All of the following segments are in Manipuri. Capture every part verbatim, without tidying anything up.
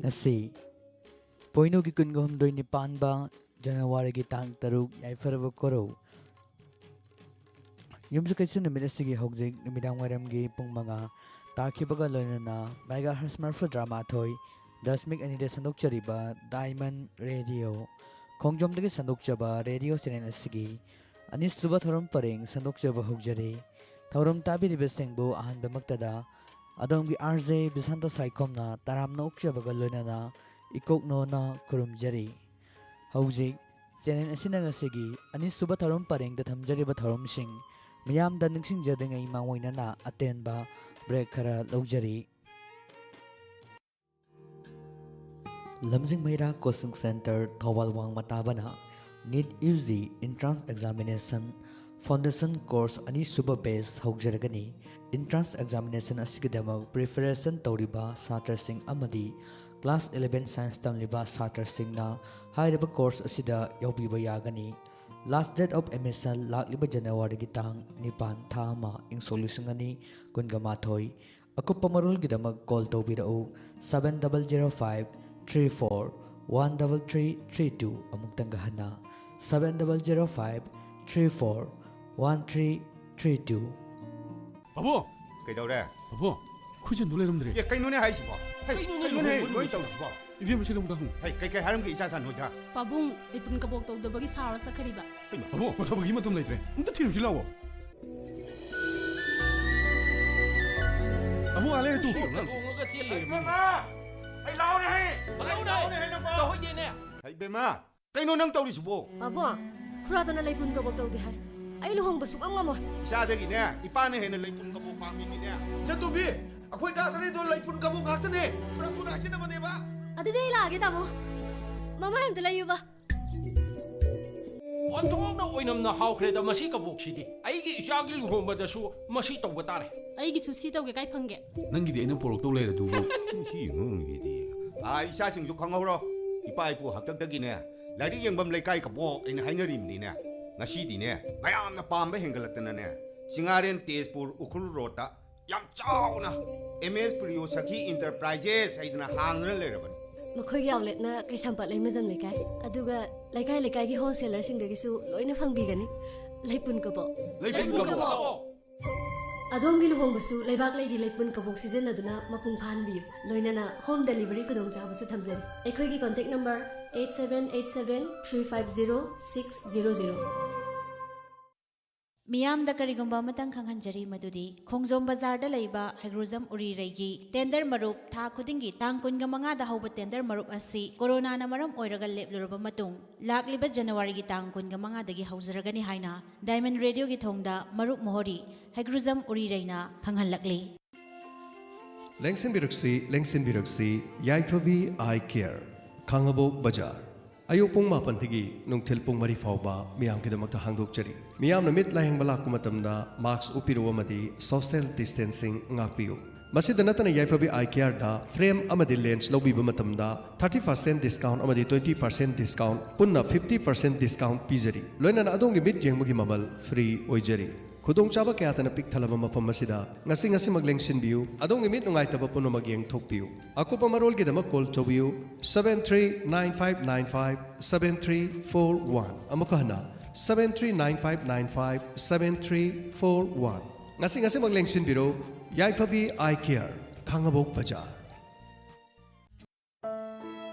ꯉꯁꯤ ꯄꯣꯏꯅꯨꯒꯤ ꯀꯨꯟꯒ ꯍꯨꯝꯗꯣꯏꯅꯤ ꯄꯥꯟꯕ, ꯖꯅꯋꯥꯔꯤꯒꯤ ꯇꯥꯡ ꯇꯔꯨꯛ, ꯌꯥꯏꯐꯔꯕ ꯀꯣꯔꯧ꯫ ꯌꯨꯝꯁꯀꯩꯁ ꯅꯨꯃꯤꯠ ꯑꯁꯤꯒꯤ ꯍꯧꯖꯤꯛ ꯅꯨꯃꯤꯗꯥꯡ ꯋꯥꯏꯔꯝꯒꯤ ꯄꯨꯡ ꯃꯉꯥ ꯇꯥꯈꯤꯕꯒ ꯂꯣꯏꯅꯅ megahertz ꯃꯔꯤꯐꯨꯇꯔꯥ ꯃꯥꯊꯣꯏ ꯗꯁꯃꯤꯛ ꯑꯅꯤꯗ ꯁꯟꯗꯣꯛꯆꯔꯤꯕ Diamond Radio, ꯈꯣꯡꯖꯣꯝꯗꯒꯤ ꯁꯟꯗꯣꯛꯆꯕ ꯔꯦꯗꯤꯑꯣ ꯆꯦꯅꯦꯜ ꯑꯁꯤꯒꯤ ꯑꯅꯤꯁꯨꯕ ꯊꯧꯔꯝ ꯄꯔꯦꯡ ꯁꯟꯗꯣꯛꯆꯕ ꯍꯧꯖꯔꯤ꯫ ꯊꯧꯔꯝ ꯇꯥꯕꯤꯔꯤꯕꯁꯤꯡꯕꯨ ꯑꯍꯥꯟꯕꯃꯛꯇꯗ ꯑꯗꯣꯝꯒꯤ ꯑꯥꯔ ꯖꯦ ꯕꯤꯁꯥꯟꯇ ꯁꯥꯏꯈꯣꯝꯅ ꯇꯔꯥꯝꯅ ꯑꯣꯛꯆꯕꯒ ꯂꯣꯏꯅꯅ ꯏꯀꯣꯛꯅꯣꯅ ꯈꯨꯔꯨꯝꯖꯔꯤ꯫ ꯍꯧꯖꯤꯛ ꯆꯦꯅꯦꯜ ꯑꯁꯤꯅ ꯉꯁꯤꯒꯤ ꯑꯅꯤꯁꯨꯕ ꯊꯧꯔꯝ ꯄꯔꯦꯡꯗ ꯊꯝꯖꯔꯤꯕ ꯊꯧꯔꯝꯁꯤꯡ ꯃꯤꯌꯥꯝꯗ ꯅꯤꯡꯁꯤꯡꯖꯗ꯭ꯔꯤꯉꯩ ꯃꯥꯡꯑꯣꯏꯅꯅ ꯑꯇꯦꯟꯕ ꯕ꯭ꯔꯦꯛ ꯈꯔ ꯂꯧꯖꯔꯤ꯫ ꯂꯝꯖꯤꯡ ꯃꯩꯔꯥ ꯀꯣꯆꯤꯡ ꯁꯦꯟꯇꯔ ꯊꯧꯕꯥꯜ ꯋꯥꯡꯃ ꯇꯥꯕꯅ NEET U G entrance examination foundation course ꯑꯅꯤꯁꯨꯕ ꯕꯦꯆ ꯍꯧꯖꯔꯒꯅꯤ꯫ Entrance examination ꯑꯁꯤꯒꯤꯗꯃꯛ preparation ꯇꯧꯔꯤꯕ ꯁꯥꯇ꯭ꯔꯁꯤꯡ ꯑꯃꯗꯤ class eleven science ꯇꯝꯂꯤꯕ ꯁꯥꯇ꯭ꯔꯁꯤꯡꯅ ꯍꯥꯏꯔꯤꯕ ꯀꯣꯔꯁ ꯑꯁꯤꯗ ꯌꯥꯎꯕꯤꯕ ꯌꯥꯒꯅꯤ꯫ Last date of admission ꯂꯥꯛꯂꯤꯕ ꯖꯅꯋꯥꯔꯤꯒꯤ ꯇꯥꯡ ꯅꯤꯄꯥꯟ, ꯊꯥ ꯑꯃ, ꯏꯪ ꯁꯣꯛ ꯂꯤꯁꯤꯡ ꯑꯅꯤ ꯀꯨꯟꯒ ꯃꯥꯊꯣꯏ꯫ ꯑꯀꯨꯞꯄ ꯃꯔꯣꯜꯒꯤꯗꯃꯛ ꯀꯣꯜ ꯇꯧꯕꯤꯔꯛꯎ, seven double zero five three four one double three three two꯫ ꯑꯃꯨꯛꯇꯪꯒ ꯍꯟꯅ, seven double zero five three four one three three two꯫ ꯄꯥꯕꯨꯡ! ꯀꯩꯗꯧꯔꯦ? ꯄꯥꯕꯨꯡ, ꯈꯨꯖꯤꯟꯗꯨ ꯂꯩꯔꯝꯗ꯭ꯔꯦ꯫ ꯑꯦ, ꯀꯩꯅꯣꯅꯦ ꯍꯥꯏꯁꯤꯕꯣ? ꯍꯩ, ꯀꯩꯅꯣꯅꯦ ꯀꯩꯅꯣꯅꯦ ꯂꯨꯍꯣꯡꯕ ꯂꯣꯏ ꯂꯣꯏꯁꯤꯜꯂꯦ꯫ ꯇꯧꯔꯤꯁꯤꯕꯣ? ꯏꯕꯦꯝꯃ, ꯁꯤꯗ ꯑꯃꯨꯛꯇ ꯍꯪꯉꯨ꯫ ꯍꯩ, ꯀꯩꯀꯩ ꯍꯥꯏꯔꯝꯒꯦ ꯏꯆꯥ ꯆꯥ ꯅꯣꯏꯗ? ꯄꯥꯕꯨꯡ, ꯂꯩꯄꯨꯟ ꯀꯕꯣꯛ ꯇꯧꯗꯕꯒꯤ ꯁꯥꯎꯔ ꯆꯠꯈ꯭ꯔꯤꯕ꯫ ꯍꯩꯃꯥ, ꯄꯥꯕꯨꯡ, ꯄꯣꯊꯥꯕꯒꯤ ꯃꯇꯝ ꯂꯩꯇ꯭ꯔꯦ꯫ ꯑꯝꯇ ꯊꯤꯔꯨꯁꯤ ꯂꯥꯛꯑꯣ꯫ ꯄꯥꯕꯨꯡ, ꯑꯥ ꯂꯩꯔꯦ ꯇꯨ꯫ ꯁꯣꯔꯒ ꯊꯣꯡꯉꯒ ꯆꯦꯜ ꯂꯩꯔꯝꯃꯤꯅꯦ꯫ ꯏꯕꯦꯝꯃ! ꯑꯩ ꯂꯥꯛꯑꯣꯅꯦ ꯍꯩ! ꯂꯥꯛꯑꯣꯅꯦ! ꯂꯥꯛꯑꯣꯅꯦ ꯍꯩ ꯅꯪꯕꯣ! ꯇꯧꯍꯩꯗꯦꯅꯦ! ꯍꯩ, ꯏꯕꯦꯝꯃ! ꯀꯩꯅꯣ ꯅꯪ ꯇꯧꯔꯤꯁꯤꯕꯣ? ꯄꯥꯕꯨꯡ, ꯈꯨꯔꯥꯗꯨꯅ ꯂꯩꯄꯨꯟ ꯀꯕꯣꯛ ꯇꯧꯗꯦ ꯍꯥꯏ꯫ ꯑꯩ ꯂꯨꯍꯣꯡꯕ ꯁꯨꯛꯉꯝ ꯉꯝꯃꯣꯏ꯫ ꯏꯆꯥꯗꯒꯤꯅꯦ ꯏꯄꯥꯅ ꯍꯦꯟꯅ ꯂꯩꯄꯨꯟ ꯀꯕꯣꯛ ꯄꯥꯝꯃꯤꯅꯤꯅꯦ꯫ ꯏꯆꯟꯇꯣꯝꯕꯤ, ꯑꯩꯈꯣꯏ ꯀꯥꯗ ꯂꯩꯗꯣ ꯂꯩꯄꯨꯟ ꯀꯕꯣꯛ ꯉꯥꯛꯇꯅꯦ꯫ ꯈꯨꯔꯥ ꯈꯨꯔꯥ ꯍꯥꯏꯖꯤꯟꯅꯕꯅꯦꯕ꯫ ꯑꯗꯨꯗꯤ ꯑꯩ ꯂꯥꯛꯑꯒꯦ, ꯇꯥꯃꯣ꯫ ꯃꯃꯥꯏ ꯑꯝꯇ ꯂꯩꯌꯨꯕ꯫ ꯑꯣꯟꯊꯣꯛꯅ ꯑꯣꯏꯅꯝꯅ ꯍꯥꯎꯈ꯭ꯔꯦꯗ ꯃꯁꯤ ꯀꯕꯣꯛꯁꯤꯗꯤ꯫ ꯑꯩꯒꯤ ꯏꯆꯥꯒꯤ ꯂꯨꯍꯣꯡꯕꯗꯁꯨ ꯃꯁꯤ ꯇꯧꯕ ꯇꯥꯔꯦ꯫ ꯑꯩꯒꯤꯁꯨ ꯁꯤ ꯇꯧꯒꯦ, ꯀꯥꯏ ꯐꯪꯒꯦ? ꯅꯪꯒꯤꯗꯤ ꯑꯩꯅ ꯄꯣꯔꯛꯇꯧ ꯂꯩꯔꯗꯨꯕꯨ꯫ ꯁꯤ ꯑꯉꯥꯡꯁꯤꯗꯤ꯫ ꯑꯥ, ꯏꯆꯥꯁꯤꯡꯁꯨ ꯈꯪꯍꯧꯔꯣ꯫ ꯏꯄꯥ ꯏꯄꯨ ꯍꯥꯛꯇꯛꯇꯒꯤꯅꯦ, ꯂꯥꯏꯔꯤꯛ ꯌꯦꯡꯐꯝ ꯂꯩꯀꯥꯏ ꯀꯕꯣꯛ ꯑꯩꯅ ꯍꯥꯏꯅꯔꯤꯕꯅꯤꯅꯦ꯫ ꯉꯁꯤꯗꯤꯅꯦ, ꯃꯌꯥꯝꯅ ꯄꯥꯝꯕ ꯍꯦꯟꯒꯠꯂꯛꯇꯅꯅꯦ, ꯆꯤꯡꯉꯥꯔꯦꯟ ꯇꯦꯖꯄꯨꯔ ꯎꯈ꯭ꯔꯨꯜ ꯔꯣꯗꯇ ꯌꯥꯝ ꯆꯥꯎꯅ ꯑꯦꯝ ꯑꯦꯁ ꯄ꯭ꯔꯤꯌꯣ ꯁꯈꯤ ꯏꯟꯇꯔꯄ꯭ꯔꯥꯏꯖꯦꯁ ꯍꯥꯏꯗꯅ ꯍꯥꯡꯗꯨꯅ ꯂꯩꯔꯕꯅꯤ꯫ ꯃꯈꯣꯏꯒꯤ ꯑꯥꯎꯠꯂꯦꯠꯅ ꯀꯩꯁꯥꯝꯄꯥꯠ ꯂꯩꯃꯖꯝ ꯂꯩꯀꯥꯏ, ꯑꯗꯨꯒ ꯂꯩꯀꯥꯏ ꯂꯩꯀꯥꯏꯒꯤ ꯍꯣꯜꯁꯦꯂꯔꯁꯤꯡꯗꯒꯤꯁꯨ ꯂꯣꯏꯅ ꯐꯪꯕꯤꯒꯅꯤ꯫ ꯂꯩꯄꯨꯟ ꯀꯕꯣꯛ꯫ ꯂꯩꯄꯨꯟ ꯀꯕꯣꯛ꯫ ꯑꯗꯣꯝꯒꯤ ꯂꯨꯍꯣꯡꯕꯁꯨ ꯂꯩꯕꯥꯛ ꯂꯩꯒꯤ ꯂꯩꯄꯨꯟ ꯀꯕꯣꯛ ꯁꯤꯖꯤꯟꯅꯗꯨꯅ ꯃꯄꯨꯡ ꯐꯥꯍꯟꯕꯤꯌꯨ꯫ ꯂꯣꯏꯅꯅ ꯍꯣꯝ ꯗꯦꯂꯤꯚꯔꯤ ꯈꯨꯗꯣꯡꯆꯥꯕꯁꯨ ꯊꯝꯖꯔꯤ꯫ ꯑꯩꯈꯣꯏꯒꯤ contact number eight seven eight seven three five zero six zero zero꯫ ꯃꯤꯌꯥꯝꯗ ꯀꯔꯤꯒꯨꯝꯕ ꯑꯃꯇꯪ ꯈꯪꯍꯟꯖꯔꯤ, ꯃꯗꯨꯗꯤ ꯈꯣꯡꯖꯣꯝ ꯕꯖꯥꯔꯗ ꯂꯩꯕ ꯍꯩꯒ꯭ꯔꯨꯖꯝ ꯎꯔꯤꯔꯩꯒꯤ ꯇꯦꯟꯗꯔ ꯃꯔꯨꯞ ꯊꯥ ꯈꯨꯗꯤꯡꯒꯤ ꯇꯥꯡ ꯀꯨꯟꯒ ꯃꯉꯥꯗ ꯍꯧꯕ ꯇꯦꯟꯗꯔ ꯃꯔꯨꯞ ꯑꯁꯤ ꯀꯣꯔꯣꯅꯥꯅ ꯃꯔꯝ ꯑꯣꯏꯔꯒ ꯂꯦꯞꯂꯨꯔꯕ ꯃꯇꯨꯡ, ꯂꯥꯛꯂꯤꯕ ꯖꯅꯋꯥꯔꯤꯒꯤ ꯇꯥꯡ ꯀꯨꯟꯒ ꯃꯉꯥꯗꯒꯤ ꯍꯧꯖꯔꯒꯅꯤ ꯍꯥꯏꯅ ꯗꯥꯏꯃꯟ ꯔꯦꯗꯤꯑꯣꯒꯤ ꯊꯣꯡꯗ ꯃꯔꯨꯞ ꯃꯣꯍꯣꯔꯤ ꯍꯩꯒ꯭ꯔꯨꯖꯝ ꯎꯔꯤꯔꯩꯅ ꯈꯪꯍꯜꯂꯛꯂꯤ꯫ ꯂꯦꯡꯁꯤꯟꯕꯤꯔꯛꯁꯤ, ꯂꯦꯡꯁꯤꯟꯕꯤꯔꯛꯁꯤ, ꯌꯥꯏꯐꯕꯤ ꯑꯥꯏ ꯀꯦꯌꯔ, ꯈꯥꯡꯉꯕꯣꯛ ꯕꯖꯥꯔ꯫ ꯑꯌꯨꯛ ꯄꯨꯡ ꯃꯥꯄꯟꯗꯒꯤ ꯅꯨꯡꯊꯤꯜ ꯄꯨꯡ ꯃꯔꯤ ꯐꯥꯎꯕ ꯃꯤꯌꯥꯝꯒꯤꯗꯃꯛꯇ ꯍꯥꯡꯗꯣꯛꯆꯔꯤ꯫ ꯃꯤꯌꯥꯝꯅ ꯃꯤꯠ ꯂꯥꯌꯦꯡꯕ ꯂꯥꯛꯄ ꯃꯇꯝꯗ ꯃꯥꯛꯁ ꯎꯞꯄꯤꯔꯨ ꯑꯃꯗꯤ ꯁꯣꯁꯤꯌꯦꯜ ꯗꯤꯁꯇꯦꯟꯁꯤꯡ ꯉꯥꯛꯄꯤꯌꯨ꯫ ꯃꯁꯤꯗ ꯅꯠꯇꯅ ꯌꯥꯏꯐꯕꯤ ꯑꯥꯏ ꯀꯦꯌꯔꯗ ꯐ꯭ꯔꯦꯝ ꯑꯃꯗꯤ ꯂꯦꯟꯁ ꯂꯧꯕꯤꯕ ꯃꯇꯝꯗ thirty percent discount ꯑꯃꯗꯤ twenty percent discount, ꯄꯨꯟꯅ fifty percent discount ꯄꯤꯖꯔꯤ꯫ ꯂꯣꯏꯅꯅ ꯑꯗꯣꯝꯒꯤ ꯃꯤꯠ ꯌꯦꯡꯕꯒꯤ ꯃꯃꯜ ꯐ꯭ꯔꯤ ꯑꯣꯏꯖꯔꯤ꯫ ꯈꯨꯗꯣꯡꯆꯥꯕ ꯀꯌꯥꯇꯅ ꯄꯤꯛ ꯊꯜꯂꯕ ꯃꯐꯝ ꯑꯁꯤꯗ ꯉꯁꯤ ꯉꯁꯤꯃꯛ ꯂꯦꯡꯁꯤꯟꯕꯤꯌꯨ꯫ ꯑꯗꯣꯝꯒꯤ ꯃꯤꯠ ꯅꯨꯡꯉꯥꯏꯇꯕ ꯄꯨꯝꯅꯃꯛ ꯌꯦꯡꯊꯣꯛꯄꯤꯌꯨ꯫ ꯑꯀꯨꯞꯄ ꯃꯔꯣꯜꯒꯤꯗꯃꯛ ꯀꯣꯜ ꯇꯧꯕꯤꯌꯨ, seven three nine five nine five seven three four one꯫ ꯑꯃꯨꯛꯀ ꯍꯟꯅ, seven three nine five nine five seven three four one꯫ ꯉꯁꯤ ꯉꯁꯤꯃꯛ ꯂꯦꯡꯁꯤꯟꯕꯤꯔꯣ꯫ ꯌꯥꯏꯐꯕꯤ ꯑꯥꯏ ꯀꯦꯌꯔ, ꯈꯥꯡꯉꯕꯣꯛ ꯕꯖꯥꯔ꯫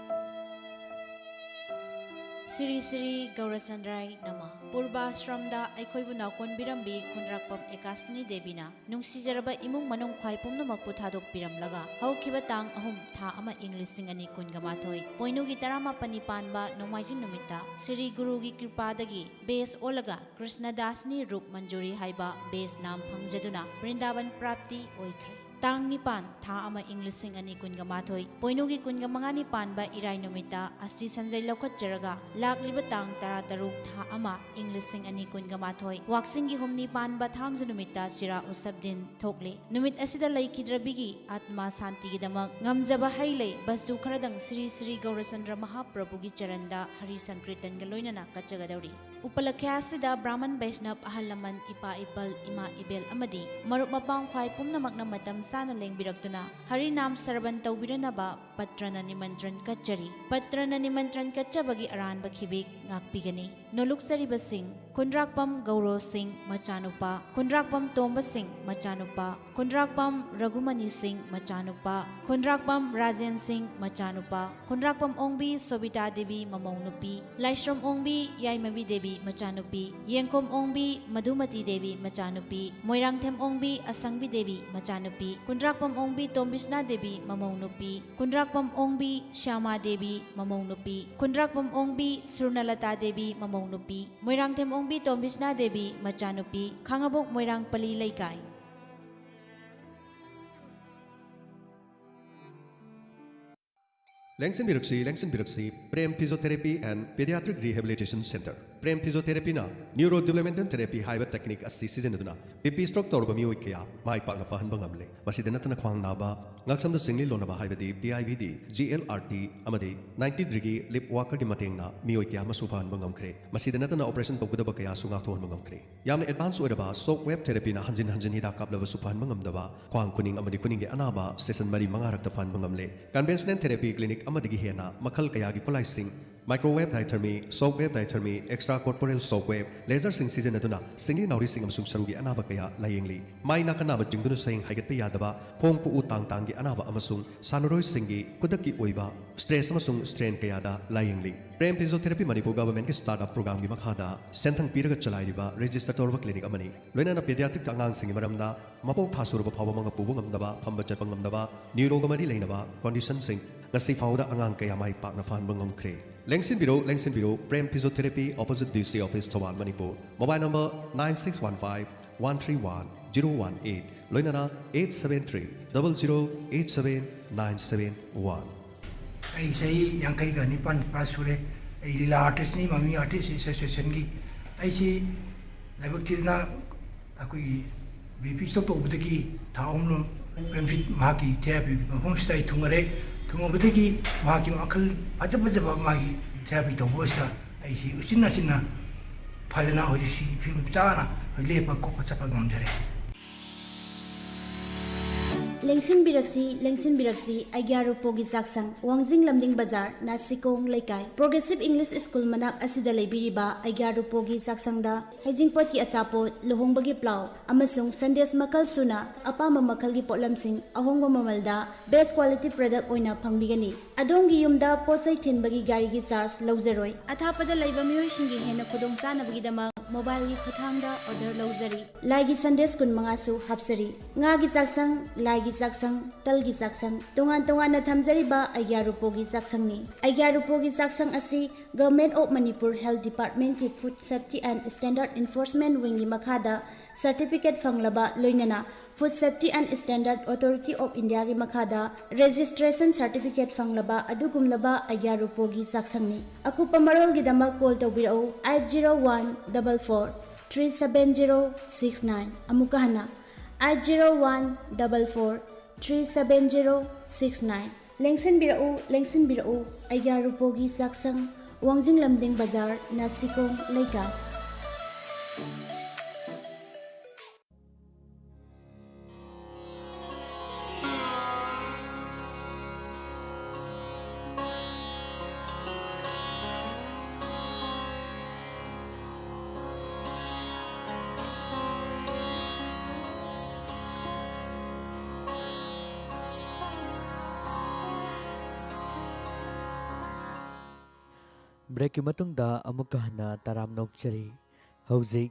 ꯁ꯭ꯔꯤ ꯁ꯭ꯔꯤ ꯒꯧꯔꯆꯟꯗ꯭ꯔꯥꯏ ꯅꯃ꯫ ꯄꯨꯔꯕꯥꯁ꯭ꯔꯝꯗ ꯑꯩꯈꯣꯏꯕꯨ ꯅꯥꯎꯀꯣꯟꯕꯤꯔꯝꯕꯤ ꯈꯨꯟꯗ꯭ꯔꯥꯛꯄꯝ ꯑꯦꯀꯥꯁꯤꯅꯤ ꯗꯦꯕꯤꯅ ꯅꯨꯡꯁꯤꯖꯔꯕ ꯏꯃꯨꯡ ꯃꯅꯨꯡ ꯈ꯭ꯋꯥꯏ ꯄꯨꯝꯅꯃꯛꯄꯨ ꯊꯥꯗꯣꯛꯄꯤꯔꯝꯂꯒ ꯍꯧꯈꯤꯕ ꯇꯥꯡ ꯑꯍꯨꯝ ꯊꯥ ꯑꯃ ꯏꯪ ꯂꯤꯁꯤꯡ ꯑꯅꯤ ꯀꯨꯟꯒ ꯃꯥꯊꯣꯏ ꯄꯣꯏꯅꯨꯒꯤ ꯇꯔꯥꯃꯥꯄꯟꯅꯤ ꯄꯥꯟꯕ ꯅꯣꯡꯃꯥꯏꯖꯤꯡ ꯅꯨꯃꯤꯠꯇ ꯁ꯭ꯔꯤ ꯒꯨꯔꯨꯒꯤ ꯀ꯭ꯔꯤꯄꯥꯗꯒꯤ ꯕꯦꯁ ꯑꯣꯜꯂꯒ ꯀ꯭ꯔꯤꯁꯅꯗꯥꯁꯅꯤ ꯔꯨꯞ ꯃꯟꯖꯨꯔꯤ ꯍꯥꯏꯕ ꯕꯦꯁ ꯅꯥꯝ ꯐꯪꯖꯗꯨꯅ ꯕ꯭ꯔꯤꯟꯗꯥꯕꯟ ꯄ꯭ꯔꯥꯞꯇꯤ ꯑꯣꯏꯈ꯭ꯔꯦ꯫ ꯇꯥꯡ ꯅꯤꯄꯥꯟ, ꯊꯥ ꯑꯃ, ꯏꯪ ꯂꯤꯁꯤꯡ ꯑꯅꯤ ꯀꯨꯟꯒ ꯃꯥꯊꯣꯏ, ꯄꯣꯏꯅꯨꯒꯤ ꯀꯨꯟꯒ ꯃꯉꯥꯅꯤ ꯄꯥꯟꯕ ꯏꯔꯥꯏ ꯅꯨꯃꯤꯠꯇ ꯑꯁꯇꯤ ꯁꯟꯖꯩ ꯂꯧꯈꯠꯆꯔꯒ, ꯂꯥꯛꯂꯤꯕ ꯇꯥꯡ ꯇꯔꯥ ꯇꯔꯨꯛ, ꯊꯥ ꯑꯃ, ꯏꯪ ꯂꯤꯁꯤꯡ ꯑꯅꯤ ꯀꯨꯟꯒ ꯃꯥꯊꯣꯏ, ꯋꯥꯛꯆꯤꯡꯒꯤ ꯍꯨꯝꯅꯤ ꯄꯥꯟꯕ ꯊꯥꯡꯖ ꯅꯨꯃꯤꯠꯇ ꯆꯤꯔꯥ ꯎꯁꯕ ꯗꯤꯟ ꯊꯣꯛꯂꯤ꯫ ꯅꯨꯃꯤꯠ ꯑꯁꯤꯗ ꯂꯩꯈꯤꯗ꯭ꯔꯕꯤꯒꯤ ꯑꯥꯠꯃꯥ ꯁꯥꯟꯇꯤꯒꯤꯗꯃꯛ ꯉꯝꯖꯕ ꯍꯩ ꯂꯩ, ꯕꯁꯇꯨ ꯈꯔꯗꯪ ꯁ꯭ꯔꯤ ꯁ꯭ꯔꯤ ꯒꯧꯔꯆꯟꯗ꯭ꯔ ꯃꯍꯥꯄ꯭ꯔꯚꯨꯒꯤ ꯆꯔꯟꯗ ꯍꯔꯤ ꯁꯪꯀ꯭ꯔꯤꯇꯟꯒ ꯂꯣꯏꯅꯅ ꯀꯠꯆꯒꯗꯧꯔꯤ꯫ ꯎꯄꯂꯈ꯭ꯌꯥ ꯑꯁꯤꯗ ꯕ꯭ꯔꯥꯍꯃꯟ ꯕꯩꯁꯅꯕ, ꯑꯍꯜ ꯂꯃꯟ, ꯏꯄꯥ ꯏꯄꯜ, ꯏꯃꯥ ꯏꯕꯦꯜ ꯑꯃꯗꯤ ꯃꯔꯨꯞ ꯃꯄꯥꯡ ꯈ꯭ꯋꯥꯏ ꯄꯨꯝꯅꯃꯛꯅ ꯃꯇꯝ ꯆꯥꯅ ꯂꯦꯡꯕꯤꯔꯛꯇꯨꯅ ꯍꯔꯤꯅꯥꯝ ꯁꯔꯕꯟ ꯇꯧꯕꯤꯔꯅꯕ ꯄꯠꯇ꯭ꯔꯅ ꯅꯤꯃꯟꯇ꯭ꯔꯟ ꯀꯠꯆꯔꯤ꯫ ꯄꯠꯇ꯭ꯔꯅ ꯅꯤꯃꯟꯇ꯭ꯔꯟ ꯀꯠꯆꯕꯒꯤ ꯑꯔꯥꯟꯕ ꯈꯤꯕꯤꯛ ꯉꯥꯛꯄꯤꯒꯅꯤ꯫ ꯅꯣꯂꯨꯛꯆꯔꯤꯕꯁꯤꯡ: ꯈꯨꯟꯗ꯭ꯔꯥꯛꯄꯝ ꯒꯧꯔꯣ ꯁꯤꯡ, ꯃꯆꯥꯅꯨꯄꯥ, ꯈꯨꯟꯗ꯭ꯔꯥꯛꯄꯝ ꯇꯣꯝꯕ ꯁꯤꯡ, ꯃꯆꯥꯅꯨꯄꯥ, ꯈꯨꯟꯗ꯭ꯔꯥꯛꯄꯝ ꯔꯘꯨꯃꯅꯤ ꯁꯤꯡ, ꯃꯆꯥꯅꯨꯄꯥ, ꯈꯨꯟꯗ꯭ꯔꯥꯛꯄꯝ ꯔꯥꯖꯦꯟ ꯁꯤꯡ, ꯃꯆꯥꯅꯨꯄꯥ, ꯈꯨꯟꯗ꯭ꯔꯥꯛꯄꯝ ꯑꯣꯡꯕꯤ ꯁꯣꯕꯤꯇꯥ ꯗꯦꯕꯤ ꯃꯃꯧ ꯅꯨꯄꯤ, ꯂꯥꯏꯁ꯭ꯔꯝ ꯑꯣꯡꯕꯤ ꯌꯥꯏꯃꯕꯤ ꯗꯦꯕꯤ ꯃꯆꯥꯅꯨꯄꯤ, ꯌꯦꯡꯈꯣꯝ ꯑꯣꯡꯕꯤ ꯃꯙꯨꯃꯇꯤ ꯗꯦꯕꯤ ꯃꯆꯥꯅꯨꯄꯤ, ꯃꯣꯏꯔꯥꯡꯊꯦꯝ ꯑꯣꯡꯕꯤ ꯑꯁꯪꯕꯤ ꯗꯦꯕꯤ ꯃꯆꯥꯅꯨꯄꯤ, ꯈꯨꯟꯗ꯭ꯔꯥꯛꯄꯝ ꯑꯣꯡꯕꯤ ꯇꯣꯝꯕꯤꯁꯅꯥ ꯗꯦꯕꯤ ꯃꯃꯧ ꯅꯨꯄꯤ, ꯈꯨꯟꯗ꯭ꯔꯥꯛꯄꯝ ꯑꯣꯡꯕꯤ ꯁ꯭ꯌꯥꯃꯥ ꯗꯦꯕꯤ ꯃꯃꯧ ꯅꯨꯄꯤ, ꯈꯨꯟꯗ꯭ꯔꯥꯛꯄꯝ ꯑꯣꯡꯕꯤ ꯁ꯭ꯔꯨꯅꯂꯇꯥ ꯗꯦꯕꯤ ꯃꯃꯧ ꯅꯨꯄꯤ, ꯃꯣꯏꯔꯥꯡꯊꯦꯝ ꯑꯣꯡꯕꯤ ꯇꯣꯝꯕꯤꯁꯅꯥ ꯗꯦꯕꯤ ꯃꯆꯥꯅꯨꯄꯤ, ꯈꯥꯉꯕꯣꯛ ꯃꯣꯏꯔꯥꯡ ꯄꯂꯤ ꯂꯩꯀꯥꯏ꯫ ꯂꯦꯡꯁꯤꯟꯕꯤꯔꯛꯁꯤ, ꯂꯦꯡꯁꯤꯟꯕꯤꯔꯛꯁꯤ, Prem Physiotherapy and Pediatric Rehabilitation Center꯫ Prem Physiotherapyꯅ Neurodevelopmental Therapy ꯍꯥꯏꯕ technique ꯑꯁꯤ ꯁꯤꯖꯤꯟꯅꯗꯨꯅ B P stroke ꯇꯧꯔꯕ ꯃꯤꯑꯣꯏ ꯀꯌꯥ ꯃꯥꯏ ꯄꯥꯛꯅ ꯐꯍꯟꯕ ꯉꯝꯂꯦ꯫ ꯃꯁꯤꯗ ꯅꯠꯇꯅ ꯈ꯭ꯋꯥꯡ ꯅꯥꯕ, ꯉꯛꯁꯝꯗ ꯁꯤꯡꯂꯤ ꯂꯣꯟꯅꯕ ꯍꯥꯏꯕꯗꯤ P I V D, G L R T ꯑꯃꯗꯤ ninety degree lip walkerꯒꯤ ꯃꯇꯦꯡꯅ ꯃꯤꯑꯣꯏ ꯀꯌꯥ ꯑꯃꯁꯨ ꯐꯍꯟꯕ ꯉꯝꯈ꯭ꯔꯦ꯫ ꯃꯁꯤꯗ ꯅꯠꯇꯅ operation ꯇꯧꯒꯗꯕ ꯀꯌꯥꯁꯨ ꯉꯥꯛꯊꯣꯛꯍꯟꯕ ꯉꯝꯈ꯭ꯔꯦ꯫ ꯌꯥꯝꯅ advance ꯑꯣꯏꯔꯕ shock wave therapyꯅ ꯍꯟꯖꯤꯟ ꯍꯟꯖꯤꯟ ꯍꯤꯗꯥꯛ ꯀꯥꯞꯂꯕꯁꯨ ꯐꯍꯟꯕ ꯉꯝꯗꯕ, ꯈ꯭ꯋꯥꯡ, ꯈꯨꯅꯤꯡ ꯑꯃꯗꯤ ꯈꯨꯅꯤꯡꯒꯤ ꯑꯅꯥꯕ session ꯃꯔꯤ ꯃꯉꯥꯔꯛꯇ ꯐꯍꯟꯕ ꯉꯝꯂꯦ꯫ Conventional therapy clinic ꯑꯃꯗꯒꯤ ꯍꯦꯟꯅ ꯃꯈꯜ ꯀꯌꯥꯒꯤ ꯈꯨꯠꯂꯥꯏꯁꯤꯡ, microwave diathermy, shock wave diathermy, extracorporeal shock wave, laserꯁꯤꯡ ꯁꯤꯖꯤꯟꯅꯗꯨꯅ ꯁꯤꯡꯂꯤ ꯅꯥꯎꯔꯤꯁꯤꯡ ꯑꯃꯁꯨꯡ ꯁꯔꯨꯒꯤ ꯑꯅꯥꯕ ꯀꯌꯥ ꯂꯥꯌꯦꯡꯂꯤ꯫ ꯃꯥꯏ ꯅꯥꯀꯟ ꯅꯥꯕ ꯆꯤꯡꯗꯨꯅ ꯁꯌꯦꯡ ꯍꯥꯏꯒꯠꯄ ꯌꯥꯗꯕ, ꯈꯣꯡ ꯈꯨꯎ ꯇꯥꯡ ꯇꯥꯡꯒꯤ ꯑꯅꯥꯕ ꯑꯃꯁꯨꯡ ꯁꯥꯟꯅꯔꯣꯏꯁꯤꯡꯒꯤ ꯈꯨꯗꯛꯀꯤ ꯑꯣꯏꯕ stress ꯑꯃꯁꯨꯡ strain ꯀꯌꯥꯗ ꯂꯥꯌꯦꯡꯂꯤ꯫ Prem Physiotherapy Manipur Governmentꯀꯤ startup programꯒꯤ ꯃꯈꯥꯗ ꯁꯦꯟꯊꯪ ꯄꯤꯔꯒ ꯆꯂꯥꯏꯔꯤꯕ register ꯇꯧꯔꯕ clinic ꯑꯃꯅꯤ꯫ ꯂꯣꯏꯅꯅ pediatricꯇ ꯑꯉꯥꯡꯁꯤꯡꯒꯤ ꯃꯔꯝꯗ ꯃꯄꯣꯛ ꯊꯥ ꯁꯨꯔꯕ ꯐꯥꯎꯕ ꯃꯉꯛ ꯄꯨꯕ ꯉꯝꯗꯕ, ꯐꯝꯕ ꯆꯠꯄ ꯉꯝꯗꯕ, neuroꯒ ꯃꯔꯤ ꯂꯩꯅꯕ conditionꯁꯤꯡ ꯉꯁꯤ ꯐꯥꯎꯕꯗ ꯑꯉꯥꯡ ꯀꯌꯥ ꯃꯥꯏ ꯄꯥꯛꯅ ꯐꯍꯟꯕ ꯉꯝꯈ꯭ꯔꯦ꯫ ꯂꯦꯡꯁꯤꯟꯕꯤꯔꯣ, ꯂꯦꯡꯁꯤꯟꯕꯤꯔꯣ, Prem Physiotherapy, opposite D C office, Thoubal, Manipur. Mobile number nine six one five one three one zero one eight, ꯂꯣꯏꯅꯅ eight seven three double zero eight seven nine seven one꯫ ꯑꯩ ꯆꯍꯤ ꯌꯥꯡꯈꯩꯒ ꯅꯤꯄꯥꯟ ꯄ꯭ꯂꯁ ꯁꯨꯔꯦ꯫ ꯑꯩ ꯂꯤꯂꯥ ꯑꯥꯔꯇꯤꯁꯅꯤ, ꯃꯃꯤ ꯑꯥꯔꯇꯤꯁ ꯑꯦꯁꯣꯁꯤꯌꯦꯁꯟꯒꯤ꯫ ꯑꯩꯁꯤ ꯂꯥꯏꯕꯛ ꯊꯤꯗꯅ ꯑꯩꯈꯣꯏꯒꯤ ꯕꯤ ꯄꯤ ꯁ꯭ꯇꯣꯛ ꯇꯧꯕꯗꯒꯤ ꯊꯥ ꯑꯍꯨꯝ ꯄ꯭ꯔꯦꯝꯖꯤꯠ ꯃꯍꯥꯛꯀꯤ ꯊꯦꯔꯥꯄꯤ ꯃꯐꯝꯁꯤꯗ ꯑꯩ ꯊꯨꯡꯉꯔꯦ꯫ ꯊꯨꯡꯉꯕꯗꯒꯤ ꯃꯍꯥꯛꯀꯤ ꯃꯈꯜ ꯐꯖ ꯐꯖꯕ ꯃꯥꯒꯤ ꯊꯦꯔꯥꯄꯤ ꯇꯧꯕ ꯑꯁꯤꯗ ꯑꯩꯁꯤ ꯎꯆꯤꯟ ꯅꯥꯆꯤꯟꯅ ꯐꯗꯅ ꯍꯧꯖꯤꯛꯁꯤ ꯐꯤꯕꯝ ꯆꯥꯅ ꯂꯦꯞꯄ ꯈꯣꯠꯄ ꯆꯠꯄ ꯉꯝꯖꯔꯦ꯫ ꯂꯦꯡꯁꯤꯟꯕꯤꯔꯛꯁꯤ, ꯂꯦꯡꯁꯤꯟꯕꯤꯔꯛꯁꯤ, ꯑꯩꯒ꯭ꯌꯥ ꯔꯨꯄꯣꯒꯤ ꯆꯥꯛꯁꯪ, ꯋꯥꯡꯖꯤꯡ ꯂꯝꯗꯤꯡ ꯕꯖꯥꯔ, ꯅꯥꯁꯤꯀꯣꯡ ꯂꯩꯀꯥꯏ, ꯄ꯭ꯔꯣꯒ꯭ꯔꯦꯁꯤꯞ ꯏꯪꯂꯤꯁ ꯁ꯭ꯀꯨꯜ ꯃꯅꯥꯛ ꯑꯁꯤꯗ ꯂꯩꯕꯤꯔꯤꯕ ꯑꯩꯒ꯭ꯌꯥ ꯔꯨꯄꯣꯒꯤ ꯆꯥꯛꯁꯪꯗ ꯍꯩꯖꯤꯡꯄꯣꯠꯀꯤ ꯑꯆꯥꯄꯣꯠ, ꯂꯨꯍꯣꯡꯕꯒꯤ ꯄ꯭ꯂꯥꯎ ꯑꯃꯁꯨꯡ ꯁꯟꯗꯦꯁ ꯃꯈꯜ ꯁꯨꯅ ꯑꯄꯥꯝꯕ ꯃꯈꯜꯒꯤ ꯄꯣꯠꯂꯝꯁꯤꯡ ꯑꯍꯣꯡꯕ ꯃꯃꯜꯗ best quality product ꯑꯣꯏꯅ ꯐꯪꯕꯤꯒꯅꯤ꯫ ꯑꯗꯣꯝꯒꯤ ꯌꯨꯝꯗ ꯄꯣꯠ ꯆꯩ ꯊꯤꯟꯕꯒꯤ ꯒꯥꯔꯤꯒꯤ ꯆꯥꯔꯖ ꯂꯧꯖꯔꯣꯏ꯫ ꯑꯊꯥꯞꯄꯗ ꯂꯩꯕ ꯃꯤꯑꯣꯏꯁꯤꯡꯒꯤ ꯍꯦꯟꯅ ꯈꯨꯗꯣꯡꯆꯥꯅꯕꯒꯤꯗꯃꯛ ꯃꯣꯕꯥꯏꯜꯒꯤ ꯈꯨꯠꯊꯥꯡꯗ ꯑꯣꯔꯗꯔ ꯂꯧꯖꯔꯤ꯫ ꯂꯥꯏꯒꯤ ꯁꯟꯗꯦꯁ ꯀꯨꯟꯃꯉꯥꯁꯨ ꯍꯥꯞꯆꯔꯤ꯫ ꯉꯥꯒꯤ ꯆꯥꯛꯁꯪ, ꯂꯥꯏꯒꯤ ꯆꯥꯛꯁꯪ, ꯇꯜꯒꯤ ꯆꯥꯛꯁꯪ, ꯇꯣꯉꯥꯟ ꯇꯣꯉꯥꯟꯅ ꯊꯝꯖꯔꯤꯕ ꯑꯩꯒ꯭ꯌꯥ ꯔꯨꯄꯣꯒꯤ ꯆꯥꯛꯁꯪꯅꯤ꯫ ꯑꯩꯒ꯭ꯌꯥ ꯔꯨꯄꯣꯒꯤ ꯆꯥꯛꯁꯪ ꯑꯁꯤ Government of Manipur Health Department ꯀꯤ Food Safety and Standard Enforcement Wing ꯒꯤ ꯃꯈꯥꯗ certificate ꯐꯪꯂꯕ, ꯂꯣꯏꯅꯅ Food Safety and Standard Authority of India ꯒꯤ ꯃꯈꯥꯗ registration certificate ꯐꯪꯂꯕ ꯑꯗꯨꯒꯨꯝꯂꯕ ꯑꯩꯒ꯭ꯌꯥ ꯔꯨꯄꯣꯒꯤ ꯆꯥꯛꯁꯪꯅꯤ꯫ ꯑꯀꯨꯞꯄ ꯃꯔꯣꯜꯒꯤꯗꯃꯛ call ꯇꯧꯕꯤꯔꯛꯎ, eight zero one double four three seven zero six nine꯫ ꯑꯃꯨꯛꯀ ꯍꯟꯅ, eight zero one double four three seven zero six nine꯫ ꯂꯦꯡꯁꯤꯟꯕꯤꯔꯛꯎ, ꯂꯦꯡꯁꯤꯟꯕꯤꯔꯛꯎ, ꯑꯩꯒ꯭ꯌꯥ ꯔꯨꯄꯣꯒꯤ ꯆꯥꯛꯁꯪ, ꯋꯥꯡꯖꯤꯡ ꯂꯝꯗꯤꯡ ꯕꯖꯥꯔ, ꯅꯥꯁꯤꯀꯣꯡ ꯂꯩꯀꯥꯏ꯫ ꯕ꯭ꯔꯦꯛꯀꯤ ꯃꯇꯨꯡꯗ ꯑꯃꯨꯛꯀ ꯍꯟꯅ ꯇꯔꯥꯝꯅ ꯑꯣꯛꯆꯔꯤ꯫ ꯍꯧꯖꯤꯛ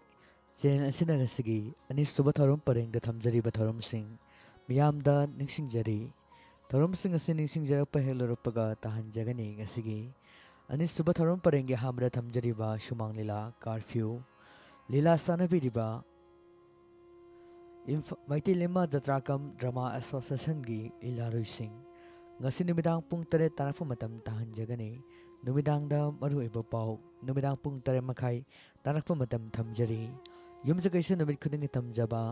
ꯆꯦꯅꯦꯜ ꯑꯁꯤꯅ ꯉꯁꯤꯒꯤ ꯑꯅꯤꯁꯨꯕ ꯊꯧꯔꯝ ꯄꯔꯦꯡꯗ ꯊꯝꯖꯔꯤꯕ ꯊꯧꯔꯝꯁꯤꯡ ꯃꯤꯌꯥꯝꯗ ꯅꯤꯡꯁꯤꯡꯖꯔꯤ꯫ ꯊꯧꯔꯝꯁꯤꯡ ꯑꯁꯤ ꯅꯤꯡꯁꯤꯡꯖꯔꯛꯄ ꯍꯦꯛ ꯂꯣꯏꯔꯛꯄꯒ ꯇꯥꯍꯟꯖꯒꯅꯤ꯫ ꯉꯁꯤꯒꯤ ꯑꯅꯤꯁꯨꯕ ꯊꯧꯔꯝ ꯄꯔꯦꯡꯒꯤ ꯑꯍꯥꯟꯕꯗ ꯊꯝꯖꯔꯤꯕ ꯁꯨꯃꯥꯡ ꯂꯤꯂꯥ ꯀꯥꯔꯐ꯭ꯌꯨ, ꯂꯤꯂꯥ ꯁꯥꯟꯅꯕꯤꯔꯤꯕ ꯏꯝꯐ-, ꯃꯩꯇꯩ ꯂꯩꯃ ꯖꯇ꯭ꯔꯥ ꯀꯝ ꯗ꯭ꯔꯃꯥ ꯑꯦꯁꯣꯁꯤꯌꯦꯁꯟꯒꯤ ꯂꯤꯂꯥꯔꯣꯏꯁꯤꯡ, ꯉꯁꯤ ꯅꯨꯃꯤꯗꯥꯡ ꯄꯨꯡ ꯇꯔꯦꯠ ꯇꯥꯔꯛꯄ ꯃꯇꯝ ꯇꯥꯍꯟꯖꯒꯅꯤ꯫ ꯅꯨꯃꯤꯗꯥꯡꯗ ꯃꯔꯨꯑꯣꯏꯕ ꯄꯥꯎ, ꯅꯨꯃꯤꯗꯥꯡ ꯄꯨꯡ ꯇꯔꯦꯠ ꯃꯈꯥꯏ ꯇꯥꯔꯛꯄ ꯃꯇꯝ ꯊꯝꯖꯔꯤ꯫ ꯌꯨꯝꯁꯀꯩꯁ ꯅꯨꯃꯤꯠ ꯈꯨꯗꯤꯡꯒꯤ ꯊꯝꯖꯕ,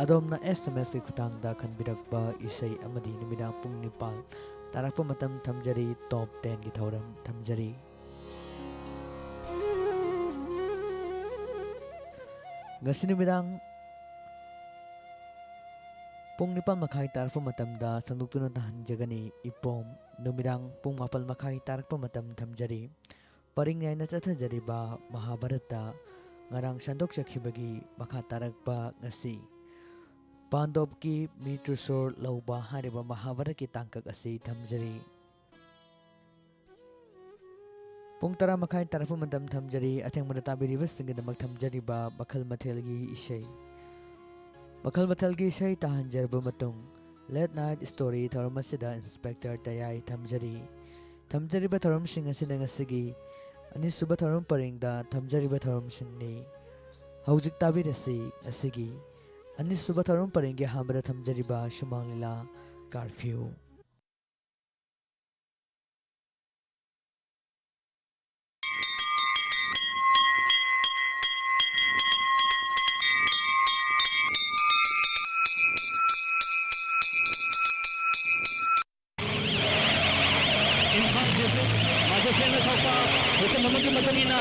ꯑꯗꯣꯝꯅ ꯑꯦꯁ ꯑꯦꯝ ꯑꯦꯁꯀꯤ ꯈꯨꯠꯊꯥꯡꯗ ꯈꯟꯕꯤꯔꯛꯄ ꯏꯁꯩ ꯑꯃꯗꯤ ꯅꯨꯃꯤꯗꯥꯡ ꯄꯨꯡ ꯅꯤꯄꯥꯟ ꯇꯥꯔꯛꯄ ꯃꯇꯝ ꯊꯝꯖꯔꯤ, ꯇꯣꯞ ꯇꯦꯟꯒꯤ ꯊꯧꯔꯝ ꯊꯝꯖꯔꯤ꯫ ꯉꯁꯤ ꯅꯨꯃꯤꯗꯥꯡ ꯄꯨꯡ ꯅꯤꯄꯥꯟ ꯃꯈꯥꯏ ꯇꯥꯔꯛꯄ ꯃꯇꯝꯗ ꯁꯟꯗꯣꯛꯇꯨꯅ ꯇꯥꯍꯟꯖꯒꯅꯤ ꯏꯄꯣꯝ꯫ ꯅꯨꯃꯤꯗꯥꯡ ꯄꯨꯡ ꯃꯥꯄꯟ ꯃꯈꯥꯏ ꯇꯥꯔꯛꯄ ꯃꯇꯝ ꯊꯝꯖꯔꯤ꯫ ꯄꯔꯤꯡ ꯅꯥꯏꯅ ꯆꯠꯊꯖꯔꯤꯕ ꯃꯍꯥꯚꯥꯔꯠꯇ ꯉꯔꯥꯡ ꯁꯟꯗꯣꯛꯆꯈꯤꯕꯒꯤ ꯃꯈꯥ ꯇꯥꯔꯛꯄ ꯉꯁꯤ ꯄꯥꯟꯗꯣꯞꯀꯤ ꯃꯤ ꯇ꯭ꯔꯤꯁꯣꯔ ꯂꯧꯕ ꯍꯥꯏꯔꯤꯕ ꯃꯍꯥꯚꯥꯔꯠꯀꯤ ꯇꯥꯡꯀꯛ ꯑꯁꯤ ꯊꯝꯖꯔꯤ꯫ ꯄꯨꯡ ꯇꯔꯥ ꯃꯈꯥꯏ ꯇꯥꯔꯛꯄ ꯃꯇꯝ ꯊꯝꯖꯔꯤ꯫ ꯑꯊꯦꯡꯕꯗ ꯇꯥꯕꯤꯔꯤꯕꯁꯤꯡꯒꯤꯗꯃꯛ ꯊꯝꯖꯔꯤꯕ ꯃꯈꯜ ꯃꯊꯦꯜꯒꯤ ꯏꯁꯩ꯫ ꯃꯈꯜ ꯃꯊꯦꯜꯒꯤ ꯏꯁꯩ ꯇꯥꯍꯟꯖꯔꯕ ꯃꯇꯨꯡ, ꯂꯦꯠ ꯅꯥꯏꯠ ꯁ꯭ꯇꯣꯔꯤ ꯊꯧꯔꯝ ꯑꯁꯤꯗ ꯏꯟꯁꯄꯦꯛꯇꯔ ꯇꯌꯥꯏ ꯊꯝꯖꯔꯤ꯫ ꯊꯝꯖꯔꯤꯕ ꯊꯧꯔꯝꯁꯤꯡ ꯑꯁꯤꯅ ꯉꯁꯤꯒꯤ ꯑꯅꯤꯁꯨꯕ ꯊꯧꯔꯝ ꯄꯔꯦꯡꯗ ꯊꯝꯖꯔꯤꯕ ꯊꯧꯔꯝꯁꯤꯡꯅꯤ꯫ ꯍꯧꯖꯤꯛ ꯇꯥꯕꯤꯔꯁꯤ ꯉꯁꯤꯒꯤ ꯑꯅꯤꯁꯨꯕ ꯊꯧꯔꯝ ꯄꯔꯦꯡꯒꯤ ꯑꯍꯥꯟꯕꯗ ꯊꯝꯖꯔꯤꯕ ꯁꯨꯃꯥꯡ ꯂꯤꯂꯥ ꯀꯥꯔꯐ꯭ꯌꯨ꯫ ꯏꯝꯐꯥꯜ ꯗꯤꯁꯇ꯭ꯔꯤꯛ ꯃꯦꯖꯤꯁꯇ꯭ꯔꯦꯠꯅ ꯊꯣꯛꯄ ꯍꯨꯀꯨꯝ ꯑꯃꯒꯤ ꯃꯇꯨꯡ ꯏꯟꯅ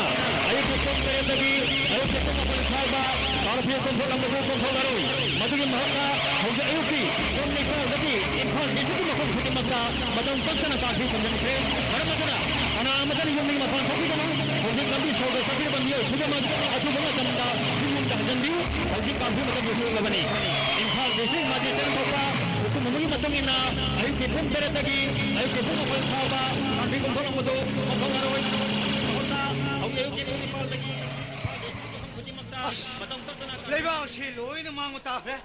ꯑꯌꯨꯛꯀꯤ ꯄꯨꯡ ꯇꯔꯦꯠꯇꯒꯤ ꯑꯌꯨꯛꯀꯤ ꯄꯨꯡ ꯃꯥꯄꯟ ꯐꯥꯎꯕ ꯀꯥꯔꯐ꯭ꯌꯨ ꯀꯣꯝꯊꯣꯛꯂꯝꯕꯗꯨ ꯀꯣꯝꯊꯣꯛꯂꯔꯣꯏ꯫ ꯃꯗꯨꯒꯤ ꯃꯍꯨꯠꯇ ꯍꯧꯖꯤꯛ ꯑꯌꯨꯛꯀꯤ ꯄꯨꯡ ꯅꯤꯄꯥꯟꯗꯒꯤ ꯏꯝꯐꯥꯜ ꯗꯤꯁꯇ꯭ꯔꯤꯛꯀꯤ ꯃꯐꯝ ꯈꯨꯗꯤꯡꯃꯛꯇ ꯃꯇꯝ ꯀꯛꯇꯅ ꯀꯥꯔꯐ꯭ꯌꯨ ꯊꯝꯖꯤꯟꯈ꯭ꯔꯦ꯫ ꯃꯔꯝ ꯑꯗꯨꯅ ꯀꯅꯥ ꯑꯃꯠꯇꯅ ꯌꯨꯝꯗꯒꯤ ꯃꯄꯥꯟ ꯊꯣꯛꯄꯤꯒꯅꯨ꯫ ꯍꯧꯖꯤꯛ ꯂꯝꯕꯤ ꯁꯣꯔꯣꯛꯇ ꯆꯠꯄꯤꯔꯤꯕ ꯃꯤꯑꯣꯏ ꯈꯨꯗꯤꯡꯃꯛ ꯑꯊꯨꯕ ꯃꯇꯝꯗ ꯌꯨꯝ ꯌꯨꯝꯗ ꯍꯟꯖꯤꯟꯕꯤꯌꯨ꯫ ꯍꯧꯖꯤꯛ ꯀꯥꯔꯐ꯭ꯌꯨ ꯃꯇꯝ ꯂꯣꯏꯁꯤꯜꯂꯛꯂꯕꯅꯤ꯫ ꯏꯝꯐꯥꯜ ꯗꯤꯁꯇ꯭ꯔꯤꯛ ꯃꯦꯖꯤꯁꯇ꯭ꯔꯦꯠꯅ ꯊꯣꯛꯄ ꯍꯨꯀꯨꯝ ꯑꯃꯒꯤ ꯃꯇꯨꯡ ꯏꯟꯅ ꯑꯌꯨꯛꯀꯤ ꯄꯨꯡ ꯇꯔꯦꯠꯇꯒꯤ ꯑꯌꯨꯛꯀꯤ ꯄꯨꯡ ꯃꯥꯄꯟ ꯐꯥꯎꯕ ꯀꯥꯔꯐ꯭ꯌꯨ ꯀꯣꯝꯊꯣꯛꯂꯝꯕꯗꯨ ꯀꯣꯝꯊꯣꯛꯂꯔꯣꯏ꯫ ꯃꯍꯨꯠꯇ ꯍꯧꯖꯤꯛ ꯑꯌꯨꯛꯀꯤ ꯄꯨꯡ ꯅꯤꯄꯥꯟꯗꯒꯤ ꯏꯝꯐꯥꯜ ꯗꯤꯁꯇ꯭ꯔꯤꯛ ꯃꯐꯝ ꯈꯨꯗꯤꯡꯃꯛꯇ ꯑꯁ! ꯃꯇꯝ ꯀꯛꯇꯅ ꯂꯩꯕꯥꯛ ꯑꯁꯤ ꯂꯣꯏꯅ ꯃꯥꯡꯕ ꯇꯥꯈ꯭ꯔꯦ꯫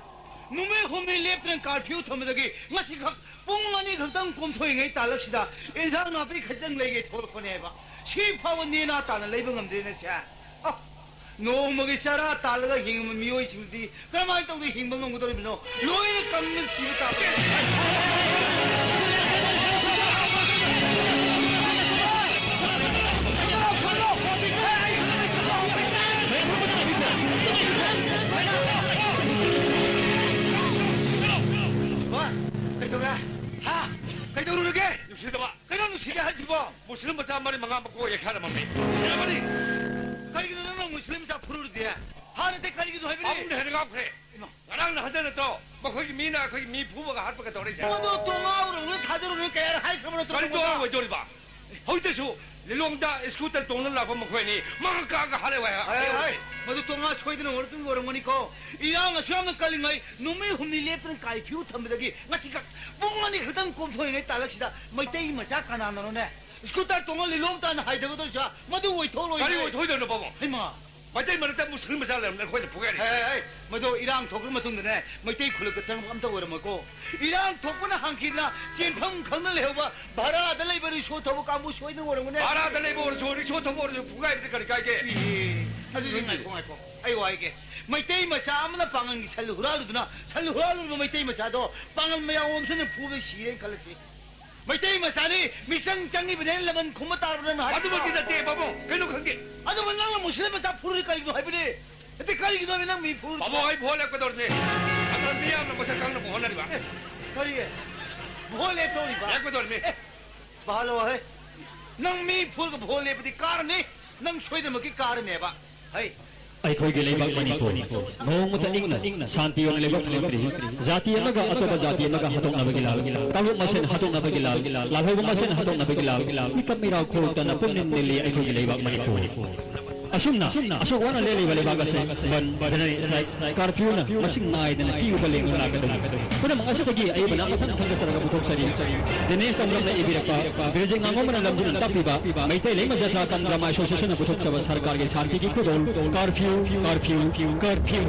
ꯅꯨꯃꯤꯠ ꯍꯨꯝꯅꯤ ꯂꯦꯞꯇꯅ ꯀꯥꯔꯐ꯭ꯌꯨ ꯊꯝꯕꯗꯒꯤ ꯉꯁꯤꯈꯛ ꯄꯨꯡ ꯑꯅꯤ ꯈꯛꯇꯪ ꯀꯣꯝꯊꯣꯛꯏꯉꯩ ꯇꯥꯂꯛꯁꯤꯗ ꯏꯟꯁꯥꯡ ꯅꯥꯄꯤ ꯈꯖꯤꯛꯇꯪ ꯂꯩꯒꯦ ꯊꯣꯛꯂꯛꯄꯅꯦꯕ꯫ ꯁꯤ ꯐꯥꯎꯕ ꯅꯦꯅꯥ ꯇꯥꯅ ꯂꯩꯕ ꯉꯝꯗ꯭ꯔꯦꯅꯦ ꯁꯦ꯫ ꯑ, ꯅꯣꯡꯃꯒꯤ ꯆꯔꯥ ꯇꯥꯜꯂꯒ ꯍꯤꯡꯕ ꯃꯤꯑꯣꯏꯁꯤꯡꯗꯤ ꯀꯔꯝꯍꯥꯏꯅ ꯇꯧꯗꯅ ꯍꯤꯡꯕ ꯉꯝꯒꯗꯧꯔꯤꯕꯅꯣ? ꯂꯣꯏꯅ ꯀꯪꯗꯅ ꯁꯤꯕ ꯇꯥꯕꯅꯤ꯫ ꯀꯩꯗꯧꯔꯦ? ꯍꯥ? ꯀꯩꯗꯧꯔꯨꯔꯒꯦ? ꯅꯨꯡꯁꯤꯗꯕ꯫ ꯀꯩꯅꯣ ꯅꯨꯡꯁꯤꯗꯦ ꯍꯥꯏꯁꯤꯕꯣ? ꯃꯨꯁꯂꯤꯝ ꯃꯆꯥ ꯃꯔꯤ ꯃꯉꯥ ꯃꯀꯣꯛ ꯌꯩꯈꯥꯏꯔꯝꯃꯝꯃꯤ꯫ ꯁꯤꯔꯝꯃꯅꯤ꯫ ꯀꯔꯤꯒꯤꯅꯣ ꯅꯪꯅ ꯃꯨꯁꯂꯤꯝ ꯃꯆꯥ ꯐꯨꯔꯨꯔꯤꯗꯤ? ꯍꯥꯟꯅꯗꯤ ꯀꯔꯤꯒꯤꯅꯣ ꯍꯥꯏꯕꯅꯤ? ꯑꯍꯨꯝꯅ ꯍꯦꯟꯅ ꯉꯥꯎꯈ꯭ꯔꯦ꯫ ꯏꯃꯥ꯫ ꯉꯔꯥꯡ ꯅꯍꯥꯟꯗ ꯅꯠꯇ꯭ꯔꯣ ꯃꯈꯣꯏꯒꯤ ꯃꯤꯅ ꯑꯩꯈꯣꯏꯒꯤ ꯃꯤ ꯐꯨꯕꯒ ꯍꯥꯠꯄꯒ ꯇꯧꯔꯛꯏꯁꯦ? ꯃꯗꯨ ꯇꯣꯉꯥꯎꯔꯨꯅꯨ, ꯊꯥꯖꯔꯨꯅꯨ, ꯀꯌꯥꯔ ꯍꯥꯏꯈ꯭ꯔꯕ ꯅꯠꯇ꯭ꯔꯣ ꯀꯔꯤ ꯅꯉꯣꯟꯗ? ꯇꯣꯉꯥꯎꯔꯣꯏꯗꯣꯔꯤꯕ? ꯍꯧꯖꯤꯛꯇꯁꯨ ꯂꯤꯂꯣꯡꯗ ꯁ꯭ꯀꯨꯇꯔ ꯇꯣꯡꯗꯨꯅ ꯂꯥꯛꯄ ꯃꯈꯣꯏ ꯑꯅꯤ ꯃꯉꯛ ꯀꯛꯑꯒ ꯍꯥꯠꯂꯦ ꯍꯥꯏ꯫ ꯍꯥꯏ, ꯍꯥꯏ, ꯍꯥꯏ꯫ ꯃꯗꯨ ꯇꯣꯉꯥ ꯁꯣꯏꯗꯅ ꯑꯣꯏꯔꯛꯇꯨꯅ ꯑꯣꯏꯔꯝꯒꯅꯤꯀꯣ꯫ ꯏꯔꯥꯡ ꯑꯁꯨꯛ ꯌꯥꯝꯅ ꯀꯜꯂꯤꯉꯩ ꯅꯨꯃꯤꯠ ꯍꯨꯝꯅꯤ ꯂꯦꯞꯇꯅ ꯀꯥꯏꯐꯤꯌꯨ ꯊꯝꯕꯗꯒꯤ ꯉꯁꯤꯈꯛ ꯄꯨꯡ ꯑꯅꯤ ꯈꯛꯇꯪ ꯀꯣꯝꯊꯣꯛꯏꯉꯩ ꯇꯥꯂꯛꯁꯤꯗ ꯃꯩꯇꯩ ꯃꯆꯥ ꯀꯅꯥꯅꯅꯣꯅꯦ ꯁ꯭ꯀꯨꯇꯔ ꯇꯣꯡꯉ ꯂꯤꯂꯣꯡ ꯇꯥꯟꯅ ꯍꯥꯏꯊꯒꯗꯧꯔꯤꯁꯦ? ꯃꯗꯨ ꯑꯣꯏꯊꯣꯛꯂꯣꯏ꯫ ꯀꯔꯤ ꯑꯣꯏꯊꯣꯛꯏꯗꯣꯏꯅꯣ, ꯄꯥꯕꯨꯡ? ꯍꯩꯃꯥ! ꯃꯩꯇꯩ ꯃꯔꯛꯇ ꯃꯨꯁꯂꯤꯝ ꯃꯆꯥ ꯂꯩꯔꯝꯅ ꯑꯩꯈꯣꯏꯅ ꯐꯨꯒꯥꯏꯔꯤ꯫ ꯍꯦ, ꯍꯦ, ꯍꯦ, ꯃꯗꯨ ꯏꯔꯥꯡ ꯊꯣꯛꯈ꯭ꯔ ꯃꯇꯨꯡꯗꯅꯦ, ꯃꯩꯇꯩ ꯈꯨꯜꯂꯛꯇ ꯆꯪꯕ ꯑꯝꯇ ꯑꯣꯏꯔꯝꯃꯣꯏꯀꯣ꯫ ꯏꯔꯥꯡ ꯊꯣꯛꯄꯅ ꯍꯥꯡꯈꯤꯗꯅ ꯆꯦꯟꯐꯝ ꯈꯪꯗ ꯂꯩꯍꯧꯕ ꯚꯔꯥꯗ ꯂꯩꯕ ꯔꯤꯛꯁꯣ ꯊꯧꯕ ꯀꯥꯡꯕꯨ ꯁꯣꯏꯗꯅ ꯑꯣꯏꯔꯝꯒꯅꯦ꯫ ꯚꯔꯥꯗ ꯂꯩꯕ ꯑꯣꯏꯔꯁꯨ, ꯔꯤꯛꯁꯣ ꯊꯧꯕ ꯑꯣꯏꯔꯁꯨ ꯐꯨꯒꯥꯏꯕꯗ ꯀꯔꯤ ꯀꯥꯏꯒꯦ? ꯑꯦ, ꯑꯗꯨꯗꯤ ꯉꯥꯏꯈꯣ, ꯉꯥꯏꯈꯣ꯫ ꯑꯩ ꯋꯥ ꯍꯥꯏꯒꯦ꯫ ꯃꯩꯇꯩ ꯃꯆꯥ ꯑꯃꯅ ꯄꯥꯡꯒꯜꯒꯤ ꯁꯟ ꯍꯨꯔꯥꯜꯂꯨꯗꯨꯅ, ꯁꯟ ꯍꯨꯔꯥꯜꯂꯨꯔꯤꯕ ꯃꯩꯇꯩ ꯃꯆꯥꯗꯣ ꯄꯥꯡꯒꯜ ꯃꯌꯥꯝ ꯑꯣꯝꯁꯤꯟꯅ ꯐꯨꯕꯗ ꯁꯤꯔꯦꯅ ꯈꯜꯂꯁꯤ꯫ ꯃꯩꯇꯩ ꯃꯆꯥꯅꯤ, ꯃꯤꯆꯪ ꯆꯪꯉꯤꯕꯅꯦꯅ ꯂꯃꯟ ꯈꯨꯝꯕ ꯇꯥꯔꯕ ꯅꯪꯅ ꯍꯥꯏꯔꯤꯕ? ꯑꯗꯨꯃꯛꯇꯤ ꯅꯠꯇꯦ, ꯄꯥꯕꯨꯡ꯫ ꯀꯩꯅꯣ ꯈꯪꯗꯦ꯫ ꯑꯗꯨꯕꯨ ꯅꯪꯅ ꯃꯨꯁꯂꯤꯝ ꯃꯆꯥ ꯐꯨꯔꯨꯔꯤ ꯀꯔꯤꯒꯤꯅꯣ ꯍꯥꯏꯕꯅꯤ? ꯅꯠꯇꯦ, ꯀꯔꯤꯒꯤꯅꯣ ꯍꯥꯏꯕ ꯅꯪ ꯃꯤ ꯐꯨꯔꯨꯔꯤ? ꯄꯥꯕꯨꯡ, ꯑꯩ ꯚꯣꯠ ꯂꯦꯞꯀꯗꯧꯔꯤꯅꯦ꯫ ꯑꯗꯣ ꯃꯤꯌꯥꯝꯅ ꯃꯁꯛ ꯈꯪꯅꯕ ꯍꯣꯠꯅꯔꯤꯕ꯫ ꯑꯦ, ꯀꯔꯤ? ꯚꯣꯠ ꯂꯦꯞꯇꯧꯔꯤꯕ? ꯂꯦꯞꯀꯗꯧꯔꯤꯅꯦ꯫ ꯑꯦ, ꯚꯥꯂꯣ ꯍꯦ꯫ ꯅꯪ ꯃꯤ ꯐꯨꯔꯒ ꯚꯣꯠ ꯂꯦꯞꯄꯗꯤ ꯀꯥꯔꯅꯤ꯫ ꯅꯪ ꯁꯣꯏꯗꯅꯃꯛꯀꯤ ꯀꯥꯔꯅꯦꯕ꯫ ꯍꯩ꯫ ꯑꯩꯈꯣꯏꯒꯤ ꯂꯩꯕꯥꯛ ꯃꯅꯤꯄꯨꯔ ꯅꯣꯡꯃꯇ ꯏꯪꯅ ꯁꯥꯟꯇꯤ ꯑꯣꯏꯅ ꯂꯩꯕ ꯐꯪꯂꯛꯇ꯭ꯔꯤ꯫ ꯖꯥꯇꯤ ꯑꯃꯒ ꯑꯇꯣꯞꯄ ꯖꯥꯇꯤ ꯑꯃꯒ ꯍꯥꯠꯇꯣꯛꯅꯕꯒꯤ ꯂꯥꯜ, ꯀꯥꯡꯂꯨꯞ ꯃꯁꯦꯟ ꯍꯥꯠꯇꯣꯛꯅꯕꯒꯤ ꯂꯥꯜ, ꯂꯥꯜꯍꯧꯕ ꯃꯁꯦꯟ ꯍꯥꯠꯇꯣꯛꯅꯕꯒꯤ ꯂꯥꯜ, ꯃꯤꯀꯞ ꯃꯤꯔꯥꯎ ꯈꯣꯛꯇꯅ ꯄꯨꯝꯅꯤꯡ ꯅꯤꯜꯂꯤ ꯑꯩꯈꯣꯏꯒꯤ ꯂꯩꯕꯥꯛ ꯃꯅꯤꯄꯨꯔ꯫ ꯑꯁꯨꯝꯅ ꯑꯁꯨꯛ ꯋꯥꯅ ꯂꯦꯜꯂꯤꯕ ꯂꯩꯕꯥꯛ ꯑꯁꯦ ꯕꯟ, ꯖꯦꯅꯔꯦꯜ ꯁ꯭ꯇ꯭ꯔꯥꯏꯛ, ꯀꯥꯔꯐ꯭ꯌꯨꯅ ꯃꯁꯤꯡ ꯅꯥꯏꯗꯅ ꯄꯤꯕ ꯂꯦꯡꯗꯨꯅ ꯂꯥꯛꯀꯗꯧꯔꯤ꯫ ꯄꯨꯝꯅꯃꯛ ꯑꯁꯤꯗꯒꯤ ꯑꯏꯕꯅ ꯃꯊꯪ ꯊꯪꯒꯠꯆꯔꯒ ꯄꯨꯊꯣꯛꯆꯔꯤ꯫ ꯗꯤꯅꯦꯁ ꯇꯣꯝꯂꯝꯅ ꯏꯕꯤꯔꯛꯄ ꯕꯤꯔꯖꯤꯠ ꯉꯥꯉꯣꯝꯕꯅ ꯂꯝꯖꯤꯡꯗꯨꯅ ꯇꯥꯛꯄꯤꯕ ꯃꯩꯇꯩ ꯂꯩꯃ ꯖꯇ꯭ꯔꯥ ꯀꯝ ꯗ꯭ꯔꯃꯥ ꯑꯦꯁꯣꯁꯤꯌꯦꯁꯟꯅ ꯄꯨꯊꯣꯛꯆꯕ ꯁꯔꯀꯥꯔꯒꯤ ꯁꯥꯟꯇꯤꯒꯤ ꯈꯨꯗꯣꯜ ꯀꯥꯔꯐ꯭ꯌꯨ, ꯀꯥꯔꯐ꯭ꯌꯨ, ꯀꯥꯔꯐ꯭ꯌꯨ꯫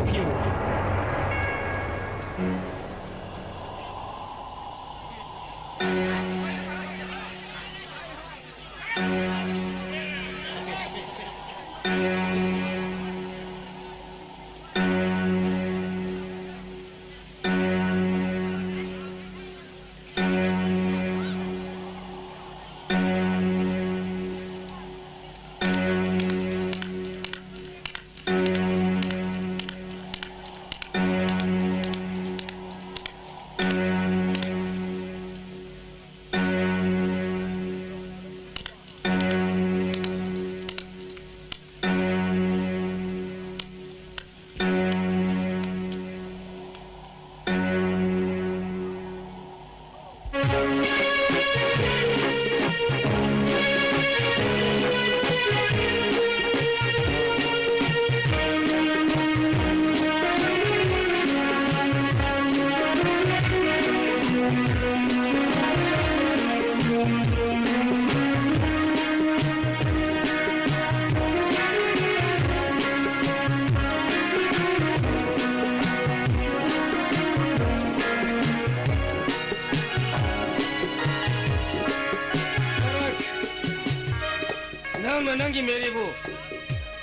ꯅꯪꯅ ꯅꯪꯒꯤ ꯃꯦꯔꯤꯕꯨ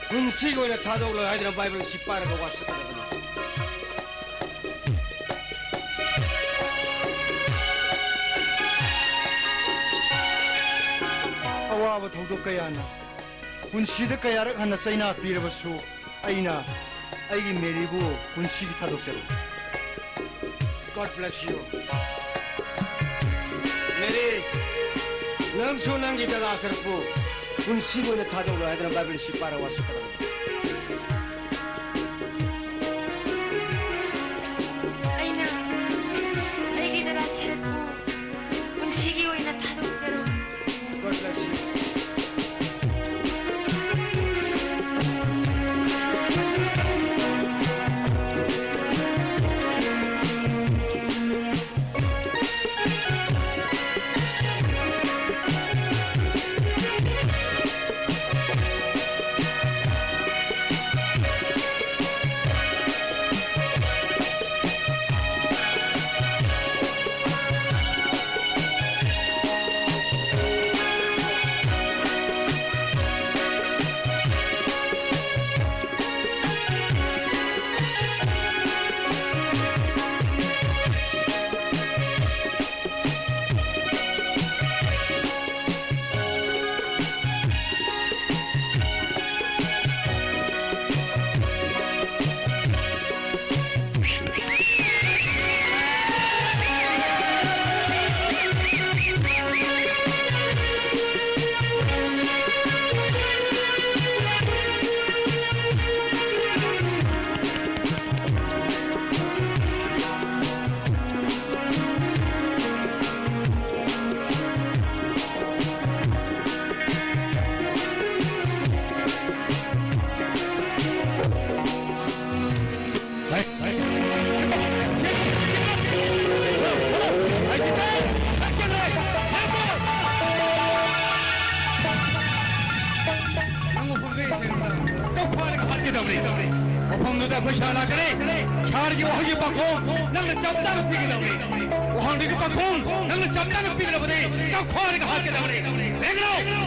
ꯄꯨꯟꯁꯤꯒꯤ ꯑꯣꯏꯅ ꯊꯥꯗꯣꯛꯂꯣꯏ ꯍꯥꯏꯗꯨꯅ ꯕꯥꯏꯕꯜ ꯑꯁꯤ ꯄꯥꯔꯒ ꯋꯥꯁꯛꯀꯗꯕꯅꯤ꯫ ꯑꯋꯥꯕ ꯊꯧꯗꯣꯛ ꯀꯌꯥꯅ ꯄꯨꯟꯁꯤꯗ ꯀꯌꯥꯔꯛ ꯍꯟꯅ ꯆꯩꯅꯥ ꯄꯤꯔꯕꯁꯨ, ꯑꯩꯅ ꯑꯩꯒꯤ ꯃꯦꯔꯤꯕꯨ ꯄꯨꯟꯁꯤꯒꯤ ꯊꯥꯗꯣꯛꯆꯔꯤ꯫ God bless you꯫ ꯃꯦꯔꯤ, ꯅꯪꯁꯨ ꯅꯪꯒꯤ ꯗꯗꯥ ꯁꯔꯨꯛꯄꯨ ꯄꯨꯟꯁꯤꯒꯤ ꯑꯣꯏꯅ ꯊꯥꯗꯣꯛꯂꯣꯏ ꯍꯥꯏꯗꯨꯅ ꯕꯥꯏꯕꯜ ꯑꯁꯤ ꯄꯥꯔꯒ ꯋꯥꯁꯛꯀꯗꯕꯅꯤ꯫ ꯑꯩꯅ ꯑꯩꯒꯤ ꯗꯗꯥ ꯁꯔꯨꯛꯄꯨ ꯄꯨꯟꯁꯤꯒꯤ ꯑꯣꯏꯅ ꯊꯥꯗꯣꯛꯆꯔꯣꯏ꯫ God bless you꯫ ꯃꯐꯝꯗꯨꯗ ꯑꯩꯈꯣꯏ ꯁꯥꯔ ꯂꯥꯛꯀꯅꯤ꯫ ꯁꯥꯔꯒꯤ ꯋꯥꯍꯪꯒꯤ ꯄꯥꯎꯈꯨꯝ ꯅꯪꯅ ꯆꯞ ꯆꯥꯅ ꯄꯤꯒꯗꯕꯅꯤ꯫ ꯋꯥꯍꯪꯗꯨꯒꯤ ꯄꯥꯎꯈꯨꯝ ꯅꯪꯅ ꯆꯞ ꯆꯥꯅ ꯄꯤꯗ꯭ꯔꯕꯗꯤ ꯀꯛꯐꯥꯔꯒ ꯍꯥꯠꯀꯗꯕꯅꯤ꯫ ꯂꯦꯡꯒꯅꯨ!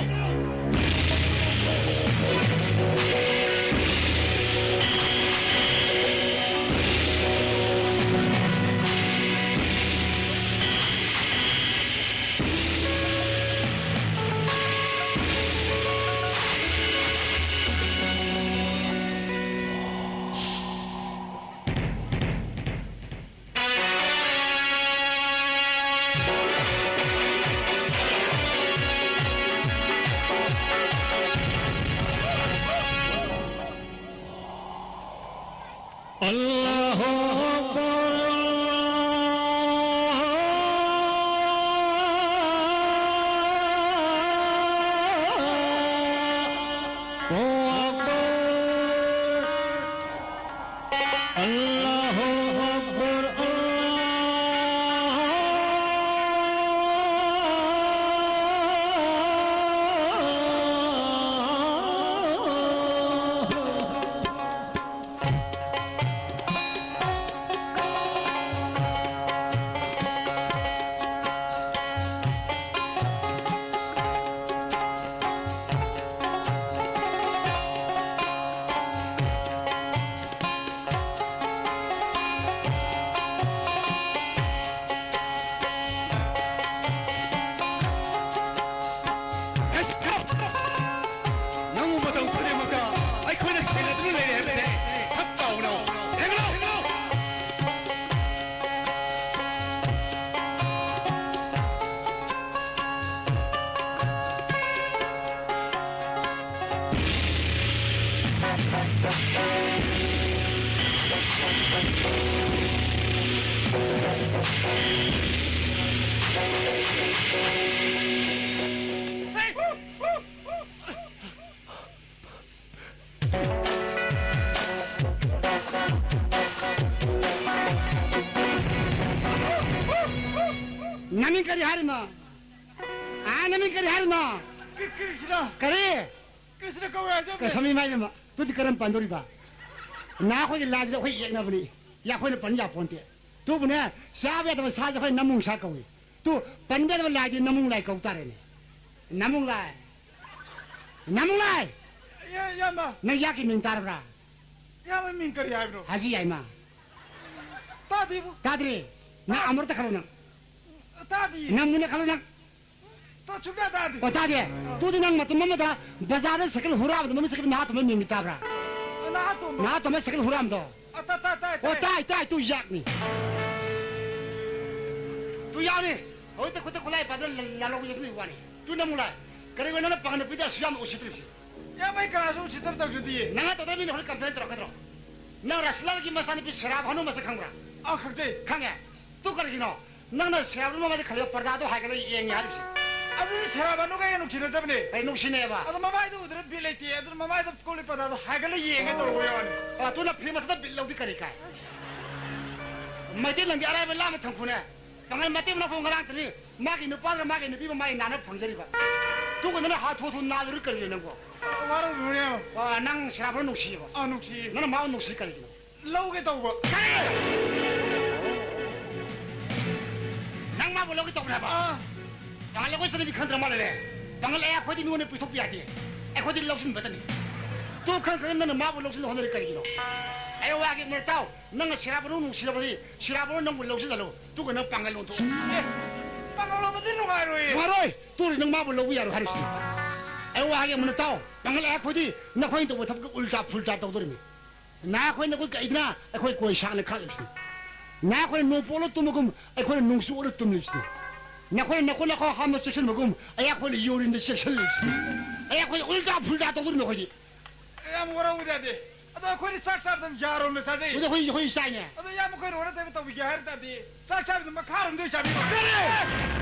الله أكبر. الله أكبر. الله أكبر. الله. ꯅꯪꯕꯨ ꯃꯇꯝ ꯈꯨꯗꯤꯡꯃꯛꯇ ꯑꯩꯈꯣꯏꯅ ꯁꯦꯟꯅꯗꯨꯅ ꯂꯩꯔꯦ ꯍꯥꯏꯕꯁꯦ ꯈꯪ ꯇꯥꯎꯅ꯫ ꯍꯦꯟꯒꯠꯂꯣ! ꯅꯃꯤꯡ ꯀꯔꯤ ꯍꯥꯏꯔꯤꯅꯣ? ꯑꯥ, ꯅꯃꯤꯡ ꯀꯔꯤ ꯍꯥꯏꯔꯤꯅꯣ? ꯀ꯭ꯔꯤꯁꯅ꯫ ꯀꯔꯤ? ꯀ꯭ꯔꯤꯁꯅ ꯀꯧꯋꯦ ꯍꯥꯏꯖꯕꯅꯦ꯫ ꯀꯁꯃꯤ ꯃꯥꯏꯕꯃ, ꯑꯗꯨꯗꯤ ꯀꯔꯝ ꯄꯥꯟꯗꯧꯔꯤꯕ? ꯅꯥ, ꯑꯩꯈꯣꯏꯒꯤ ꯂꯥꯏꯁꯤꯗ ꯑꯩꯈꯣꯏ ꯌꯦꯛꯅꯕꯅꯤ꯫ ꯌꯥ, ꯑꯩꯈꯣꯏꯅ ꯄꯟ ꯌꯥꯄꯣꯟꯇꯦ꯫ ꯑꯗꯨꯕꯨꯅꯦ, ꯆꯥꯕ ꯌꯥꯗꯕ ꯁꯥꯁꯦ ꯑꯩꯈꯣꯏ ꯅꯃꯨꯡ ꯁꯥ ꯀꯧꯏ꯫ ꯑꯗꯨ ꯄꯟꯕ ꯌꯥꯗꯕ ꯂꯥꯏꯗꯤ ꯅꯃꯨꯡ ꯂꯥꯏ ꯀꯧ ꯇꯥꯔꯦꯅꯦ꯫ ꯅꯃꯨꯡ ꯂꯥꯏ꯫ ꯅꯃꯨꯡ ꯂꯥꯏ! ꯏꯌꯥ-, ꯏꯌꯥꯝꯕ꯫ ꯅꯪ ꯌꯥꯛꯀꯤ ꯃꯤꯡ ꯇꯥꯔꯕ꯭ꯔꯥ? ꯏꯌꯥꯝꯕ ꯃꯤꯡ ꯀꯔꯤ ꯍꯥꯏꯕꯅꯣ? ꯍꯥꯖꯤ ꯌꯥꯏꯃ꯫ ꯇꯥꯗꯦꯕꯨ꯫ ꯇꯥꯗ꯭ꯔꯤ? ꯅꯪ ꯇꯥ- ꯑꯃꯨꯔꯛꯇ ꯈꯜꯂꯣ ꯅꯪ꯫ ꯇꯥꯗꯤꯌꯦ꯫ ꯅꯪ ꯃꯨꯟꯅ ꯈꯜꯂꯣ ꯅꯪ꯫ ꯇꯥ-, ꯁꯨꯡꯇꯥ ꯇꯥꯗꯦ꯫ ꯑꯣ, ꯇꯥꯗꯦ? ꯑꯗꯨꯗꯤ ꯅꯪ ꯃꯇꯝ ꯑꯃꯗ ꯕꯖꯥꯔꯗ ꯁꯥꯏꯀꯜ ꯍꯨꯔꯥꯕꯗ ꯃꯃꯤꯡ ꯆꯠꯈꯤꯕ ꯅꯍꯥ ꯇꯣꯝꯕ ꯃꯤꯡꯗꯤ ꯇꯥꯕ꯭ꯔꯥ? ꯅꯍꯥ ꯇꯣꯝꯕ꯫ ꯅꯍꯥ ꯇꯣꯝꯕ ꯁꯥꯏꯀꯜ ꯍꯨꯔꯥꯕꯗꯣ꯫ ꯑ, ꯇꯥ-, ꯇꯥ-, ꯇꯥꯏ, ꯑꯣ, ꯇꯥꯏ꯫ ꯇꯥꯏ, ꯇꯥꯏ, ꯇꯨ ꯌꯥꯛꯅꯤ꯫ ꯇꯨ ꯌꯥꯛꯅꯤ꯫ ꯍꯧꯖꯤꯛꯇ ꯈꯨꯠꯇ ꯈꯨꯠꯂꯥꯏ ꯄꯥꯏꯗꯨꯅ ꯂ-, ꯂꯥꯂꯣꯡ ꯌꯦꯡꯕꯒꯤ ꯋꯥꯅꯤ꯫ ꯇꯨ ꯅꯃꯨꯡ ꯂꯥꯏ꯫ ꯀꯔꯤꯒꯤꯅꯣ ꯅꯪꯅ ꯄꯥꯡꯒꯜ ꯅꯨꯄꯤꯗ ꯑꯁꯨꯛ ꯌꯥꯝꯅ ꯎꯁꯤꯠꯇ꯭ꯔꯤꯕꯁꯤ? ꯏꯌꯥꯝꯕ, ꯑꯩ ꯀꯅꯥꯁꯨ ꯎꯁꯤꯠꯇꯕ ꯇꯧꯖꯗꯤꯌꯦ꯫ ꯅꯪꯅ ꯇꯧꯗꯕ ꯃꯤꯅ ꯍꯣꯔꯦꯟ complain ꯇꯧꯔꯛꯀꯗ꯭ꯔꯣ? ꯅꯪ ꯔꯥꯁꯂꯥꯜꯒꯤ ꯃꯆꯥꯅꯨꯄꯤ ꯁꯦꯔꯥꯞ ꯍꯅꯨ ꯃꯁꯛ ꯈꯪꯕ꯭ꯔꯥ? ꯑꯥ, ꯈꯪꯖꯩ꯫ ꯈꯪꯉꯦ? ꯇꯨ ꯀꯔꯤꯒꯤꯅꯣ? ꯅꯪꯅ ꯁꯦꯔꯥꯞ ꯍꯅꯨ ꯃꯃꯥꯏꯗ ꯈꯜꯂꯤꯕ ꯄꯔꯗꯥꯗꯣ ꯍꯥꯏꯒꯠꯂ ꯌꯦꯡꯉꯦ ꯍꯥꯏꯔꯤꯕꯁꯤ꯫ ꯑꯗꯨꯗꯤ ꯁꯦꯔꯥꯞ ꯍꯅꯨꯒ ꯑꯩꯒ ꯅꯨꯡꯁꯤꯅꯖꯕꯅꯦ꯫ ꯑꯩ ꯅꯨꯡꯁꯤꯅꯩꯌꯦꯕ꯫ ꯑꯗꯣ ꯃꯃꯥꯏꯗꯣ ꯎꯗ꯭ꯔꯦ ꯕꯤꯠ ꯂꯩꯇꯦ꯫ ꯑꯗꯨꯅ ꯃꯃꯥꯏꯗ ꯀꯣꯜꯂꯤ ꯄꯔꯗꯥꯗꯣ ꯍꯥꯏꯒꯠꯂ ꯌꯦꯡꯒꯦ ꯇꯧꯕ ꯌꯥꯎꯔꯅꯤ꯫ ꯑꯣ, ꯑꯗꯨꯅ ꯐꯤ ꯃꯊꯛꯇ ꯕꯤꯠ ꯂꯧꯗꯤ ꯀꯔꯤ ꯀꯥꯏ? ꯃꯩꯇꯩ ꯂꯝꯒꯤ ꯑꯔꯥꯏꯕ ꯂꯥꯝꯕ ꯊꯝꯈꯨꯅꯦ꯫ ꯄꯥꯡꯒꯜ ꯃꯇꯦꯛ ꯃꯅꯥꯎ ꯐꯥꯎ ꯉꯔꯥꯡꯇꯅꯤ ꯃꯥꯒꯤ ꯅꯨꯄꯥꯗꯨꯅ ꯃꯥꯒꯤ ꯅꯨꯄꯤꯕꯨ ꯃꯥꯒꯤ ꯅꯥꯅ ꯐꯪꯖꯔꯤꯕ꯫ ꯇꯨꯒꯗꯅ ꯍꯥꯊꯨ ꯍꯥꯊꯨ ꯅꯥꯗꯨꯔꯤ ꯀꯔꯤꯒꯤꯅꯣ ꯅꯪꯕꯣ? ꯋꯥꯔꯧꯕꯤꯕꯅꯦ꯫ ꯑꯣ, ꯅꯪ ꯁꯦꯔꯥꯞ ꯍꯅꯨ ꯅꯨꯡꯁꯤꯌꯦꯕ? ꯑꯥ, ꯅꯨꯡꯁꯤꯌꯦ꯫ ꯅꯪꯅ ꯃꯥꯕꯨ ꯅꯨꯡꯁꯤ ꯀꯔꯤꯒꯤꯅꯣ? ꯂꯧꯒꯦ ꯇꯧꯕ꯫ ꯀꯔꯤ? ꯅꯪ ꯃꯥꯕꯨ ꯂꯧꯒꯦ ꯇꯧꯕꯅꯦꯕ? ꯑꯥ꯫ ꯄꯥꯡꯒꯜ ꯑꯩꯈꯣꯏ ꯆꯠꯅꯕꯤ ꯈꯪꯗ꯭ꯔ ꯃꯥꯜꯂꯦ꯫ ꯄꯥꯡꯒꯜ ꯑꯩ ꯑꯩꯈꯣꯏꯗꯤ ꯃꯤꯉꯣꯟꯗ ꯄꯤꯊꯣꯛꯄ ꯌꯥꯗꯦ꯫ ꯑꯩꯈꯣꯏꯗꯤ ꯂꯧꯁꯤꯟꯕꯗꯅꯤ꯫ ꯇꯨ ꯈꯪ ꯈꯪ ꯅꯪꯅ ꯃꯥꯕꯨ ꯂꯧꯁꯤꯟ ꯍꯣꯠꯅꯔꯤ ꯀꯔꯤꯒꯤꯅꯣ? ꯑꯩ ꯋꯥꯒꯤ ꯑꯃ ꯇꯥꯎ꯫ ꯅꯪꯅ ꯁꯤꯔꯥꯕꯅꯨ ꯅꯨꯡꯁꯤꯔꯕꯗꯤ ꯁꯤꯔꯥꯕꯅꯨ ꯅꯪꯕꯨ ꯂꯧꯁꯤꯜꯂꯣ꯫ ꯇꯨꯒ ꯅꯪ ꯄꯥꯡꯒꯜ ꯑꯣꯟꯊꯣꯛꯑꯣ꯫ ꯑꯦ, ꯄꯥꯡꯒꯜ ꯑꯣꯟꯕꯗꯤ ꯅꯨꯡꯉꯥꯏꯔꯣꯏꯌꯦ꯫ ꯅꯨꯡꯉꯥꯏꯔꯣꯏ꯫ ꯇꯨꯔꯤ ꯅꯪ ꯃꯥꯕꯨ ꯂꯧꯕ ꯌꯥꯔꯣꯏ ꯍꯥꯏꯔꯤꯁꯤ꯫ ꯑꯩ ꯋꯥ ꯍꯥꯏꯒꯦ ꯃꯨꯟꯅ ꯇꯥꯎ꯫ ꯄꯥꯡꯒꯜ ꯑꯩꯈꯣꯏꯗꯤ ꯅꯈꯣꯏꯅ ꯇꯧꯕ ꯊꯕꯛꯀ ꯎꯜꯇꯥ ꯐꯨꯜꯇꯥ ꯇꯧꯗꯣꯔꯤꯃꯤ꯫ ꯅꯈꯣꯏꯅ ꯑꯩꯈꯣꯏ ꯀꯛꯏꯗꯅ ꯑꯩꯈꯣꯏ ꯀꯣꯏ ꯁꯥꯡꯅ ꯈꯥꯛꯂꯤꯕꯁꯤꯅꯤ꯫ ꯅꯈꯣꯏꯅ ꯅꯣꯡ ꯄꯣꯠꯂ ꯇꯨꯝꯕꯒꯨꯝ ꯑꯩꯈꯣꯏꯅ ꯅꯣꯡꯆꯨ ꯑꯣꯜꯂ ꯇꯨꯝꯂꯤꯕꯁꯤꯅꯤ꯫ ꯅꯈꯣꯏꯅ ꯅꯈꯣꯏ ꯅꯈꯣꯏ ꯍꯥꯝꯕ ꯆꯦꯛꯁꯤꯟꯕꯒꯨꯝ ꯑꯩ ꯑꯩꯈꯣꯏꯅ ꯌꯣꯔꯤꯟꯗ ꯆꯦꯛꯁꯤꯜꯂꯤꯕꯁꯤꯅꯤ꯫ ꯑꯩ ꯑꯩꯈꯣꯏ ꯎꯜꯇꯥ ꯐꯨꯜꯇꯥ ꯇꯧꯗꯣꯔꯤꯃꯤ ꯑꯩꯈꯣꯏꯗꯤ꯫ ꯌꯥꯝ ꯋꯥꯔꯧꯕꯗꯤ ꯌꯥꯗꯦ꯫ ꯑꯗꯣ ꯑꯩꯈꯣꯏꯗꯤ ꯆꯥꯛ ꯆꯥꯕꯗ ꯌꯥꯔꯣꯝꯗ ꯆꯥꯖꯩ꯫ ꯑꯗꯣ ꯑꯩꯈꯣꯏ, ꯑꯩꯈꯣꯏ ꯆꯥꯏꯅꯦ꯫ ꯑꯗꯣ ꯏꯌꯥꯝꯕ ꯑꯩꯈꯣꯏ ꯔꯣꯅ ꯇꯧꯕ ꯇꯧꯕꯤꯒꯦ ꯍꯥꯏꯔ ꯇꯥꯔꯗꯤ ꯆꯥꯛ ꯆꯥꯕꯗ ꯃꯈꯥꯔꯣꯝꯗ ꯑꯣꯏ ꯆꯥꯕꯤꯔꯣ꯫ ꯀꯔꯤ?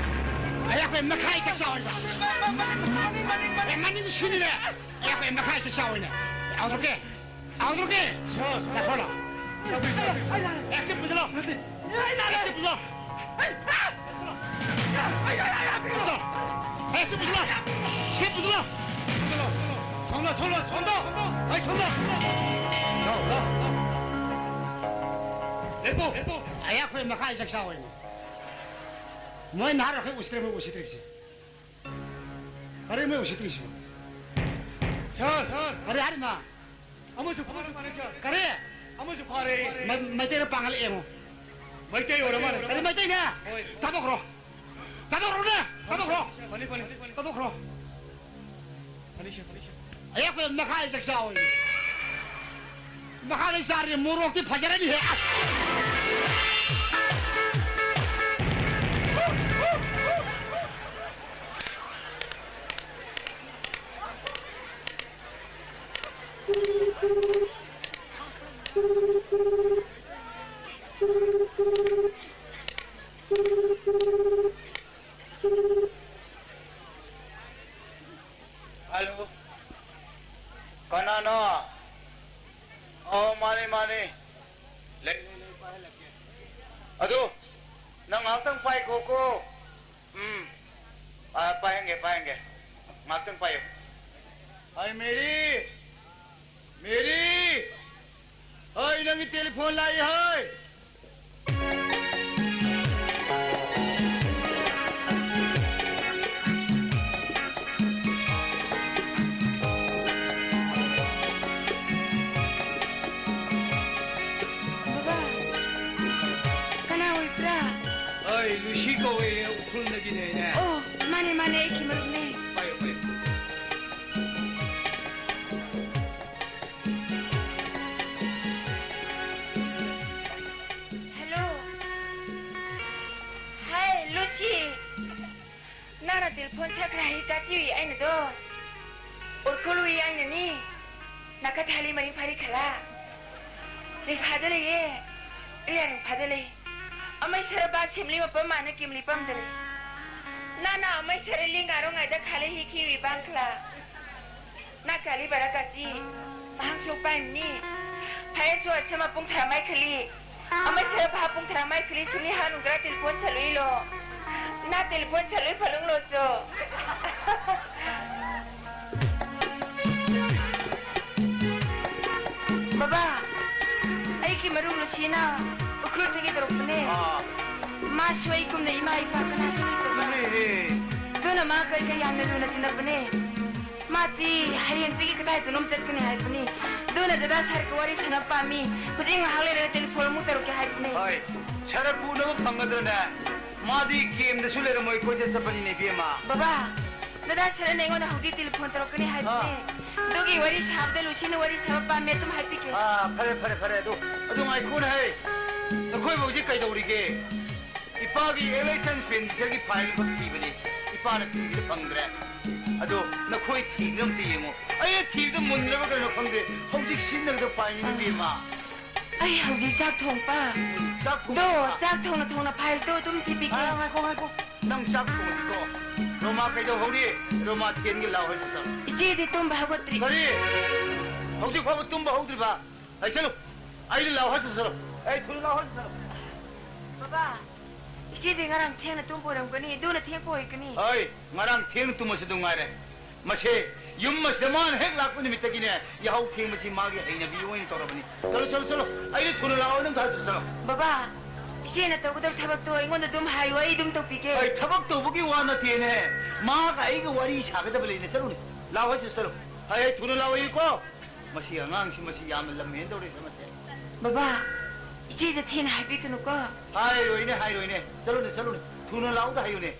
ꯑꯩ ꯑꯩꯈꯣꯏ ꯃꯈꯥꯏ ꯆꯥꯛ ꯆꯥꯎꯔꯤꯕ꯫ ꯃ-, ꯃ-, ꯃ-, ꯃꯅꯤꯡ, ꯃꯅꯤꯡ, ꯃꯅꯤꯡ꯫ ꯑꯦ, ꯃꯅꯤꯡꯗꯤ ꯁꯤꯅꯤꯅꯦ꯫ ꯑꯦ, ꯑꯩꯈꯣꯏ ꯃꯈꯥꯏ ꯆꯥꯛ ꯆꯥꯎꯔꯤꯅꯦ꯫ ꯌꯥꯎꯗ꯭ꯔꯣꯀꯦ? ꯌꯥꯎꯗ꯭ꯔꯣꯀꯦ? ꯁꯣ, ꯁꯣ꯫ ꯂꯥꯛꯈ꯭ꯔꯣ, ꯂꯥꯛ꯫ ꯑꯦ, ꯁꯤ ꯄꯨꯁꯤꯜꯂꯣ꯫ ꯅꯠꯇꯦ꯫ ꯑꯦ, ꯁꯤ ꯄꯨꯁꯤꯜꯂꯣ꯫ ꯄꯨꯁꯤꯜꯂꯣ꯫ ꯑꯦ, ꯁꯤ ꯄꯨꯁꯤꯜꯂꯣ꯫ ꯁꯤ ꯄꯨꯁꯤꯜꯂꯣ꯫ ꯁꯣꯝꯗ, ꯁꯣꯝꯗ, ꯁꯣꯝꯗ! ꯑꯩ ꯁꯣꯝꯗ! ꯂꯥꯎ, ꯂꯥꯎ! ꯂꯦꯞꯄꯨ! ꯑꯩꯈꯣꯏ ꯃꯈꯥ ꯆꯥꯛ ꯆꯥꯎꯋꯦꯅꯦ꯫ ꯃꯣꯏ ꯅꯍꯥꯔꯣ ꯑꯩꯈꯣꯏ ꯎꯁꯤꯠꯇ꯭ꯔꯦ, ꯃꯣꯏ ꯎꯁꯤꯠꯇ꯭ꯔꯤꯁꯦ꯫ ꯀꯔꯤ ꯃꯣꯏ ꯎꯁꯤꯠꯇ꯭ꯔꯤꯁꯤꯕꯣ? ꯁꯥꯔ! ꯁꯥꯔ! ꯀꯔꯤ ꯍꯥꯏꯔꯤꯅꯣ? ꯑꯃꯁꯨ ꯐꯥꯔꯦ, ꯁꯥꯔ꯫ ꯀꯔꯤ? ꯑꯃꯁꯨ ꯐꯥꯔꯦ꯫ ꯃꯩ-, ꯃꯩꯇꯩꯔ ꯄꯥꯡꯒꯜ ꯌꯦꯡꯉꯣ꯫ ꯃꯩꯇꯩ ꯑꯣꯏꯔ ꯃꯥꯜꯂꯦ꯫ ꯀꯔꯤ ꯃꯩꯇꯩꯅꯦ? ꯍꯣꯏ꯫ ꯊꯥꯗꯣꯛꯈ꯭ꯔꯣ꯫ ꯊꯥꯗꯣꯛꯈ꯭ꯔꯣꯅꯦ! ꯊꯥꯗꯣꯛꯈ꯭ꯔꯣ! ꯐꯅꯤ, ꯐꯅꯤ, ꯐꯅꯤ꯫ ꯊꯥꯗꯣꯛꯈ꯭ꯔꯣ꯫ ꯐꯅꯤ, ꯁꯥꯔ, ꯐꯅꯤ, ꯁꯥꯔ꯫ ꯑꯩ ꯑꯩꯈꯣꯏ ꯃꯈꯥꯗ ꯆꯥꯛ ꯆꯥꯎꯋꯦ꯫ ꯃꯈꯥꯗ ꯆꯥꯔꯗꯤ ꯃꯣꯔꯣꯛꯇꯤ ꯐꯖꯔꯅꯤꯍꯦ꯫ ꯑꯁ! ꯍꯜꯂꯣ꯫ ꯀꯅꯥꯅꯣ? ꯑꯣ, ꯃꯥꯅꯦ, ꯃꯥꯅꯦ꯫ ꯂꯩ, ꯂꯩ, ꯂꯩ, ꯄꯥꯏꯍꯜꯂꯛꯀꯦ꯫ ꯑꯗꯨ, ꯅꯪ ꯉꯥꯏꯍꯥꯛꯇꯪ ꯄꯥꯏꯈꯣꯀꯣ꯫ ꯎꯝ꯫ ꯑꯥ, ꯄꯥꯏꯍꯟꯒꯦ, ꯄꯥꯏꯍꯟꯒꯦ꯫ ꯉꯥꯏꯍꯥꯛꯇꯪ ꯄꯥꯏꯌꯨ꯫ ꯍꯥꯏ, ꯃꯦꯔꯤ! ꯃꯦꯔꯤ! ꯍꯣꯏ, ꯅꯪꯒꯤ ꯇꯦꯂꯤꯐꯣꯟ ꯂꯥꯛꯏ ꯍꯣꯏ! ꯕꯕꯥ, ꯀꯅꯥ ꯑꯣꯏꯕ꯭ꯔꯥ? ꯑꯩ ꯂꯨꯁꯤ ꯀꯧꯋꯦ, ꯎꯈ꯭ꯔꯨꯜꯗꯒꯤꯅꯦ ꯑꯩꯅꯦ꯫ ꯑꯣ, ꯃꯥꯅꯦ, ꯃꯥꯅꯦ, ꯑꯩꯒꯤ ꯃꯔꯨꯞꯅꯦ꯫ ꯄꯥꯏꯌꯨ, ꯄꯥꯏꯌꯨ꯫ Hello. Hi, Lucy. ꯅꯪꯅ ꯇꯦꯂꯤꯐꯣꯟ ꯁꯠꯈ꯭ꯔꯦ ꯍꯥꯏ ꯇꯥꯇꯤꯌꯨꯏ ꯑꯩꯅꯗꯣ꯫ ꯎꯔꯈꯨꯜ ꯋꯤ ꯑꯩꯅꯅꯤ꯫ ꯅꯥꯀꯠ ꯍꯥꯂꯤ ꯃꯔꯤ ꯐꯥꯔꯤ ꯈꯂꯥ꯫ ꯔꯤꯡꯐꯥꯗ ꯂꯩꯌꯦ꯫ ꯑꯩ ꯔꯤꯡꯐꯥꯗ ꯂꯩ꯫ ꯑꯃꯩ ꯁꯔꯕꯥ ꯁꯦꯝꯂꯤ ꯃꯄꯝ ꯃꯥꯅ ꯀꯤꯝꯂꯤ ꯄꯝꯗ ꯂꯩ꯫ ꯅꯥꯅ ꯑꯃꯩ ꯁꯔ ꯂꯤꯡꯒꯥꯔꯣ ꯉꯥꯏꯗ ꯈꯥꯂꯦ ꯍꯤ ꯈꯤꯋꯤ ꯕꯥꯡꯈꯂꯥ꯫ ꯅꯥ ꯀꯥꯂꯤ ꯕꯔꯥ ꯀꯥꯆꯤ, ꯃꯍꯥꯛꯁꯨ ꯄꯥꯏꯝꯅꯤ꯫ ꯐꯌꯦꯁꯨ ꯑꯁꯦ ꯃꯄꯨꯡ ꯊꯥꯔꯝꯃꯥꯏ ꯈꯜꯂꯤ꯫ ꯑꯃ ꯁꯦ ꯚꯥ ꯄꯨꯡ ꯊꯥꯔꯝꯃꯥꯏ ꯈꯜꯂꯤ ꯁꯨꯅꯤ ꯍꯥ ꯅꯨꯡꯗ꯭ꯔꯥ ꯇꯦꯂꯤꯐꯣꯟ ꯁꯜꯂꯨꯏ ꯂꯣ꯫ ꯅꯥ ꯇꯦꯂꯤꯐꯣꯟ ꯁꯜꯂꯨꯏ ꯐꯂꯨꯡ ꯂꯣ ꯆꯣ꯫ ꯃꯔꯨꯞ ꯂꯨꯁꯤꯅ ꯎꯈ꯭ꯔꯨꯜꯗꯒꯤ ꯇꯧꯔꯛꯄꯅꯦ꯫ ꯑꯥ꯫ ꯃꯥꯁꯨ ꯑꯩꯒꯨꯝꯅ ꯏꯃꯥ ꯏꯄꯥ ꯀꯅꯥꯁꯨ ꯂꯩꯇꯕ꯫ ꯑꯗꯨꯅꯦ꯫ ꯑꯗꯨꯅ ꯃꯥꯒ ꯑꯩꯒ ꯌꯥꯝꯅ ꯂꯨꯅ ꯇꯤꯟꯅꯕꯅꯦ꯫ ꯃꯥꯗꯤ ꯍꯌꯦꯡꯗꯒꯤ ꯀꯗꯥꯏꯗꯅꯣꯝ ꯆꯠꯀꯅꯤ ꯍꯥꯏꯕꯅꯤ꯫ ꯑꯗꯨꯅ ꯗꯗꯥ ꯁꯥꯔꯒ ꯋꯥꯔꯤ ꯁꯥꯟꯅꯕ ꯄꯥꯝꯃꯤ꯫ ꯍꯧꯖꯤꯛ ꯉꯥꯏꯍꯥꯛ ꯂꯩꯔꯒ ꯇꯦꯂꯤꯐꯣꯟ ꯑꯃꯨꯛ ꯇꯧꯔꯛꯀꯦ ꯍꯥꯏꯕꯅꯦ꯫ ꯍꯣꯏ, ꯁꯥꯔ ꯎꯅꯕ ꯐꯪꯒꯗ꯭ꯔꯅꯦ? ꯃꯥꯗꯤ ꯀꯦꯝꯗꯁꯨ ꯂꯩꯔꯝꯃꯣꯏ, ꯀꯣꯏꯆꯠ ꯆꯠꯄꯅꯤꯅꯦ, ꯏꯕꯦꯝꯃ꯫ ꯕꯕꯥ, ꯗꯗꯥ ꯁꯥꯔꯅ ꯑꯩꯉꯣꯟꯗ ꯍꯧꯖꯤꯛ ꯇꯦꯂꯤꯐꯣꯟ ꯇꯧꯔꯛꯀꯅꯤ ꯍꯥꯏꯕꯅꯦ꯫ ꯑꯥ꯫ ꯑꯗꯨꯒꯤ ꯋꯥꯔꯤ ꯁꯥꯕꯗ ꯂꯨꯁꯤꯅ ꯋꯥꯔꯤ ꯁꯥꯕ ꯄꯥꯝꯃꯦ, ꯑꯗꯨꯝ ꯍꯥꯏꯕꯤꯒꯦ꯫ ꯑꯥ, ꯐꯔꯦ, ꯐꯔꯦ, ꯐꯔꯦ꯫ ꯑꯗꯨ, ꯑꯗꯨ ꯉꯥꯏꯈꯣꯅꯦ ꯍꯦ꯫ ꯅꯈꯣꯏꯕꯨ ꯍꯧꯖꯤꯛ ꯀꯩꯗꯧꯔꯤꯒꯦ? ꯏꯄꯥꯒꯤ ꯑꯦꯂꯦꯛꯁꯟ ꯄꯦꯟꯁꯤꯜꯒꯤ ꯐꯥꯏꯜ ꯑꯃꯈꯛ ꯊꯤꯕꯅꯤ꯫ ꯏꯄꯥꯅ ꯊꯤꯕꯗ ꯐꯪꯗ꯭ꯔꯦ꯫ ꯑꯗꯣ ꯅꯈꯣꯏ ꯊꯤꯕꯗ ꯑꯝꯇ ꯌꯦꯡꯉꯣ꯫ ꯑꯩꯅ ꯊꯤꯕꯗ ꯃꯨꯟꯗ꯭ꯔꯕ ꯀꯩꯅꯣ ꯈꯪꯗꯦ꯫ ꯍꯧꯖꯤꯛ ꯁꯤꯖꯤꯟꯅꯒꯗꯕ ꯐꯥꯏꯜꯅꯤ, ꯏꯕꯦꯝꯃ꯫ ꯑꯩ ꯍꯧꯖꯤꯛ ꯆꯥꯛ ꯊꯣꯡꯕ꯫ ꯆꯥꯛ ꯊꯣꯡꯕ? ꯗꯣ, ꯆꯥꯛ ꯊꯣꯡꯅ ꯊꯣꯡꯅ ꯐꯥꯏꯜꯗꯣ ꯑꯗꯨꯝ ꯊꯤꯕꯤꯒꯦ꯫ ꯉꯥꯏꯈꯣ, ꯉꯥꯏꯈꯣ, ꯉꯥꯏꯈꯣ꯫ ꯅꯪ ꯆꯥꯛ ꯊꯣꯡꯉꯁꯤꯀꯣ꯫ ꯔꯣꯃꯥ ꯀꯩꯗꯧꯍꯧꯔꯤ? ꯔꯣꯃꯥ ꯊꯦꯟꯒꯦ ꯂꯥꯎ ꯍꯥꯏꯁꯤ ꯆꯠꯂꯣ꯫ ꯏꯆꯦꯗꯤ ꯇꯨꯝꯕ ꯍꯧꯒꯠꯇ꯭ꯔꯤ꯫ ꯀꯔꯤ? ꯍꯧꯖꯤꯛ ꯐꯥꯎꯕ ꯇꯨꯝꯕ ꯍꯧꯗ꯭ꯔꯤꯕ? ꯍꯥꯏꯁꯜꯂꯨ꯫ ꯑꯩꯗꯤ ꯂꯥꯎ ꯍꯥꯏꯁꯤ ꯆꯠꯂꯣ꯫ ꯑꯩ ꯊꯨꯅ ꯂꯥꯎ ꯍꯥꯏꯁꯤ ꯆꯠꯂꯣ꯫ ꯕꯕꯥ, ꯏꯆꯦꯗꯤ ꯉꯔꯥꯡ ꯊꯦꯡꯅ ꯇꯨꯝꯕ ꯑꯣꯏꯔꯝꯒꯅꯤ, ꯑꯗꯨꯅ ꯊꯦꯡꯕ ꯑꯣꯏꯒꯅꯤ꯫ ꯍꯣꯏ, ꯉꯔꯥꯡ ꯊꯦꯡꯅ ꯇꯨꯝꯃꯁꯨ ꯑꯗꯨꯝ ꯉꯥꯏꯔꯦ꯫ ꯃꯁꯦ ꯌꯨꯝ ꯑꯁꯤꯗ ꯃꯥꯅ ꯍꯦꯛ ꯂꯥꯛꯄ ꯅꯨꯃꯤꯠꯇꯒꯤꯅꯦ, ꯌꯥꯍꯧ ꯊꯦꯡꯕꯁꯤ ꯃꯥꯒꯤ ꯍꯩꯅꯕꯤ ꯑꯣꯏꯅ ꯇꯧꯔꯕꯅꯤ꯫ ꯆꯠꯂꯣ, ꯆꯠꯂꯣ, ꯆꯠꯂꯣ꯫ ꯑꯩꯅ ꯊꯨꯅ ꯂꯥꯛꯑꯣ, ꯅꯪ ꯊꯥꯖ ꯆꯠꯂꯣ꯫ ꯕꯕꯥ, ꯏꯆꯦꯅ ꯇꯧꯒꯗꯕ ꯊꯕꯛꯇꯣ ꯑꯩꯉꯣꯟꯗ ꯑꯗꯨꯝ ꯍꯥꯏꯌꯨ, ꯑꯩ ꯑꯗꯨꯝ ꯇꯧꯕꯤꯒꯦ꯫ ꯑꯩ ꯊꯕꯛ ꯇꯧꯕꯒꯤ ꯋꯥ ꯅꯠꯇꯦꯅꯦ, ꯃꯥꯒ ꯑꯩꯒ ꯋꯥꯔꯤ ꯁꯥꯒꯗꯕ ꯂꯩꯅꯦ꯫ ꯆꯠꯂꯨꯅꯦ, ꯂꯥꯛꯑꯣ ꯍꯥꯏꯁꯤ ꯆꯠꯂꯣ꯫ ꯍꯥꯏ, ꯍꯥꯏ, ꯊꯨꯅ ꯂꯥꯛꯑꯣ ꯏꯀꯣ꯫ ꯃꯁꯤ ꯑꯉꯥꯡꯁꯤ, ꯃꯁꯤ ꯌꯥꯝꯅ ꯂꯝ ꯍꯦꯟꯗꯧꯔꯦ ꯃꯁꯦ꯫ ꯕꯕꯥ, ꯏꯆꯦꯗ ꯊꯤꯅ ꯍꯥꯏꯕꯤꯒꯅꯨꯀꯣ꯫ ꯍꯥꯏꯔꯣꯏꯅꯦ, ꯍꯥꯏꯔꯣꯏꯅꯦ꯫ ꯆꯠꯂꯨꯅꯦ, ꯆꯠꯂꯨꯅꯦ꯫ ꯊꯨꯅ ꯂꯥꯛꯎꯗ ꯍꯥꯏꯌꯨꯅꯦ꯫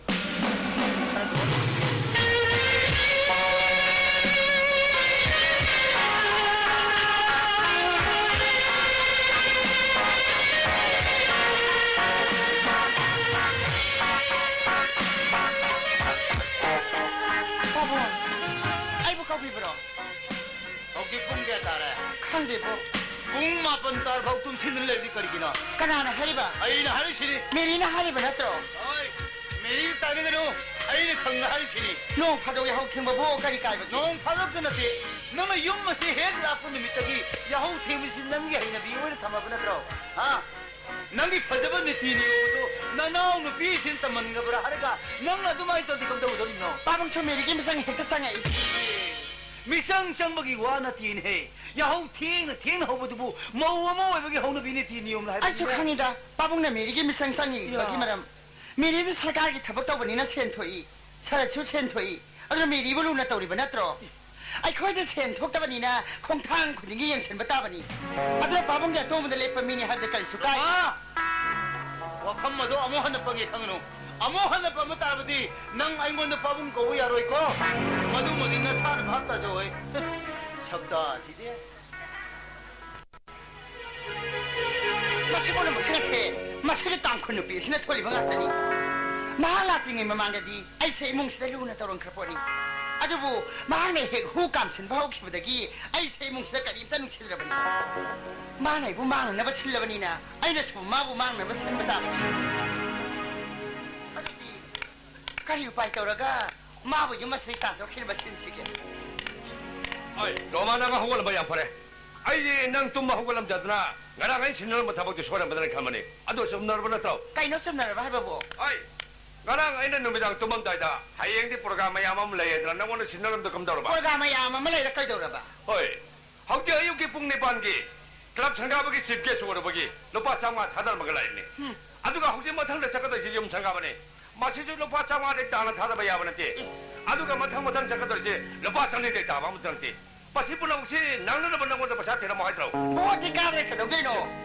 ꯄꯥꯕꯨꯡ, ꯑꯩꯕꯨ ꯀꯧꯕꯤꯕ꯭ꯔꯣ? ꯍꯧꯖꯤꯛ ꯄꯨꯡ ꯀꯌꯥ ꯇꯥꯔꯦ? ꯈꯪꯗꯦꯕꯣ꯫ ꯄꯨꯡ ꯃꯥꯄꯟ ꯇꯥꯔꯐꯥꯎ ꯇꯨꯝꯁꯤꯟꯗꯨꯅ ꯂꯩꯔꯗꯤ ꯀꯔꯤꯒꯤꯅꯣ? ꯀꯅꯥꯅ ꯍꯥꯏꯔꯤꯕ? ꯑꯩꯅ ꯍꯥꯏꯔꯤꯁꯤꯅꯤ꯫ ꯃꯦꯔꯤꯅ ꯍꯥꯏꯔꯤꯕ ꯅꯠꯇ꯭ꯔꯣ? ꯍꯣꯏ, ꯃꯦꯔꯤ ꯇꯥꯏꯅꯒꯅꯨ, ꯑꯩꯅ ꯈꯪꯅ ꯍꯥꯏꯔꯤꯁꯤꯅꯤ꯫ ꯅꯣꯡ ꯐꯥꯗꯣꯛ ꯌꯥꯍꯧ ꯊꯦꯡꯕꯕꯨ ꯀꯔꯤ ꯀꯥꯏꯕꯒꯦ? ꯅꯣꯡ ꯐꯥꯗꯣꯛꯇ ꯅꯠꯇꯦ, ꯅꯪꯅ ꯌꯨꯝ ꯑꯁꯤ ꯍꯦꯛ ꯂꯥꯛꯄ ꯅꯨꯃꯤꯠꯇꯒꯤ ꯌꯥꯍꯧ ꯊꯦꯡꯕꯁꯤ ꯅꯪꯒꯤ ꯍꯩꯅꯕꯤ ꯑꯣꯏꯅ ꯊꯝꯃꯕ ꯅꯠꯇ꯭ꯔꯣ? ꯍꯥ? ꯅꯪꯒꯤ ꯐꯖꯕ ꯅꯤꯇꯤ ꯅꯤꯌꯣꯝꯗꯨ ꯅꯅꯥꯎ ꯅꯨꯄꯤꯁꯤꯡ ꯇꯝꯍꯟꯒꯕ꯭ꯔꯥ ꯍꯥꯏꯔꯒ ꯅꯪꯅ ꯑꯗꯨꯃꯥꯏꯅ ꯇꯧꯔꯗꯤ ꯀꯝꯗꯧꯗꯧꯔꯤꯅꯣ? ꯄꯥꯕꯨꯡꯁꯨ ꯃꯦꯔꯤꯒꯤ ꯃꯤꯆꯪ ꯍꯦꯛꯇ ꯆꯪꯉꯛꯏ꯫ ꯃꯤꯆꯪ ꯆꯪꯕꯒꯤ ꯋꯥ ꯅꯠꯇꯦꯅꯦꯍꯦ꯫ ꯌꯥꯍꯧ ꯊꯦꯡꯅ ꯊꯦꯡꯅ ꯍꯧꯕꯗꯨꯕꯨ ꯃꯧ ꯑꯃ ꯑꯣꯏꯕꯒꯤ ꯍꯧꯅꯕꯤ ꯅꯤꯇꯤ ꯅꯤꯌꯣꯝꯅ ꯍꯥꯏꯕꯅꯤꯅꯦ꯫ ꯑꯩꯁꯨ ꯈꯪꯉꯤꯗ, ꯄꯥꯕꯨꯡꯅ ꯃꯦꯔꯤꯒꯤ ꯃꯤꯆꯪ ꯆꯪꯉꯤꯕꯒꯤ ꯌꯥ꯫ ꯃꯔꯝ꯫ ꯃꯦꯔꯤꯗꯤ ꯁꯔꯀꯥꯔꯒꯤ ꯊꯕꯛ ꯇꯧꯕꯅꯤꯅ ꯁꯦꯟ ꯊꯣꯛꯏ, ꯁꯔꯠꯁꯨ ꯁꯦꯟ ꯊꯣꯛꯏ꯫ ꯑꯗꯨꯅ ꯃꯦꯔꯤꯕꯨ ꯂꯨꯅ ꯇꯧꯔꯤꯕ ꯅꯠꯇ꯭ꯔꯣ? ꯑꯩꯈꯣꯏꯗ ꯁꯦꯟ ꯊꯣꯛꯇꯕꯅꯤꯅ ꯈꯣꯡꯊꯥꯡ ꯈꯨꯗꯤꯡꯒꯤ ꯌꯦꯡꯁꯤꯟꯕ ꯇꯥꯕꯅꯤ꯫ ꯑꯗꯨꯅ ꯄꯥꯕꯨꯡꯒꯤ ꯑꯇꯣꯡꯕꯗ ꯂꯦꯞꯄ ꯃꯤꯅꯤ ꯍꯥꯏꯕꯗ ꯀꯔꯤꯁꯨ ꯀꯥꯏꯗꯦ꯫ ꯋꯥꯐꯝ ꯑꯗꯣ ꯑꯃꯨꯛ ꯍꯟꯅ ꯄꯪꯉꯦ ꯈꯪꯒꯅꯨ꯫ ꯑꯃꯨꯛ ꯍꯟꯅ ꯄꯪꯕ ꯇꯥꯔꯕꯗꯤ ꯅꯪ ꯑꯩꯉꯣꯟꯗ ꯄꯥꯕꯨꯡ ꯀꯧꯕ ꯌꯥꯔꯣꯏꯀꯣ꯫ ꯃꯗꯨꯃꯗꯤ ꯅꯁꯥꯅ ꯚꯥꯞ ꯇꯥꯖꯧꯍꯦ꯫ ꯁꯛꯇꯥꯁꯤꯗꯤ꯫ ꯃꯁꯤ ꯄꯨꯝꯅꯃꯛꯁꯤꯡ ꯑꯁꯦ ꯃꯁꯤꯒꯤ ꯇꯥꯡꯈꯨꯜ ꯅꯨꯄꯤ ꯑꯁꯤꯅ ꯊꯣꯛꯂꯤꯕ ꯉꯥꯛꯇꯅꯤ꯫ ꯃꯍꯥꯛ ꯂꯥꯛꯇ꯭ꯔꯤꯉꯩ ꯃꯃꯥꯡꯗꯗꯤ ꯑꯩꯁꯦ ꯏꯃꯨꯡꯁꯤꯗ ꯂꯨꯅ ꯇꯧꯔꯝꯈ꯭ꯔ ꯄꯣꯠꯅꯤ꯫ ꯑꯗꯨꯕꯨ ꯃꯍꯥꯛꯅ ꯍꯦꯛ ꯍꯨ ꯀꯥꯝꯁꯤꯟꯕ ꯍꯧꯈꯤꯕꯗꯒꯤ ꯑꯩꯁꯦ ꯏꯃꯨꯡꯁꯤꯗ ꯀꯔꯤꯝꯇ ꯅꯨꯡꯁꯤꯗ꯭ꯔꯕꯅꯤ꯫ ꯃꯥꯅ ꯑꯩꯕꯨ ꯃꯥꯡꯅꯅꯕ ꯁꯤꯜꯂꯕꯅꯤꯅ ꯑꯩꯅꯁꯨ ꯃꯥꯕꯨ ꯃꯥꯡꯅꯕ ꯁꯤꯟꯕ ꯇꯥꯕꯅꯤ꯫ ꯑꯗꯨꯗꯤ ꯀꯔꯤ ꯎꯄꯥꯏ ꯇꯧꯔꯒ ꯃꯥꯕꯨ ꯌꯨꯝ ꯑꯁꯤꯗꯒꯤ ꯇꯥꯟꯊꯣꯛꯈꯤꯅꯕ ꯁꯤꯟꯁꯤꯒꯦ? ꯑꯩ, ꯔꯣꯃꯥ, ꯅꯪ ꯍꯧꯒꯠꯂꯝꯕ ꯌꯥꯝ ꯐꯔꯦ꯫ ꯑꯩꯗꯤ ꯅꯪ ꯇꯨꯝꯕ ꯍꯧꯒꯠꯂꯝꯗꯗꯅ ꯉꯔꯥꯡ ꯑꯩ ꯁꯤꯟꯅꯔꯝꯕ ꯊꯕꯛꯇꯨ ꯁꯣꯏꯔꯝꯕꯗꯅ ꯈꯟꯕꯅꯤ꯫ ꯑꯗꯨ ꯆꯨꯝꯅꯔꯕ ꯅꯠꯇ꯭ꯔꯣ? ꯀꯩꯅꯣ ꯆꯨꯝꯅꯔꯕ ꯍꯥꯏꯕꯕꯨ? ꯑꯩ, ꯉꯔꯥꯡ ꯑꯩꯅ ꯅꯨꯃꯤꯗꯥꯡ ꯇꯨꯝꯃꯝꯗꯥꯏꯗ ꯍꯌꯦꯡꯗꯤ ꯄ꯭ꯔꯣꯒ꯭ꯔꯥꯝ ꯃꯌꯥꯝ ꯑꯃ ꯂꯩꯌꯦꯗꯅ ꯅꯪꯉꯣꯟꯗ ꯁꯤꯟꯅꯔꯝꯗ ꯀꯝꯗꯧꯔꯕ? ꯄ꯭ꯔꯣꯒ꯭ꯔꯥꯝ ꯃꯌꯥꯝ ꯑꯃ ꯂꯩꯔ ꯀꯩꯗꯧꯔꯕ? ꯍꯣꯏ, ꯍꯧꯖꯤꯛ ꯑꯌꯨꯛꯀꯤ ꯄꯨꯡ ꯅꯤꯄꯥꯟꯒꯤ ꯀ꯭ꯂꯕ ꯁꯪꯒꯥꯕꯒꯤ ꯆꯤꯐ ꯒꯦꯁ ꯑꯣꯏꯔꯨꯕꯒꯤ ꯂꯨꯄꯥ ꯆꯥꯝꯃꯉꯥ ꯊꯥꯗꯔꯝꯃꯒ ꯂꯥꯛꯏꯕꯅꯤ꯫ ꯎꯝ꯫ ꯑꯗꯨꯒ ꯍꯧꯖꯤꯛ ꯃꯊꯪꯗ ꯆꯠꯀꯗꯣꯏꯁꯤ ꯌꯨꯝ ꯁꯪꯒꯥꯕꯅꯤ꯫ ꯃꯁꯤꯁꯨ ꯂꯨꯄꯥ ꯆꯥꯝꯃꯉꯥꯗꯩ ꯇꯥꯅ ꯊꯥꯗꯕ ꯌꯥꯕ ꯅꯠꯇꯦ꯫ ꯏꯁ꯫ ꯑꯗꯨꯒ ꯃꯊꯪ ꯃꯊꯪ ꯆꯠꯀꯗꯣꯏꯁꯦ ꯂꯨꯄꯥ ꯆꯅꯤꯗꯩ ꯇꯥꯕ ꯑꯃꯠꯇ ꯅꯠꯇꯦ꯫ ꯃꯁꯤ ꯄꯨꯝꯅꯃꯛꯁꯤ ꯅꯪꯅꯅꯕ ꯅꯪꯉꯣꯟꯗ ꯄꯩꯁꯥ ꯊꯤꯔꯝꯃꯣ ꯍꯥꯏꯗ꯭ꯔꯣ? ꯚꯣꯠꯇꯤ ꯀꯥꯗ꯭ꯔꯦ ꯀꯩꯗꯧꯗꯣꯏꯅꯣ?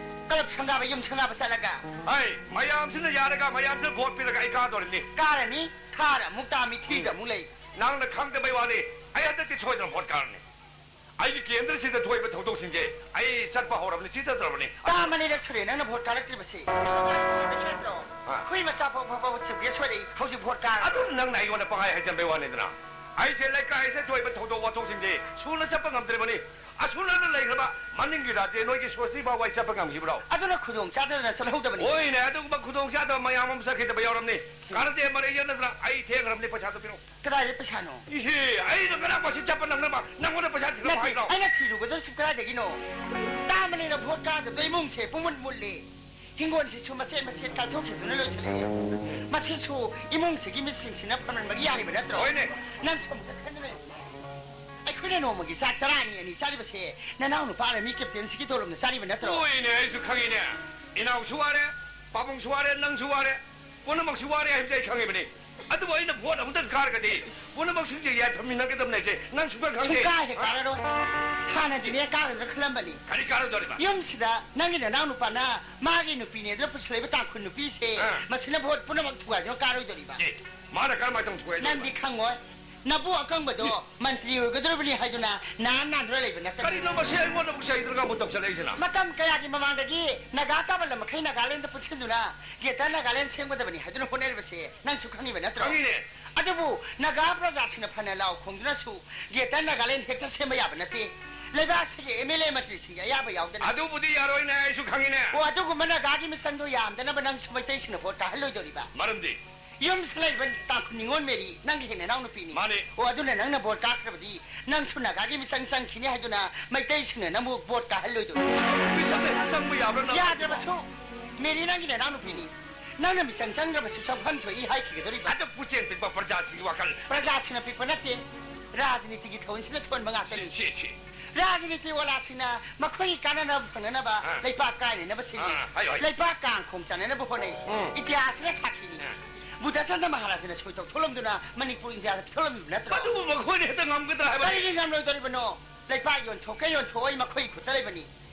ꯀ꯭ꯂꯕ ꯁꯪꯒꯥꯕ ꯌꯨꯝ ꯁꯪꯒꯥꯕ ꯆꯠꯂꯒ꯫ ꯍꯥꯏ, ꯃꯌꯥꯝꯁꯤꯅ ꯌꯥꯔꯒ ꯃꯌꯥꯝꯁꯤꯅ ꯚꯣꯠ ꯄꯤꯔꯒ ꯑꯩ ꯀꯥꯗꯣꯔꯤꯅꯤ꯫ ꯀꯥꯔꯅꯤ, ꯊꯥꯔ ꯑꯃꯨꯛ ꯇꯥ, ꯃꯤꯊꯤꯗ ꯑꯃꯨꯛ ꯂꯩ꯫ ꯅꯪꯅ ꯈꯪꯗꯕꯩ ꯋꯥꯅꯤ, ꯑꯩ ꯍꯟꯗꯛꯇꯤ ꯁꯣꯏꯗꯅ ꯚꯣꯠ ꯀꯥꯔꯅꯤ꯫ ꯑꯩꯒꯤ ꯀꯦꯟꯗ꯭ꯔꯁꯤꯗ ꯊꯣꯛꯏꯕ ꯊꯧꯗꯣꯛꯁꯤꯡꯁꯦ ꯑꯩ ꯆꯠꯄ ꯍꯧꯔꯕꯅꯤ, ꯆꯤꯠꯇꯗ꯭ꯔꯕꯅꯤ꯫ ꯇꯥ ꯑꯃꯅꯤꯔꯛ ꯁꯨꯔꯦ ꯅꯪꯅ ꯚꯣꯠ ꯀꯥꯔꯛꯇ꯭ꯔꯤꯕꯁꯦ꯫ ꯑꯥ꯫ ꯍꯨꯏ ꯃꯆꯥ ꯐꯥꯎ ꯐꯥꯎ ꯐꯥꯎ ꯆꯤꯐ ꯒꯦꯁ ꯑꯣꯏꯔꯛꯏ, ꯍꯧꯖꯤꯛ ꯚꯣꯠ ꯀꯥꯔꯕ? ꯑꯗꯨ ꯅꯪꯅ ꯑꯩꯉꯣꯟꯗ ꯄꯪꯍꯥꯏ ꯍꯥꯏꯖꯟꯕꯩ ꯋꯥꯅꯤꯗꯅ꯫ ꯑꯩꯁꯦ ꯂꯩꯀꯥꯏꯁꯤꯗ ꯊꯣꯛꯏꯕ ꯊꯧꯗꯣꯛ ꯋꯥꯊꯣꯛꯁꯤꯡꯁꯦ ꯁꯨꯅ ꯆꯠꯄ ꯉꯝꯗ꯭ꯔꯤꯕꯅꯤ꯫ ꯑꯁꯨꯝꯅ ꯂꯩꯈ꯭ꯔꯕ ꯃꯅꯤꯡꯒꯤ ꯔꯥꯖ꯭ꯌ ꯅꯣꯏꯒꯤ ꯁꯣꯁꯇꯤ ꯐꯥꯎ ꯑꯩ ꯆꯠꯄ ꯉꯝꯈꯤꯕ꯭ꯔꯣ? ꯑꯗꯨꯅ ꯈꯨꯗꯣꯡ ꯆꯥꯗꯗꯅ ꯆꯠꯍꯧꯗꯕꯅꯤ꯫ ꯍꯣꯏꯅꯦ, ꯑꯗꯨꯒꯨꯝꯕ ꯈꯨꯗꯣꯡ ꯆꯥꯗꯕ ꯃꯌꯥꯝ ꯑꯃ ꯆꯠꯈꯤꯗꯕ ꯌꯥꯎꯔꯝꯅꯤ꯫ ꯀꯥꯟꯅꯗꯦ, ꯃꯔꯩ ꯌꯦꯠꯅꯗꯅ ꯑꯩ ꯊꯦꯡꯈ꯭ꯔꯕꯅꯤ, ꯄꯩꯁꯥꯗꯣ ꯄꯤꯔꯛꯑꯣ꯫ ꯀꯗꯥꯏꯗ ꯄꯩꯁꯥꯅꯣ? ꯏꯍꯦ, ꯑꯩꯅ ꯉꯔꯥꯡ ꯃꯁꯤ ꯆꯠꯄ ꯅꯪꯅꯕ ꯅꯪꯉꯣꯟꯗ ꯄꯩꯁꯥ ꯊꯤꯜꯂꯝꯃꯣ ꯅꯠꯇꯦ, ꯍꯥꯏꯗ꯭ꯔꯣ? ꯑꯩꯅ ꯊꯤꯔꯨꯒꯗꯧꯔꯤꯁꯤ ꯀꯗꯥꯏꯗꯒꯤꯅꯣ? ꯇꯥ ꯑꯃꯅꯤꯅ ꯚꯣꯠ ꯀꯥꯗꯕ ꯏꯃꯨꯡꯁꯦ ꯄꯨꯡꯃꯨꯠ ꯃꯨꯠꯂꯦ꯫ ꯍꯤꯡꯒꯣꯜꯁꯤꯁꯨ ꯃꯆꯦꯠ ꯃꯆꯦꯠ ꯀꯥꯏꯊꯣꯛꯈꯤꯗꯨꯅ ꯂꯣꯏꯁꯤꯜꯂꯛꯑꯦ꯫ ꯃꯁꯤꯁꯨ ꯏꯃꯨꯡꯁꯤꯒꯤ ꯃꯤꯁꯤꯡꯁꯤꯅ ꯐꯪꯍꯟꯕꯒꯤ ꯌꯥꯔꯤꯕ ꯅꯠꯇ꯭ꯔꯣ? ꯍꯣꯏꯅꯦ꯫ ꯅꯪꯁꯨ ꯑꯃꯨꯛꯇ ꯈꯟꯅꯔꯦ꯫ ꯑꯩꯈꯣꯏꯅ ꯅꯣꯡꯃꯒꯤ ꯆꯥꯛ ꯆꯔꯥ ꯑꯅꯤ ꯑꯅꯤ ꯆꯥꯔꯤꯕꯁꯦ ꯅꯅꯥꯎ ꯅꯨꯄꯥ ꯑꯥꯔꯃꯤ ꯀꯦꯞꯇꯦꯟꯁꯤꯒꯤ ꯇꯣꯂꯣꯞꯅ ꯆꯥꯔꯤꯕ ꯅꯠꯇ꯭ꯔꯣ? ꯍꯣꯏꯅꯦ, ꯑꯩꯁꯨ ꯈꯪꯉꯤꯅꯦ꯫ ꯏꯅꯥꯎꯁꯨ ꯋꯥꯔꯦ, ꯄꯥꯕꯨꯡꯁꯨ ꯋꯥꯔꯦ, ꯅꯪꯁꯨ ꯋꯥꯔꯦ, ꯄꯨꯝꯅꯃꯛꯁꯨ ꯋꯥꯔꯦ ꯍꯥꯏꯕꯁꯦ ꯑꯩ ꯈꯪꯉꯤꯕꯅꯤ꯫ ꯑꯗꯨꯕꯨ ꯑꯩꯅ ꯚꯣꯠ ꯑꯃꯨꯛꯇꯪ ꯀꯥꯔꯒꯗꯤ ꯄꯨꯝꯅꯃꯛꯁꯤꯡꯁꯦ ꯌꯥꯏꯐꯃꯤꯟꯅꯒꯗꯕꯅꯦ ꯍꯥꯏꯁꯦ ꯅꯪ ꯁꯨꯡꯈꯪ ꯈꯪꯗꯦ꯫ ꯁꯨꯡꯀꯥ ꯍꯦꯛ ꯀꯥꯔꯔꯣꯏ꯫ ꯍꯥꯟꯅꯗꯤꯅꯦ ꯀꯥꯔꯣꯏꯗ꯭ꯔꯥ ꯈꯜꯂꯝꯕꯅꯤ꯫ ꯀꯔꯤ ꯀꯥꯔꯣꯏꯗꯧꯔꯤꯕ? ꯌꯨꯝꯁꯤꯗ ꯅꯪꯒꯤ ꯅꯅꯥꯎ ꯅꯨꯄꯥꯅ ꯃꯥꯒꯤ ꯅꯨꯄꯤꯅꯦ ꯑꯗꯨꯅ ꯄꯨꯁꯤꯜꯂꯛꯏꯕ ꯇꯥꯡꯈꯨꯜ ꯅꯨꯄꯤꯁꯦ ꯑꯥ꯫ ꯃꯁꯤꯅ ꯚꯣꯠ ꯄꯨꯝꯅꯃꯛ ꯊꯨꯒꯥꯏꯗꯨꯅ ꯀꯥꯔꯣꯏꯗꯧꯔꯤꯕ꯫ ꯑꯦ, ꯃꯥꯅ ꯀꯔꯝꯍꯥꯏꯅ ꯇꯧꯅ ꯊꯨꯒꯥꯏꯗꯣꯏꯕ? ꯅꯪꯗꯤ ꯈꯪꯉꯣꯏ꯫ ꯅꯕꯨ ꯑꯀꯪꯕꯗꯣ ꯃꯟꯇ꯭ꯔꯤ ꯑꯣꯏꯒꯗꯧꯔꯕꯅꯤ ꯍꯥꯏꯗꯨꯅ ꯅꯥꯟ ꯅꯥꯟꯗꯨꯅ ꯂꯩꯕ ꯅꯠꯇꯕꯅꯤ꯫ ꯀꯔꯤꯅꯣ ꯃꯁꯤ ꯑꯩꯉꯣꯟꯗꯕꯨ ꯆꯩꯗ꯭ꯔꯒ ꯑꯃꯨꯛ ꯇꯧꯁꯜꯂꯛꯏꯁꯤꯅ? ꯃꯇꯝ ꯀꯌꯥꯒꯤ ꯃꯃꯥꯡꯗꯒꯤ ꯅꯥꯒꯥ ꯇꯥꯕ ꯂꯝ ꯃꯈꯩ ꯅꯥꯒꯥꯂꯦꯟꯗ ꯄꯨꯟꯁꯤꯟꯗꯨꯅ ꯒ꯭ꯔꯦꯇꯔ ꯅꯥꯒꯥꯂꯦꯟ ꯁꯦꯝꯒꯗꯕꯅꯤ ꯍꯥꯏꯗꯨꯅ ꯍꯣꯠꯅꯔꯤꯕꯁꯦ ꯅꯪꯁꯨ ꯈꯪꯉꯤꯕ ꯅꯠꯇ꯭ꯔꯣ? ꯈꯪꯉꯤꯅꯦ꯫ ꯑꯗꯨꯕꯨ ꯅꯥꯒꯥ ꯄ꯭ꯔꯖꯥꯁꯤꯡꯅ ꯐꯅ ꯂꯥꯎ ꯈꯣꯡꯗꯨꯅꯁꯨ ꯒ꯭ꯔꯦꯇꯔ ꯅꯥꯒꯥꯂꯦꯟ ꯍꯦꯛꯇ ꯁꯦꯝꯕ ꯌꯥꯕ ꯅꯠꯇꯦ꯫ ꯂꯩꯕꯥꯛꯁꯤꯒꯤ ꯑꯦꯝ ꯑꯦꯜ ꯑꯦ ꯃꯟꯇ꯭ꯔꯤꯁꯤꯡꯒꯤ ꯑꯌꯥꯕ ꯌꯥꯎꯗꯅ꯫ ꯑꯗꯨꯕꯨꯗꯤ ꯌꯥꯔꯣꯏꯅꯦ, ꯑꯩꯁꯨ ꯈꯪꯉꯤꯅꯦ꯫ ꯑꯣ, ꯑꯗꯨꯒꯨꯝꯕ ꯅꯥꯒꯥꯒꯤ ꯃꯤꯆꯪꯗꯣ ꯌꯥꯝꯗꯅꯕ ꯅꯪꯁꯨ ꯃꯩꯇꯩꯁꯤꯡꯅ ꯚꯣꯠ ꯀꯥꯍꯜꯂꯣꯏꯗꯧꯔꯤꯕ? ꯃꯔꯝꯗꯤ? ꯌꯨꯝꯁꯤꯗ ꯂꯩꯕ ꯇꯥꯡꯈꯨꯜ ꯅꯤꯉꯣꯜ ꯃꯦꯔꯤ, ꯅꯪꯒꯤ ꯍꯦꯟꯅ ꯅꯅꯥꯎ ꯅꯨꯄꯤꯅꯤ꯫ ꯃꯥꯅꯦ꯫ ꯑꯣ, ꯑꯗꯨꯅ ꯅꯪꯅ ꯚꯣꯠ ꯀꯥꯈ꯭ꯔꯕꯗꯤ ꯅꯪꯁꯨ ꯅꯥꯒꯥꯒꯤ ꯃꯤꯆꯪ ꯆꯪꯈꯤꯅꯤ ꯍꯥꯏꯗꯨꯅ ꯃꯩꯇꯩꯁꯤꯡꯅ ꯅꯪꯕꯨ ꯚꯣꯠ ꯀꯥꯍꯜꯂꯣꯏꯗꯣꯏꯅꯤ꯫ ꯃꯤꯆꯪ ꯍꯦꯛꯇ ꯆꯪꯕ ꯌꯥꯕ꯭ꯔꯥ ꯅꯪ? ꯌꯥꯗ꯭ꯔꯕꯁꯨ ꯃꯦꯔꯤ ꯅꯪꯒꯤ ꯅꯅꯥꯎ ꯅꯨꯄꯤꯅꯤ꯫ ꯅꯪꯅ ꯃꯤꯆꯪ ꯆꯪꯈ꯭ꯔꯕꯁꯨ ꯆꯪꯐꯝ ꯊꯣꯛꯏ ꯍꯥꯏꯈꯤꯒꯗꯧꯔꯤꯕ꯫ ꯑꯗꯨ ꯄꯨꯛꯆꯦꯜ ꯄꯤꯛꯄ ꯄ꯭ꯔꯖꯥꯁꯤꯡꯒꯤ ꯋꯥꯈꯜ꯫ ꯄ꯭ꯔꯖꯥꯁꯤꯡꯅ ꯄꯤꯛꯄ ꯅꯠꯇꯦ, ꯔꯥꯖꯅꯤꯇꯤꯒꯤ ꯊꯧꯑꯣꯡꯁꯤꯅ ꯊꯣꯟꯕ ꯉꯥꯛꯇꯅꯤ꯫ ꯁꯤ, ꯁꯤ, ꯁꯤ꯫ ꯔꯥꯖꯅꯤꯇꯤ ꯋꯥꯂꯥꯁꯤꯡꯅ ꯃꯈꯣꯏꯒꯤ ꯀꯥꯟꯅꯅꯕ ꯐꯪꯅꯅꯕ ꯑꯥ꯫ ꯂꯩꯄꯥꯛ ꯀꯥꯏꯅꯅꯕ ꯁꯤꯜꯂꯤ꯫ ꯑꯥ, ꯍꯥꯏꯌꯨ, ꯍꯥꯏꯌꯨ꯫ ꯂꯩꯄꯥꯛ ꯀꯥꯡ ꯈꯣꯡ ꯆꯥꯅꯅꯕ ꯍꯣꯠꯅꯩ꯫ ꯎꯝ꯫ ꯏꯇꯤꯍꯥꯁꯅ ꯁꯥꯈꯤꯅꯤ꯫ ꯑꯥ꯫ ꯕꯨꯙꯆꯟꯗ꯭ꯔ ꯃꯍꯥꯔꯥꯖꯅ ꯁꯣꯏ ꯇꯧꯊꯣꯛꯂꯝꯗꯨꯅ ꯃꯅꯤꯄꯨꯔ ꯏꯟꯗꯤꯌꯥꯗ ꯄꯤꯊꯣꯛꯂꯝꯃꯤꯕ ꯅꯠꯇ꯭ꯔꯣ? ꯑꯗꯨꯕꯨ ꯃꯈꯣꯏꯅ ꯍꯦꯛꯇ ꯉꯝꯒꯗ꯭ꯔꯥ ꯍꯥꯏꯕ? ꯀꯔꯤꯒꯤ ꯉꯝꯂꯣꯏꯗꯧꯔꯤꯕꯅꯣ? ꯂꯩꯄꯥꯛ ꯌꯣꯟꯊꯣꯛꯀꯦ ꯌꯣꯟꯊꯣꯛꯑꯣꯏ ꯃꯈꯣꯏꯒꯤ ꯈꯨꯠꯇ ꯂꯩꯕꯅꯤ꯫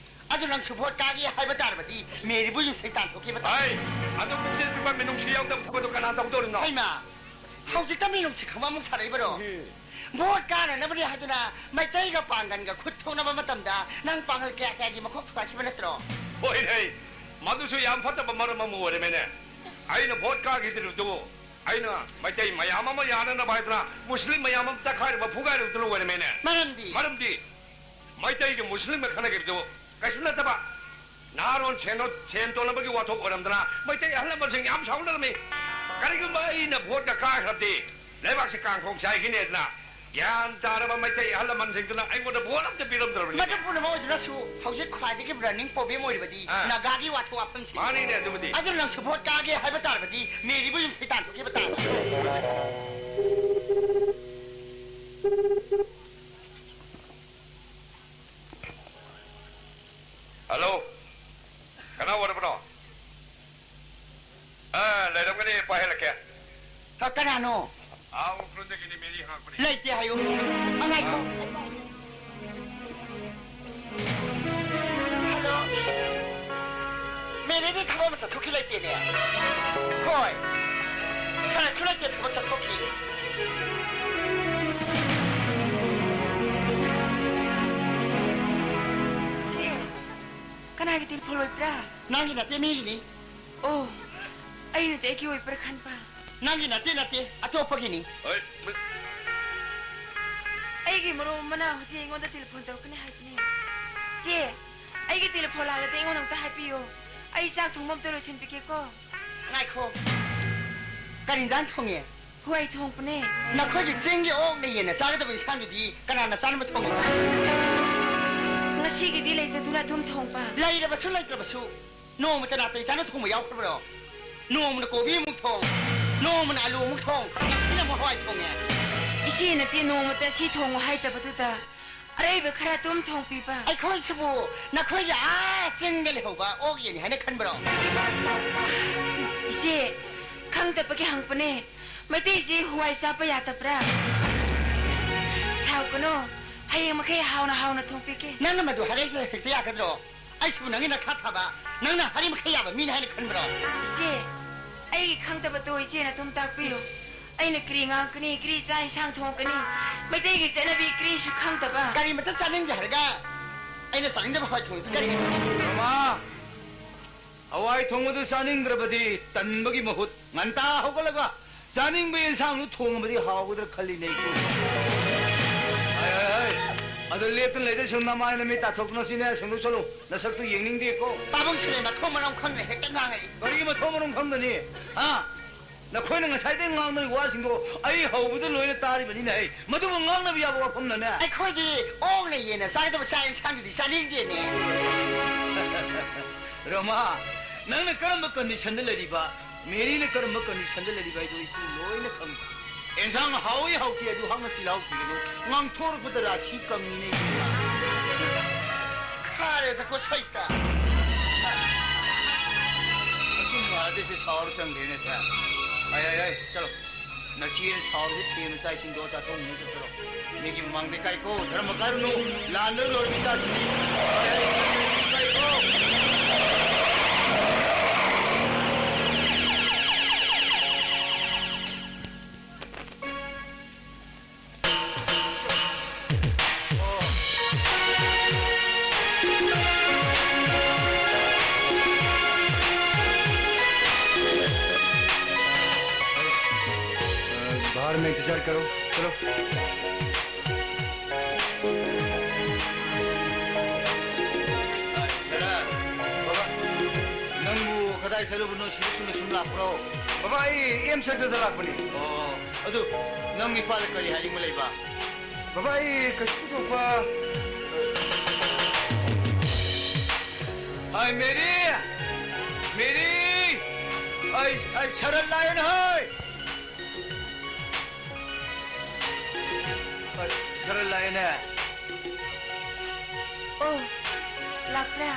ꯑꯗꯨ ꯅꯪꯁꯨ ꯚꯣꯠ ꯀꯥꯒꯦ ꯍꯥꯏꯕ ꯇꯥꯔꯕꯗꯤ ꯃꯦꯔꯤꯕꯨ ꯌꯨꯝꯁꯩ ꯇꯥꯟꯊꯣꯛꯈꯤꯕ ꯇꯥꯕꯅꯤ꯫ ꯍꯥꯏ, ꯑꯗꯨ ꯄꯨꯛꯆꯦꯜ ꯄꯤꯛꯄ ꯃꯤꯅꯨꯡꯁꯤ ꯌꯥꯎꯗꯕ ꯊꯕꯛꯇꯣ ꯀꯅꯥ ꯇꯧꯗꯧꯔꯤꯅꯣ? ꯍꯩꯃꯥ, ꯍꯧꯖꯤꯛꯇ ꯃꯤꯅꯨꯡꯁꯤ ꯈꯪꯕ ꯑꯃꯨꯛ ꯁꯥꯔꯛꯏꯕꯔꯣ? ꯎꯝ꯫ ꯚꯣꯠ ꯀꯥꯅꯅꯕꯅꯤ ꯍꯥꯏꯗꯨꯅ ꯃꯩꯇꯩꯒ ꯄꯥꯡꯒꯟꯒ ꯈꯨꯠ ꯊꯣꯛꯅꯕ ꯃꯇꯝꯗ ꯅꯪ ꯄꯥꯡꯒꯜ ꯀꯌꯥ ꯀꯌꯥꯒꯤ ꯃꯈꯣꯛ ꯊꯨꯒꯥꯏꯈꯤꯕ ꯅꯠꯇ꯭ꯔꯣ? ꯍꯣꯏꯅꯦ, ꯃꯗꯨꯁꯨ ꯌꯥꯝ ꯐꯠꯇꯕ ꯃꯔꯝ ꯑꯃ ꯑꯣꯏꯔꯝꯃꯦꯅꯦ꯫ ꯑꯩꯅ ꯚꯣꯠ ꯀꯥꯈꯤꯗ꯭ꯔꯤꯕꯗꯨꯕꯨ ꯑꯩꯅ ꯃꯩꯇꯩ ꯃꯌꯥꯝ ꯑꯃ ꯌꯥꯅꯅꯕ ꯍꯥꯏꯗꯨꯅ ꯃꯨꯁꯂꯤꯝ ꯃꯌꯥꯝ ꯑꯃ ꯇꯛꯈꯥꯏꯔꯨꯕ ꯐꯨꯒꯥꯏꯔꯨꯕꯗꯨꯅ ꯑꯣꯏꯔꯝꯃꯦꯅꯦ꯫ ꯃꯔꯝꯗꯤ? ꯃꯔꯝꯗꯤ ꯃꯩꯇꯩꯒ ꯃꯨꯁꯂꯤꯝꯒ ꯈꯠꯅꯈꯤꯕꯗꯨ ꯀꯩꯁꯨ ꯅꯠꯇꯕ ꯅꯍꯥꯔꯣꯟ ꯁꯦꯟ-, ꯁꯦꯟ ꯇꯣꯟꯅꯕꯒꯤ ꯋꯥꯊꯣꯛ ꯑꯣꯏꯔꯝꯗꯅ ꯃꯩꯇꯩ ꯑꯍꯜ ꯂꯃꯟꯁꯤꯡ ꯌꯥꯝ ꯁꯥꯎꯅꯔꯝꯃꯤ꯫ ꯀꯔꯤꯒꯨꯝꯕ ꯑꯩꯅ ꯚꯣꯠꯀ ꯀꯥꯈ꯭ꯔꯕꯗꯤ ꯂꯩꯕꯥꯛꯁꯤ ꯀꯥꯡꯈꯣꯡ ꯆꯥꯏꯈꯤꯅꯤ ꯑꯗꯨꯅ ꯒ꯭ꯌꯥꯟ ꯇꯥꯔꯕ ꯃꯩꯇꯩ ꯑꯍꯜ ꯂꯃꯟꯁꯤꯡꯗꯨꯅ ꯑꯩꯉꯣꯟꯗ ꯚꯣꯠ ꯑꯝꯇ ꯄꯤꯔꯝꯗ꯭ꯔꯕꯅꯤ꯫ ꯃꯗꯨ ꯄꯨꯝꯅꯃꯛ ꯑꯣꯏꯗꯨꯅꯁꯨ ꯍꯧꯖꯤꯛ ꯈ꯭ꯋꯥꯏꯗꯒꯤ ꯕꯔꯅꯤꯡ ꯄ꯭ꯔꯣꯕ꯭ꯂꯦꯝ ꯑꯣꯏꯔꯤꯕꯗꯤ ꯑꯥ꯫ ꯅꯥꯒꯥꯒꯤ ꯋꯥꯊꯣꯛ ꯋꯥꯐꯝꯁꯤꯅꯤ꯫ ꯃꯥꯅꯤꯅꯦ ꯑꯗꯨꯕꯨꯗꯤ꯫ ꯑꯗꯨꯅ ꯅꯪꯁꯨ ꯚꯣꯠ ꯀꯥꯒꯦ ꯍꯥꯏꯕ ꯇꯥꯔꯕꯗꯤ ꯃꯦꯔꯤꯕꯨ ꯌꯨꯝꯁꯩ ꯇꯥꯟꯊꯣꯛꯈꯤꯕ ꯇꯥꯕꯅꯤ꯫ ꯀ-, ꯀꯅꯥꯅꯣ? ꯑꯥ, ꯎꯈ꯭ꯔꯨꯜꯗꯒꯤꯅꯤ, ꯃꯦꯔꯤ ꯍꯪꯉꯛꯄꯅꯦ꯫ ꯂꯩꯇꯦ ꯍꯥꯏꯌꯨ꯫ ꯑ, ꯉꯥꯏꯈꯣ꯫ ꯍꯜꯂꯣ꯫ ꯃꯦꯔꯤꯗꯤ ꯊꯕꯛ ꯑꯃ ꯆꯠꯊꯣꯛꯈꯤ ꯂꯩꯇꯦꯅꯦ꯫ ꯍꯣꯏ꯫ ꯁꯥꯔꯁꯨ ꯂꯩꯇꯦ, ꯊꯕꯛ ꯆꯠꯊꯣꯛꯈꯤ꯫ ꯁꯤ ꯀꯅꯥꯒꯤ ꯇꯦꯂꯤꯐꯣꯟ ꯑꯣꯏꯕ꯭ꯔꯥ? ꯅꯪꯒꯤ ꯅꯠꯇꯦ, ꯃꯤꯒꯤꯅꯤ꯫ ꯑꯣ, ꯑꯩꯅꯗꯤ ꯑꯩꯒꯤ ꯑꯣꯏꯕ꯭ꯔꯥ ꯈꯟꯕ꯫ ꯅꯪꯒꯤ ꯅꯠꯇꯦ, ꯅꯠꯇꯦ, ꯑꯇꯣꯞꯄꯒꯤꯅꯤ꯫ ꯍꯣꯏ, ꯃ- ꯑꯩꯒꯤ ꯃꯔꯨꯞ ꯑꯃꯅ ꯍꯧꯖꯤꯛ ꯑꯩꯉꯣꯟꯗ ꯇꯦꯂꯤꯐꯣꯟ ꯇꯧꯔꯛꯀꯅꯤ ꯍꯥꯏꯕꯅꯦ꯫ ꯆꯦ, ꯑꯩꯒꯤ ꯇꯦꯂꯤꯐꯣꯟ ꯂꯥꯛꯂꯗꯤ ꯑꯩꯉꯣꯟꯗ ꯑꯝꯇ ꯍꯥꯏꯕꯤꯌꯣ꯫ ꯑꯩ ꯆꯥꯛ ꯊꯣꯡꯕ ꯑꯝꯇ ꯂꯣꯏꯁꯤꯟꯕꯤꯒꯦꯀꯣ꯫ ꯉꯥꯏꯈꯣ꯫ ꯀꯔꯤ ꯏꯟꯖꯥꯡ ꯊꯣꯡꯉꯤ? ꯍꯋꯥꯏ ꯊꯣꯡꯕꯅꯦ꯫ ꯅꯈꯣꯏꯒꯤ ꯆꯤꯡꯒꯤ ꯑꯣꯛꯅ ꯌꯦꯟꯅ ꯆꯥꯒꯗꯕ ꯏꯟꯁꯥꯡꯗꯨꯗꯤ ꯀꯅꯥꯅ ꯆꯥꯅꯕ ꯊꯣꯡꯉꯤꯕ? ꯉꯁꯤꯒꯤꯗꯤ ꯂꯩꯇꯗꯨꯅ ꯑꯗꯨꯝ ꯊꯣꯡꯕ꯫ ꯂꯩꯔꯕꯁꯨ ꯂꯩꯇ꯭ꯔꯕꯁꯨ ꯅꯣꯡꯃꯇ ꯅꯥꯇꯩ ꯆꯥꯅ ꯊꯣꯡꯕ ꯌꯥꯎꯈ꯭ꯔꯕ꯭ꯔꯣ? ꯅꯣꯡꯃꯅ ꯀꯣꯕꯤ ꯑꯃꯨꯛ ꯊꯣꯡ, ꯅꯣꯡꯃꯅ ꯑꯂꯨ ꯑꯃꯨꯛ ꯊꯣꯡ, ꯉꯁꯤꯅ ꯑꯃꯨꯛ ꯍꯋꯥꯏ ꯊꯣꯡꯉꯦ꯫ ꯏꯆꯦꯅꯗꯤ ꯅꯣꯡꯃꯇ ꯁꯤ ꯊꯣꯡꯉꯨ ꯍꯥꯏꯗꯕꯗꯨꯗ ꯑꯔꯩꯕ ꯈꯔ ꯑꯗꯨꯝ ꯊꯣꯡꯕꯤꯕ꯫ ꯑꯩꯈꯣꯏꯁꯤꯕꯨ ꯅꯈꯣꯏꯒꯤ ꯑꯥ ꯆꯤꯡꯗ ꯂꯩꯍꯧꯕ ꯑꯣꯛ ꯌꯦꯟꯅꯤ ꯍꯥꯏꯅ ꯈꯟꯕ꯭ꯔꯣ? ꯏꯆꯦ, ꯈꯪꯗꯕꯒꯤ ꯍꯪꯕꯅꯦ꯫ ꯃꯩꯇꯩꯁꯤ ꯍꯋꯥꯏ ꯆꯥꯕ ꯌꯥꯗꯕ꯭ꯔꯥ? ꯁꯥꯎꯒꯅꯣ, ꯍꯌꯦꯡ ꯃꯈꯩ ꯍꯥꯎꯅ ꯍꯥꯎꯅ ꯊꯣꯡꯕꯤꯒꯦ꯫ ꯅꯪꯅ ꯃꯗꯨ ꯍꯥꯏꯔꯛꯏꯁꯦ ꯍꯦꯛꯇ ꯌꯥꯒꯗ꯭ꯔꯣ? ꯑꯩꯁꯤꯕꯨ ꯅꯪꯒꯤ ꯅꯈꯥ ꯊꯥꯕ, ꯅꯪꯅ ꯍꯥꯏꯔꯤ ꯃꯈꯩ ꯌꯥꯕ ꯃꯤꯅꯤ ꯍꯥꯏꯅ ꯈꯟꯕ꯭ꯔꯣ? ꯏꯆꯦ, ꯑꯩꯒꯤ ꯈꯪꯗꯕꯗꯣ ꯏꯆꯦꯅ ꯑꯗꯨꯝ ꯇꯥꯛꯄꯤꯌꯨ꯫ ꯏꯁ꯫ ꯑꯩꯅ ꯀꯔꯤ ꯉꯥꯡꯀꯅꯤ, ꯀꯔꯤ ꯆꯥꯛ ꯏꯟꯁꯥꯡ ꯊꯣꯡꯀꯅꯤ, ꯃꯩꯇꯩꯒꯤ ꯆꯠꯅꯕꯤ ꯀꯔꯤꯁꯨ ꯈꯪꯗꯕ꯫ ꯀꯔꯤꯃꯇ ꯆꯥꯅꯤꯡꯗꯦ ꯍꯥꯏꯔꯒ ꯑꯩꯅ ꯆꯥꯅꯤꯡꯗꯕ ꯍꯋꯥꯏ ꯊꯣꯡꯉꯤꯗꯨ ꯀꯔꯤꯒꯤꯅꯣ? ꯃꯃꯥ, ꯍꯋꯥꯏ ꯊꯣꯡꯕꯗꯨ ꯆꯥꯅꯤꯡꯗ꯭ꯔꯕꯗꯤ ꯇꯟꯕꯒꯤ ꯃꯍꯨꯠ ꯉꯟꯇꯥ ꯍꯧꯒꯠꯂꯒ ꯆꯥꯅꯤꯡꯕ ꯌꯦꯟꯁꯥꯡꯗꯨ ꯊꯣꯡꯉꯕꯗꯤ ꯍꯥꯎꯒꯗ꯭ꯔꯥ ꯈꯜꯂꯤꯅꯦ ꯑꯩꯁꯨ꯫ ꯍꯥꯏ, ꯍꯥꯏ, ꯍꯥꯏ꯫ ꯑꯗꯣ ꯂꯦꯞꯇꯅ ꯂꯩꯗꯣꯏ ꯁꯔꯨꯛ ꯅꯃꯥꯏ ꯅꯃꯤꯠ ꯇꯥꯊꯣꯛꯇꯅ ꯁꯤꯅꯦ ꯁꯣꯝꯗ ꯆꯠꯂꯨ꯫ ꯅꯁꯛꯇꯨ ꯌꯦꯡꯅꯤꯡꯗꯦꯀꯣ꯫ ꯄꯥꯕꯨꯡ ꯁꯨꯔꯦ, ꯃꯊꯣꯡ ꯃꯔꯝ ꯈꯪꯗꯅ ꯍꯦꯛꯇ ꯉꯥꯡꯉꯛꯏ꯫ ꯀꯔꯤ ꯃꯊꯣꯡ ꯃꯔꯝ ꯈꯪꯗꯅꯤ? ꯍꯥ? ꯅꯈꯣꯏꯅ ꯉꯁꯥꯏꯗꯩ ꯉꯥꯡꯅꯔꯤꯕ ꯋꯥꯁꯤꯡꯗꯣ ꯑꯩ ꯍꯧꯕꯗ ꯂꯣꯏꯅ ꯇꯥꯔꯤꯕꯅꯤꯅꯦ꯫ ꯑꯩ ꯃꯗꯨꯕꯨ ꯉꯥꯡꯅꯕ ꯌꯥꯕ ꯋꯥꯐꯝꯂꯅꯦ? ꯑꯩꯈꯣꯏꯗꯤ ꯑꯣꯛꯅ ꯌꯦꯟꯅ ꯆꯥꯒꯗꯕ ꯆꯥꯛ ꯏꯟꯁꯥꯡꯗꯨꯗꯤ ꯆꯥꯅꯤꯡꯗꯦꯅꯦ꯫ ꯔꯣꯃꯥ, ꯅꯪꯅ ꯀꯔꯝꯕ ꯀꯟꯗꯤꯁꯟꯗ ꯂꯩꯔꯤꯕ, ꯃꯦꯔꯤꯅ ꯀꯔꯝꯕ ꯀꯟꯗꯤꯁꯟꯗ ꯂꯩꯔꯤꯕ ꯍꯥꯏꯗꯣ ꯑꯩꯁꯨ ꯂꯣꯏꯅ ꯈꯪꯉꯤ꯫ ꯑꯦꯟꯁꯥꯡ ꯍꯥꯎꯏ ꯍꯥꯎꯇꯦ ꯑꯗꯨ ꯍꯥꯞꯅ ꯆꯤꯜꯍꯥꯎ ꯊꯤꯒꯅꯨ꯫ ꯉꯥꯡꯊꯣꯔꯛꯄꯗ ꯔꯥꯁꯤ ꯀꯪꯉꯤꯅꯦ ꯏꯕꯨꯡꯉꯣ꯫ ꯈꯥꯔꯦꯗꯀꯣ ꯁꯩꯇ꯫ ꯑꯆꯨꯝꯕ ꯍꯥꯏꯔꯗꯤ ꯁꯤ ꯁꯥꯎꯔ ꯆꯪꯗꯦꯅꯦ ꯁꯦ꯫ ꯑꯩ, ꯑꯩ, ꯑꯩ, ꯆꯠꯂꯣ꯫ ꯅꯆꯦꯅ ꯁꯥꯎꯔꯤꯕ ꯊꯦꯝꯅ ꯆꯥꯛ ꯏꯁꯤꯡꯗꯣ ꯆꯥꯊꯣꯛꯃꯤꯟꯅ ꯆꯠꯈ꯭ꯔꯣ꯫ ꯃꯤꯒꯤ ꯃꯃꯥꯡꯗ ꯏꯀꯥꯏꯀꯣ, ꯙꯔꯃ ꯀꯥꯏꯔꯨꯅꯨ, ꯂꯥꯟꯗ ꯂꯣꯏꯔꯕ ꯏꯆꯥꯁꯤꯡꯗꯤ꯫ ꯏꯀꯥꯏꯀꯣ꯫ बाहर में इंतजार करो, चलो। ꯗꯥꯗꯥ, ꯕꯥꯕꯥ, ꯅꯪꯕꯨ ꯀꯗꯥꯏ ꯆꯠꯂꯨꯕꯅꯣ? ꯁꯤꯗ ꯆꯨꯝꯅ ꯁꯨꯝ ꯂꯥꯛꯄ꯭ꯔꯣ? ꯕꯥꯕꯥ, ꯑꯩ ꯑꯦꯝ ꯁꯦꯟꯇꯔꯗ ꯂꯥꯛꯄꯅꯤ꯫ ꯑꯣ, ꯑꯗꯨ ꯅꯪ ꯅꯨꯄꯥꯗ ꯀꯔꯤ ꯍꯥꯏꯅꯤꯡꯕ ꯂꯩꯕ? ꯕꯥꯕꯥ, ꯑꯩ ꯀꯩꯁꯨ ꯊꯣꯏꯗꯣꯛꯄ꯫ ꯍꯥꯏ, ꯃꯦꯔꯤ! ꯃꯦꯔꯤ! ꯑꯩ, ꯑꯩ ꯁꯔꯠ ꯂꯥꯛꯑꯦꯅꯦ, ꯍꯣꯏ! ꯑꯩ ꯁꯔꯠ ꯂꯥꯛꯑꯦꯅꯦ꯫ ꯑꯣ, ꯂꯥꯛꯄ꯭ꯔꯥ?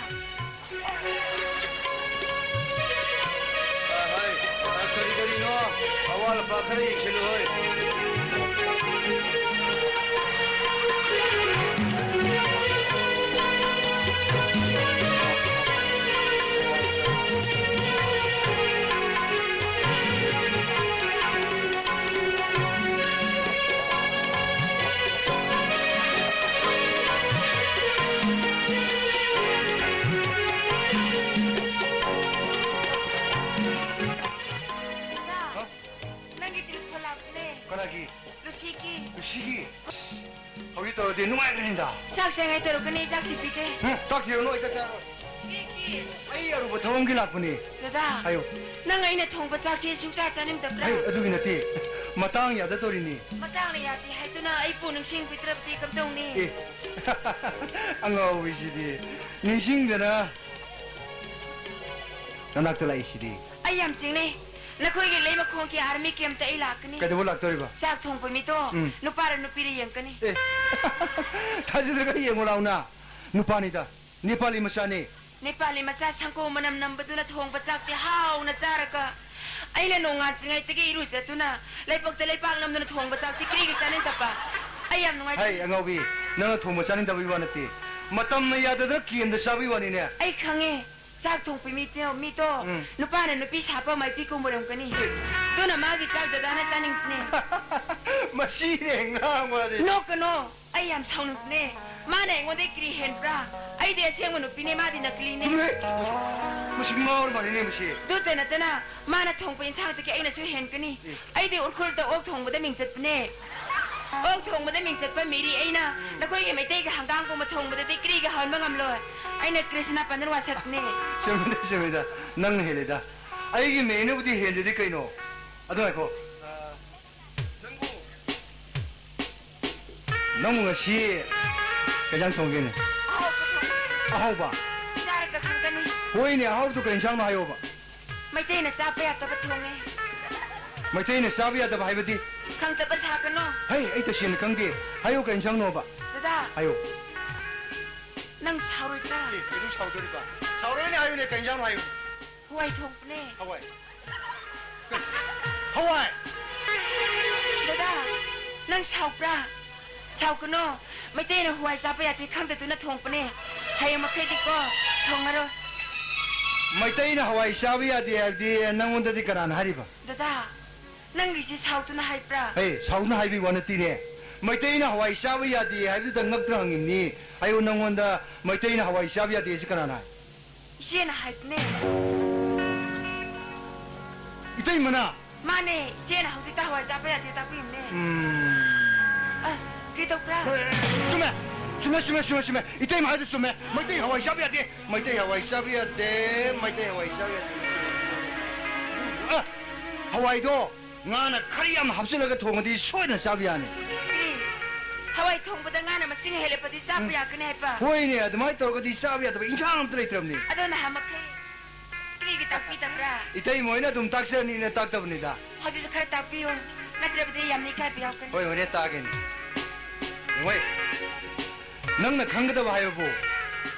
ꯑ, ꯍꯣꯏ꯫ ꯑ, ꯀꯔꯤ ꯀꯔꯤꯅꯣ? ꯑꯋꯥꯠ ꯑꯄꯥ ꯈꯔ ꯌꯦꯡꯁꯤꯜꯂꯨ, ꯍꯣꯏ꯫ ꯅꯪꯒꯤ ꯇꯦꯂꯤꯐꯣꯟ ꯂꯥꯛꯄꯅꯦ꯫ ꯀꯅꯥꯒꯤ? ꯂꯨꯁꯤꯒꯤ꯫ ꯂꯨꯁꯤꯒꯤ? ꯑꯁ, ꯍꯧꯖꯤꯛ ꯇꯧꯔꯗꯤ ꯅꯨꯡꯉꯥꯏꯒꯅꯤꯗ꯫ ꯆꯥꯛ ꯆꯥꯉꯩ ꯇꯧꯔꯛꯀꯅꯤ, ꯆꯥꯛ ꯊꯤꯕꯤꯒꯦ꯫ ꯎꯝ, ꯆꯥꯛ ꯊꯤꯔꯨꯅꯨ, ꯑꯩ ꯆꯥꯛ ꯆꯥꯔꯣꯏ꯫ ꯀꯔꯤꯒꯤ? ꯑꯩ ꯑꯔꯨꯕ ꯊꯕꯛ ꯑꯃꯒꯤ ꯂꯥꯛꯄꯅꯦ꯫ ꯗꯗꯥ, ꯍꯥꯏꯌꯨ꯫ ꯅꯪ ꯑꯩꯅ ꯊꯣꯡꯕ ꯆꯥꯛꯁꯦ ꯁꯨꯡꯆꯥ ꯆꯥꯅꯤꯡꯗꯕ꯭ꯔꯥ? ꯍꯥꯏꯌꯨ, ꯑꯗꯨꯒꯤ ꯅꯠꯇꯦ꯫ ꯃꯇꯥꯡ ꯌꯥꯗ ꯇꯧꯔꯤꯅꯤ꯫ ꯃꯇꯥꯡꯅ ꯌꯥꯗꯦ ꯍꯥꯏꯗꯨꯅ ꯑꯩꯕꯨ ꯅꯤꯡꯁꯤꯡꯕꯤꯗ꯭ꯔꯕꯗꯤ ꯀꯝꯗꯧꯅꯤ? ꯑꯦ, ꯑꯉꯥꯎꯕꯤꯁꯤꯗꯤ꯫ ꯅꯤꯡꯁꯤꯡꯗꯅ ꯅꯅꯥꯛꯇ ꯂꯥꯛꯏꯁꯤꯗꯤ꯫ ꯑꯩ ꯌꯥꯝ ꯆꯤꯡꯅꯩ꯫ ꯅꯈꯣꯏꯒꯤ ꯂꯩꯃꯈꯣꯡꯒꯤ ꯑꯥꯔꯃꯤ ꯀꯦꯝꯞꯇ ꯑꯩ ꯂꯥꯛꯀꯅꯤ꯫ ꯀꯩꯗꯧꯕ ꯂꯥꯛꯇꯣꯔꯤꯕ? ꯆꯥꯛ ꯊꯣꯡꯕ ꯃꯤꯗꯣ ꯎꯝ꯫ ꯅꯨꯄꯥꯔ ꯅꯨꯄꯤꯔ ꯌꯦꯡꯀꯅꯤ꯫ ꯑꯦ, ꯊꯥꯖꯗ꯭ꯔꯒ ꯌꯦꯡꯉꯨ ꯂꯥꯎꯅ꯫ ꯅꯨꯄꯥꯅꯤꯗ, ꯅꯦꯄꯥꯂꯤ ꯃꯆꯥꯅꯤ꯫ ꯅꯦꯄꯥꯂꯤ ꯃꯆꯥ ꯁꯪꯒꯣꯝ ꯃꯅꯝ ꯅꯝꯕꯗꯨꯅ ꯊꯣꯡꯕ ꯆꯥꯛꯇꯤ ꯍꯥꯎꯅ ꯆꯥꯔꯒ ꯑꯩꯅ ꯅꯣꯡꯉꯥꯟꯗ꯭ꯔꯤꯉꯩꯗꯒꯤ ꯏꯔꯨꯖꯗꯨꯅ, ꯂꯩꯄꯛꯇ ꯂꯩꯄꯥꯛ ꯅꯝꯗꯨꯅ ꯊꯣꯡꯕ ꯆꯥꯛꯇꯤ ꯀꯔꯤꯒꯤ ꯆꯥꯅꯤꯡꯗꯕ? ꯑꯩ ꯌꯥꯝ ꯅꯨꯡꯉꯥꯏꯇꯦ꯫ ꯍꯩ, ꯑꯉꯥꯎꯕꯤ, ꯅꯪꯅ ꯊꯣꯡꯕ ꯆꯥꯅꯤꯡꯗꯕꯒꯤ ꯋꯥ ꯅꯠꯇꯦ꯫ ꯃꯇꯝꯅ ꯌꯥꯗꯗꯅ ꯀꯦꯟꯗ ꯆꯥꯕꯒꯤ ꯋꯥꯅꯤꯅꯦ꯫ ꯑꯩ ꯈꯪꯉꯦ, ꯆꯥꯛ ꯊꯣꯡꯕ ꯃꯤꯗꯣ, ꯃꯤꯗꯣ ꯎꯝ꯫ ꯅꯨꯄꯥꯅ ꯅꯨꯄꯤ ꯁꯥꯞꯄ ꯃꯥꯏꯄꯤ ꯀꯨꯝꯃꯨꯔꯝꯒꯅꯤ꯫ ꯑꯦ꯫ ꯑꯗꯨꯅ ꯃꯥꯒꯤ ꯆꯥꯛ ꯗꯗꯥꯅ ꯆꯥꯅꯤꯡꯕꯅꯦ꯫ ꯃꯁꯤꯅꯦ ꯉꯥꯡꯕꯗꯤ꯫ ꯅꯣꯛꯀꯅꯣ꯫ ꯑꯩ ꯌꯥꯝ ꯁꯥꯎꯅꯤꯡꯕꯅꯦ꯫ ꯃꯥꯅ ꯑꯩꯉꯣꯟꯗꯩ ꯀꯔꯤ ꯍꯦꯟꯕ꯭ꯔꯥ? ꯑꯩꯗꯤ ꯑꯁꯦꯡꯕ ꯅꯨꯄꯤꯅꯦ, ꯃꯥꯗꯤ ꯅꯀꯂꯤꯅꯦ꯫ ꯏꯃꯥꯏ! ꯃꯁꯤ ꯉꯥꯎꯔ ꯃꯥꯜꯂꯦꯅꯦ ꯃꯁꯤ꯫ ꯑꯗꯨꯇ ꯅꯠꯇꯅ, ꯃꯥꯅ ꯊꯣꯡꯕ ꯏꯟꯁꯥꯡꯗꯒꯤ ꯑꯩꯅꯁꯨ ꯍꯦꯟꯒꯅꯤ꯫ ꯑꯦ꯫ ꯑꯩꯗꯤ ꯎꯔꯈꯨꯜꯗ ꯑꯣꯛ ꯊꯣꯡꯕꯗ ꯃꯤꯡ ꯆꯠꯄꯅꯦ꯫ ꯑꯣꯛ ꯊꯣꯡꯕꯗ ꯃꯤꯡ ꯆꯠꯄ ꯃꯤꯔꯤ ꯑꯩꯅ ꯎꯝ꯫ ꯅꯈꯣꯏꯒꯤ ꯃꯩꯇꯩꯒꯤ ꯍꯪꯒꯥꯝꯒꯨꯝꯕ ꯊꯣꯡꯕꯗꯗꯤ ꯀꯔꯤꯒ ꯍꯟꯕ ꯉꯝꯂꯣꯏ? ꯑꯩꯅ ꯀ꯭ꯔꯤꯁꯅ ꯄꯟꯗꯅ ꯋꯥꯁꯛꯄꯅꯦ꯫ ꯆꯨꯝꯃꯤꯗ, ꯆꯨꯝꯃꯤꯗ꯫ ꯅꯪꯅ ꯍꯦꯜꯂꯤꯗ꯫ ꯑꯩꯒꯤ ꯃꯦꯅꯨꯕꯨꯗꯤ ꯍꯦꯜꯂꯤꯗꯤ ꯀꯩꯅꯣ? ꯑꯗꯨ ꯉꯥꯏꯈꯣ꯫ ꯑ, ꯅꯪꯕꯨ ꯅꯪꯕꯨ ꯉꯁꯤ ꯀꯩ ꯏꯟꯖꯥꯡ ꯊꯣꯡꯒꯦꯅꯦ? ꯑꯍꯥꯎꯕ ꯊꯣꯡꯉꯦ꯫ ꯑꯍꯥꯎꯕ? ꯆꯥꯔꯒ ꯈꯪꯒꯅꯤ꯫ ꯍꯣꯏꯅꯦ, ꯑꯍꯥꯎꯕꯗꯨ ꯀꯩ ꯏꯟꯁꯥꯡꯅꯣ ꯍꯥꯏꯌꯣꯕ꯫ ꯃꯩꯇꯩꯅ ꯆꯥꯕ ꯌꯥꯗꯕ ꯊꯣꯡꯉꯦ꯫ ꯃꯩꯇꯩꯅ ꯆꯥꯕ ꯌꯥꯗꯕ ꯍꯥꯏꯕꯗꯤ? ꯈꯪꯗꯕ ꯁꯥꯒꯅꯣ꯫ ꯍꯩ, ꯑꯩ ꯇꯁꯦꯡꯅ ꯈꯪꯗꯦ꯫ ꯍꯥꯏꯌꯣ, ꯀꯩ ꯏꯟꯁꯥꯡꯅꯣꯕ? ꯗꯗꯥ꯫ ꯍꯥꯏꯌꯣ꯫ ꯅꯪ ꯁꯥꯎꯔꯣꯏꯗ꯭ꯔꯥ? ꯑꯦ, ꯀꯩꯗꯧ ꯁꯥꯎꯗꯣꯔꯤꯕ? ꯁꯥꯎꯔꯣꯏꯅꯦ, ꯍꯥꯏꯌꯨꯅꯦ, ꯀꯩ ꯏꯟꯁꯥꯡꯅꯣ ꯍꯥꯏꯌꯨ꯫ ꯍꯋꯥꯏ ꯊꯣꯡꯕꯅꯦ꯫ ꯍꯋꯥꯏ? ꯍꯋꯥꯏ! ꯗꯗꯥ, ꯅꯪ ꯁꯥꯎꯕ꯭ꯔꯥ? ꯁꯥꯎꯒꯅꯣ꯫ ꯃꯩꯇꯩꯅ ꯍꯋꯥꯏ ꯆꯥꯕ ꯌꯥꯗꯦ ꯈꯪꯗꯗꯨꯅ ꯊꯣꯡꯕꯅꯦ꯫ ꯍꯌꯦꯡ ꯃꯈꯩꯗꯤꯀꯣ, ꯊꯣꯡꯉꯔꯣꯏ꯫ ꯃꯩꯇꯩꯅ ꯍꯋꯥꯏ ꯆꯥꯕ ꯌꯥꯗꯦ ꯍꯥꯏꯕꯗꯤ ꯅꯪꯉꯣꯟꯗꯗꯤ ꯀꯅꯥꯅ ꯍꯥꯏꯔꯤꯕ? ꯗꯗꯥ, ꯅꯪꯒꯤꯁꯤ ꯁꯥꯎꯗꯨꯅ ꯍꯥꯏꯕ꯭ꯔꯥ? ꯍꯦ, ꯁꯥꯎꯗꯨꯅ ꯍꯥꯏꯕꯒꯤ ꯋꯥ ꯅꯠꯇꯦꯅꯦ꯫ ꯃꯩꯇꯩꯅ ꯍꯋꯥꯏ ꯆꯥꯕ ꯌꯥꯗꯦ ꯍꯥꯏꯕꯗꯨꯗ ꯉꯛꯇꯅ ꯍꯪꯉꯤꯕꯅꯤ꯫ ꯑꯩꯕꯨ ꯅꯪꯉꯣꯟꯗ ꯃꯩꯇꯩꯅ ꯍꯋꯥꯏ ꯆꯥꯕ ꯌꯥꯗꯦ ꯍꯥꯏꯁꯤ ꯀꯅꯥꯅ ꯍꯥꯏ? ꯏꯆꯦꯅ ꯍꯥꯏꯕꯅꯦ꯫ ꯏꯇꯩꯃꯅ? ꯃꯥꯅꯦ, ꯏꯆꯦꯅ ꯍꯧꯖꯤꯛꯇ ꯍꯋꯥꯏ ꯆꯥꯕ ꯌꯥꯗꯦ ꯇꯥꯛꯄꯤꯕꯅꯦ꯫ ꯎꯝ꯫ ꯑ, ꯀꯩꯗꯧꯕ꯭ꯔꯥ? ꯆꯨꯝꯃꯦ, ꯆꯨꯝꯃꯦ, ꯆꯨꯝꯃꯦ, ꯆꯨꯝꯃꯦ, ꯆꯨꯝꯃꯦ꯫ ꯏꯇꯩꯃ ꯍꯥꯏꯗꯨ ꯆꯨꯝꯃꯦ꯫ ꯃꯩꯇꯩ ꯍꯋꯥꯏ ꯆꯥꯕ ꯌꯥꯗꯦ꯫ ꯃꯩꯇꯩ ꯍꯋꯥꯏ ꯆꯥꯕ ꯌꯥꯗꯦ꯫ ꯃꯩꯇꯩ ꯍꯋꯥꯏ ꯆꯥꯕ ꯌꯥꯗꯦ꯫ ꯑ, ꯍꯋꯥꯏꯗꯣ ꯉꯥꯅ ꯈꯔ ꯌꯥꯝ ꯍꯥꯞꯆꯤꯜꯂꯒ ꯊꯣꯡꯉꯗꯤ ꯁꯣꯏꯗꯅ ꯆꯥꯕ ꯌꯥꯅꯤ꯫ ꯀꯔꯤ? ꯍꯋꯥꯏ ꯊꯣꯡꯕꯗ ꯉꯥꯅ ꯃꯁꯤꯡ ꯍꯦꯜꯂꯛꯄꯗꯤ ꯆꯥꯕ ꯎꯝ꯫ ꯌꯥꯒꯅꯤ ꯍꯥꯏꯕ? ꯍꯣꯏꯅꯦ, ꯑꯗꯨꯃꯥꯏꯅ ꯇꯧꯔꯒꯗꯤ ꯆꯥꯕ ꯌꯥꯗꯕ ꯏꯟꯁꯥꯡ ꯑꯝꯇ ꯂꯩꯇ꯭ꯔꯕꯅꯤ꯫ ꯑꯗꯣ ꯅꯍꯥꯟꯃꯛꯈꯩ ꯀꯔꯤꯒꯤ ꯇꯥꯛꯄꯤꯗꯕ꯭ꯔꯥ? ꯏꯇꯩꯃ ꯍꯣꯏꯅ ꯑꯗꯨꯝ ꯇꯥꯛꯆꯅꯤꯅ ꯇꯥꯛꯇꯕꯅꯤꯗ꯫ ꯍꯧꯖꯤꯛꯁꯨ ꯈꯔ ꯇꯥꯛꯄꯤꯌꯨ, ꯅꯠꯇ꯭ꯔꯕꯗꯤ ꯌꯥꯝꯅ ꯏꯀꯥꯏꯕ ꯌꯥꯎꯒꯅꯤ꯫ ꯍꯣꯏ, ꯍꯣꯔꯦꯟ ꯇꯥꯛꯑꯒꯦꯅꯦ꯫ ꯍꯣꯏ, ꯅꯪꯅ ꯈꯪꯒꯗꯕ ꯍꯥꯏꯕꯕꯨ,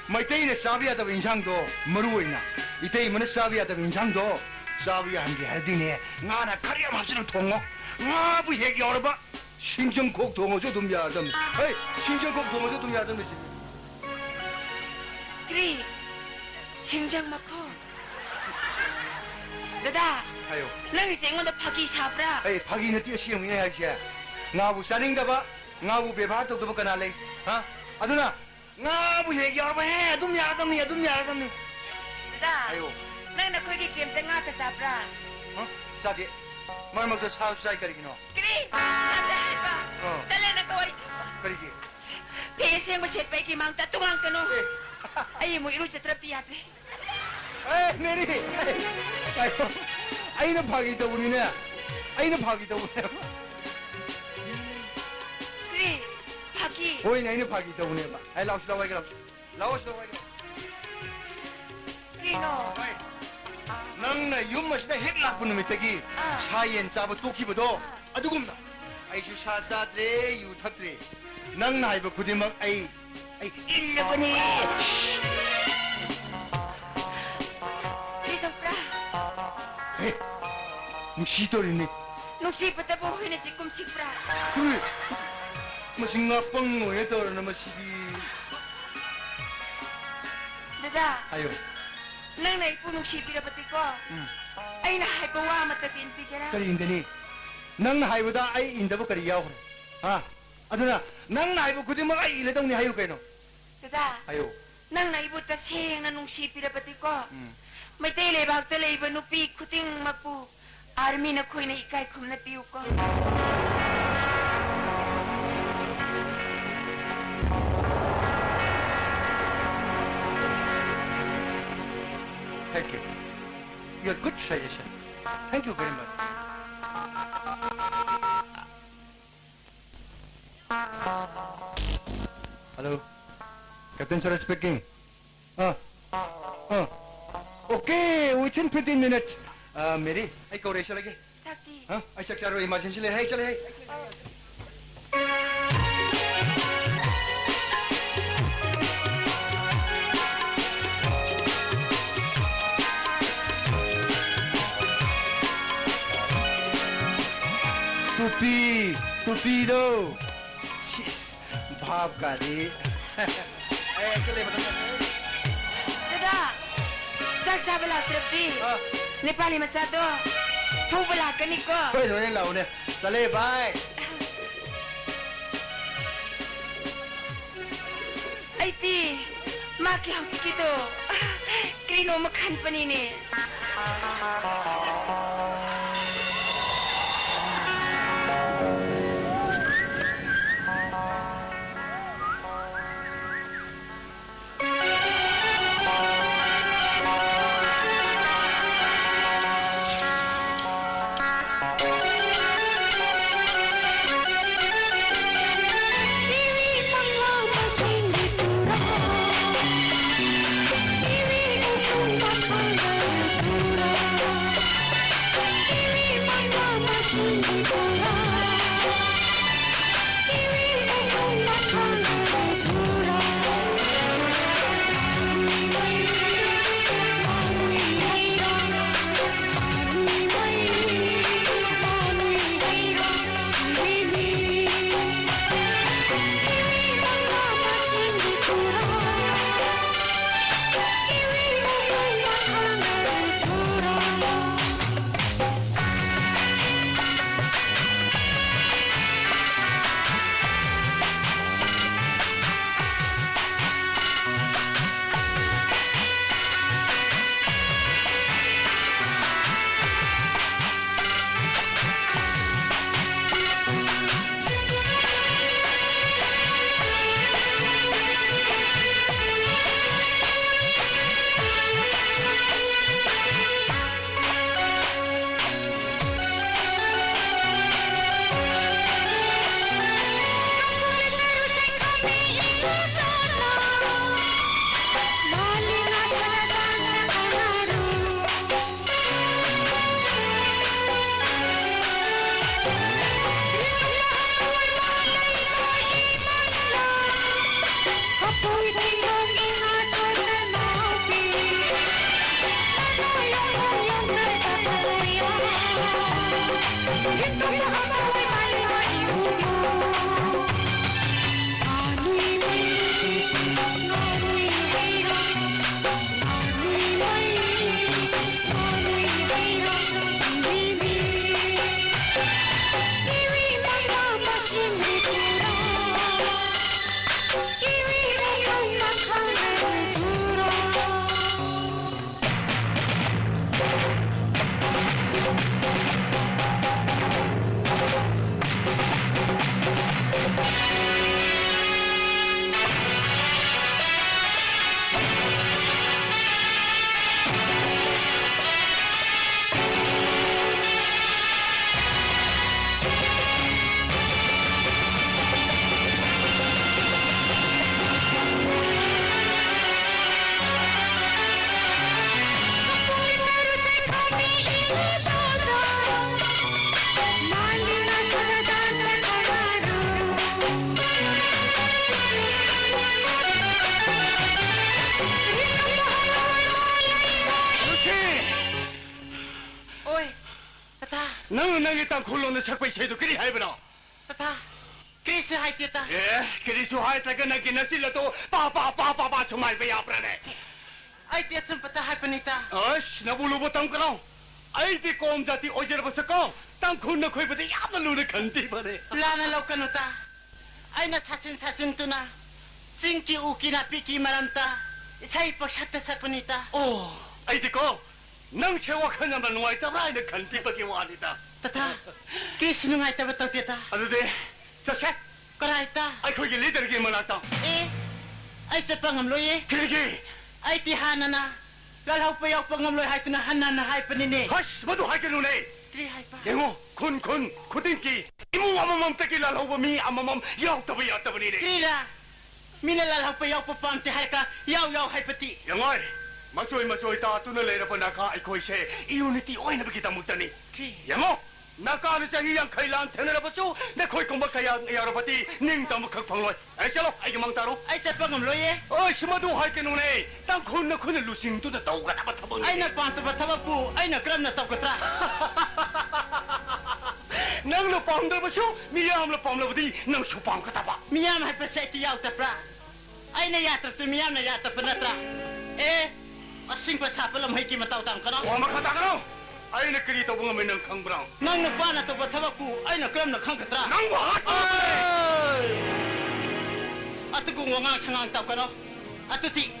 ꯃꯩꯇꯩꯅ ꯆꯥꯕ ꯌꯥꯗꯕ ꯏꯟꯁꯥꯡꯗꯣ ꯃꯔꯨ ꯑꯣꯏꯅ, ꯏꯇꯩꯃꯅ ꯆꯥꯕ ꯌꯥꯗꯕ ꯏꯟꯁꯥꯡꯗꯣ ꯆꯥꯕ ꯌꯥꯍꯟꯒꯦ ꯍꯥꯏꯔꯗꯤꯅꯦ, ꯉꯥꯅ ꯈꯔ ꯌꯥꯝ ꯍꯥꯞꯆꯤꯜꯂ ꯊꯣꯡꯉꯣ꯫ ꯉꯥꯕꯨ ꯍꯦꯛ ꯌꯥꯎꯔꯕ, ꯁꯤꯡꯖꯪꯈꯣꯛ ꯊꯣꯡꯉꯁꯨ ꯑꯗꯨꯝ ꯌꯥꯔꯗꯝꯅꯤ꯫ ꯍꯩ, ꯁꯤꯡꯖꯪꯈꯣꯛ ꯊꯣꯡꯉꯁꯨ ꯑꯗꯨꯝ ꯌꯥꯔꯗꯝꯅꯤ ꯁꯤꯗꯤ꯫ ꯀ꯭ꯔꯤ? ꯁꯤꯡꯖꯪ ꯃꯈꯣꯛ? ꯗꯗꯥ, ꯍꯥꯏꯌꯣ꯫ ꯅꯪꯒꯤꯁꯦ ꯑꯩꯉꯣꯟꯗ ꯐꯥꯒꯤ ꯁꯥꯕ꯭ꯔꯥ? ꯑꯩ ꯐꯥꯒꯤ ꯅꯠꯇꯦ, ꯑꯁꯦꯡꯕꯅꯦ ꯍꯥꯏꯁꯦ꯫ ꯉꯥꯕꯨ ꯆꯥꯅꯤꯡꯗꯕ, ꯉꯥꯕꯨ ꯕꯦꯕꯥꯔ ꯇꯧꯗꯕ ꯀꯅꯥ ꯂꯩ? ꯍꯥ? ꯑꯗꯨꯅ ꯉꯥꯕꯨ ꯍꯦꯛ ꯌꯥꯎꯔꯕ, ꯍꯦ, ꯑꯗꯨꯝ ꯌꯥꯔꯗꯝꯅꯤ, ꯑꯗꯨꯝ ꯌꯥꯔꯗꯝꯅꯤ꯫ ꯗꯗꯥ, ꯍꯥꯏꯌꯣ꯫ ꯅꯪ ꯅꯈꯣꯏꯒꯤ ꯀꯦꯝꯞꯇ ꯉꯥ ꯀ ꯆꯥꯕ꯭ꯔꯥ? ꯍꯥ? ꯆꯥꯗꯦ꯫ ꯃꯔꯛ ꯃꯔꯛꯇ ꯁꯥꯁꯨ ꯆꯥꯏ, ꯀꯔꯤꯒꯤꯅꯣ? ꯀꯔꯤ? ꯆꯥꯗꯦ ꯍꯥꯏꯕ? ꯑꯥ꯫ ꯇꯜꯂꯦ ꯅꯈꯣꯏ꯫ ꯀꯔꯤꯒꯤ? ꯐꯤ ꯑꯁꯦꯡꯕ ꯁꯦꯠꯄ ꯑꯩꯒꯤ ꯃꯥꯡꯗ ꯇꯨ ꯉꯥꯡꯒꯅꯨ꯫ ꯑꯦ꯫ ꯑꯩ ꯑꯃꯨꯛ ꯏꯔꯨꯖꯗ꯭ꯔꯕꯗꯤ ꯌꯥꯗ꯭ꯔꯦ꯫ ꯑꯦ, ꯃꯦꯔꯤ! ꯉꯥꯏꯈꯣ꯫ ꯑꯩꯅ ꯐꯥꯒꯤ ꯇꯧꯕꯅꯤꯅꯦ꯫ ꯑꯩꯅ ꯐꯥꯒꯤ ꯇꯧꯕꯅꯦ꯫ ꯀ꯭ꯔꯤ? ꯐꯥꯒꯤ? ꯍꯣꯏꯅꯦ, ꯑꯩꯅ ꯐꯥꯒꯤ ꯇꯧꯕꯅꯦꯕ꯫ ꯑꯩ ꯂꯥꯛꯑꯣ, ꯁꯤꯗ ꯋꯥꯏꯒꯦ, ꯂꯥꯛꯑꯣ꯫ ꯂꯥꯛꯑꯣ, ꯁꯤꯗ ꯋꯥꯏꯒꯦ, ꯂꯥꯛꯑꯣ꯫ ꯀ꯭ꯔꯤꯅꯣ? ꯍꯣꯏ꯫ ꯅꯪꯅ ꯌꯨꯝ ꯑꯁꯤꯗ ꯍꯦꯛ ꯂꯥꯛꯄ ꯅꯨꯃꯤꯠꯇꯒꯤ ꯑꯥ꯫ ꯁꯥ ꯌꯦꯟ ꯆꯥꯕ ꯇꯣꯛꯈꯤꯕꯗꯣ, ꯑꯥ꯫ ꯑꯗꯨꯒꯨꯝꯅ ꯑꯩꯁꯨ ꯁꯥ ꯆꯥꯗ꯭ꯔꯦ, ꯌꯨ ꯊꯛꯇ꯭ꯔꯦ꯫ ꯅꯪꯅ ꯍꯥꯏꯕ ꯈꯨꯗꯤꯡꯃꯛ ꯑꯩ, ꯑꯩ ꯏꯜꯂꯕꯅꯤ꯫ ꯀꯩꯗꯧꯕ꯭ꯔꯥ? ꯍꯦ, ꯅꯨꯡꯁꯤ ꯇꯧꯔꯤꯅꯤ꯫ ꯅꯨꯡꯁꯤꯕꯗꯕꯨ ꯍꯨꯏꯅ ꯆꯤꯛꯀꯨꯝ ꯆꯤꯛꯄ꯭ꯔꯥ? ꯍꯨꯏ, ꯃꯁꯤ ꯉꯥꯄꯪ ꯑꯣꯏꯅ ꯇꯧꯔꯅ ꯃꯁꯤꯗꯤ꯫ ꯗꯗꯥ, ꯍꯥꯏꯌꯣ꯫ ꯅꯪꯅ ꯑꯩꯕꯨ ꯅꯨꯡꯁꯤꯕꯤꯔꯕꯗꯤꯀꯣ, ꯎꯝ꯫ ꯑꯩꯅ ꯍꯥꯏꯕ ꯋꯥ ꯑꯃꯠꯇꯗꯤ ꯏꯟꯕꯤꯒꯦꯔꯥ? ꯀꯔꯤ ꯏꯟꯒꯅꯤ? ꯅꯪꯅ ꯍꯥꯏꯕꯗ ꯑꯩ ꯏꯟꯗꯕ ꯀꯔꯤ ꯌꯥꯎꯈ꯭ꯔꯦ? ꯍꯥ? ꯑꯗꯨꯅ ꯅꯪꯅ ꯍꯥꯏꯕ ꯈꯨꯗꯤꯡꯃꯛ ꯑꯩ ꯏꯜꯂꯗꯧꯅꯤ ꯍꯥꯏꯌꯨ ꯀꯩꯅꯣ? ꯗꯗꯥ, ꯍꯥꯏꯌꯨ꯫ ꯅꯪꯅ ꯑꯩꯕꯨ ꯇꯁꯦꯡꯅ ꯅꯨꯡꯁꯤꯕꯤꯔꯕꯗꯤꯀꯣ, ꯎꯝ꯫ ꯃꯩꯇꯩ ꯂꯩꯕꯥꯛꯇ ꯂꯩꯕ ꯅꯨꯄꯤ ꯈꯨꯗꯤꯡꯃꯛꯄꯨ ꯑꯥꯔꯃꯤ ꯅꯈꯣꯏꯅ ꯏꯀꯥꯏ ꯈꯨꯝꯅꯕꯤꯌꯨꯀꯣ꯫ Thank you. Your good suggestion. Thank you very much. Hello. Captain Sir speaking. Ah, ah. Okay, within fifteen minutes. ꯑꯥ, ꯃꯦꯔꯤ, ꯑꯩ ꯀꯧꯔꯦ, ꯆꯠꯂꯒꯦ꯫ ꯆꯥꯛꯇꯤ? ꯍꯥ? ꯑꯩ ꯆꯥꯛ ꯆꯥꯔꯣꯏ, emergency ꯂꯩ꯫ ꯍꯩ, ꯆꯠꯂꯦ, ꯍꯩ꯫ ꯇꯨꯄꯤ, ꯇꯨꯄꯤꯗꯣ꯫ ꯁꯤꯁ, ꯚꯥꯞ ꯀꯥꯗꯤ꯫ ꯑꯦ, ꯀꯩ ꯂꯩꯕ ꯅꯪ? ꯗꯗꯥ, ꯆꯥꯛ ꯆꯥꯕ ꯂꯥꯛꯇ꯭ꯔꯕꯗꯤ ꯑ꯫ ꯅꯦꯄꯥꯂꯤ ꯃꯆꯥꯗꯣ ꯐꯨꯕ ꯂꯥꯛꯀꯅꯤꯀꯣ꯫ ꯍꯣꯏ, ꯍꯣꯏ, ꯂꯥꯛꯎꯅꯦ꯫ ꯆꯠꯂꯦ, ꯚꯥꯏ꯫ ꯑꯩꯗꯤ ꯃꯥꯒꯤ ꯍꯧꯖꯤꯛꯀꯤꯗꯣ ꯀꯔꯤꯅꯣꯃ ꯈꯟꯕꯅꯤꯅꯦ꯫ ꯅꯪꯅ ꯅꯪꯒꯤ ꯇꯥꯡꯈꯨꯜ ꯂꯣꯟꯗ ꯁꯛꯄ ꯏꯁꯩꯗꯣ ꯀꯔꯤ ꯍꯥꯏꯕꯅꯣ? ꯇꯥꯇꯥ, ꯀꯔꯤꯁꯨ ꯍꯥꯏꯗꯦ, ꯇꯥ꯫ ꯑꯦ, ꯀꯔꯤꯁꯨ ꯍꯥꯏꯗ꯭ꯔꯒ ꯅꯪꯒꯤ ꯅꯆꯤꯜ ꯑꯗꯣ ꯄꯥ, ꯄꯥ, ꯄꯥ, ꯄꯥ, ꯄꯥ ꯁꯨꯝ ꯍꯥꯏꯕ ꯌꯥꯕ꯭ꯔꯥꯅꯦ? ꯑꯩꯗꯤ ꯑꯆꯨꯝꯕꯇ ꯍꯥꯏꯕꯅꯤ, ꯇꯥ꯫ ꯑꯁ, ꯅꯕꯨ ꯂꯨꯕ ꯇꯝꯒꯅꯣ꯫ ꯑꯩꯗꯤ ꯀꯣꯝ ꯖꯥꯇꯤ ꯑꯣꯏꯖꯔꯕꯁꯨ ꯀꯣ, ꯇꯥꯡꯈꯨꯜ ꯅꯈꯣꯏꯕꯨꯗꯤ ꯌꯥꯝꯅ ꯂꯨꯅ ꯈꯟꯕꯤꯕꯅꯦ꯫ ꯂꯥꯟꯅ ꯂꯧꯒꯅꯨ, ꯇꯥ꯫ ꯑꯩꯅ ꯁꯥꯖꯤꯟ ꯁꯥꯖꯤꯟꯗꯨꯅ ꯆꯤꯡꯒꯤ ꯎꯒꯤ ꯅꯥꯄꯤꯒꯤ ꯃꯔꯝꯗ ꯏꯁꯩ ꯄꯪꯁꯛꯇ ꯁꯛꯄꯅꯤ, ꯇꯥ꯫ ꯑꯣ, ꯑꯩꯗꯤꯀꯣ, ꯅꯪꯁꯦ ꯋꯥꯈꯜ ꯌꯥꯝꯅ ꯅꯨꯡꯉꯥꯏꯇꯕ꯭ꯔꯥ ꯍꯥꯏꯅ ꯈꯟꯕꯤꯕꯒꯤ ꯋꯥꯅꯤꯗ꯫ ꯇꯥꯇꯥ, ꯀꯔꯤꯁꯨ ꯅꯨꯡꯉꯥꯏꯇꯕ ꯇꯧꯗꯦꯗ꯫ ꯑꯗꯨꯗꯤ ꯆꯠꯁꯦ꯫ ꯀꯗꯥꯏꯗ? ꯑꯩꯈꯣꯏꯒꯤ ꯂꯤꯗꯔꯒꯤ ꯃꯅꯥꯛꯇ꯫ ꯑꯦ, ꯑꯩ ꯆꯠꯄ ꯉꯝꯂꯣꯏꯌꯦ꯫ ꯀꯔꯤꯒꯤ? ꯑꯩꯗꯤ ꯍꯥꯟꯅꯅ ꯂꯥꯜꯍꯧꯕ ꯌꯥꯎꯕ ꯉꯝꯂꯣꯏ ꯍꯥꯏꯗꯨꯅ ꯍꯟꯅ ꯍꯟꯅ ꯍꯥꯏꯕꯅꯤꯅꯦ꯫ ꯍꯁ, ꯃꯗꯨ ꯍꯥꯏꯒꯅꯨꯅꯦ꯫ ꯀꯔꯤ ꯍꯥꯏꯕ? ꯌꯦꯡꯉꯣ, ꯈꯨꯟ ꯈꯨꯟ ꯈꯨꯗꯤꯡꯒꯤ ꯏꯃꯨꯡ ꯑꯃꯃꯝꯇꯒꯤ ꯂꯥꯜꯍꯧꯕ ꯃꯤ ꯑꯃꯃꯝ ꯌꯥꯎꯗꯕ ꯌꯥꯗꯕꯅꯤꯅꯦ꯫ ꯀꯔꯤꯔꯥ? ꯃꯤꯅ ꯂꯥꯜꯍꯧꯕ ꯌꯥꯎꯕ ꯄꯥꯝꯗꯦ ꯍꯥꯏꯔꯒ ꯌꯥꯎ ꯌꯥꯎ ꯍꯥꯏꯕꯗꯤ? ꯌꯦꯡꯉꯣꯏ, ꯃꯆꯣꯏ ꯃꯆꯣꯏ ꯇꯥꯗꯨꯅ ꯂꯩꯔꯕ ꯅꯥꯒꯥ ꯑꯩꯈꯣꯏꯁꯦ unity ꯑꯣꯏꯅꯕꯒꯤꯗꯃꯛꯇꯅꯤ꯫ ꯀꯔꯤ? ꯌꯦꯡꯉꯣ, ꯅꯥꯒꯥꯅ ꯆꯍꯤ ꯌꯥꯡꯈꯩ ꯂꯥꯟ ꯊꯦꯡꯅꯔꯕꯁꯨ ꯅꯈꯣꯏꯒꯨꯝꯕ ꯀꯌꯥ ꯌꯥꯎꯔꯕꯗꯤ ꯅꯤꯡꯇꯝꯕ ꯈꯛ ꯐꯪꯂꯣꯏ꯫ ꯑꯩ ꯆꯠꯂꯣ, ꯑꯩꯒꯤ ꯃꯥꯡ ꯇꯥꯔꯣ꯫ ꯑꯩ ꯆꯠꯄ ꯉꯝꯂꯣꯏꯌꯦ꯫ ꯑꯩꯁ, ꯃꯗꯨ ꯍꯥꯏꯒꯅꯨꯅꯦ꯫ ꯇꯥꯡꯈꯨꯜ ꯅꯈꯣꯏꯅ ꯂꯨꯆꯤꯡꯗꯨꯅ ꯇꯧꯒꯗꯕ ꯊꯕꯛꯅꯤ꯫ ꯑꯩꯅ ꯄꯥꯝꯗꯕ ꯊꯕꯛꯄꯨ ꯑꯩꯅ ꯀꯔꯝꯅ ꯇꯧꯒꯗ꯭ꯔꯥ? ꯅꯪꯅ ꯄꯥꯝꯗ꯭ꯔꯕꯁꯨ ꯃꯤꯌꯥꯝꯅ ꯄꯥꯝꯂꯕꯗꯤ ꯅꯪꯁꯨ ꯄꯥꯝꯒꯗꯕ꯫ ꯃꯤꯌꯥꯝ ꯍꯥꯏꯕꯁꯦ ꯑꯩꯗꯤ ꯌꯥꯎꯗꯕ꯭ꯔꯥ? ꯑꯩꯅ ꯌꯥꯗ꯭ꯔꯁꯨ ꯃꯤꯌꯥꯝꯅ ꯌꯥꯗꯕ ꯅꯠꯇ꯭ꯔꯥ? ꯑꯦ, ꯑꯁꯤꯡꯕ ꯁꯥꯕ ꯂꯝꯍꯩꯒꯤ ꯃꯇꯧ ꯇꯝꯒꯅꯣ꯫ ꯋꯥ ꯃꯈꯥ ꯇꯥꯒꯅꯣ꯫ ꯑꯩꯅ ꯀꯔꯤ ꯇꯧꯕ ꯉꯝꯃꯤ ꯅꯪ ꯈꯪꯕ꯭ꯔꯥ? ꯅꯪ ꯅꯨꯄꯥꯅ ꯇꯧꯕ ꯊꯕꯛꯄꯨ ꯑꯩꯅ ꯀꯔꯝꯅ ꯈꯪꯒꯗ꯭ꯔꯥ? ꯅꯪꯕꯨ ꯍꯥꯠꯄ ꯉꯝꯕꯅꯦ꯫ ꯑꯗꯨꯒꯨꯝꯕ ꯋꯥꯉꯥꯡ ꯁꯉꯥꯡ ꯇꯧꯒꯅꯣ꯫ ꯑꯗꯨꯗꯤ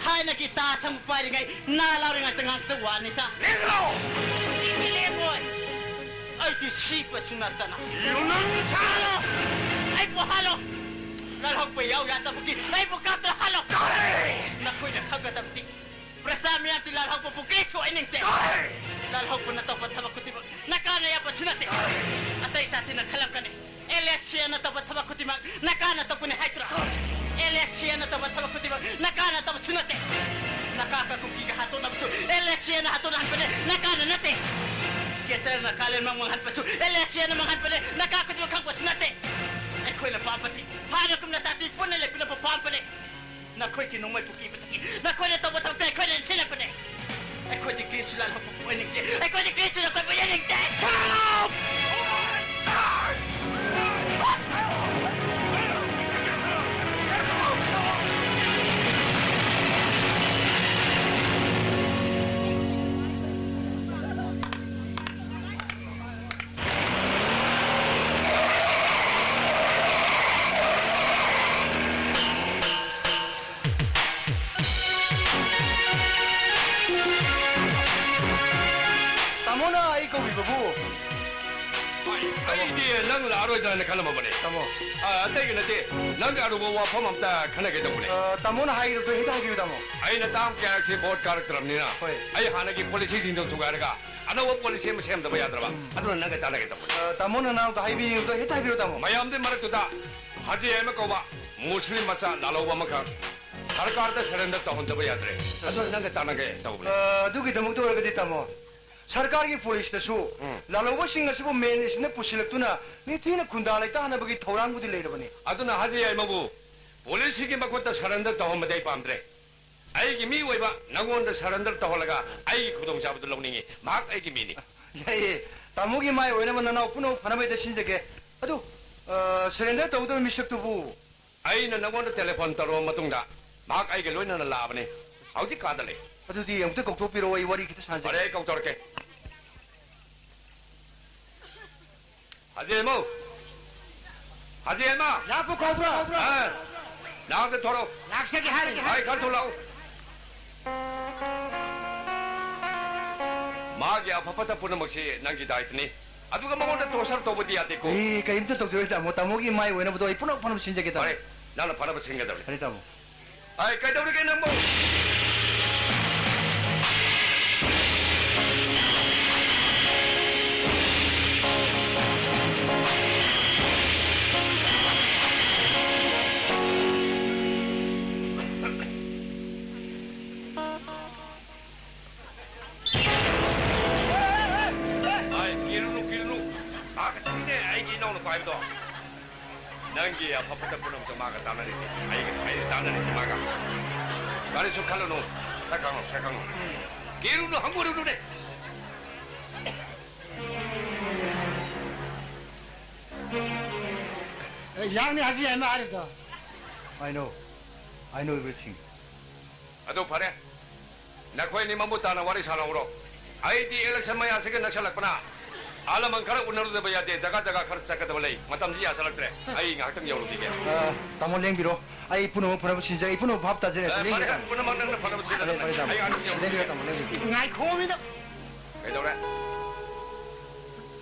ꯊꯥꯏꯅꯒꯤ ꯇꯥ ꯑꯁꯪꯕ ꯄꯥꯏꯔꯤꯉꯩ ꯅꯥ ꯂꯥꯎꯔꯤꯉꯩꯗ ꯉꯥꯡꯇ ꯋꯥꯅꯤꯗ꯫ ꯂꯦꯡꯒꯅꯣ! ꯑꯩꯗꯤ ꯂꯦꯡꯉꯣꯏ꯫ ꯑꯩꯗꯤ ꯁꯤꯕꯁꯨ ꯅꯠꯇꯅ꯫ ꯌꯨ ꯅꯪ ꯁꯥꯔꯣ! ꯑꯩꯕꯨ ꯍꯥꯠꯂꯣ! ꯂꯥꯜꯍꯧꯕ ꯌꯥꯎ ꯌꯥꯗꯕꯒꯤ ꯑꯩꯕꯨ ꯀꯥꯞꯇ ꯍꯥꯠꯂꯣ! ꯇꯥꯔꯦ! ꯅꯈꯣꯏꯅ ꯈꯪꯒꯗꯕꯗꯤ ꯄ꯭ꯔꯖꯥ ꯃꯤꯌꯥꯝꯗꯤ ꯂꯥꯜꯍꯧꯕꯕꯨ ꯀꯔꯤꯁꯨ ꯑꯣꯏꯅꯤꯡꯗꯦ꯫ ꯇꯥꯔꯦ! ꯂꯥꯜꯍꯧꯕꯅ ꯇꯧꯕ ꯊꯕꯛ ꯈꯨꯗꯤꯡꯃꯛ ꯅꯀꯥꯅ ꯌꯥꯕꯁꯨ ꯅꯠꯇꯦ꯫ ꯑꯇꯩ ꯖꯥꯇꯤꯅ ꯈꯜꯂꯝꯒꯅꯤ, ꯑꯦꯜ ꯑꯦꯁ ꯁꯤ ꯑꯦꯅ ꯇꯧꯕ ꯊꯕꯛ ꯈꯨꯗꯤꯡꯃꯛ ꯅꯀꯥꯅ ꯇꯧꯕꯅꯤ ꯍꯥꯏꯗ꯭ꯔꯣ? ꯑꯦꯜ ꯑꯦꯁ ꯁꯤ ꯑꯦꯅ ꯇꯧꯕ ꯊꯕꯛ ꯈꯨꯗꯤꯡꯃꯛ ꯅꯀꯥꯅ ꯇꯧꯕꯁꯨ ꯅꯠꯇꯦ꯫ ꯅꯀꯥ ꯀꯥꯡꯄꯣꯛꯄꯤꯒ ꯍꯥꯠꯇꯣꯛꯅꯕꯁꯨ ꯑꯦꯜ ꯑꯦꯁ ꯁꯤ ꯑꯦꯅ ꯍꯥꯠꯇꯣꯛꯅꯍꯟꯕꯅꯦ, ꯅꯀꯥꯅ ꯅꯠꯇꯦ꯫ ꯀꯦꯟꯗ꯭ꯔꯅ ꯀꯥꯂꯦꯟ ꯃꯥꯡ ꯃꯥꯡꯍꯟꯕꯁꯨ ꯑꯦꯜ ꯑꯦꯁ ꯁꯤ ꯑꯦꯅ ꯃꯥꯡꯍꯟꯕꯅꯦ, ꯅꯀꯥ ꯈꯨꯗꯤꯡꯃꯛ ꯈꯪꯕꯁꯨ ꯅꯠꯇꯦ꯫ ꯑꯩꯈꯣꯏꯅ ꯄꯥꯝꯕꯗꯤ ꯍꯥꯟꯅꯒꯨꯝꯅ ꯖꯥꯇꯤ ꯄꯨꯟꯅ ꯂꯩꯃꯤꯟꯅꯕ ꯄꯥꯝꯕꯅꯦ꯫ ꯅꯈꯣꯏꯒꯤ ꯅꯣꯡꯃꯩ ꯄꯨꯈꯤꯕꯗꯒꯤ ꯅꯈꯣꯏꯅ ꯇꯧꯕ ꯊꯕꯛꯇ ꯑꯩꯈꯣꯏꯅ ꯏꯟꯁꯤꯜꯂꯛꯄꯅꯦ꯫ ꯑꯩꯈꯣꯏꯗꯤ ꯀ꯭ꯔꯤꯁꯨ ꯂꯥꯜꯍꯧꯕ ꯑꯣꯏꯅꯤꯡꯗꯦ꯫ ꯑꯩꯈꯣꯏꯗꯤ ꯀ꯭ꯔꯤꯁꯨ ꯅꯈꯣꯏꯕꯨ ꯌꯦꯡꯅꯤꯡꯗꯦ꯫ ꯁꯥꯔꯣ! ꯇꯥꯃꯣꯅ ꯑꯩ ꯀꯧꯕꯤꯕꯕꯨ? ꯑꯩꯗꯤ ꯅꯪ ꯂꯥꯛꯑꯔꯣꯏꯗ꯭ꯔꯥꯅ ꯈꯜꯂꯝꯃꯕꯅꯦ꯫ ꯇꯥꯃꯣ꯫ ꯑ, ꯑꯇꯩꯒꯤ ꯅꯠꯇꯦ, ꯅꯪꯒ ꯑꯔꯨꯕ ꯋꯥꯐꯝ ꯑꯝꯇ ꯈꯟꯅꯒꯦ ꯇꯧꯕꯅꯦ꯫ ꯑ, ꯇꯥꯃꯣꯅ ꯍꯥꯏꯒꯗꯕꯁꯨ ꯍꯦꯛꯇ ꯍꯥꯏꯕꯤꯌꯨ, ꯇꯥꯃꯣ꯫ ꯑꯩꯅ ꯇꯥꯝ ꯀꯌꯥꯔꯛꯁꯤ ꯚꯣꯠ ꯀꯥꯔꯛꯇ꯭ꯔꯕꯅꯤꯅ, ꯍꯣꯏ꯫ ꯑꯩ ꯍꯥꯟꯅꯒꯤ ꯄꯣꯂꯤꯁꯤꯁꯤꯡꯗꯣ ꯊꯨꯒꯥꯏꯔꯒ ꯑꯅꯧꯕ ꯄꯣꯂꯤꯁꯤ ꯑꯃ ꯁꯦꯝꯗꯕ ꯌꯥꯗ꯭ꯔꯕ? ꯎꯝ꯫ ꯑꯗꯨꯅ ꯅꯪꯒ ꯇꯥꯟꯅꯒꯦ ꯇꯧꯕꯅꯦ꯫ ꯑ, ꯇꯥꯃꯣꯅ ꯅꯅꯥꯎꯗ ꯍꯥꯏꯕꯤꯅꯤꯡꯕꯗꯣ ꯍꯦꯛꯇ ꯍꯥꯏꯕꯤꯌꯨ, ꯇꯥꯃꯣ꯫ ꯃꯌꯥꯝꯗꯨꯒꯤ ꯃꯔꯛꯇꯨꯗ ꯍꯥꯖꯤ ꯑꯃ ꯀꯧꯕ ꯃꯨꯁꯂꯤꯝ ꯃꯆꯥ ꯂꯥꯜꯍꯧꯕ ꯑꯃꯈꯛ ꯁꯔꯀꯥꯔꯗ ꯁꯔꯦꯟꯗꯔ ꯇꯧꯍꯟꯗꯕ ꯌꯥꯗ꯭ꯔꯦ꯫ ꯑꯗꯨꯅ ꯅꯪꯒ ꯇꯥꯟꯅꯒꯦ ꯇꯧꯕꯅꯦ꯫ ꯑ, ꯑꯗꯨꯒꯤꯗꯃꯛꯇ ꯑꯣꯏꯔꯒꯗꯤ, ꯇꯥꯃꯣ, ꯁꯔꯀꯥꯔꯒꯤ ꯄꯨꯂꯤꯁꯇꯁꯨ ꯎꯝ꯫ ꯂꯥꯜꯍꯧꯕꯁꯤꯡ ꯑꯁꯤꯕꯨ ꯃꯦꯟ ꯏꯁꯤꯡꯅ ꯄꯨꯁꯤꯜꯂꯛꯇꯨꯅ ꯅꯤꯡꯊꯤꯅ ꯈꯨꯟꯗꯥ ꯂꯩꯇꯥꯍꯟꯅꯕꯒꯤ ꯊꯧꯔꯥꯡꯕꯨꯗꯤ ꯂꯩꯔꯕꯅꯤ꯫ ꯑꯗꯨꯅ ꯍꯥꯖꯤ ꯌꯥꯏꯃꯕꯨ ꯄꯨꯂꯤꯁꯁꯤꯡꯒꯤ ꯃꯈꯨꯠꯇ ꯁꯔꯦꯟꯗꯔ ꯇꯧꯍꯟꯕꯗꯤ ꯑꯩ ꯄꯥꯝꯗ꯭ꯔꯦ꯫ ꯑꯩꯒꯤ ꯃꯤ ꯑꯣꯏꯕ ꯅꯉꯣꯟꯗ ꯁꯔꯦꯟꯗꯔ ꯇꯧꯍꯜꯂꯒ ꯑꯩꯒꯤ ꯈꯨꯗꯣꯡꯆꯥꯕꯗꯨ ꯂꯧꯅꯤꯡꯉꯤ꯫ ꯃꯍꯥꯛ ꯑꯩꯒꯤ ꯃꯤꯅꯤ꯫ ꯌꯥꯏꯌꯦ꯫ ꯇꯥꯃꯣꯒꯤ ꯃꯥꯏ ꯑꯣꯏꯅꯕ ꯅꯅꯥꯎ ꯄꯨꯝꯅꯃꯛ ꯐꯅꯕ ꯍꯦꯛꯇ ꯁꯤꯟꯖꯒꯦ꯫ ꯑꯗꯨ, ꯑ, ꯁꯔꯦꯟꯗꯔ ꯇꯧꯒꯗꯕ ꯃꯤꯁꯛꯇꯨꯕꯨ? ꯑꯩꯅ ꯅꯉꯣꯟꯗ ꯇꯦꯂꯤꯐꯣꯟ ꯇꯧꯔꯕ ꯃꯇꯨꯡꯗ ꯃꯍꯥꯛ ꯑꯩꯒ ꯂꯣꯏꯅꯅ ꯂꯥꯛꯑꯕꯅꯤ꯫ ꯍꯧꯖꯤꯛ ꯀꯥꯗ ꯂꯩ꯫ ꯑꯗꯨꯗꯤ ꯑꯃꯨꯛꯇ ꯀꯧꯊꯣꯛꯄꯤꯔꯛꯑꯣ, ꯑꯩ ꯋꯥꯔꯤ ꯈꯤꯇ ꯁꯥꯟꯅꯖꯒꯦ꯫ ꯐꯔꯦ, ꯑꯩ ꯀꯧꯊꯣꯔꯛꯀꯦ꯫ ꯍꯥꯖꯤ ꯏꯃꯧ! ꯍꯥꯖꯤ ꯏꯃꯥ! ꯂꯥꯛꯄ ꯀꯧꯕ꯭ꯔꯣ? ꯑ, ꯅꯍꯥꯛꯇ ꯊꯣꯔꯛꯑꯣ꯫ ꯂꯥꯛꯆꯒꯦ ꯍꯥꯏꯔꯤ꯫ ꯍꯥꯏ, ꯈꯔ ꯊꯨꯅ ꯂꯥꯛꯑꯣ꯫ ꯃꯥꯒꯤ ꯑꯐ ꯐꯠꯇ ꯄꯨꯝꯅꯃꯛꯁꯤ ꯅꯪꯒꯤ ꯗꯥꯏꯇꯅꯤ꯫ ꯑꯗꯨꯒ ꯃꯉꯣꯟꯗ ꯇꯣꯔꯆꯔ ꯇꯧꯕꯗꯤ ꯌꯥꯗꯦꯀꯣ꯫ ꯑꯦ, ꯀꯔꯤꯝꯇ ꯇꯧꯖꯔꯣꯏ, ꯇꯥꯃꯣ꯫ ꯇꯥꯃꯣꯒꯤ ꯃꯥꯏ ꯑꯣꯏꯅꯕꯗꯣ ꯑꯩ ꯄꯨꯝꯅꯃꯛ ꯐꯅꯕ ꯁꯤꯟꯖꯒꯦ, ꯇꯥꯃꯣ꯫ ꯐꯔꯦ, ꯅꯪꯅ ꯐꯅꯕ ꯁꯤꯟꯒꯗꯕꯅꯤ꯫ ꯐꯔꯦ, ꯇꯥꯃꯣ꯫ ꯑꯩ ꯀꯩꯗꯧꯔꯤꯒꯦ ꯅꯪꯕꯨ? ꯑꯩ ꯀꯤꯔꯨꯅꯨ, ꯀꯤꯔꯨꯅꯨ꯫ ꯃꯥ ꯈꯛꯇꯅꯤꯅꯦ ꯑꯩꯒꯤ ꯏꯅꯥꯎꯅꯨꯄꯥ ꯍꯥꯏꯕꯗꯣ꯫ ꯅꯪꯒꯤ ꯑꯐ ꯐꯠꯇ ꯄꯨꯝꯅꯃꯛꯇꯣ ꯃꯥꯒ ꯇꯥꯟꯅꯔꯤꯅꯤ꯫ ꯑꯩꯒ, ꯑꯩꯒ ꯇꯥꯟꯅꯔꯤꯅꯤ ꯃꯥꯒ꯫ ꯀꯔꯤꯁꯨ ꯈꯜꯂꯨꯅꯨ꯫ ꯁꯛ ꯈꯪꯉꯨ, ꯁꯛ ꯈꯪꯉꯨ꯫ ꯀꯤꯔꯨꯅꯨ, ꯍꯪꯒꯣꯏꯔꯨꯅꯨꯅꯦ꯫ ꯑꯦ, ꯌꯥꯡꯅꯤ ꯍꯧꯖꯤꯛ ꯍꯥꯏꯅ ꯍꯥꯏꯔꯤꯕꯗꯣ꯫ I know. I know everything. ꯑꯗꯨ ꯐꯔꯦ, ꯅꯈꯣꯏ ꯑꯅꯤ ꯃꯃꯨꯠ ꯇꯥꯅ ꯋꯥꯔꯤ ꯁꯥꯟꯅꯍꯧꯔꯣ꯫ ꯑꯩꯗꯤ election ꯃꯌꯥꯁꯤꯒ ꯅꯛꯁꯜꯂꯛꯄꯅ ꯑꯍꯜ ꯂꯃꯟ ꯈꯔ ꯎꯅꯔꯨꯗꯕ ꯌꯥꯗꯦ, ꯖꯒꯥ ꯖꯒꯥ ꯈꯔ ꯆꯠꯀꯗꯕ ꯂꯩ꯫ ꯃꯇꯝꯁꯤ ꯌꯥꯁꯜꯂꯛꯇ꯭ꯔꯦ, ꯑꯩ ꯉꯥꯏꯍꯥꯛꯇꯪ ꯌꯧꯔꯨꯈꯤꯒꯦ꯫ ꯑ, ꯇꯥꯃꯣ ꯂꯦꯡꯕꯤꯔꯣ, ꯑꯩ ꯄꯨꯝꯅꯃꯛ ꯐꯅꯕ ꯁꯤꯟꯖꯒꯦ, ꯑꯩ ꯄꯨꯝꯅꯃꯛ ꯚꯥꯞ ꯇꯥꯖꯔꯦ꯫ ꯑ, ꯐꯔꯦ, ꯂꯦꯡꯕꯤꯔꯣ, ꯇꯥꯃꯣ꯫ ꯄꯨꯝꯅꯃꯛ ꯅꯪꯅ ꯐꯅꯕ ꯁꯤꯟꯒꯗꯕꯅꯤ꯫ ꯐꯔꯦ, ꯐꯔꯦ, ꯇꯥꯃꯣ꯫ ꯑꯩ ꯉꯥꯏꯍꯥꯛꯇꯪ ꯌꯧꯔꯨꯈꯤꯒꯦ꯫ ꯂꯦꯡꯕꯤꯔꯣ, ꯇꯥꯃꯣ, ꯂꯦꯡꯕꯤꯔꯣ꯫ ꯉꯥꯏꯈꯣꯃꯤꯅ꯫ ꯀꯩꯗꯧꯔꯦ?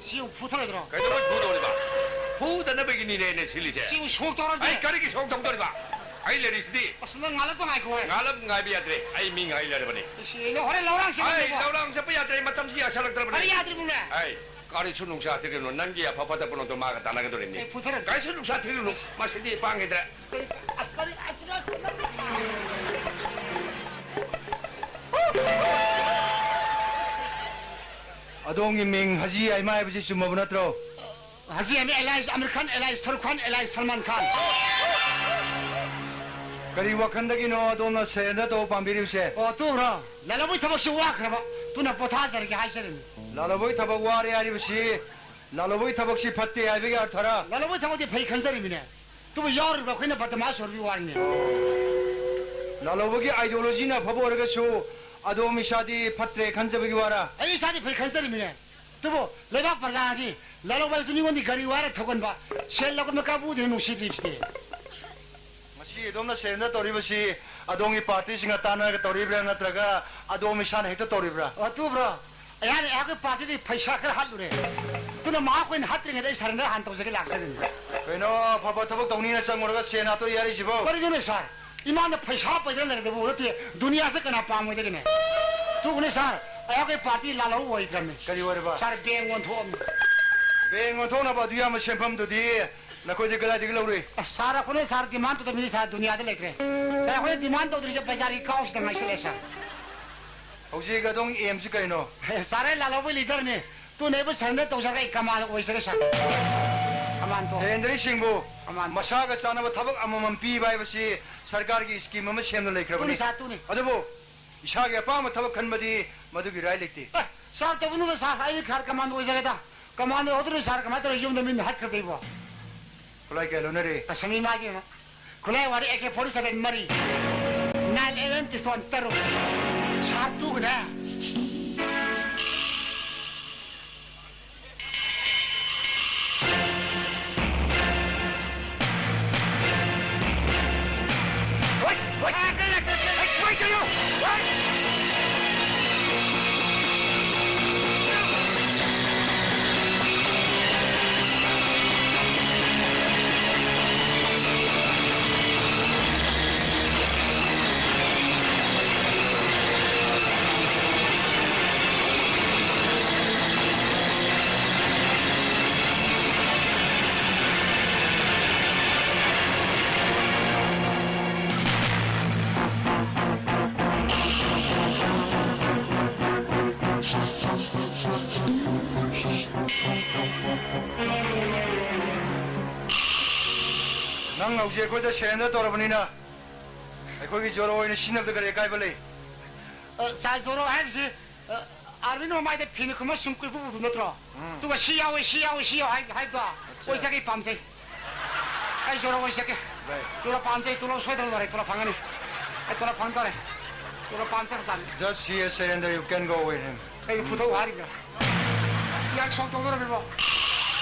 ꯁꯤ ꯑꯃꯨꯛ ꯐꯨꯊꯔꯣꯏꯗ꯭ꯔꯣ? ꯀꯩꯗꯧꯕꯩ ꯐꯨꯗꯧꯔꯤꯕ? ꯐꯨꯗꯅꯕꯒꯤꯅꯤꯅꯦ ꯑꯩꯅ ꯁꯤꯜꯂꯤꯁꯦ꯫ ꯁꯤ ꯑꯃꯨꯛ ꯁꯣꯛ ꯇꯧꯔꯗꯤ? ꯑꯩ ꯀꯔꯤꯒꯤ ꯁꯣꯛ ꯇꯧꯗꯣꯔꯤꯕ? ꯑꯩ ꯂꯩꯔꯤꯁꯤꯗꯤ꯫ ꯑꯁ, ꯅꯪ ꯉꯥꯜꯂꯛꯄ ꯉꯥꯏꯈꯣ ꯍꯦ꯫ ꯉꯥꯜꯂꯛ ꯉꯥꯏꯕ ꯌꯥꯗ꯭ꯔꯦ꯫ ꯑꯩ ꯃꯤ ꯉꯥꯏ ꯂꯩꯔꯕꯅꯤ꯫ ꯁꯤ ꯍꯣꯔꯦꯟ ꯂꯧꯔꯥꯡ ꯑꯩ ꯆꯠꯀꯗꯕ꯫ ꯂꯧꯔꯥꯡ ꯆꯠꯄ ꯌꯥꯗ꯭ꯔꯦ꯫ ꯃꯇꯝꯁꯤ ꯌꯥꯁꯜꯂꯛꯇ꯭ꯔꯕꯅꯤ꯫ ꯀꯔꯤ ꯌꯥꯗ꯭ꯔꯤꯕꯅꯦ? ꯑꯩ ꯀꯔꯤꯁꯨ ꯅꯨꯡꯁꯥ ꯊꯤꯒꯅꯨ꯫ ꯅꯪꯒꯤ ꯑꯐ ꯐꯠꯇ ꯄꯨꯝꯅꯃꯛꯇꯣ ꯃꯥꯒ ꯇꯥꯟꯅꯒꯗꯧꯔꯤꯕꯅꯤ꯫ ꯑꯩ ꯐꯨꯊꯔꯒꯦ꯫ ꯀꯔꯤꯁꯨ ꯅꯨꯡꯁꯥ ꯊꯤꯒꯅꯨ꯫ ꯃꯁꯤꯗꯤ ꯄꯥꯡꯈꯤꯗ꯭ꯔꯦ꯫ ꯑꯁ, ꯀꯔꯤ, ꯑꯁ, ꯀꯔꯤ, ꯑꯗꯣꯝꯒꯤ ꯃꯤꯡ ꯍꯖꯤ ꯑꯥꯏꯃꯥ ꯍꯥꯏꯕꯁꯤ ꯆꯨꯝꯃꯕ ꯅꯠꯇ꯭ꯔꯣ? ꯍꯖꯤ ꯑꯥꯏꯃꯥ alias ꯑꯃꯤꯔ ꯈꯥꯟ alias ꯁꯔꯨꯛ ꯈꯥꯟ alias ꯁꯜꯃꯥꯟ ꯈꯥꯟ꯫ ꯀꯔꯤ ꯋꯥꯈꯜꯗꯒꯤꯅꯣ ꯑꯗꯣꯝꯅ surrender ꯇꯧꯕ ꯄꯥꯝꯕꯤꯔꯤꯕꯁꯦ? ꯑꯣ, ꯇꯨꯕ꯭ꯔꯣ? ꯂꯥꯂꯣꯕꯩ ꯊꯕꯛꯁꯤ ꯋꯥꯈ꯭ꯔꯕ, ꯑꯗꯨꯅ ꯄꯣꯊꯥꯖꯔꯒꯦ ꯍꯥꯏꯖꯔꯤꯕꯅꯤ꯫ ꯂꯥꯂꯣꯕꯩ ꯊꯕꯛ ꯋꯥꯔꯦ ꯍꯥꯏꯔꯤꯕꯁꯤ ꯂꯥꯂꯣꯕꯩ ꯊꯕꯛꯁꯤ ꯐꯠꯇꯦ ꯍꯥꯏꯕꯒꯤ ꯑꯔꯊꯔ? ꯂꯥꯂꯣꯕꯩ ꯊꯕꯛꯇꯤ ꯐꯩ ꯈꯟꯖꯔꯤꯕꯅꯦ꯫ ꯑꯗꯨꯕꯨ ꯌꯥꯎꯔꯤꯕ ꯑꯩꯈꯣꯏꯅ ꯕꯗꯃꯥꯁ ꯑꯣꯏꯔꯕꯒꯤ ꯋꯥꯔꯤꯅꯦ꯫ ꯂꯥꯂꯣꯕꯒꯤ ideologyꯅ ꯑꯐꯕ ꯑꯣꯏꯔꯒꯁꯨ ꯑꯗꯣꯝ ꯏꯁꯥꯗꯤ ꯐꯠꯇ꯭ꯔꯦ ꯈꯟꯖꯕꯒꯤ ꯋꯥꯔ? ꯑꯩ ꯏꯁꯥꯗꯤ ꯐꯩ ꯈꯟꯖꯔꯤꯕꯅꯦ꯫ ꯑꯗꯨꯕꯨ ꯂꯩꯕꯥꯛ ꯄ꯭ꯔꯖꯥꯅꯗꯤ ꯂꯥꯂꯣꯕ ꯍꯥꯏꯕꯁꯤ ꯃꯤꯉꯣꯟꯗ ꯒꯥꯔꯤ ꯋꯥꯏꯔ ꯊꯧꯒꯟꯕ, ꯁꯦꯜ ꯂꯧꯒꯟꯕ ꯀꯥꯡꯕꯨꯗꯨꯅ ꯅꯨꯡꯁꯤꯗ꯭ꯔꯤꯕꯁꯤꯗꯤ꯫ ꯉꯁꯤ ꯑꯗꯣꯝꯅ surrender ꯇꯧꯔꯤꯕꯁꯤ ꯑꯗꯣꯝꯒꯤ partyꯁꯤꯡꯒ ꯇꯥꯟꯅꯔꯒ ꯇꯧꯔꯤꯕ꯭ꯔꯥ ꯅꯠꯇ꯭ꯔꯒ ꯑꯗꯣꯝ ꯏꯁꯥꯅ ꯍꯦꯛꯇ ꯇꯧꯔꯤꯕ꯭ꯔꯥ? ꯑꯣ, ꯑꯗꯨꯕ꯭ꯔꯣ? ꯑꯩꯍꯥꯛ, ꯑꯩꯍꯥꯛꯀꯤ partyꯗꯒꯤ ꯄꯩꯁꯥ ꯈꯔ ꯍꯥꯠꯂꯨꯔꯦ꯫ ꯑꯗꯨꯅ ꯃꯍꯥꯛ ꯑꯣꯏꯅ ꯍꯥꯠꯇ꯭ꯔꯤꯉꯩꯗ ꯑꯩ surrender ꯍꯥꯟꯅ ꯇꯧꯖꯒꯦ ꯂꯥꯛꯆꯔꯤꯅꯤ꯫ ꯀꯩꯅꯣ, ꯑꯐꯕ ꯊꯕꯛ ꯇꯧꯅꯤꯅ ꯆꯪꯉꯨꯔꯒ ꯁꯦꯟ ꯍꯥꯠꯇꯣꯛꯏ ꯍꯥꯏꯔꯤꯁꯤꯕꯣ? ꯀꯔꯤꯅꯣꯅꯦ sir? ꯏꯃꯥꯅ ꯄꯩꯁꯥ ꯄꯩꯗꯅ ꯂꯩꯔꯗꯕ ꯅꯠꯇꯦ, ꯗꯨꯅꯤꯌꯥꯁꯦ ꯀꯅꯥ ꯄꯥꯝꯃꯣꯏꯗꯒꯦꯅꯦ? ꯑꯗꯨꯕꯨꯅꯦ sir, ꯑꯩꯍꯥꯛꯀꯤ party ꯂꯥꯜꯍꯧ ꯑꯣꯏꯗ꯭ꯔꯕꯅꯤ꯫ ꯀꯔꯤ ꯑꯣꯏꯔꯕ? Sir, bank ꯑꯣꯟꯊꯣꯛꯑꯝꯅꯤ꯫ Bank ꯑꯣꯟꯊꯣꯛꯅꯕ ꯑꯗꯨ ꯌꯥꯝꯕ ꯁꯦꯟꯐꯝꯗꯨꯗꯤ ꯅꯈꯣꯏꯗꯤ ꯀꯗꯥꯏꯗꯒꯤ ꯂꯧꯔꯨꯏ? ꯑꯁ, sir, ꯑꯩꯈꯣꯏꯅ sir demand ꯇꯧꯗꯕ ꯃꯤ sir ꯗꯨꯅꯤꯌꯥꯗ ꯂꯩꯇ꯭ꯔꯦ꯫ Sir, ꯑꯩꯈꯣꯏꯅ demand ꯇꯧꯗ꯭ꯔꯤꯁꯦ ꯄꯩꯁꯥꯒꯤ ꯀꯥꯎꯁꯤꯗ ꯉꯥꯏꯁꯜꯂꯦ sir꯫ ꯍꯧꯖꯤꯛ ꯑꯗꯣꯝꯒꯤ aimꯁꯤ ꯀꯔꯤꯅꯣ? Sir, ꯑꯩ ꯂꯥꯜꯍꯧꯕꯒꯤ leaderꯅꯤ꯫ ꯇꯨꯅ ꯑꯩꯕꯨ surrender ꯇꯧꯖꯔꯒ ꯑꯩ command ꯑꯣꯏꯖꯒꯦ sir꯫ Commando꯫ Surrenderꯁꯤꯡꯕꯨ commando꯫ ꯃꯁꯥꯒ ꯆꯥꯟꯅꯕ ꯊꯕꯛ ꯑꯃꯃꯝ ꯄꯤꯕ ꯍꯥꯏꯕꯁꯤ ꯁꯔꯀꯥꯔꯒꯤ scheme ꯑꯃ ꯁꯦꯝꯗꯨꯅ ꯂꯩꯈ꯭ꯔꯕꯅꯤ꯫ ꯇꯨꯅꯤ sir, ꯇꯨꯅꯤ꯫ ꯑꯗꯨꯕꯨ ꯏꯁꯥꯒꯤ ꯑꯄꯥꯝꯕ ꯊꯕꯛ ꯈꯟꯕꯗꯤ ꯃꯗꯨꯒꯤ right ꯂꯩꯇꯦ꯫ ꯑꯦ, sir, ꯇꯧꯒꯅꯨꯗ sir, ꯑꯩꯗꯤ ꯈꯔ commando ꯑꯣꯏꯖꯔꯦꯗ꯫ ꯀꯃꯥꯟꯗꯣ ꯑꯣꯗꯔ ꯁꯥꯔ ꯀꯃꯥꯏꯅ ꯇꯧꯔ ꯌꯨꯝꯗ ꯃꯤꯅ ꯍꯥꯠꯈ꯭ꯔꯗꯣꯏꯕꯣ? ꯈꯨꯠꯂꯥꯏ ꯀꯌꯥ ꯂꯣꯟꯅꯔꯤ? ꯑꯁ, ꯃꯤ ꯃꯥꯒꯤ ꯑꯃ꯫ ꯈꯨꯠꯂꯥꯏ ꯋꯥꯔꯤ ꯑꯦ ꯀꯦ ꯐꯣꯔꯇꯤ ꯁꯚꯦꯟ ꯃꯔꯤ, ꯅꯥꯏꯟ ꯑꯦꯜ ꯑꯦꯝ ꯄꯤꯁꯇꯣꯟ ꯇꯔꯨꯛ, ꯁꯥꯔ ꯇꯨꯒꯅꯦ꯫ ꯅꯪ ꯍꯧꯖꯤꯛ ꯑꯩꯈꯣꯏꯗ ꯁꯔꯦꯟꯗꯔ ꯇꯧꯔꯕꯅꯤꯅ ꯑꯩꯈꯣꯏꯒꯤ ꯖꯣꯔꯣ ꯑꯣꯏꯅ ꯁꯤꯖꯤꯟꯅꯕꯗ ꯀꯔꯤ ꯑꯀꯥꯏꯕ ꯂꯩ? ꯑ, ꯁꯥꯔ, ꯖꯣꯔꯣ ꯍꯥꯏꯕꯁꯤ, ꯑ, ꯑꯥꯔꯃꯤꯅ ꯃꯃꯥꯏꯗ ꯐꯤꯅ ꯈꯨꯝꯃ ꯁꯨꯝ ꯀꯣꯏꯄꯨ ꯄꯨꯕꯗꯨ ꯅꯠꯇ꯭ꯔꯣ? ꯎꯝ꯫ ꯑꯗꯨꯒ "ꯁꯤ ꯌꯥꯎꯋꯦ, ꯁꯤ ꯌꯥꯎꯋꯦ, ꯁꯤ ꯌꯥꯎ" ꯍꯥꯏ-, ꯍꯥꯏꯕꯗꯣ ꯑꯠꯆꯥ꯫ ꯑꯣꯏꯖꯒꯦ, ꯄꯥꯝꯖꯩ꯫ ꯑꯩ ꯖꯣꯔꯣ ꯑꯣꯏꯖꯒꯦ꯫ ꯔꯥꯏꯠ꯫ ꯖꯣꯔꯣ ꯄꯥꯝꯖꯩ, ꯇꯣꯂꯣꯞ ꯁꯣꯏꯗꯅ ꯂꯣꯏꯔꯦ, ꯇꯣꯂꯣꯞ ꯐꯪꯒꯅꯤ꯫ ꯑꯩ ꯇꯣꯂꯣꯞ ꯐꯪ ꯇꯥꯔꯦ꯫ ꯖꯣꯔꯣ ꯄꯥꯝꯖꯈ꯭ꯔꯖꯥꯠꯅꯤ꯫ Just see a surrender, you can go with him. ꯑꯩ ꯐꯨꯊꯧ ꯍꯥꯏꯔꯤꯕ꯭ꯔꯥ? ꯌꯥꯏ, ꯁꯣꯛ ꯇꯧꯗꯣꯔꯕꯤꯕꯣ꯫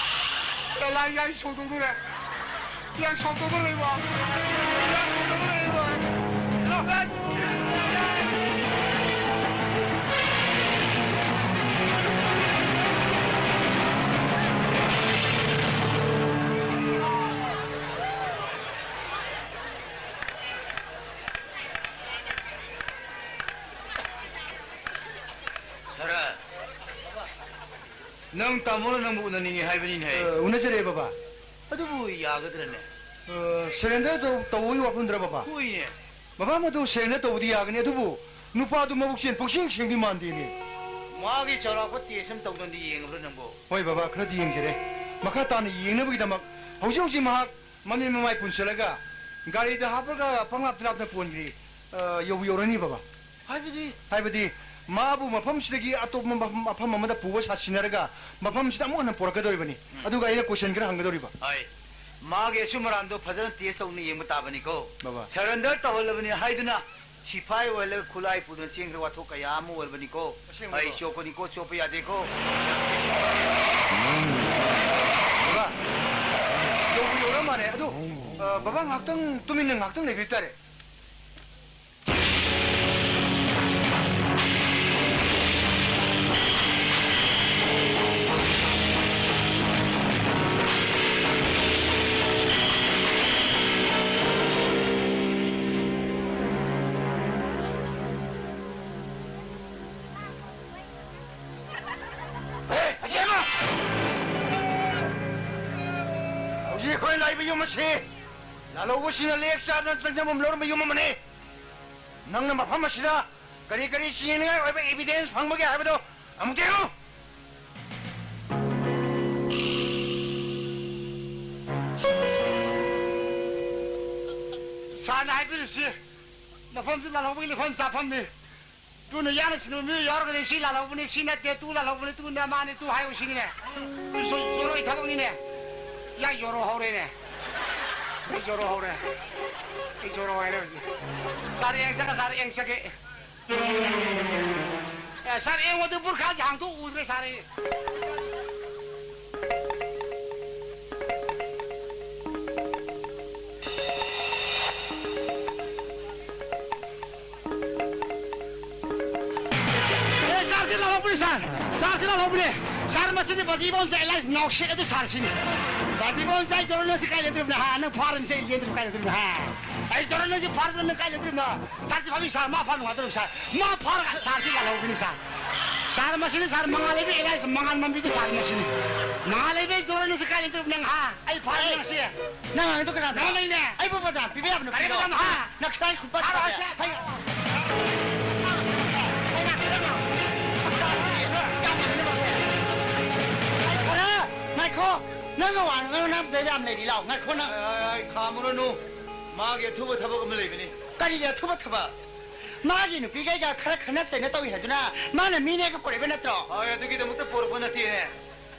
ꯑꯦ, ꯂꯥꯏ, ꯌꯥꯏ, ꯁꯣꯛ ꯇꯧꯗꯣꯔꯦ꯫ ꯌꯥꯏ, ꯁꯣꯛ ꯇꯧꯗꯣꯔꯦꯕꯣ꯫ ꯌꯥꯏ, ꯁꯣꯛ ꯇꯧꯗꯣꯔꯦꯕꯣ꯫ ꯈꯔ ꯅꯪ ꯇꯥꯃꯣꯅ ꯅꯪꯕꯨ ꯎꯅꯅꯤꯡꯉꯤ ꯍꯥꯏꯕꯅꯤꯅꯦ꯫ ꯑ, ꯎꯅꯖꯔꯦ, ꯕꯕꯥ꯫ ꯑꯗꯨꯕꯨ ꯌꯥꯒꯗ꯭ꯔꯅꯦ? ꯑ, surrender ꯇꯧ-, ꯇꯧꯕꯒꯤ ꯋꯥꯐꯝꯗꯨꯔ, ꯕꯕꯥ? ꯍꯣꯏꯅꯦ꯫ ꯕꯕꯥ, ꯃꯗꯨ surrender ꯇꯧꯕꯗꯤ ꯌꯥꯒꯅꯤ, ꯑꯗꯨꯕꯨ ꯅꯨꯄꯥꯗꯨ ꯃꯕꯨꯛꯆꯦꯜ ꯄꯪꯁꯦꯡ ꯁꯦꯡꯗꯣꯏ ꯃꯥꯟꯗꯦꯅꯦ꯫ ꯃꯥꯒꯤ ꯆꯥꯎꯔꯥꯛꯄ test ꯑꯃ ꯇꯧꯗꯅꯗꯤ ꯌꯦꯡꯉꯕ꯭ꯔꯥ ꯅꯪꯕꯣ? ꯍꯣꯏ, ꯕꯕꯥ, ꯈꯔꯗꯤ ꯌꯦꯡꯖꯔꯦ꯫ ꯃꯈꯥ ꯇꯥꯅ ꯌꯦꯡꯅꯕꯒꯤꯗꯃꯛ ꯍꯧꯖꯤꯛ ꯍꯧꯖꯤꯛ ꯃꯍꯥꯛ ꯃꯃꯤꯠ ꯃꯃꯥꯏ ꯄꯨꯟꯁꯤꯜꯂꯒ ꯒꯥꯔꯤꯗ ꯍꯥꯞꯄꯒ ꯄꯪꯂꯥꯞꯇ ꯂꯥꯞꯇ ꯄꯣꯟꯈ꯭ꯔꯦ꯫ ꯑ, ꯌꯧꯕꯨ ꯌꯧꯔꯅꯤ, ꯕꯕꯥ꯫ ꯍꯥꯏꯕꯗꯤ? ꯍꯥꯏꯕꯗꯤ, ꯃꯥꯕꯨ ꯃꯐꯝꯁꯤꯗꯒꯤ ꯑꯇꯣꯞꯄ ꯃꯐꯝ, ꯃꯐꯝ ꯑꯃꯗ ꯄꯨꯕ ꯁꯥꯁꯤꯟꯅꯔꯒ ꯃꯐꯝꯁꯤꯗ ꯑꯃꯨꯛ ꯍꯟꯅ ꯄꯨꯔꯛꯀꯗꯧꯔꯤꯕꯅꯤ꯫ ꯎꯝ꯫ ꯑꯗꯨꯒ ꯑꯩꯅ question ꯈꯔ ꯍꯪꯒꯗꯧꯔꯤꯕ꯫ ꯍꯣꯏ꯫ ꯃꯥꯒꯤ ꯑꯆꯨꯝ ꯑꯔꯥꯟꯗꯣ ꯐꯖꯅ test ꯇꯧꯅ ꯌꯦꯡꯕ ꯇꯥꯕꯅꯤꯀꯣ꯫ ꯕꯕꯥ꯫ Surrender ꯇꯧꯍꯜꯂꯕꯅꯤ ꯍꯥꯏꯗꯨꯅ ꯁꯤꯐꯥꯏ ꯑꯣꯏꯍꯜꯂꯒ ꯈꯨꯠꯂꯥꯏ ꯄꯨꯗꯨꯅ ꯆꯦꯟꯈ꯭ꯔ ꯋꯥꯊꯣꯛ ꯀꯌꯥ ꯑꯃ ꯑꯣꯏꯔꯕꯅꯤꯀꯣ꯫ ꯑꯁꯦꯡꯕ꯭ꯔꯣ? ꯑꯩ ꯆꯣꯞꯄꯅꯤꯀꯣ, ꯆꯣꯞꯄ ꯌꯥꯗꯦꯀꯣ꯫ ꯕꯕꯥ, ꯌꯧꯕꯨ ꯌꯧꯔ ꯃꯥꯜꯂꯦ꯫ ꯑꯗꯨ, ꯑ, ꯕꯕꯥ ꯉꯥꯏꯍꯥꯛꯇꯪ ꯇꯨꯃꯤꯟꯅ ꯉꯥꯏꯍꯥꯛꯇꯪ ꯂꯩꯕꯤꯕ ꯇꯥꯔꯦ꯫ ꯍꯦ, ꯑꯁꯦꯝꯕ! ꯍꯧꯖꯤꯛ ꯑꯩꯈꯣꯏ ꯂꯥꯛꯏꯕ ꯌꯨꯝ ꯑꯁꯤ ꯂꯥꯜꯍꯧꯕꯁꯤꯡꯅ ꯂꯦꯛ ꯆꯥꯗꯅ ꯆꯪꯖꯐꯝ ꯂꯧꯔꯝꯕ ꯌꯨꯝ ꯑꯃꯅꯤ꯫ ꯅꯪꯅ ꯃꯐꯝ ꯑꯁꯤꯗ ꯀꯔꯤ ꯀꯔꯤ ꯌꯦꯡꯅꯤꯡꯉꯥꯏ ꯑꯣꯏꯕ evidence ꯐꯪꯕꯒꯦ ꯍꯥꯏꯕꯗꯨ ꯑꯃꯨꯛꯇ ꯌꯦꯡꯉꯨ꯫ ꯁꯥꯔꯅ ꯍꯥꯏꯕꯤꯔꯤꯁꯤ ꯃꯐꯝꯁꯤ ꯂꯥꯜꯍꯧꯕꯒꯤ ꯂꯩꯐꯝ ꯆꯥꯐꯝꯅꯤ꯫ ꯇꯨꯅ ꯌꯥꯅ ꯁꯤꯟꯕ ꯃꯤꯑꯣꯏ ꯌꯥꯎꯔꯒꯗꯤ ꯁꯤ ꯂꯥꯜꯍꯧꯕꯅꯤ, ꯁꯤ ꯅꯠꯇꯦ, ꯇꯨ ꯂꯥꯜꯍꯧꯕꯅꯤ, ꯇꯨꯅ ꯃꯥꯅꯤ, ꯇꯨ ꯍꯥꯏꯌꯨ ꯁꯤꯅꯤꯅꯦ꯫ ꯇꯨ ꯖꯣ-, ꯖꯣꯔꯣꯏ ꯊꯕꯛꯅꯤꯅꯦ꯫ ꯌꯥ, ꯖꯣꯔꯣ ꯍꯧꯔꯦꯅꯦ꯫ ꯑꯩ ꯖꯣꯔꯣ ꯍꯧꯔꯦ꯫ ꯑꯩ ꯖꯣꯔꯣ ꯍꯥꯏꯔꯦ ꯍꯧꯖꯤꯛ꯫ ꯁꯥꯔ ꯌꯦꯡ ꯆꯠꯀꯦ, ꯁꯥꯔ ꯌꯦꯡ ꯆꯠꯀꯦ꯫ ꯑꯦ, ꯁꯥꯔ, ꯌꯦꯡꯉꯣ, ꯑꯗꯨ ꯕꯨꯔꯈꯥꯁꯦ ꯍꯥꯡꯗꯣꯛ ꯎꯗ꯭ꯔꯦ, ꯁꯥꯔ, ꯑꯩ꯫ ꯑꯦ, ꯁꯥꯔ, ꯁꯤ ꯂꯥꯜꯍꯧꯕꯅꯤ, ꯁꯥꯔ꯫ ꯁꯥꯔ, ꯁꯤ ꯂꯥꯜꯍꯧꯕꯅꯤ꯫ ꯁꯥꯔ, ꯃꯁꯤꯗꯤ ꯕꯥꯖꯤꯕꯣꯟꯁꯦ ꯑꯦꯂꯥꯏꯁ ꯅꯥꯎꯁꯦꯠ ꯑꯗꯨ ꯁꯥꯔ ꯁꯤꯅꯤ꯫ ꯕꯥꯖꯤꯕꯣꯟꯁꯦ ꯑꯩ ꯖꯣꯔꯅꯦꯜꯁꯦ ꯀꯥꯏ ꯂꯩꯗꯣꯔꯤꯕꯅꯣ, ꯍꯥ? ꯅꯪ ꯐꯥꯔꯃꯤꯁꯦ ꯑꯩ ꯂꯦꯟꯗꯣꯔꯤꯕꯅꯣ ꯀꯥꯏ ꯂꯩꯗꯣꯔꯤꯕꯅꯣ, ꯍꯥ? ꯑꯩ ꯖꯣꯔꯅꯦꯜꯁꯦ ꯐꯥꯔꯗꯅ ꯅꯪ ꯀꯥꯏ ꯂꯩꯗꯣꯔꯤꯕꯅꯣ? ꯁꯥꯔꯁꯤ ꯐꯥꯕꯤ ꯁꯥꯔ, ꯃꯥ ꯐꯥ ꯅꯨꯡꯉꯥꯏꯗꯧꯔꯤꯕ ꯁꯥꯔ꯫ ꯃꯥ ꯐꯥꯔꯒ ꯁꯥꯔꯁꯤ ꯂꯥꯜꯍꯧꯕꯤꯅꯤ ꯁꯥꯔ꯫ ꯁꯥꯔ ꯃꯁꯤꯅꯤ ꯁꯥꯔ, ꯃꯉꯥꯜ ꯂꯩꯕꯤ ꯑꯦꯂꯥꯏꯁ ꯃꯉꯥꯜ ꯃꯝꯕꯤꯗꯨ ꯁꯥꯔ ꯃꯁꯤꯅꯤ꯫ ꯃꯉꯥꯜ ꯂꯩꯕꯤ ꯖꯣꯔꯅꯦꯜꯁꯦ ꯀꯥꯏ ꯂꯩꯗꯣꯔꯤꯕ ꯅꯪ ꯍꯥ? ꯑꯩ ꯐꯥꯔꯒ ꯉꯁꯤ꯫ ꯅꯪ ꯍꯪꯉꯤꯗꯣ ꯀꯅꯥꯗ? ꯅꯉꯣꯟꯗꯅꯤꯅꯦ꯫ ꯑꯩꯕꯨ ꯕꯗꯅꯥꯝ ꯄꯤꯕ ꯌꯥꯕ ꯅꯠꯇꯦ꯫ ꯀꯔꯤ ꯕꯗꯅꯥꯝ ꯍꯥ? ꯅꯪ ꯈꯤꯇꯪ ꯈꯨꯝꯕ ꯐꯥꯔꯣ ꯇꯥꯕ꯫ ꯁꯦ꯫ ꯁꯥꯔ, ꯉꯥꯏꯈꯣ꯫ ꯅꯪꯒ ꯋꯥ ꯉꯥꯡꯅꯕꯗ ꯌꯥꯝ ꯂꯩꯔꯤ, ꯂꯥꯎ꯫ ꯉꯥꯏꯈꯣ ꯅꯪ꯫ ꯑꯩ, ꯑꯩ, ꯈꯥꯝꯃꯨꯔꯅꯨ꯫ ꯃꯥꯒꯤ ꯑꯊꯨꯕ ꯊꯕꯛ ꯑꯃ ꯂꯩꯕꯅꯤ꯫ ꯀꯔꯤꯒꯤ ꯑꯊꯨꯕ ꯊꯕꯛ? ꯃꯥꯒꯤ ꯅꯨꯄꯤꯒꯩꯒ ꯈꯔ ꯈꯠꯅ ꯆꯩꯅ ꯇꯧꯏ ꯍꯥꯏꯗꯨꯅ ꯃꯥꯅ ꯃꯤꯅꯦꯒ ꯄꯨꯔꯛꯏꯕ ꯅꯠꯇ꯭ꯔꯣ? ꯍꯣꯏ, ꯑꯗꯨꯒꯤꯗꯃꯛꯇ ꯄꯨꯔꯛꯄ ꯅꯠꯇꯦꯅꯦ꯫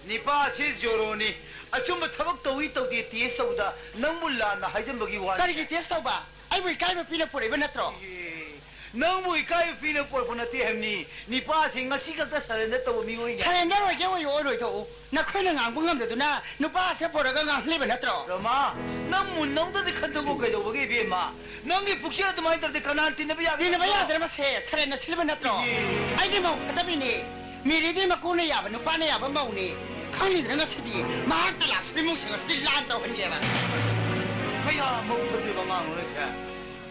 ꯅꯤꯄꯥꯁꯤ ꯖꯣꯔꯣꯅꯤ꯫ ꯑꯆꯨꯝꯕ ꯊꯕꯛ ꯇꯧꯏ ꯇꯧꯗꯦ ꯇꯦꯁ ꯇꯧꯕꯗ ꯅꯪꯕꯨ ꯂꯥꯟꯅ ꯍꯥꯏꯖꯟꯕꯒꯤ ꯋꯥꯅꯤ꯫ ꯀꯔꯤꯒꯤ ꯇꯦꯁ ꯇꯧꯕ? ꯑꯩꯕꯨ ꯏꯀꯥꯏꯕ ꯄꯤꯅ ꯄꯨꯔꯛꯏꯕ ꯅꯠꯇ꯭ꯔꯣ? ꯑꯦ, ꯅꯪꯕꯨ ꯏꯀꯥꯏꯕ ꯄꯤꯅ ꯄꯨꯔꯛꯄ ꯅꯠꯇꯦ ꯍꯥꯏꯕꯅꯤ꯫ ꯅꯤꯄꯥꯁꯤ ꯉꯁꯤ ꯈꯛꯇ ꯁꯔꯦꯟꯗꯔ ꯇꯧꯕ ꯃꯤꯑꯣꯏꯅꯤ꯫ ꯁꯔꯦꯟꯗꯔ ꯑꯣꯏꯒꯦ ꯑꯣꯏꯌꯨ, ꯑꯣꯏꯔꯣꯏ ꯊꯣꯛꯎ꯫ ꯅꯈꯣꯏꯅ ꯉꯥꯡꯕ ꯉꯝꯗꯗꯨꯅ ꯅꯨꯄꯥ ꯑꯁꯦ ꯄꯨꯔꯒ ꯉꯥꯡꯍꯜꯂꯤꯕ ꯅꯠꯇ꯭ꯔꯣ? ꯔꯃꯥ, ꯅꯪ ꯃꯨꯟꯅꯧꯗꯗꯤ ꯈꯟꯗꯣꯛꯑꯣ ꯀꯩꯗꯧꯕꯒꯦ ꯏꯕꯦꯝꯃ? ꯅꯪꯒꯤ ꯄꯨꯛꯆꯦꯜ ꯑꯗꯨꯃꯥꯏꯅ ꯇꯧꯔꯗꯤ ꯀꯅꯥꯅ ꯇꯤꯟꯅꯕ ꯌꯥꯒꯦ? ꯇꯤꯟꯅꯕ ꯌꯥꯗ꯭ꯔꯕꯁꯦ ꯁꯔꯦꯟꯅ ꯁꯤꯜꯂꯤꯕ ꯅꯠꯇ꯭ꯔꯣ? ꯏ꯫ ꯑꯩꯗꯤ ꯃꯧ ꯐꯠꯇꯕꯤꯅꯤ꯫ ꯃꯦꯔꯤꯗꯤ ꯃꯀꯨꯅ ꯌꯥꯕ ꯅꯨꯄꯥꯅ ꯌꯥꯕ ꯃꯧꯅꯤ꯫ ꯈꯪꯉꯤꯗꯅ ꯉꯁꯤꯗꯤ ꯃꯍꯥꯛ ꯇꯂꯥꯛꯁꯤ ꯏꯃꯨꯡꯁꯤꯡ ꯑꯁꯤꯗꯤ ꯂꯥꯟ ꯇꯧꯍꯟꯒꯦꯕ꯫ ꯀꯌꯥ ꯃꯧ ꯐꯠꯇ꯭ꯔꯤꯕ ꯑꯉꯥꯡꯅꯣ ꯅꯪꯁꯦ?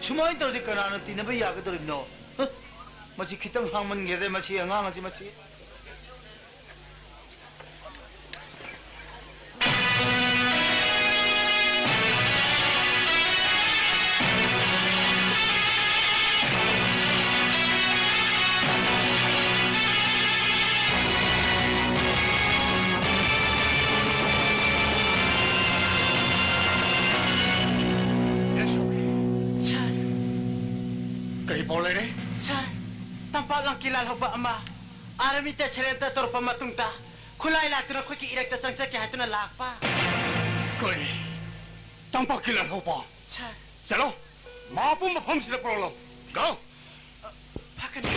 ꯁꯨꯃꯥꯏꯅ ꯇꯧꯔꯗꯤ ꯀꯅꯥꯅ ꯇꯤꯟꯅꯕ ꯌꯥꯒꯗꯧꯔꯤꯕꯅꯣ? ꯍ? ꯃꯁꯤ ꯈꯤꯇꯪ ꯍꯥꯡꯃꯟꯒꯦꯗ, ꯃꯁꯤ ꯑꯉꯥꯡ ꯑꯁꯤ ꯃꯁꯤ꯫ ꯁꯥꯔ꯫ ꯀꯔꯤ ꯄꯥꯎ ꯂꯩꯔꯦ? ꯁꯥꯔ, ꯇꯝꯄꯥꯛ ꯂꯝꯀꯤ ꯂꯥꯜꯍꯧꯕ ꯑꯃ ꯑꯥꯔꯃꯤꯗ ꯁꯔꯦꯟꯗꯔ ꯇꯧꯔꯛꯄ ꯃꯇꯨꯡꯗ ꯈꯨꯠꯂꯥꯏ ꯂꯥꯛꯇꯨꯅ ꯑꯩꯈꯣꯏꯒꯤ ꯏꯔꯛꯇ ꯆꯪꯖꯒꯦ ꯍꯥꯏꯗꯨꯅ ꯂꯥꯛꯄ꯫ ꯀꯔꯤ? ꯇꯝꯄꯥꯛꯀꯤ ꯂꯥꯜꯍꯧꯕ? ꯁꯥꯔ꯫ ꯆꯠꯂꯣ, ꯃꯍꯥꯛꯄꯨ ꯃꯐꯝꯁꯤꯗ ꯄꯨꯔꯛꯂꯣ꯫ Go! ꯐꯥꯈ꯭ꯔꯅꯤ꯫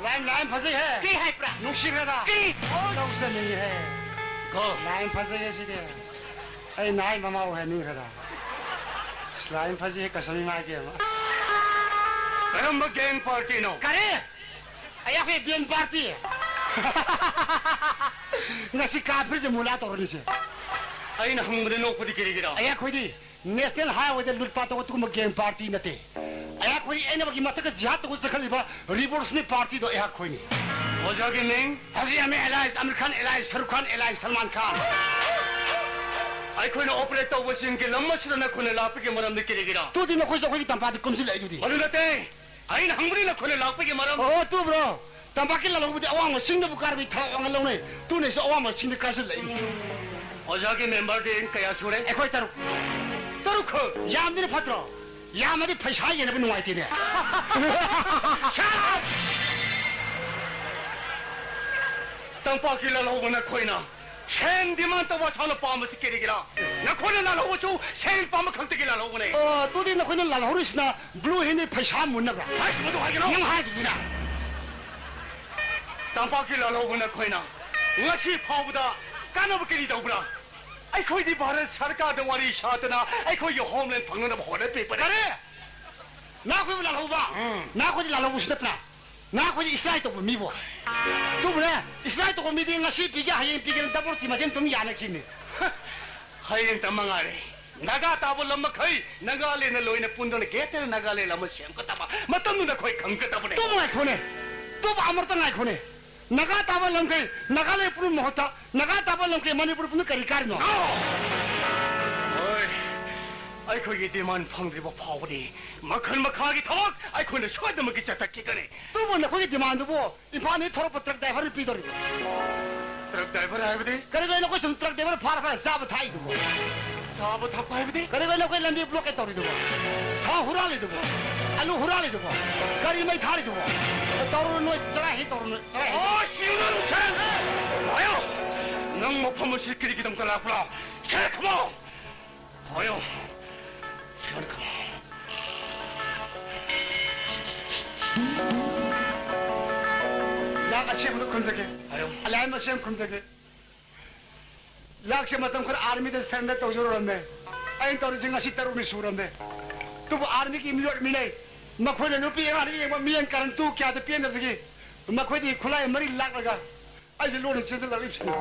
ꯂꯥꯏꯟ, ꯂꯥꯏꯟ ꯐꯖꯩꯍꯦ꯫ ꯀꯔꯤ ꯍꯥꯏꯕ꯭ꯔꯥ? ꯅꯨꯡꯁꯤꯈ꯭ꯔꯦꯗ꯫ ꯀꯔꯤ? ꯂꯧ ꯆꯠꯅꯤꯡꯉꯤꯍꯦ꯫ ꯀꯣ꯫ ꯂꯥꯏꯟ ꯐꯖꯩꯍꯦ ꯁꯤꯗꯤ꯫ ꯑꯩ ꯅꯥꯏ ꯃꯃꯥ ꯑꯣꯏꯍꯟꯅꯤꯡꯈ꯭ꯔꯦꯗ꯫ ꯂꯥꯏꯟ ꯐꯖꯩꯍꯦ ꯀꯁꯃꯤ ꯃꯥꯒꯤ ꯑꯃ꯫ ꯀꯔꯝꯕ ꯒꯦꯡ ꯄꯥꯔꯇꯤꯅꯣ? ꯀꯔꯤ? ꯑꯩ ꯑꯩꯈꯣꯏ ꯕꯦꯟ ꯄꯥꯔꯇꯤ꯫ ꯉꯁꯤ ꯀꯥꯐꯤꯔꯁꯦ ꯃꯨꯂꯥ ꯇꯧꯔꯅꯤꯁꯦ꯫ ꯑꯩꯅ ꯍꯪꯕꯗ ꯅꯣꯛꯄꯗꯤ ꯀꯔꯤꯒꯤꯔꯣ? ꯑꯩ ꯑꯩꯈꯣꯏꯗꯤ National Highwayꯗ ꯂꯨꯠꯄ ꯇꯧꯕ ꯑꯗꯨꯒꯨꯝꯕ gang party ꯅꯠꯇꯦ꯫ ꯑꯩꯍꯥꯛ ꯑꯩꯈꯣꯏ ꯑꯩꯅꯕꯒꯤ ꯃꯊꯛꯇ ꯖꯤꯍꯥꯗ ꯇꯧꯕ ꯆꯠꯈꯠꯂꯤꯕ revolutionary partyꯗꯣ ꯑꯩꯍꯥꯛ ꯑꯩꯈꯣꯏꯅꯤ꯫ ꯑꯣꯖꯥꯒꯤ ꯃꯤꯡ? ꯍꯧꯖꯤꯛ ꯑꯃ allies, ꯑꯃꯤꯔ ꯈꯥꯟ allies, ꯁꯔꯨꯈ ꯈꯥꯟ allies, ꯁꯜꯃꯥꯟ ꯈꯥꯟ꯫ ꯑꯩꯈꯣꯏꯅ operate ꯇꯧꯕꯁꯤꯡꯒꯤ ꯂꯝ ꯑꯁꯤꯗ ꯅꯈꯣꯏꯅ ꯂꯥꯛꯄꯒꯤ ꯃꯔꯝꯗꯤ ꯀꯔꯤꯒꯤꯔ? ꯇꯨꯗꯤ ꯅꯈꯣꯏꯁꯨ ꯑꯩꯈꯣꯏꯒꯤ ꯇꯝꯄꯥꯛꯇ ꯀꯨꯝꯁꯤꯜꯂꯛꯏꯗꯨꯗꯤ꯫ ꯑꯗꯨ ꯅꯠꯇꯦ꯫ ꯑꯩꯅ ꯍꯪꯕꯗꯤ ꯅꯈꯣꯏꯅ ꯂꯥꯛꯄꯒꯤ ꯃꯔꯝ꯫ ꯑꯣ, ꯇꯨꯕ꯭ꯔꯣ? ꯇꯝꯄꯥꯛꯀꯤ ꯂꯥꯜꯍꯧꯕꯗꯤ ꯑꯋꯥꯡꯕ ꯆꯤꯡꯗꯕꯨ ꯀꯥꯔꯕꯤ ꯊꯥꯛ ꯋꯥꯡꯅ ꯂꯧꯅꯩ꯫ ꯇꯨꯅꯁꯨ ꯑꯋꯥꯡꯕ ꯆꯤꯡꯗ ꯀꯥꯁꯤꯜꯂꯛꯏ꯫ ꯑꯣꯖꯥꯒꯤ memberꯗꯤ ꯀꯌꯥ ꯁꯨꯔꯦ? ꯑꯩꯈꯣꯏ ꯇꯔꯨꯛ꯫ ꯇꯔꯨꯛ ꯈꯛ? ꯌꯥꯝꯗꯅ ꯐꯠꯇ꯭ꯔꯣ? ꯌꯥꯝꯃꯗꯤ ꯄꯩꯁꯥ ꯌꯦꯟꯅꯕ ꯅꯨꯡꯉꯥꯏꯇꯦꯅꯦ꯫ Shut up! ꯇꯝꯄꯥꯛꯀꯤ ꯂꯥꯜꯍꯧꯕ ꯅꯈꯣꯏꯅ ꯁꯦꯟ demand ꯇꯧꯕ ꯑꯁꯥꯎꯅ ꯄꯥꯝꯕꯁꯤ ꯀꯔꯤꯒꯤꯔ? ꯅꯈꯣꯏꯅ ꯂꯥꯜꯍꯧꯕꯁꯨ ꯁꯦꯟ ꯄꯥꯝꯕ ꯈꯛꯇꯒꯤ ꯂꯥꯜꯍꯧꯕꯅꯦ꯫ ꯑꯣ, ꯑꯗꯨꯗꯤ ꯅꯈꯣꯏꯅ ꯂꯥꯜꯍꯧꯔꯤꯁꯤꯅ blue handꯗ ꯄꯩꯁꯥ ꯃꯨꯟꯅꯕ꯭ꯔꯥ? ꯍꯥꯏꯁ, ꯃꯗꯨ ꯍꯥꯏꯒꯅꯨ꯫ ꯅꯪ ꯍꯥꯏꯗꯨꯗꯤꯅ꯫ ꯇꯝꯄꯥꯛꯀꯤ ꯂꯥꯜꯍꯧꯕ ꯅꯈꯣꯏꯅ ꯉꯁꯤ ꯐꯥꯎꯕꯗ ꯀꯥꯟꯅꯕ ꯀꯔꯤ ꯇꯧꯕ꯭ꯔꯥ? ꯑꯩꯈꯣꯏꯗꯤ ꯚꯥꯔꯠ ꯁꯔꯀꯥꯔꯗ ꯋꯥꯔꯤ ꯁꯥꯗꯅ ꯑꯩꯈꯣꯏꯒꯤ homeland ꯐꯪꯅꯅꯕ ꯍꯣꯠꯅꯕꯤꯕꯅꯦ꯫ ꯀꯔꯤ? ꯅꯈꯣꯏꯕꯨ ꯂꯥꯜꯍꯧꯕ? ꯎꯝ꯫ ꯅꯈꯣꯏꯗꯤ ꯂꯥꯜꯍꯧꯕꯁꯨ ꯅꯠꯇꯅ꯫ ꯅꯈꯣꯏꯗꯤ ꯏꯁꯂꯥꯏ ꯇꯧꯕ ꯃꯤꯕꯨ꯫ ꯑꯗꯨꯕꯨꯅꯦ, ꯏꯁꯂꯥꯏ ꯇꯧꯕ ꯃꯤꯗꯤ ꯉꯁꯤ ꯄꯤꯒꯦ, ꯍꯌꯦꯡ ꯄꯤꯒꯦꯅ double ꯊꯤꯃꯗꯤ ꯑꯗꯨꯝ ꯌꯥꯅꯈꯤꯅꯤ꯫ ꯍꯌꯦꯡ ꯇꯝ ꯃꯉꯥꯏꯔꯦ꯫ ꯅꯥꯒꯥ ꯇꯥꯕ ꯂꯝ ꯃꯈꯩ ꯅꯥꯒꯥꯂꯦꯟꯅ ꯂꯣꯏꯅ ꯄꯨꯟꯗꯨꯅ ꯒ꯭ꯔꯦꯇꯔ ꯅꯥꯒꯥꯂꯦꯟ ꯑꯃ ꯁꯦꯝꯒꯗꯕ ꯃꯇꯝꯗꯨꯗ ꯑꯩꯈꯣꯏ ꯈꯪꯒꯗꯕꯅꯦ꯫ ꯇꯨꯝꯕ ꯉꯥꯏꯈꯣꯅꯦ꯫ ꯇꯨꯝꯕ ꯑꯃꯨꯔꯛꯇ ꯉꯥꯏꯈꯣꯅꯦ꯫ ꯅꯥꯒꯥ ꯇꯥꯕ ꯂꯝꯈꯩ ꯅꯥꯒꯥꯂꯦꯟ ꯄꯨꯝꯕ ꯃꯍꯨꯠꯇ ꯅꯥꯒꯥ ꯇꯥꯕ ꯂꯝꯈꯩ ꯃꯅꯤꯄꯨꯔ ꯄꯨꯝꯅ ꯀꯔꯤ ꯀꯥꯔꯤꯅꯣ? ꯍꯣꯏ, ꯑꯩꯈꯣꯏꯒꯤ demand ꯐꯪꯗ꯭ꯔꯤꯕ ꯐꯥꯎꯕꯗꯤ ꯃꯈꯜ ꯃꯈꯥꯒꯤ ꯊꯕꯛ ꯑꯩꯈꯣꯏꯅ ꯁꯣꯏꯗꯅꯃꯛꯀꯤ ꯆꯠꯊꯈꯤꯒꯅꯤ꯫ ꯑꯗꯨꯕꯨ ꯅꯈꯣꯏꯒꯤ demandꯗꯨꯕꯨ ꯏꯝꯐꯥꯜꯗꯒꯤ ꯊꯧꯔꯛꯄ truck driverꯗ ꯄꯤꯗꯧꯔꯤꯕ꯫ Truck driver ꯍꯥꯏꯕꯗꯤ? ꯀꯔꯤꯒꯤꯅꯣ ꯅꯈꯣꯏ ꯁꯨꯝ truck driver ꯐꯥꯔ ꯐꯥꯔ ꯆꯥꯕ ꯊꯥꯛꯏꯗꯨꯕꯨ? ꯆꯥꯕ ꯊꯛꯄ ꯍꯥꯏꯕꯗꯤ? ꯀꯔꯤꯒꯤꯅꯣ ꯅꯈꯣꯏ ꯂꯝꯕꯤ blockade ꯇꯧꯔꯤꯗꯨꯕꯨ? ꯊꯥꯎ ꯍꯨꯔꯥꯜꯂꯤꯗꯨꯕꯨ? ꯑꯂꯨ ꯍꯨꯔꯥꯜꯂꯤꯗꯨꯕꯨ? ꯒꯥꯔꯤ ꯃꯩ ꯊꯥꯔꯤꯗꯨꯕꯨ? ꯇꯧꯔꯨꯅꯨ ꯅꯣꯏ ꯆꯔꯥ ꯍꯦꯛ ꯇꯧꯔꯨꯅꯨ, ꯆꯔꯥ ꯍꯦꯛ꯫ ꯑꯣ, ꯁꯤꯅ ꯁꯦ! ꯉꯥꯏꯌꯣ! ꯅꯪ ꯃꯐꯝ ꯑꯁꯤ ꯀꯔꯤꯒꯤꯗꯃꯛꯇ ꯂꯥꯛꯄ꯭ꯔꯥ? ꯁꯦ, ꯈꯨꯝꯃꯣ! ꯍꯣꯏꯌꯣ꯫ ꯁꯤꯌꯣꯟ ꯈꯃꯣ꯫ ꯂꯥꯛ ꯑꯁꯦꯡꯕꯗ ꯈꯨꯝꯖꯒꯦ꯫ ꯍꯥꯏꯌꯣ꯫ ꯑꯂꯥꯏ ꯃꯁꯦꯟ ꯈꯨꯝꯖꯒꯦ꯫ ꯂꯥꯛꯁꯦ ꯃꯇꯝ ꯈꯔ armyꯗ surrender ꯇꯧꯖꯔꯨꯔꯝꯃꯦ꯫ ꯑꯩꯅ ꯇꯧꯔꯤꯁꯦ ꯉꯁꯤ ꯇꯔꯨꯛꯅꯤ ꯁꯨꯔꯝꯃꯦ꯫ ꯑꯗꯨꯕꯨ armyꯒꯤ ꯃꯤꯑꯣꯠ ꯃꯤꯅꯩ꯫ ꯃꯈꯣꯏꯅ ꯅꯨꯄꯤ ꯑꯉꯥꯡꯗ ꯌꯦꯡꯕ ꯃꯤꯠꯌꯦꯡ ꯀꯥꯔꯟ ꯇꯨ ꯀꯌꯥꯗ ꯄꯦꯟꯗꯕꯗꯒꯤ ꯃꯈꯣꯏꯗꯤ ꯈꯨꯠꯂꯥꯏ ꯃꯔꯤ ꯂꯥꯛꯂꯒ ꯑꯩꯁꯦ ꯂꯣꯟꯅ ꯆꯦꯟꯁꯤꯜꯂꯛꯂꯤꯕꯁꯤꯅꯤ꯫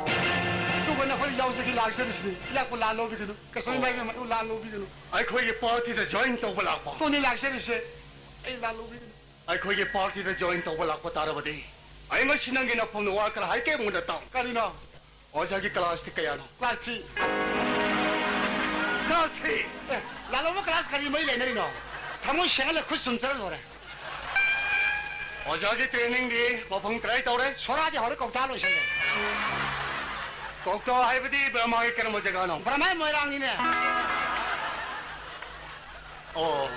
ꯑꯗꯨꯒ ꯅꯈꯣꯏꯅ ꯌꯥꯎꯖꯒꯦ ꯂꯥꯛꯆꯔꯤꯕꯁꯤꯅꯤ꯫ ꯏꯂꯥꯛꯄꯨ ꯂꯥꯟ ꯂꯧꯕꯤꯒꯅꯨ꯫ ꯀꯩꯁꯨ ꯏꯃꯥ ꯏꯕꯦꯝꯃ ꯂꯥꯟ ꯂꯧꯕꯤꯒꯅꯨ꯫ ꯑꯩꯈꯣꯏꯒꯤ ꯄꯥꯔꯇꯤꯗ ꯖꯣꯏꯟ ꯇꯧꯕ ꯂꯥꯛꯄ꯫ ꯇꯣꯅꯤ ꯂꯥꯛꯆꯔꯤꯕꯁꯦ꯫ ꯑꯩ ꯂꯥꯟ ꯂꯧꯕꯤꯒꯅꯨ꯫ ꯑꯩꯈꯣꯏꯒꯤ ꯄꯥꯔꯇꯤꯗ ꯖꯣꯏꯟ ꯇꯧꯕ ꯂꯥꯛꯄ ꯇꯥꯔꯕꯗꯤ ꯑꯩ ꯉꯁꯤ ꯅꯪꯒꯤ ꯅꯐꯝꯗ ꯋꯥ ꯈꯔ ꯍꯥꯏꯒꯦ, ꯃꯨꯟꯅ ꯇꯥꯎ꯫ ꯀꯔꯤꯅꯣ? ꯑꯣꯖꯥꯒꯤ ꯀ꯭ꯂꯥꯁꯇꯤ ꯀꯌꯥꯅꯣ? Class three. Class three? ꯑꯦ, ꯂꯥꯜꯍꯧꯕ ꯀ꯭ꯂꯥꯁ ꯀꯔꯤ ꯃꯔꯤ ꯂꯩꯅꯔꯤꯅꯣ? ꯊꯃꯣꯏ ꯁꯦꯡꯍꯜꯂ ꯈꯨꯠ ꯆꯨꯝꯖꯔ ꯂꯣꯏꯔꯦ꯫ ꯑꯣꯖꯥꯒꯤ ꯇ꯭ꯔꯦꯅꯤꯡꯗꯤ ꯃꯄꯨꯡ ꯀꯗꯥꯏ ꯇꯧꯔꯦ? ꯁꯣꯔꯥꯗꯤ ꯍꯧꯔꯦ, ꯀꯧꯇꯥ ꯂꯣꯏꯁꯜꯂꯦ꯫ ꯀꯧꯇꯥ ꯍꯥꯏꯕꯗꯤ ꯕ꯭ꯔꯍꯃꯥꯒꯤ ꯀꯔꯝꯕ ꯖꯒꯥꯅꯣ? ꯕ꯭ꯔꯍꯃꯥꯒꯤ ꯃꯣꯏꯔꯥꯡꯅꯤꯅꯦ꯫ ꯑꯣ,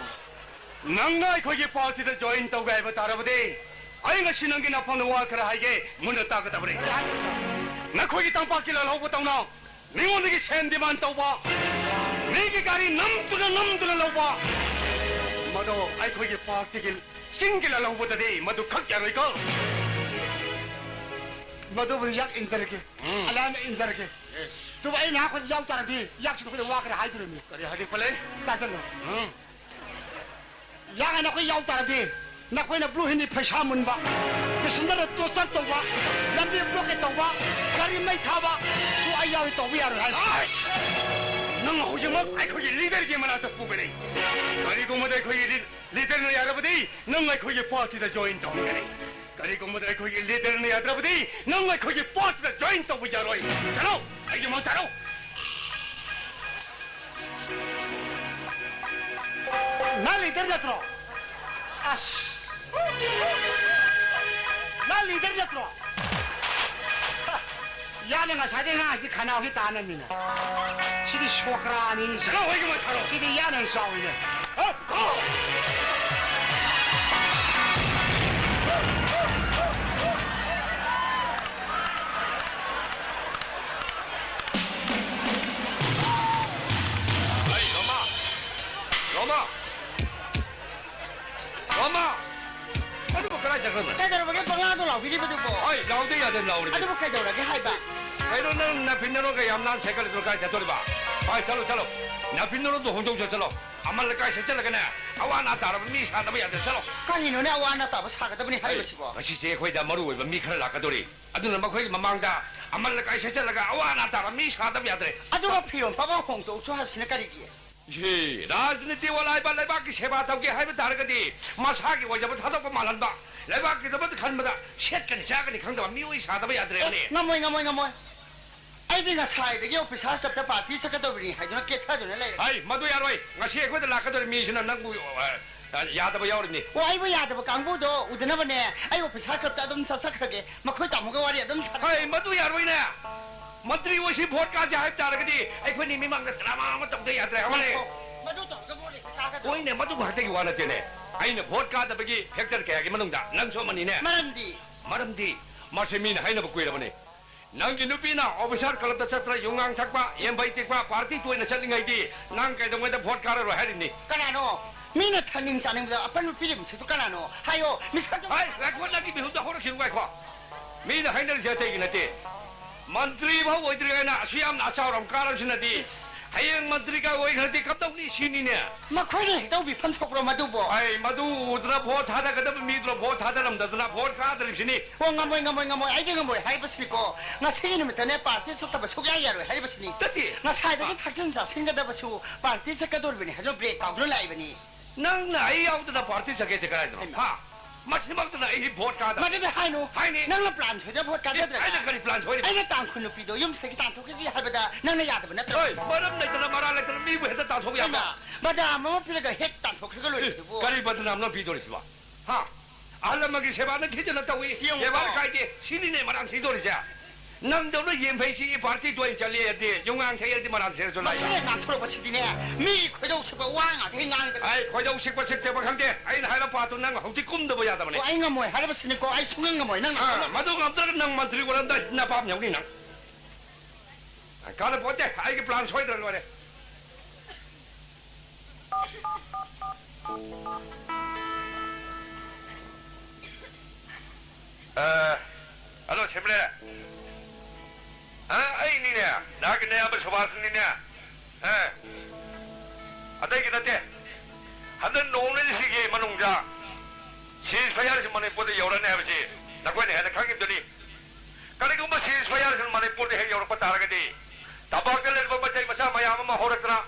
ꯅꯪꯅ ꯑꯩꯈꯣꯏꯒꯤ ꯄꯥꯔꯇꯤꯗ ꯖꯣꯏꯟ ꯇꯧꯒꯦ ꯍꯥꯏꯕ ꯇꯥꯔꯕꯗꯤ, ꯑꯩ ꯉꯁꯤ ꯅꯪꯒꯤ ꯅꯐꯝꯗ ꯋꯥ ꯈꯔ ꯍꯥꯏꯒꯦ, ꯃꯨꯟꯅ ꯇꯥꯒꯗꯕꯅꯤ꯫ ꯅꯈꯣꯏꯒꯤ ꯇꯝꯄꯥꯛꯀꯤ ꯂꯥꯜꯍꯧꯕ ꯇꯧꯅ ꯃꯤꯉꯣꯟꯗꯒꯤ ꯁꯦꯟ ꯗꯤꯃꯥꯟ ꯇꯧꯕ, ꯃꯤꯒꯤ ꯒꯥꯔꯤ ꯅꯝꯗꯨꯅ ꯅꯝꯗꯨꯅ ꯂꯧꯕ, ꯃꯗꯣ ꯑꯩꯈꯣꯏꯒꯤ ꯄꯥꯔꯇꯤꯒꯤ ꯆꯤꯡꯒꯤ ꯂꯥꯜꯍꯧꯕꯗꯗꯤ ꯃꯗꯨ ꯈꯛ ꯌꯥꯔꯣꯏꯀꯣ꯫ ꯃꯗꯨꯕꯨ ꯌꯥꯛ ꯏꯟꯖꯔꯒꯦ꯫ ꯎꯝ꯫ ꯑꯂꯥꯏꯅ ꯏꯟꯖꯔꯒꯦ꯫ ꯌꯦꯁ꯫ ꯑꯗꯨꯕꯨ ꯑꯩ ꯅꯍꯥꯛ ꯌꯥꯎ ꯇꯥꯔꯗꯤ ꯌꯥꯛꯁꯤꯗ ꯑꯩꯈꯣꯏꯗ ꯋꯥ ꯈꯔ ꯍꯥꯏꯗꯣꯔꯤꯕꯅꯤ꯫ ꯀꯔꯤ ꯍꯥꯏꯗꯤ ꯈꯣꯠꯂꯦ? ꯇꯥꯁꯜꯂꯣ꯫ ꯎꯝ꯫ ꯌꯥꯒ ꯅꯈꯣꯏ ꯌꯥꯎ ꯇꯥꯔꯗꯤ ꯅꯈꯣꯏꯅ ꯕ꯭ꯂꯨ ꯍꯤꯟꯗꯤ ꯄꯩꯁꯥ ꯃꯨꯟꯕ, ꯄꯦꯁꯦꯟꯖꯔꯗ ꯇꯣꯔꯆꯔ ꯇꯧꯕ, ꯂꯝꯕꯤ ꯕ꯭ꯂꯣꯀꯦꯠ ꯇꯧꯕ, ꯒꯥꯔꯤ ꯃꯩ ꯊꯥꯕ, ꯑꯗꯨ ꯑꯩ ꯌꯥꯎꯔꯤ ꯇꯧꯕ ꯌꯥꯔꯣꯏ ꯍꯥꯏ꯫ ꯑꯁ! ꯅꯪ ꯍꯧꯖꯤꯛꯃꯛ ꯑꯩꯈꯣꯏꯒꯤ ꯂꯤꯗꯔꯒꯤ ꯃꯅꯥꯛꯇ ꯄꯨꯒꯅꯤ꯫ ꯀꯔꯤꯒꯨꯝꯕꯗ ꯑꯩꯈꯣꯏꯒꯤ ꯂꯤ-, ꯂꯤꯗꯔꯅ ꯌꯥꯔꯕꯗꯤ ꯅꯪ ꯑꯩꯈꯣꯏꯒꯤ ꯄꯥꯔꯇꯤꯗ ꯖꯣꯏꯟ ꯇꯧꯒꯅꯤ꯫ ꯀꯔꯤꯒꯨꯝꯕꯗ ꯑꯩꯈꯣꯏꯒꯤ ꯂꯤꯗꯔꯅ ꯌꯥꯗ꯭ꯔꯕꯗꯤ ꯅꯪ ꯑꯩꯈꯣꯏꯒꯤ ꯄꯥꯔꯇꯤꯗ ꯖꯣꯏꯟ ꯇꯧꯕ ꯌꯥꯔꯣꯏ꯫ ꯆꯠꯂꯣ! ꯑꯩꯒꯤ ꯃꯥꯡ ꯊꯥꯔꯣ! ꯅꯪ ꯂꯤꯗꯔ ꯅꯠꯇ꯭ꯔꯣ? ꯑꯁ! ꯅꯪ ꯂꯤꯗꯔ ꯅꯠꯇ꯭ꯔꯣ? ꯍ! ꯌꯥꯅ ꯉꯁꯥꯏꯗꯩ ꯉꯥꯡꯉꯤꯁꯤꯗꯤ ꯈꯅꯥꯎꯁꯤ ꯇꯥꯅꯕꯅꯤꯅ꯫ ꯁꯤꯗꯤ ꯁꯣꯀ꯭ꯔꯥꯅꯤꯅꯦ ꯁꯤ꯫ ꯆꯠꯂꯣ, ꯍꯣꯏꯒꯤ ꯃꯥꯡ ꯊꯥꯔꯣ! ꯁꯤꯗꯤ ꯌꯥꯅ ꯍꯦꯟꯅ ꯆꯥꯎꯋꯤꯅꯦ꯫ ꯍ! ꯀꯣ! ꯑꯩ ꯔꯣꯃꯥ! ꯔꯣꯃꯥ! ꯔꯣꯃꯥ! ꯑꯗꯨꯕꯨ ꯀꯗꯥꯏ ꯆꯠꯈ꯭ꯔꯕꯅꯣ? ꯀꯩꯗꯧꯔꯕꯒꯦ ꯄꯉꯥꯡꯗꯣ ꯂꯥꯎꯕꯤꯔꯤꯕꯗꯨꯕꯣ? ꯍꯣꯏ, ꯂꯥꯎꯗ ꯌꯥꯗꯦ, ꯂꯥꯎꯔꯤꯅꯤ꯫ ꯑꯗꯨꯕꯨ ꯀꯩꯗꯧꯔꯒꯦ ꯍꯥꯏꯕ? ꯀꯩꯅꯣ, ꯅꯪ ꯅꯥꯐꯤꯟꯅꯔꯣꯒ ꯌꯥꯝ ꯅꯥꯟ ꯁꯥꯏꯀꯜꯗꯨꯅ ꯀꯥꯏ ꯆꯠꯇꯣꯔꯤꯕ? ꯍꯣꯏ, ꯆꯠꯂꯣ, ꯆꯠꯂꯣ꯫ ꯅꯥꯐꯤꯟꯅꯔꯣꯗꯣ ꯍꯣꯡꯗꯣꯛ ꯆꯠꯂꯣ꯫ ꯑꯃꯜ ꯑꯀꯥꯏ ꯁꯦꯠꯆꯜꯂꯒꯅꯦ, ꯑꯋꯥ ꯑꯅꯥ ꯇꯥꯔꯕ ꯃꯤ ꯁꯥꯗꯕ ꯌꯥꯗꯦ꯫ ꯆꯠꯂꯣ꯫ ꯀꯔꯤꯅꯣꯅꯦ ꯑꯋꯥ ꯑꯅꯥ ꯇꯥꯕ ꯁꯥꯒꯗꯕꯅꯤ ꯍꯥꯏꯔꯤꯕꯁꯤꯕꯣ? ꯉꯁꯤꯁꯦ ꯑꯩꯈꯣꯏꯗ ꯃꯔꯨ ꯑꯣꯏꯕ ꯃꯤ ꯈꯔ ꯂꯥꯛꯀꯗꯧꯔꯤ꯫ ꯑꯗꯨꯅ ꯃꯈꯣꯏꯒꯤ ꯃꯃꯥꯡꯗ ꯑꯃꯜ ꯑꯀꯥꯏ ꯁꯦꯠꯆꯜꯂꯒ ꯑꯋꯥ ꯑꯅꯥ ꯇꯥꯔꯕ ꯃꯤ ꯁꯥꯗꯕ ꯌꯥꯗ꯭ꯔꯦ꯫ ꯑꯗꯨꯒ ꯐꯤꯔꯣꯜ ꯄꯪꯍꯣꯡ ꯍꯣꯡꯗꯣꯛꯎꯆꯣ ꯍꯥꯏꯕꯁꯤꯅ ꯀꯔꯤꯒꯤ? ꯏꯍꯦ, ꯔꯥꯖꯅꯤꯇꯤ ꯋꯥꯂꯥ ꯍꯥꯏꯕ ꯂꯩꯕꯥꯛꯀꯤ ꯁꯦꯕꯥ ꯇꯧꯒꯦ ꯍꯥꯏꯕ ꯇꯥꯔꯒꯗꯤ ꯃꯁꯥꯒꯤ ꯑꯣꯏꯖꯕ ꯊꯥꯗꯣꯛꯄ ꯃꯥꯜꯍꯟꯕ, ꯂꯩꯕꯥꯛꯀꯤꯗꯃꯛꯇ ꯈꯟꯕꯗ ꯁꯦꯠꯀꯅꯤ ꯆꯥꯒꯅꯤ ꯈꯪꯗꯕ ꯃꯤꯑꯣꯏ ꯁꯥꯗꯕ ꯌꯥꯗ꯭ꯔꯦꯕꯅꯦ꯫ ꯑꯦ, ꯉꯝꯃꯣꯏ, ꯉꯝꯃꯣꯏ, ꯉꯝꯃꯣꯏ꯫ ꯑꯩꯗꯤ ꯉꯁꯥꯏꯗꯒꯤ officer clubꯇ party ꯆꯠꯀꯗꯧꯕꯅꯤ ꯍꯥꯏꯗꯨꯅ ꯀꯦꯊꯗꯨꯅ ꯂꯩꯔꯦ꯫ ꯍꯩ, ꯃꯗꯨ ꯌꯥꯔꯣꯏ꯫ ꯉꯁꯤ ꯑꯩꯈꯣꯏꯗ ꯂꯥꯛꯀꯗꯧꯔꯤ ꯃꯤꯁꯤꯅ ꯅꯪꯕꯨ, ꯑ, ꯑ, ꯌꯥꯗꯕ ꯌꯥꯎꯔꯤꯅꯤ꯫ ꯑꯣ, ꯑꯩꯕꯨ ꯌꯥꯗꯕ ꯀꯥꯡꯕꯨꯗꯣ ꯎꯗꯅꯕꯅꯦ ꯑꯩ officer clubꯇ ꯑꯗꯨꯝ ꯆꯠꯆꯈ꯭ꯔꯒꯦ꯫ ꯃꯈꯣꯏ ꯇꯥꯃꯣꯒ ꯋꯥꯔꯤ ꯑꯗꯨꯝ ꯁꯥꯟꯅ- ꯍꯩ, ꯃꯗꯨ ꯌꯥꯔꯣꯏꯅꯦ꯫ ꯃꯟꯇ꯭ꯔꯤ ꯑꯣꯏꯁꯤ vote ꯀꯥꯁꯦ ꯍꯥꯏꯕ ꯇꯥꯔꯒꯗꯤ ꯑꯩꯈꯣꯏꯅꯤ ꯃꯤꯃꯥꯡꯗ drama ꯑꯃ ꯇꯧꯗ ꯌꯥꯗ꯭ꯔꯦ꯫ ꯑꯃꯅꯦ꯫ ꯉꯥꯏꯈꯣ, ꯃꯗꯨ ꯇꯧꯔꯒ vote ꯍꯦꯛꯇ ꯀꯥꯒꯗ꯭ꯔꯣ? ꯍꯣꯏꯅꯦ, ꯃꯗꯨ ꯈꯛꯇꯒꯤ ꯋꯥ ꯅꯠꯇꯦꯅꯦ꯫ ꯑꯩꯅ vote ꯀꯥꯗꯕꯒꯤ factor ꯀꯌꯥꯒꯤ ꯃꯅꯨꯡꯗ ꯅꯪꯁꯨ ꯑꯃꯅꯤꯅꯦ꯫ ꯃꯔꯝꯗꯤ? ꯃꯔꯝꯗꯤ ꯃꯁꯤ ꯃꯤꯅ ꯍꯥꯏꯅꯕ ꯀꯨꯏꯔꯕꯅꯤ꯫ ꯅꯪꯒꯤ ꯅꯨꯄꯤꯅ officer clubꯇ ꯆꯠꯇ꯭ꯔ ꯌꯨꯉꯥꯡ ꯊꯛꯄ, ꯌꯦꯟꯕꯩ ꯇꯤꯛꯄ, party ꯇꯣꯏꯅ ꯆꯠꯂꯤꯉꯩꯗꯤ ꯅꯪ ꯀꯩꯗꯧꯉꯩꯗ vote ꯀꯥꯔꯔꯣꯏ ꯍꯥꯏꯔꯤꯕꯅꯤ꯫ ꯀꯅꯥꯅꯣ? ꯃꯤꯅ ꯊꯛꯅꯤꯡ ꯆꯥꯅꯤꯡꯕꯗ ꯑꯄꯟꯕ ꯄꯤꯔꯤꯕꯁꯤꯕꯨ ꯀꯅꯥꯅꯣ? ꯍꯥꯏꯌꯣ, ꯃꯤꯁꯛ ꯑꯗꯨ- ꯍꯥꯏ, ꯉꯥꯏꯈꯣ, ꯅꯪꯒꯤ ꯃꯤꯍꯨꯟꯗꯣ ꯍꯧꯔꯛꯈꯤꯅꯨ, ꯉꯥꯏꯈꯣ꯫ ꯃꯤꯅ ꯍꯥꯏꯅꯔꯤꯁꯦ ꯑꯇꯩꯒꯤ ꯅꯠꯇꯦ꯫ ꯃꯟꯇ꯭ꯔꯤ ꯐꯥꯎ ꯑꯣꯏꯗ꯭ꯔꯤꯉꯩꯗ ꯑꯁꯨ ꯌꯥꯝꯅ ꯑꯆꯥꯎꯔ ꯑꯃ ꯀꯥꯔꯕꯁꯤꯅꯗꯤ, ꯏꯁ꯫ ꯍꯌꯦꯡ ꯃꯟꯇ꯭ꯔꯤꯒ ꯑꯣꯏꯈ꯭ꯔꯗꯤ ꯀꯝꯗꯧꯅꯤ ꯁꯤꯅꯤꯅꯦ꯫ ꯃꯈꯣꯏꯅ ꯍꯦꯛꯇ ꯎꯕꯤꯐꯝ ꯊꯣꯛꯄ꯭ꯔꯣ ꯃꯗꯨꯕꯣ? ꯑꯩ ꯃꯗꯨ ꯎꯗꯅ vote ꯊꯥꯗꯒꯗꯕ ꯃꯤꯗꯨꯅ vote ꯊꯥꯗꯔꯝꯗꯗꯅ vote ꯀꯥꯗ꯭ꯔꯤꯕꯁꯤꯅꯤ꯫ ꯑꯣ, ꯉꯝꯃꯣꯏ, ꯉꯝꯃꯣꯏ, ꯉꯝꯃꯣꯏ, ꯑꯩꯗꯤ ꯉꯝꯃꯣꯏ ꯍꯥꯏꯔꯤꯕꯁꯤꯅꯤꯀꯣ꯫ ꯉꯁꯤꯒꯤ ꯅꯨꯃꯤꯠꯇꯅꯦ party ꯆꯠꯇꯕ ꯁꯨꯛꯌꯥ ꯌꯥꯔꯣꯏ ꯍꯥꯏꯔꯤꯕꯁꯤꯅꯤ꯫ ꯅꯠꯇꯦ꯫ ꯉꯁꯥꯏꯗꯒꯤ ꯑ꯫ ꯊꯛꯆꯤꯟ ꯆꯥꯁꯤꯟꯒꯗꯕꯁꯨ party ꯆꯠꯀꯗꯧꯔꯤꯕꯅꯤ ꯍꯥꯏꯗꯨꯅ break ꯇꯧꯗꯨꯅ ꯂꯥꯛꯏꯕꯅꯤ꯫ ꯅꯪꯅ ꯑꯩ ꯌꯥꯎꯗꯅ party ꯆꯠꯀꯦꯁꯦ ꯀꯗꯥꯏꯗꯅꯣ? ꯍꯩꯃꯥ꯫ ꯍꯥ? ꯃꯁꯤꯃꯛꯇꯅ ꯑꯩꯒꯤ vote ꯀꯥꯗꯕ꯫ ꯃꯗꯨꯗꯤ ꯍꯥꯏꯅꯨ꯫ ꯍꯥꯏꯅꯤ꯫ ꯅꯪꯅ plan ꯁꯣꯏꯗꯅ vote ꯀꯥꯖꯗ꯭ꯔꯒ꯫ ꯑꯩꯅ ꯀꯔꯤ plan ꯁꯣꯏꯔꯤꯕ? ꯑꯩꯅ ꯇꯥꯡꯈꯨꯜ ꯅꯨꯄꯤꯗꯣ ꯌꯨꯝꯁꯤꯗꯒꯤ ꯇꯥꯟꯊꯣꯛꯈꯤꯁꯤ ꯍꯥꯏꯕꯗ ꯅꯪꯅ ꯌꯥꯗꯕ ꯅꯠꯇ꯭ꯔꯣ? ꯍꯣꯏ, ꯃꯔꯝ ꯂꯩꯇꯅ ꯃꯔꯥꯜ ꯂꯩꯇꯅ ꯃꯤꯕꯨ ꯍꯦꯛꯇ ꯇꯥꯟꯊꯣꯛ ꯌꯥꯕ꯭ꯔꯣ? ꯍꯩꯃꯥ, ꯕꯗꯅꯥꯝ ꯑꯃ ꯄꯤꯔꯒ ꯍꯦꯛ ꯇꯥꯟꯊꯣꯛꯈ꯭ꯔꯒ ꯂꯣꯏꯔꯦ ꯑꯦ, ꯑꯗꯨꯕꯨ꯫ ꯀꯔꯤ ꯕꯗꯅꯥꯝꯅꯣ ꯄꯤꯗꯣꯔꯤꯁꯤꯕꯣ? ꯍꯥ? ꯑꯍꯜ ꯂꯃꯟꯒꯤ ꯁꯦꯕꯥꯅ ꯊꯤꯗꯅ ꯇꯧꯏ꯫ ꯁꯤ ꯌꯦꯡꯉꯨꯀꯣ꯫ ꯕꯦꯕꯥꯔ ꯀꯥꯏꯗꯦ꯫ ꯁꯤꯅꯤꯅꯦ ꯃꯔꯥꯟ ꯁꯤꯗꯣꯔꯤꯁꯦ꯫ ꯅꯪꯗꯧꯅ ꯌꯦꯟ ꯐꯩꯁꯤ party ꯇꯣꯏꯅ ꯆꯠꯂꯤ ꯍꯥꯏꯗꯤ ꯌꯨꯝꯉꯥꯡ ꯊꯛꯑꯦ ꯍꯥꯏꯗꯤ ꯃꯔꯥꯟ ꯁꯤꯔꯁꯨ ꯂꯥꯏ꯫ ꯃꯁꯤꯅ ꯉꯥꯡꯊꯣꯔꯛꯄꯁꯤꯗꯤꯅꯦ, ꯃꯤꯒꯤ ꯈꯣꯏꯗꯧ ꯁꯤꯛꯄ ꯋꯥ ꯉꯥꯛꯇ ꯍꯦꯛ ꯉꯥꯡꯗꯅ꯫ ꯑꯩ ꯈꯣꯏꯗꯧ ꯁꯤꯛꯄ ꯁꯤꯛꯇꯕ ꯈꯪꯗꯦ꯫ ꯑꯩꯅ ꯍꯥꯏꯕ ꯄꯥꯠꯇꯨ ꯅꯪ ꯍꯧꯖꯤꯛ ꯀꯨꯝꯗꯕ ꯌꯥꯗꯕꯅꯤ꯫ ꯑꯣ, ꯑꯩ ꯉꯝꯃꯣꯏ ꯍꯥꯏꯔꯕꯁꯤꯅꯤꯀꯣ, ꯑꯩ ꯁꯨꯡꯉꯝ ꯉꯝꯃꯣꯏ꯫ ꯅꯪ ꯑꯥ, ꯉꯝꯃꯣꯏ꯫ ꯃꯗꯨ ꯉꯝꯗ꯭ꯔꯒ ꯅꯪ ꯃꯟꯇ꯭ꯔꯤ ꯑꯣꯏꯔꯝꯗꯥꯏ ꯅꯄꯥꯝ ꯌꯥꯎꯅꯤ ꯅꯪ꯫ ꯀꯥꯟꯅꯄꯣꯠꯇꯦ, ꯑꯩꯒꯤ plan ꯁꯣꯏꯗ꯭ꯔ ꯂꯣꯏꯔꯦ꯫ ꯑ, hello, ꯁꯤꯝꯂꯦ꯫ ꯑ, ꯑꯩꯅꯤꯅꯦ, ꯅꯍꯥꯛꯀꯤ ꯅꯌꯥꯝꯕ ꯁꯨꯕꯥꯁꯅꯤꯅꯦ꯫ ꯑ꯫ ꯑꯇꯩꯒꯤ ꯅꯠꯇꯦ꯫ ꯍꯟꯗꯛ ꯅꯣꯡ ꯅꯤꯅꯤꯁꯤꯒꯤ ꯃꯅꯨꯡꯗ ceasefire ꯁꯤ ꯃꯅꯤꯄꯨꯔꯗ ꯌꯧꯔꯅꯤ ꯍꯥꯏꯕꯁꯤ ꯅꯈꯣꯏꯅ ꯍꯦꯟꯅ ꯈꯪꯉꯤꯗꯨꯅꯤ꯫ ꯀꯔꯤꯒꯨꯝꯕ ceasefire ꯁꯤꯅ ꯃꯅꯤꯄꯨꯔꯗ ꯍꯦꯛ ꯌꯧꯔꯛꯄ ꯇꯥꯔꯒꯗꯤ, ꯇꯝꯄꯥꯛꯇ ꯂꯩꯔꯤꯕ ꯃꯩꯇꯩ ꯃꯆꯥ ꯃꯌꯥꯝ ꯑꯃ ꯍꯧꯔꯛꯇꯅ,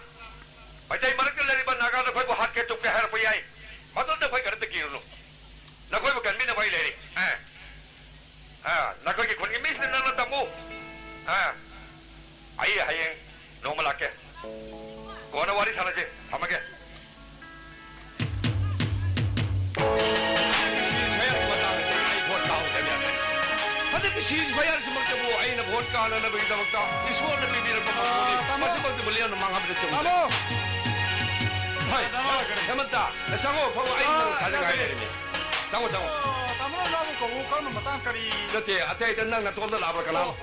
ꯃꯩꯇꯩ ꯃꯔꯛꯇ ꯂꯩꯔꯤꯕ ꯅꯥꯒꯥ ꯅꯈꯣꯏꯕꯨ ꯍꯥꯠꯀꯦ ꯇꯨꯞꯀꯦ ꯍꯥꯏꯔꯛꯄ ꯌꯥꯏ꯫ ꯃꯗꯨꯗ ꯑꯩꯈꯣꯏ ꯀꯔꯤꯝꯇ ꯀꯤꯔꯨꯅꯨ꯫ ꯅꯈꯣꯏꯕꯨ ꯀꯟꯕꯤꯅꯕ ꯑꯩ ꯂꯩꯔꯤ꯫ ꯑꯦ꯫ ꯑ, ꯅꯈꯣꯏꯒꯤ ꯈꯨꯟꯒꯤ ꯃꯤꯁꯤꯡ ꯅꯪꯅ ꯇꯝꯃꯨ꯫ ꯑ, ꯑꯩ ꯍꯌꯦꯡ ꯅꯣꯡꯃ ꯂꯥꯛꯀꯦ꯫ ꯀꯣꯟꯅ ꯋꯥꯔꯤ ꯁꯥꯟꯅꯁꯤ꯫ ꯊꯝꯃꯒꯦ꯫ ꯍꯟꯗꯛꯀꯤ ceasefire ꯁꯤꯃꯛꯇꯕꯨ ꯑꯩꯅ vote ꯀꯥꯅꯅꯕꯒꯤꯗꯃꯛꯇ ꯏꯁꯣꯔꯅ ꯄꯤꯕꯤꯔꯛꯄ ꯃꯐꯝꯅꯤ꯫ ꯑꯥ, ꯇꯥꯃꯣ꯫ ꯃꯁꯤꯃꯛꯇꯕꯨ ꯂꯦꯝꯅ ꯃꯥꯡꯍꯟꯕꯗ ꯆꯨꯝꯗꯦ꯫ ꯇꯥꯃꯣ꯫ ꯍꯣꯏ, ꯇꯥꯃꯣ꯫ ꯍꯦꯃꯟꯇ, ꯆꯪꯉꯣ, ꯐꯥꯎ ꯑꯩ ꯑꯥ, ꯅꯪ ꯁꯥꯟꯅ ꯉꯥꯏ ꯆꯪꯉꯦ꯫ ꯂꯩꯔꯤꯅꯤ꯫ ꯆꯪꯉꯣ, ꯆꯪꯉꯣ꯫ ꯑꯣ, ꯇꯥꯃꯣꯅ ꯂꯥꯛꯎ ꯀꯧꯕ ꯀꯔꯝꯕ ꯃꯇꯥꯡ ꯀꯔꯤ? ꯅꯠꯇꯦ, ꯑꯇꯩ ꯑꯇꯩ ꯅꯪ ꯅꯇꯣꯝꯗ ꯂꯥꯛꯄ꯭ꯔꯥ ꯀꯅꯥꯅꯣ? ꯑꯣ,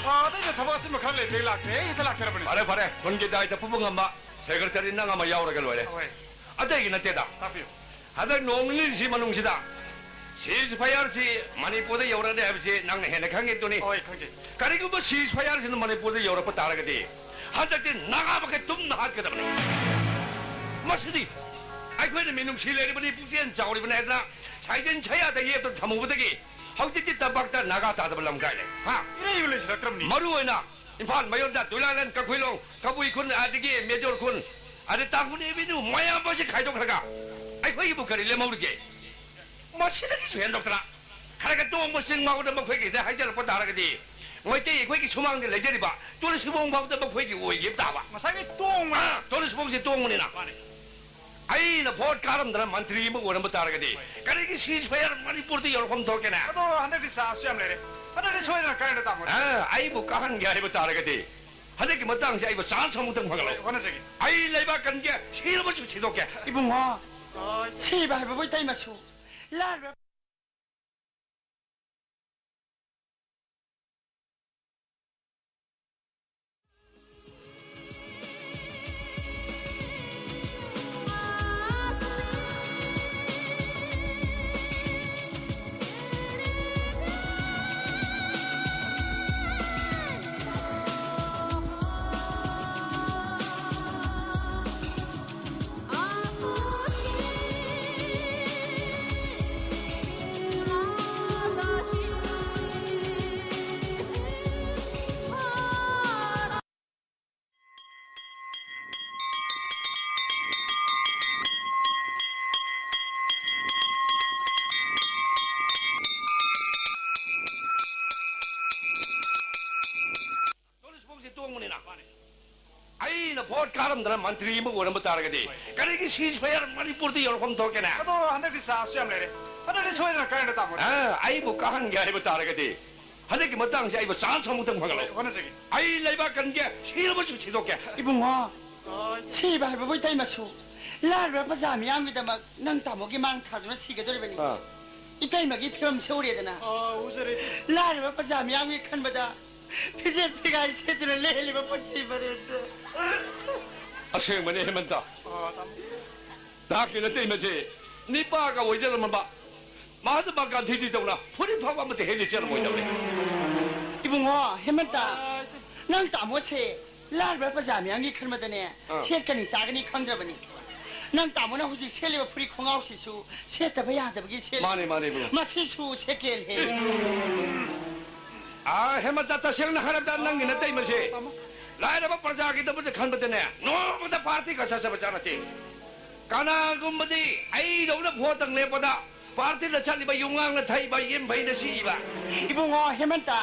ꯑꯥ, ꯑꯇꯩꯗ ꯊꯕꯛ ꯑꯆꯤꯟꯕ ꯈꯔ ꯂꯩꯕꯗꯒꯤ ꯂꯥꯛꯇ꯭ꯔꯦ꯫ ꯑꯩ ꯍꯦꯛꯇ ꯂꯥꯛꯆꯔꯕꯅꯤ꯫ ꯐꯔꯦ, ꯐꯔꯦ꯫ ꯈꯨꯟꯒꯤ ꯗꯥꯏꯇ ꯄꯨꯕ ꯉꯝꯕ secretary ꯅꯪ ꯑꯃ ꯌꯥꯎꯔꯒ ꯂꯣꯏꯔꯦ꯫ ꯍꯣꯏ꯫ ꯑꯇꯩꯒꯤ ꯅꯠꯇꯦꯗ꯫ ꯇꯥꯛꯄꯤꯌꯨ꯫ ꯍꯟꯗꯛ ꯅꯣꯡ ꯅꯤꯅꯤꯁꯤ ꯃꯅꯨꯡꯁꯤꯗ ceasefire ꯁꯤ ꯃꯅꯤꯄꯨꯔꯗ ꯌꯧꯔꯅꯤ ꯍꯥꯏꯕꯁꯤ ꯅꯪꯅ ꯍꯦꯟꯅ ꯈꯪꯉꯤꯗꯨꯅꯤ꯫ ꯍꯣꯏ, ꯈꯪꯖꯩ꯫ ꯀꯔꯤꯒꯨꯝꯕ ceasefire ꯁꯤꯅ ꯃꯅꯤꯄꯨꯔꯗ ꯌꯧꯔꯛꯄ ꯇꯥꯔꯒꯗꯤ ꯍꯟꯗꯛꯇꯤ ꯅꯥꯒꯥ ꯃꯈꯩ ꯇꯨꯝꯅ ꯍꯥꯠꯀꯗꯕꯅꯤ꯫ ꯃꯁꯤꯗꯤ ꯑꯩꯈꯣꯏꯅ ꯃꯤꯅꯨꯡꯁꯤ ꯂꯩꯔꯤꯕꯅꯤ, ꯄꯨꯛꯆꯦꯜ ꯆꯥꯎꯔꯤꯕꯅꯤ ꯍꯥꯏꯗꯅ ꯁꯥꯏꯗꯟ ꯁꯌꯥꯗ ꯌꯦꯞꯇꯨꯅ ꯊꯝꯃꯨꯕꯗꯒꯤ ꯍꯧꯖꯤꯛꯇꯤ ꯇꯝꯄꯥꯛꯇ ꯅꯥꯒꯥ ꯇꯥꯗꯕ ꯂꯝ ꯀꯥꯏ ꯂꯩ? ꯍꯥ? ꯏꯔꯩꯕꯨ ꯂꯩꯁꯤꯜꯂꯛꯇ꯭ꯔꯕꯅꯤ꯫ ꯃꯔꯨ ꯑꯣꯏꯅ ꯏꯝꯐꯥꯜ ꯃꯌꯣꯟꯗ, ꯇꯨꯂꯥꯂꯦꯟ, ꯀꯈꯨꯏꯂꯣꯡ, ꯀꯕꯨꯏ ꯈꯨꯟ, ꯑꯗꯒꯤ ꯃꯦꯖꯣꯔ ꯈꯨꯟ, ꯑꯗꯩ ꯇꯥꯡꯈꯨꯜ ꯑꯦꯚꯦꯅ꯭ꯌꯨ ꯃꯌꯥꯝ ꯑꯁꯤ ꯈꯥꯏꯗꯣꯛꯈ꯭ꯔꯒ ꯑꯩꯈꯣꯏꯒꯤꯕꯨ ꯀꯔꯤ ꯂꯦꯝꯍꯧꯔꯤꯒꯦ? ꯃꯁꯤꯗꯒꯤꯁꯨ ꯍꯦꯟꯗꯣꯛꯇꯅ ꯈꯔ ꯈꯔ ꯇꯣꯡꯕ ꯆꯤꯡ ꯃꯥꯎꯗ ꯃꯈꯣꯏꯒꯤꯗ ꯍꯥꯏꯖꯔꯛꯄ ꯇꯥꯔꯒꯗꯤ ꯃꯩꯇꯩ ꯑꯩꯈꯣꯏꯒꯤ ꯁꯨꯃꯥꯡꯗ ꯂꯩꯖꯔꯤꯕ ꯇꯨꯔꯤꯁ ꯐꯥꯎꯗ ꯃꯈꯣꯏꯒꯤ ꯑꯣꯏꯈꯤꯕ ꯇꯥꯕ꯫ ꯉꯁꯥꯏꯒꯤ ꯇꯣꯡꯕ꯫ ꯑꯥ, ꯇꯨꯔꯤꯁ ꯐꯥꯎꯁꯤ ꯇꯣꯡꯕꯅꯤꯅ꯫ ꯃꯥꯅꯤ꯫ ꯑꯩꯅ vote ꯀꯥꯔꯝꯗꯅ ꯃꯟꯇ꯭ꯔꯤ ꯑꯃ ꯑꯣꯏꯔꯝꯕ ꯇꯥꯔꯒꯗꯤ ꯍꯣꯏ꯫ ꯀꯔꯤꯒꯤ ceasefire ꯃꯅꯤꯄꯨꯔꯗ ꯌꯧꯔꯛꯐꯝ ꯊꯣꯛꯀꯦꯅꯦ? ꯑꯗꯣ ꯍꯟꯗꯛꯇꯤ chance ꯌꯥꯝ ꯂꯩꯔꯦ꯫ ꯍꯟꯗꯛꯇꯤ ꯁꯣꯏꯗꯅ ꯀꯥꯔꯦꯅ ꯇꯥꯃꯣ꯫ ꯑꯥ, ꯑꯩꯕꯨ ꯀꯥꯍꯟꯒꯦ ꯍꯥꯏꯕ ꯇꯥꯔꯒꯗꯤ ꯍꯟꯗꯛꯀꯤ ꯃꯇꯥꯡꯁꯦ ꯑꯩꯕꯨ chance ꯑꯃꯨꯛꯇꯪ ꯐꯪꯍꯜꯂꯣ꯫ ꯍꯣꯏ, ꯍꯣꯠꯅꯖꯒꯦ꯫ ꯑꯩ ꯂꯩꯕꯥꯛ ꯀꯟꯒꯦ, ꯁꯤꯔꯕꯁꯨ ꯁꯤꯗꯣꯛꯀꯦ꯫ ꯏꯕꯨꯡꯉꯣ, ꯍꯣꯏ꯫ ꯁꯤꯕ ꯍꯥꯏꯕꯕꯨ ꯏꯇꯩꯃꯁꯨ ꯂꯥꯟ ꯀꯥꯔꯝꯗꯅ ꯃꯟꯇ꯭ꯔꯤ ꯑꯃ ꯑꯣꯏꯔꯝꯕ ꯇꯥꯔꯒꯗꯤ, ꯀꯔꯤꯒꯤ ceasefire ꯃꯅꯤꯄꯨꯔꯗ ꯌꯧꯔꯛꯐꯝ ꯊꯣꯛꯀꯦꯅꯦ? ꯑꯗꯣ ꯍꯟꯗꯛꯇꯤ ꯆꯥꯟꯁꯁꯨ ꯌꯥꯝ ꯂꯩꯔꯦ꯫ ꯍꯟꯗꯛꯇꯤ ꯁꯣꯏꯗꯅ ꯀꯥꯏꯔꯅꯤ, ꯇꯥꯃꯣ꯫ ꯑ, ꯑꯩꯕꯨ ꯀꯥꯍꯟꯒꯦ ꯍꯥꯏꯕ ꯇꯥꯔꯒꯗꯤ, ꯍꯟꯗꯛꯀꯤ ꯃꯇꯥꯡꯁꯦ ꯑꯩꯕꯨ ꯆꯥꯟꯁ ꯑꯃꯨꯛꯇꯪ ꯐꯪꯍꯜꯂꯣ꯫ ꯍꯣꯏ, ꯍꯣꯠꯅꯖꯒꯦ꯫ ꯑꯩ ꯂꯩꯕꯥꯛ ꯀꯟꯒꯦ, ꯁꯤꯔꯕꯁꯨ ꯁꯤꯗꯣꯛꯀꯦ꯫ ꯏꯕꯨꯡꯉꯣ, ꯁꯤꯕ ꯍꯥꯏꯕꯕꯨ ꯏꯇꯩꯃꯁꯨ ꯂꯥꯏꯔꯕ ꯄ꯭ꯔꯖꯥ ꯃꯤꯌꯥꯝꯒꯤꯗꯃꯛ ꯅꯪ ꯇꯥꯃꯣꯒꯤ ꯃꯥꯡ ꯊꯥꯗꯨꯅ ꯁꯤꯒꯗꯧꯔꯤꯕꯅꯤ꯫ ꯑꯥ꯫ ꯏꯇꯩꯃꯒꯤ ꯐꯤꯕꯝꯁꯦ ꯎꯔꯦꯗꯅ꯫ ꯑꯥ, ꯎꯖꯔꯦ꯫ ꯂꯥꯏꯔꯕ ꯄ꯭ꯔꯖꯥ ꯃꯤꯌꯥꯝꯒꯤ ꯈꯟꯕꯗ ꯐꯤꯖꯦꯠ ꯐꯤꯒꯥꯏ ꯁꯦꯠꯇꯨꯅ ꯂꯦꯜꯂꯤꯕ ꯄꯨꯟꯁꯤ ꯃꯔꯦꯜꯗ꯫ ꯑꯁꯦꯡꯕꯅꯦ ꯍꯦꯃꯟꯇ, ꯑꯥ, ꯇꯥꯃꯣ꯫ ꯅꯍꯥꯛꯀꯤ ꯅꯇꯩꯃꯁꯦ ꯅꯤꯄꯥꯒ ꯑꯣꯏꯖꯔꯝꯃꯕ ꯃꯍꯥꯇꯃꯥ ꯒꯥꯟꯙꯤꯖꯤꯗꯧꯅ ꯐꯨꯔꯤꯠ ꯐꯥꯎꯕ ꯑꯃꯠꯇ ꯍꯦꯟꯅ ꯆꯦꯜꯂꯝꯃꯣꯏꯗꯕꯅꯤ꯫ ꯏꯕꯨꯡꯉꯣ ꯍꯦꯃꯟꯇ, ꯅꯪ ꯇꯥꯃꯣꯁꯦ ꯂꯥꯏꯔꯕ ꯄ꯭ꯔꯖꯥ ꯃꯤꯌꯥꯝꯒꯤ ꯈꯟꯕꯗꯅꯦ ꯑꯥ꯫ ꯁꯦꯠꯀꯅꯤ ꯆꯥꯒꯅꯤ ꯈꯪꯗ꯭ꯔꯕꯅꯤ꯫ ꯅꯪ ꯇꯥꯃꯣꯅ ꯍꯧꯖꯤꯛ ꯁꯦꯠꯂꯤꯕ ꯐꯨꯔꯤꯠ ꯈꯣꯡꯒ꯭ꯔꯥꯎꯁꯤꯁꯨ ꯁꯦꯠꯇꯕ ꯌꯥꯗꯕꯒꯤ ꯁꯦꯠꯂꯤ꯫ ꯃꯥꯅꯦ, ꯃꯥꯅꯦ, ꯏꯕꯨꯡꯉꯣ꯫ ꯃꯁꯤꯁꯨ ꯁꯦꯀꯦꯟ ꯍꯦꯟ꯫ ꯑꯥ, ꯍꯦꯃꯟꯇ, ꯇꯁꯦꯡꯅ ꯍꯥꯏꯔꯕꯗ ꯅꯪꯒꯤ ꯅꯇꯩꯃꯁꯦ ꯂꯥꯏꯔꯕ ꯄ꯭ꯔꯖꯥꯒꯤꯗꯃꯛꯇ ꯈꯟꯕꯗꯅꯦ, ꯅꯣꯡꯃꯇ ꯄꯥꯔꯇꯤꯒ ꯆꯠꯆꯕ ꯖꯥꯠ ꯅꯠꯇꯦ꯫ ꯀꯅꯥꯒꯨꯝꯕꯗꯤ ꯑꯩꯗꯧꯅ ꯚꯣꯠꯇꯪ ꯂꯦꯞꯄꯗ ꯄꯥꯔꯇꯤꯗ ꯆꯠꯂꯤꯕ ꯌꯨꯝꯉꯥꯡꯅ ꯊꯛꯏꯕ, ꯌꯦꯟ ꯐꯩꯅ ꯁꯤꯛꯏꯕ꯫ ꯏꯕꯨꯡꯉꯣ ꯍꯦꯃꯟꯇ,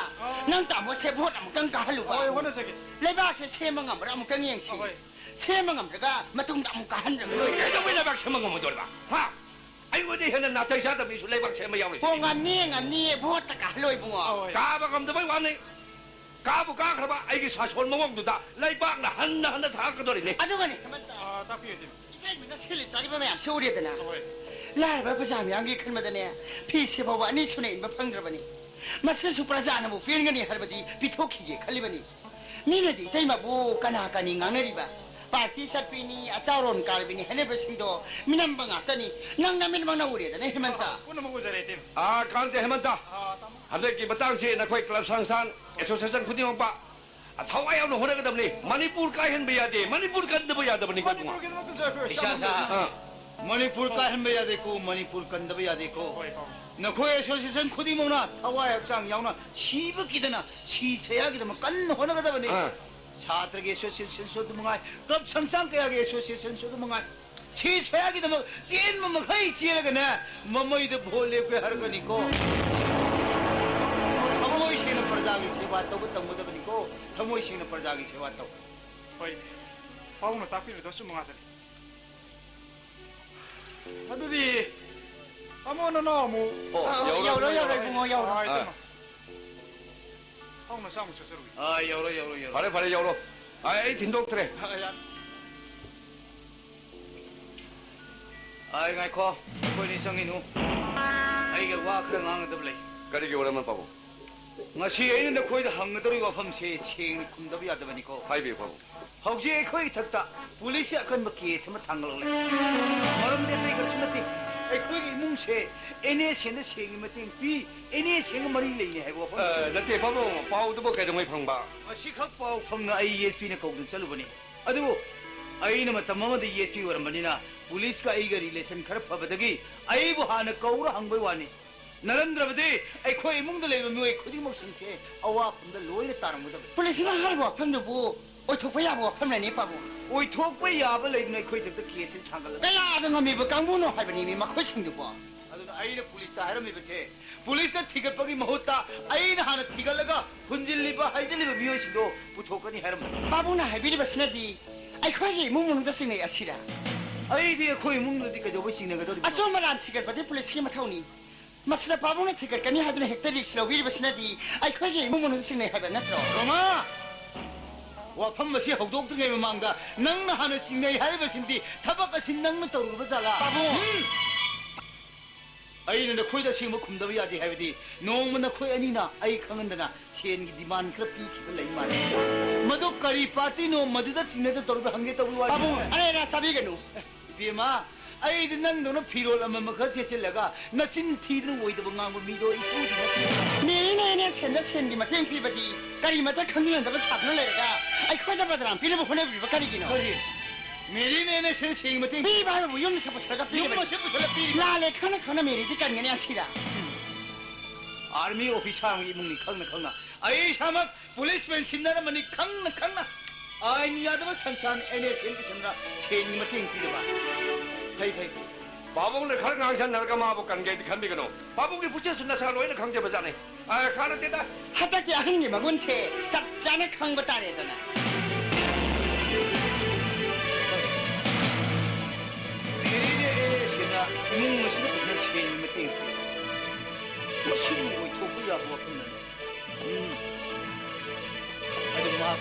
ꯅꯪ ꯇꯥꯃꯣꯁꯦ ꯚꯣꯠ ꯑꯃꯨꯛꯇꯪ ꯀꯥꯍꯜꯂꯨꯕ꯫ ꯍꯣꯏ, ꯍꯣꯠꯅꯖꯒꯦ꯫ ꯂꯩꯕꯥꯛꯁꯦ ꯁꯦꯝꯕ ꯉꯝꯕ꯭ꯔꯥ ꯑꯃꯨꯛꯇꯪ ꯌꯦꯡꯁꯤ꯫ ꯍꯣꯏ꯫ ꯁꯦꯝꯕ ꯉꯝꯗ꯭ꯔꯒ ꯃꯇꯨꯡꯗ ꯑꯃꯨꯛ ꯀꯥꯍꯟꯗ꯭ꯔꯒ ꯂꯣꯏꯔꯦ꯫ ꯀꯩꯗꯧꯕꯩ ꯂꯩꯕꯥꯛ ꯁꯦꯝꯕ ꯉꯝꯃꯣꯏꯗꯧꯔꯤꯕ? ꯍꯥ? ꯑꯩꯉꯣꯟꯗ ꯍꯦꯟꯅ ꯅꯥꯇꯩ ꯆꯥꯗꯕ ꯃꯤꯁꯨ ꯂꯩꯕꯥꯛ ꯁꯦꯝꯕ ꯌꯥꯎꯔꯤ꯫ ꯍꯣ, ꯉꯝꯅꯤꯌꯦ, ꯉꯝꯅꯤꯌꯦ, ꯚꯣꯠꯇ ꯀꯥꯍꯜꯂꯣ ꯏꯕꯨꯡꯉꯣ꯫ ꯍꯣꯏ꯫ ꯀꯥꯕ ꯉꯝꯗꯕꯩ ꯋꯥꯅꯤ꯫ ꯀꯥꯕꯨ ꯀꯥꯈ꯭ꯔꯕ ꯑꯩꯒꯤ ꯁꯥꯁꯣꯟ ꯃꯑꯣꯡꯗꯨꯗ ꯂꯩꯕꯥꯛꯅ ꯍꯟꯅ ꯍꯟꯅ ꯊꯥꯔꯛꯀꯗꯧꯔꯤꯅꯤ꯫ ꯑꯗꯨꯒꯅꯤ ꯍꯦꯃꯟꯇ, ꯑꯥ, ꯇꯥꯛꯄꯤꯌꯨ, ꯏꯇꯩꯃ꯫ ꯏꯇꯩꯃꯅ ꯁꯦꯠꯂꯤ ꯆꯥꯔꯤꯕ ꯃꯌꯥꯝꯁꯦ ꯎꯔꯦꯗꯅ꯫ ꯍꯣꯏ꯫ ꯂꯥꯏꯔꯕ ꯄ꯭ꯔꯖꯥ ꯃꯤꯌꯥꯝꯒꯤ ꯈꯟꯕꯗꯅꯦ, ꯐꯤꯁꯦ ꯐꯥꯎꯕ ꯑꯅꯤ ꯁꯨꯅ ꯏꯟꯕ ꯐꯪꯗ꯭ꯔꯕꯅꯤ꯫ ꯃꯁꯤꯁꯨ ꯄ꯭ꯔꯖꯥꯅꯕꯨ ꯄꯦꯟꯒꯅꯤ ꯍꯥꯏꯔꯕꯗꯤ ꯄꯤꯊꯣꯛꯈꯤꯒꯦ ꯈꯜꯂꯤꯕꯅꯤ꯫ ꯃꯤꯅꯗꯤ ꯏꯇꯩꯃꯕꯨ ꯀꯅꯥ ꯀꯅꯤ ꯉꯥꯡꯅꯔꯤꯕ? ꯄꯥꯔꯇꯤ ꯆꯠꯄꯤꯅꯤ, ꯑꯆꯥꯎꯔꯣꯟ ꯀꯥꯔꯕꯤꯅꯤ ꯍꯥꯏꯅꯕꯁꯤꯡꯗꯣ ꯃꯤꯅꯝꯕ ꯉꯥꯛꯇꯅꯤ꯫ ꯅꯪ ꯅꯃꯤꯠꯃꯛꯅ ꯎꯔꯦꯗꯅ ꯍꯦꯃꯟꯇ꯫ ꯄꯨꯝꯅꯃꯛ ꯎꯖꯔꯦ, ꯏꯇꯩꯃ꯫ ꯑꯥ, ꯀꯥꯟꯇꯦ ꯍꯦꯃꯟꯇ, ꯑꯥ, ꯇꯥꯃꯣ꯫ ꯍꯟꯗꯛꯀꯤ ꯃꯇꯥꯡꯁꯤ ꯅꯈꯣꯏ ꯀ꯭ꯂꯕ ꯁꯪꯁꯊꯥꯟ, ꯑꯦꯁꯣꯁꯤꯌꯦꯁꯟ ꯈꯨꯗꯤꯡꯃꯛꯄ ꯊꯋꯥꯏ ꯌꯥꯎꯅ ꯍꯣꯠꯅꯒꯗꯕꯅꯤ꯫ ꯃꯅꯤꯄꯨꯔ ꯀꯥꯏꯍꯟꯕ ꯌꯥꯗꯦ, ꯃꯅꯤꯄꯨꯔ ꯀꯟꯗꯕ ꯌꯥꯗꯕꯅꯤ, ꯏꯕꯨꯡꯉꯣ꯫ ꯃꯅꯤꯄꯨꯔꯒꯤꯗꯃꯛꯇꯁꯨ ꯑꯩꯈꯣꯏ ꯏꯁꯥ ꯏꯁꯥ ꯑꯥ꯫ ꯃꯅꯤꯄꯨꯔ ꯀꯥꯏꯍꯟꯕ ꯌꯥꯗꯦꯀꯣ, ꯃꯅꯤꯄꯨꯔ ꯀꯟꯗꯕ ꯌꯥꯗꯦꯀꯣ꯫ ꯍꯣꯏ, ꯄꯥꯎ꯫ ꯅꯈꯣꯏ ꯑꯦꯁꯣꯁꯤꯌꯦꯁꯟ ꯈꯨꯗꯤꯡꯃꯛꯅ ꯊꯋꯥꯏ ꯍꯛꯆꯥꯡ ꯌꯥꯎꯅ ꯁꯤꯕꯒꯤꯗꯅ ꯁꯤ ꯁꯌꯥꯒꯤꯗꯃꯛ ꯀꯟꯅ ꯍꯣꯠꯅꯒꯗꯕꯅꯤ꯫ ꯑꯥ꯫ ꯁꯥꯇ꯭ꯔꯒꯤ ꯑꯦꯁꯣꯁꯤꯌꯦꯁꯟꯁꯨ ꯑꯗꯨ ꯃꯉꯥꯏ, ꯀ꯭ꯂꯕ ꯁꯪꯁꯊꯥꯟ ꯀꯌꯥꯒꯤ ꯑꯦꯁꯣꯁꯤꯌꯦꯁꯟꯁꯨ ꯑꯗꯨ ꯃꯉꯥꯏ, ꯁꯤ ꯁꯌꯥꯒꯤꯗꯃꯛ ꯆꯦꯟꯕ ꯃꯈꯩ ꯆꯦꯜꯂꯒꯅꯦ, ꯃꯃꯩꯗ ꯚꯣꯠ ꯂꯦꯞꯀꯦ ꯍꯥꯏꯔꯛꯀꯅꯤꯀꯣ꯫ ꯊꯃꯣꯏ ꯁꯦꯡꯅ ꯄ꯭ꯔꯖꯥꯒꯤ ꯁꯦꯕꯥ ꯇꯧꯕ ꯇꯝꯒꯗꯕꯅꯤꯀꯣ꯫ ꯊꯃꯣꯏ ꯁꯦꯡꯅ ꯄ꯭ꯔꯖꯥꯒꯤ ꯁꯦꯕꯥ ꯇꯧ꯫ ꯍꯣꯏ꯫ ꯄꯥꯕꯨꯡꯅ ꯇꯥꯛꯄꯤꯔꯤꯗꯣ ꯑꯆꯨꯝꯕ ꯉꯥꯛꯇꯅꯤ꯫ ꯑꯗꯨꯗꯤ ꯇꯥꯃꯣ ꯅꯅꯥꯎ ꯑꯃꯨꯛ ꯑꯣ, ꯑ, ꯌꯧꯔꯣ, ꯌꯧꯔꯣ, ꯌꯧꯔꯣ, ꯌꯧꯔꯣ꯫ ꯏꯕꯨꯡꯉꯣ, ꯌꯧꯔꯣ꯫ ꯑ, ꯑꯥ꯫ ꯏꯇꯩꯃ꯫ ꯄꯥꯕꯨꯡꯅ ꯆꯥꯛ ꯑꯃꯨꯛ ꯆꯥꯖꯔꯨꯒꯦ꯫ ꯑꯥ, ꯌꯧꯔꯣ, ꯌꯧꯔꯣ, ꯌꯧꯔꯣ꯫ ꯐꯔꯦ, ꯐꯔꯦ, ꯌꯧꯔꯣ꯫ ꯑ, ꯑꯩ ꯊꯤꯟꯗꯣꯛꯇ꯭ꯔꯦ꯫ ꯑ, ꯌꯥꯅꯤ꯫ ꯑꯥꯏ, ꯉꯥꯏꯈꯣ, ꯑꯩꯈꯣꯏꯅꯤ ꯆꯪꯉꯤꯅꯨ꯫ ꯑꯩꯒ ꯋꯥ ꯈꯔ ꯉꯥꯡꯒꯗꯕ ꯂꯩ꯫ ꯀꯔꯤꯒꯤ ꯋꯥꯔꯝꯅꯣ, ꯄꯥꯕꯨꯡ? ꯉꯁꯤ ꯑꯩꯅ ꯅꯈꯣꯏꯗ ꯍꯪꯒꯗꯧꯔꯤꯕ ꯋꯥꯐꯝꯁꯦ ꯁꯦꯡꯅ ꯈꯨꯝꯗꯕ ꯌꯥꯗꯕꯅꯤꯀꯣ꯫ ꯍꯥꯏꯕꯤꯌꯨ, ꯄꯥꯕꯨꯡ꯫ ꯍꯧꯖꯤꯛ ꯑꯩꯈꯣꯏ ꯏꯊꯛꯇ ꯄꯨꯂꯤꯁꯀꯤ ꯑꯀꯟꯕ ꯀꯦꯁ ꯑꯃ ꯊꯥꯡꯒꯠꯂꯛꯂꯦ꯫ ꯃꯔꯝꯗꯤ ꯑꯇꯩ ꯀꯔꯤꯁꯨ ꯅꯠꯇꯦ, ꯑꯩꯈꯣꯏꯒꯤ ꯏꯃꯨꯡꯁꯦ ꯑꯦꯟ ꯑꯦꯁ ꯑꯦꯟꯗ ꯁꯦꯟꯒꯤ ꯃꯇꯦꯡ ꯄꯤ, ꯑꯦꯟ ꯑꯦꯁ ꯑꯦꯟꯒ ꯃꯔꯤ ꯂꯩꯅꯩ ꯍꯥꯏꯕ ꯋꯥꯐꯝ꯫ ꯑ, ꯅꯠꯇꯦ, ꯄꯥꯕꯨꯡ, ꯄꯥꯎꯗꯨꯕꯨ ꯀꯩꯗꯧꯉꯩ ꯐꯪꯕ? ꯉꯁꯤꯈꯛ ꯄꯥꯎ ꯐꯪꯅ ꯑꯩ ꯑꯦꯁ ꯄꯤꯅ ꯀꯧꯗꯨꯅ ꯆꯠꯂꯨꯕꯅꯤ꯫ ꯑꯗꯨꯕꯨ ꯑꯩꯅ ꯃꯇꯝ ꯑꯃꯗ ꯌꯦꯠꯄꯤ ꯑꯣꯏꯔꯝꯕꯅꯤꯅ ꯄꯨꯂꯤꯁꯀ ꯑꯩꯒ ꯔꯤꯂꯦꯁꯟ ꯈꯔ ꯐꯕꯗꯒꯤ ꯑꯩꯕꯨ ꯍꯥꯟꯅ ꯀꯧꯔ ꯍꯪꯕꯩ ꯋꯥꯅꯤ꯫ ꯅꯠꯂꯝꯗ꯭ꯔꯕꯗꯤ ꯑꯩꯈꯣꯏ ꯏꯃꯨꯡꯗ ꯂꯩꯕ ꯃꯤꯑꯣꯏ ꯈꯨꯗꯤꯡꯃꯛꯁꯤꯡꯁꯦ ꯑꯋꯥꯐꯝꯗ ꯂꯣꯏꯅ ꯇꯥꯔꯝꯒꯗꯕꯅꯤ꯫ ꯄꯨꯂꯤꯁꯅ ꯍꯥꯏꯔꯤꯕ ꯋꯥꯐꯝꯗꯨꯕꯨ ꯑꯣꯏꯊꯣꯛꯄ ꯌꯥꯕ ꯋꯥꯐꯝꯂꯅꯦ, ꯄꯥꯕꯨꯡ? ꯑꯣꯏꯊꯣꯛꯄ ꯌꯥꯕ ꯂꯩꯗꯨꯅ ꯑꯩꯈꯣꯏ ꯏꯊꯛꯇ ꯀꯦꯁ ꯊꯥꯡꯒꯠꯂꯒ ꯀꯌꯥꯗ ꯉꯝꯃꯤꯕ ꯀꯥꯡꯕꯨꯅꯣ ꯍꯥꯏꯕꯅꯤꯅꯦ ꯃꯈꯣꯏꯁꯤꯡꯗꯨꯕꯨ? ꯑꯗꯨꯅ ꯑꯩꯅ ꯄꯨꯂꯤꯁꯇ ꯍꯥꯏꯔꯝꯃꯤꯕꯁꯦ, ꯄꯨꯂꯤꯁꯇ ꯊꯤꯒꯠꯄꯒꯤ ꯃꯍꯨꯠꯇ ꯑꯩꯅ ꯍꯥꯟꯅ ꯊꯤꯒꯠꯂꯒ ꯍꯨꯟꯖꯤꯜꯂꯤꯕ, ꯍꯩꯖꯤꯜꯂꯤꯕ ꯃꯤꯑꯣꯏꯁꯤꯡꯗꯣ ꯄꯨꯊꯣꯛꯀꯅꯤ ꯍꯥꯏꯔꯝꯕꯅꯤ꯫ ꯄꯥꯕꯨꯡꯅ ꯍꯥꯏꯕꯤꯔꯤꯕꯁꯤꯅꯗꯤ ꯑꯩꯈꯣꯏꯒꯤ ꯏꯃꯨꯡ ꯃꯅꯨꯡꯗ ꯆꯤꯡꯅꯩ ꯑꯁꯤꯔ? ꯑꯩꯗꯤ ꯑꯩꯈꯣꯏ ꯏꯃꯨꯡꯗꯗꯤ ꯀꯩꯗꯧꯕꯩ ꯆꯤꯡꯅꯒꯗꯧꯔꯤꯕꯅꯣ? ꯑꯆꯨꯝ ꯑꯔꯥꯟ ꯊꯤꯒꯠꯄꯗꯤ ꯄꯨꯂꯤꯁꯀꯤ ꯃꯊꯧꯅꯤ꯫ ꯃꯁꯤꯗ ꯄꯥꯕꯨꯡꯅ ꯊꯤꯒꯠꯀꯅꯤ ꯍꯥꯏꯗꯨꯅ ꯍꯦꯛꯇ ꯔꯤꯛꯁ ꯂꯧꯕꯤꯔꯤꯕꯁꯤꯅꯗꯤ ꯑꯩꯈꯣꯏꯒꯤ ꯏꯃꯨꯡ ꯃꯅꯨꯡꯗ ꯆꯤꯡꯅꯩ ꯍꯥꯏꯕ ꯅꯠꯇ꯭ꯔꯣ? ꯔꯣꯃꯥ! ꯋꯥꯐꯝ ꯑꯁꯤ ꯍꯧꯗꯣꯛꯇ꯭ꯔꯤꯉꯩ ꯃꯃꯥꯡꯗ ꯅꯪꯅ ꯍꯥꯟꯅ ꯆꯤꯡꯅꯩ ꯍꯥꯏꯔꯤꯕꯁꯤꯡꯗꯤ ꯊꯕꯛ ꯑꯁꯤ ꯅꯪꯅ ꯇꯧꯔꯨꯔꯕ ꯖꯥꯠꯂꯥ? ꯄꯥꯕꯨꯡ! ꯎꯝ! ꯑꯩꯅ ꯅꯈꯣꯏꯗ ꯑꯁꯦꯡꯕ ꯈꯨꯝꯗꯕ ꯌꯥꯗꯦ ꯍꯥꯏꯕꯗꯤ ꯅꯣꯡꯃ ꯅꯈꯣꯏ ꯑꯅꯤꯅ ꯑꯩ ꯈꯪꯍꯟꯗꯅ ꯁꯦꯟꯒꯤ ꯗꯤꯃꯥꯟ ꯈꯔ ꯄꯤꯈꯤꯕ ꯂꯩ ꯃꯥꯜꯂꯦ꯫ ꯃꯗꯨ ꯀꯔꯤ ꯄꯥꯔꯇꯤꯅꯣ, ꯃꯗꯨꯗ ꯆꯤꯡꯅꯗ ꯇꯧꯔꯤꯕ ꯍꯪꯒꯦ ꯇꯧꯕ ꯋꯥꯔꯤ꯫ ꯄꯥꯕꯨꯡ, ꯑꯔꯦ ꯑꯔꯥ ꯆꯥꯕꯤꯒꯅꯨ꯫ ꯏꯕꯦꯝꯃ, ꯑꯩꯗꯤ ꯅꯪꯗꯧꯅ ꯐꯤꯔꯣꯜ ꯑꯃꯃꯝ ꯈꯔ ꯁꯦꯠꯆꯤꯜꯂꯒ ꯅꯆꯤꯟ ꯊꯤꯗꯨꯅ ꯑꯣꯏꯗꯕ ꯉꯥꯡꯕ ꯃꯤꯗꯣ ꯏꯄꯨꯗꯤ ꯅꯠꯇꯦ꯫ ꯃꯦꯔꯤꯅ ꯑꯩꯅ ꯁꯦꯟꯗ ꯁꯦꯟꯒꯤ ꯃꯇꯦꯡ ꯄꯤꯕꯗꯤ ꯀꯔꯤꯃꯇ ꯈꯪꯖꯤꯟꯅꯗꯕ ꯁꯥꯗꯨꯅ ꯂꯩꯔꯒ ꯑꯩꯈꯣꯏꯗ ꯕꯗꯅꯥꯝ ꯄꯤꯅꯕ ꯍꯣꯠꯅꯕꯤꯕ ꯀꯔꯤꯒꯤꯅꯣ? ꯀꯔꯤ? ꯃꯦꯔꯤꯅ ꯑꯩꯅ ꯁꯦꯟ ꯁꯦꯟꯒꯤ ꯃꯇꯦꯡ ꯄꯤꯕ ꯍꯥꯏꯕꯕꯨ ꯌꯨꯝꯗ ꯁꯛꯄ ꯁꯔꯒ ꯌꯨꯝ ꯄꯤꯔꯤꯕꯅꯤ꯫ ꯃꯁꯤꯗ ꯄꯨꯁꯜꯂ ꯄꯤꯔꯤꯕ? ꯂꯥꯜꯂꯦ ꯈꯪꯅ ꯈꯪꯅ ꯃꯦꯔꯤꯗꯤ ꯀꯟꯒꯅꯤ ꯑꯁꯤꯗ꯫ ꯑꯥꯔꯃꯤ ꯑꯣꯐꯤꯁꯥꯔ ꯑꯃꯒꯤ ꯏꯃꯨꯡꯅꯤ ꯈꯪꯅ ꯈꯪꯅ꯫ ꯑꯩ ꯏꯁꯥꯃꯛ ꯄꯨꯂꯤꯁ ꯄꯦꯟꯁꯤꯟꯅꯔꯝꯕꯅꯤ ꯈꯪꯅ ꯈꯪꯅ꯫ ꯑꯥꯏꯟ ꯌꯥꯗꯕ ꯁꯪꯁꯥꯟ ꯑꯦꯟ ꯑꯦꯁ ꯑꯦꯟ ꯄꯨꯁꯟꯗꯅ ꯁꯦꯟꯒꯤ ꯃꯇꯦꯡ ꯄꯤꯗꯕ꯫ ꯐꯩ, ꯐꯩ, ꯐꯩ꯫ ꯄꯥꯕꯨꯡꯅ ꯈꯔ ꯉꯥꯡꯁꯟꯅꯔꯒ ꯃꯥꯕꯨ ꯀꯟꯒꯦꯗꯤ ꯈꯟꯕꯤꯒꯅꯨ꯫ ꯄꯥꯕꯨꯡꯒꯤ ꯄꯨꯛꯆꯦꯜꯁꯨ ꯅꯁꯥ ꯂꯣꯏꯅ ꯈꯪꯖꯕꯖꯥꯠꯅꯤ꯫ ꯑ, ꯀꯥꯟꯅꯗꯦꯗ꯫ ꯍꯟꯗꯛꯇꯤ ꯑꯍꯟꯒꯤ ꯃꯒꯨꯟꯁꯦ ꯆꯞ ꯆꯥꯅ ꯈꯪꯕ ꯇꯥꯔꯦꯗꯅ꯫ ꯃꯇꯦꯡ ꯄꯤ꯫ ꯃꯁꯤꯕꯨ ꯑꯣꯏꯊꯣꯛꯄ ꯌꯥꯕ ꯋꯥꯐꯝꯂꯅꯦ? ꯎꯝ꯫ ꯑꯗꯨ ꯃꯍꯥꯛ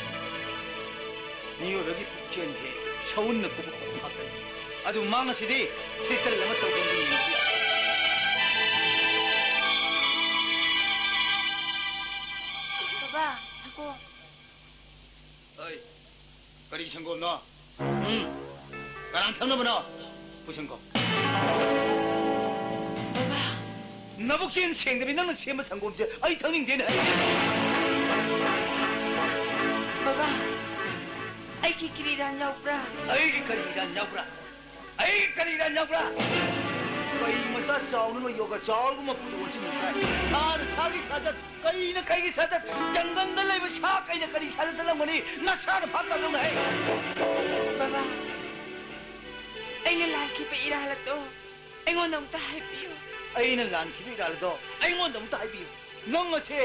ꯃꯤꯑꯣꯏꯕꯒꯤ ꯄꯨꯛꯆꯦꯜꯁꯦ ꯁꯎꯟꯅ ꯀꯨꯞꯄ ꯉꯥꯛꯇꯅꯤ꯫ ꯑꯗꯨ ꯃꯥ ꯉꯁꯤꯗꯤ ꯁꯦꯇꯜ ꯑꯃ ꯇꯧꯒꯦꯅ ꯌꯦꯡꯕꯤꯌꯨ꯫ ꯕꯕꯥ, ꯁꯪꯒꯣꯝ꯫ ꯑꯩ, ꯀꯔꯤ ꯁꯪꯒꯣꯝꯅꯣ? ꯎꯝ, ꯀꯅꯥꯅ ꯊꯛꯅꯕꯅꯣ? ꯄꯨꯁꯤꯟꯈꯣ꯫ ꯕꯕꯥ꯫ ꯅꯕꯨꯛꯆꯦꯟ ꯁꯦꯡꯗꯕꯤ ꯅꯪꯅ ꯁꯦꯝꯕ ꯁꯪꯒꯣꯝꯁꯦ ꯑꯩ ꯊꯛꯅꯤꯡꯗꯦꯅꯦ꯫ ꯕꯕꯥ, ꯑꯩꯒꯤ ꯀꯔꯤ ꯏꯔꯥꯟ ꯌꯥꯎꯕ꯭ꯔꯥ? ꯑꯩꯒꯤ ꯀꯔꯤ ꯏꯔꯥꯟ ꯌꯥꯎꯕ꯭ꯔꯥ? ꯑꯩ ꯀꯔꯤ ꯏꯔꯥꯟ ꯌꯥꯎꯕ꯭ꯔꯥ? ꯀꯩ ꯃꯆꯥ ꯆꯥꯎꯅꯕ ꯌꯣꯒ ꯆꯥꯎꯔꯒ ꯃꯄꯨꯗ ꯑꯣꯟꯁꯤꯟꯕ ꯁꯥꯏ? ꯁꯥꯅ ꯁꯥꯒꯤ ꯁꯥꯖꯠ, ꯀꯩꯅ ꯀꯩꯒꯤ ꯁꯥꯖꯠ? ꯖꯪꯒꯜꯗ ꯂꯩꯕ ꯁꯥ ꯀꯩꯅ ꯀꯔꯤ ꯁꯥꯖꯠ ꯆꯠꯂꯝꯒꯅꯤ? ꯅꯁꯥꯅ ꯚꯥꯞ ꯇꯥꯗꯧꯅ ꯍꯩ꯫ ꯕꯕꯥ, ꯑꯩꯅ ꯂꯥꯟꯈꯤꯕ ꯏꯔꯥꯜ ꯑꯗꯣ ꯑꯩꯉꯣꯟꯗ ꯑꯃꯨꯛꯇ ꯍꯥꯏꯕꯤꯌꯨ꯫ ꯑꯩꯅ ꯂꯥꯟꯈꯤꯕ ꯏꯔꯥꯜ ꯑꯗꯣ ꯑꯩꯉꯣꯟꯗ ꯑꯃꯨꯛꯇ ꯍꯥꯏꯕꯤꯌꯨ꯫ ꯅꯪ ꯑꯁꯦ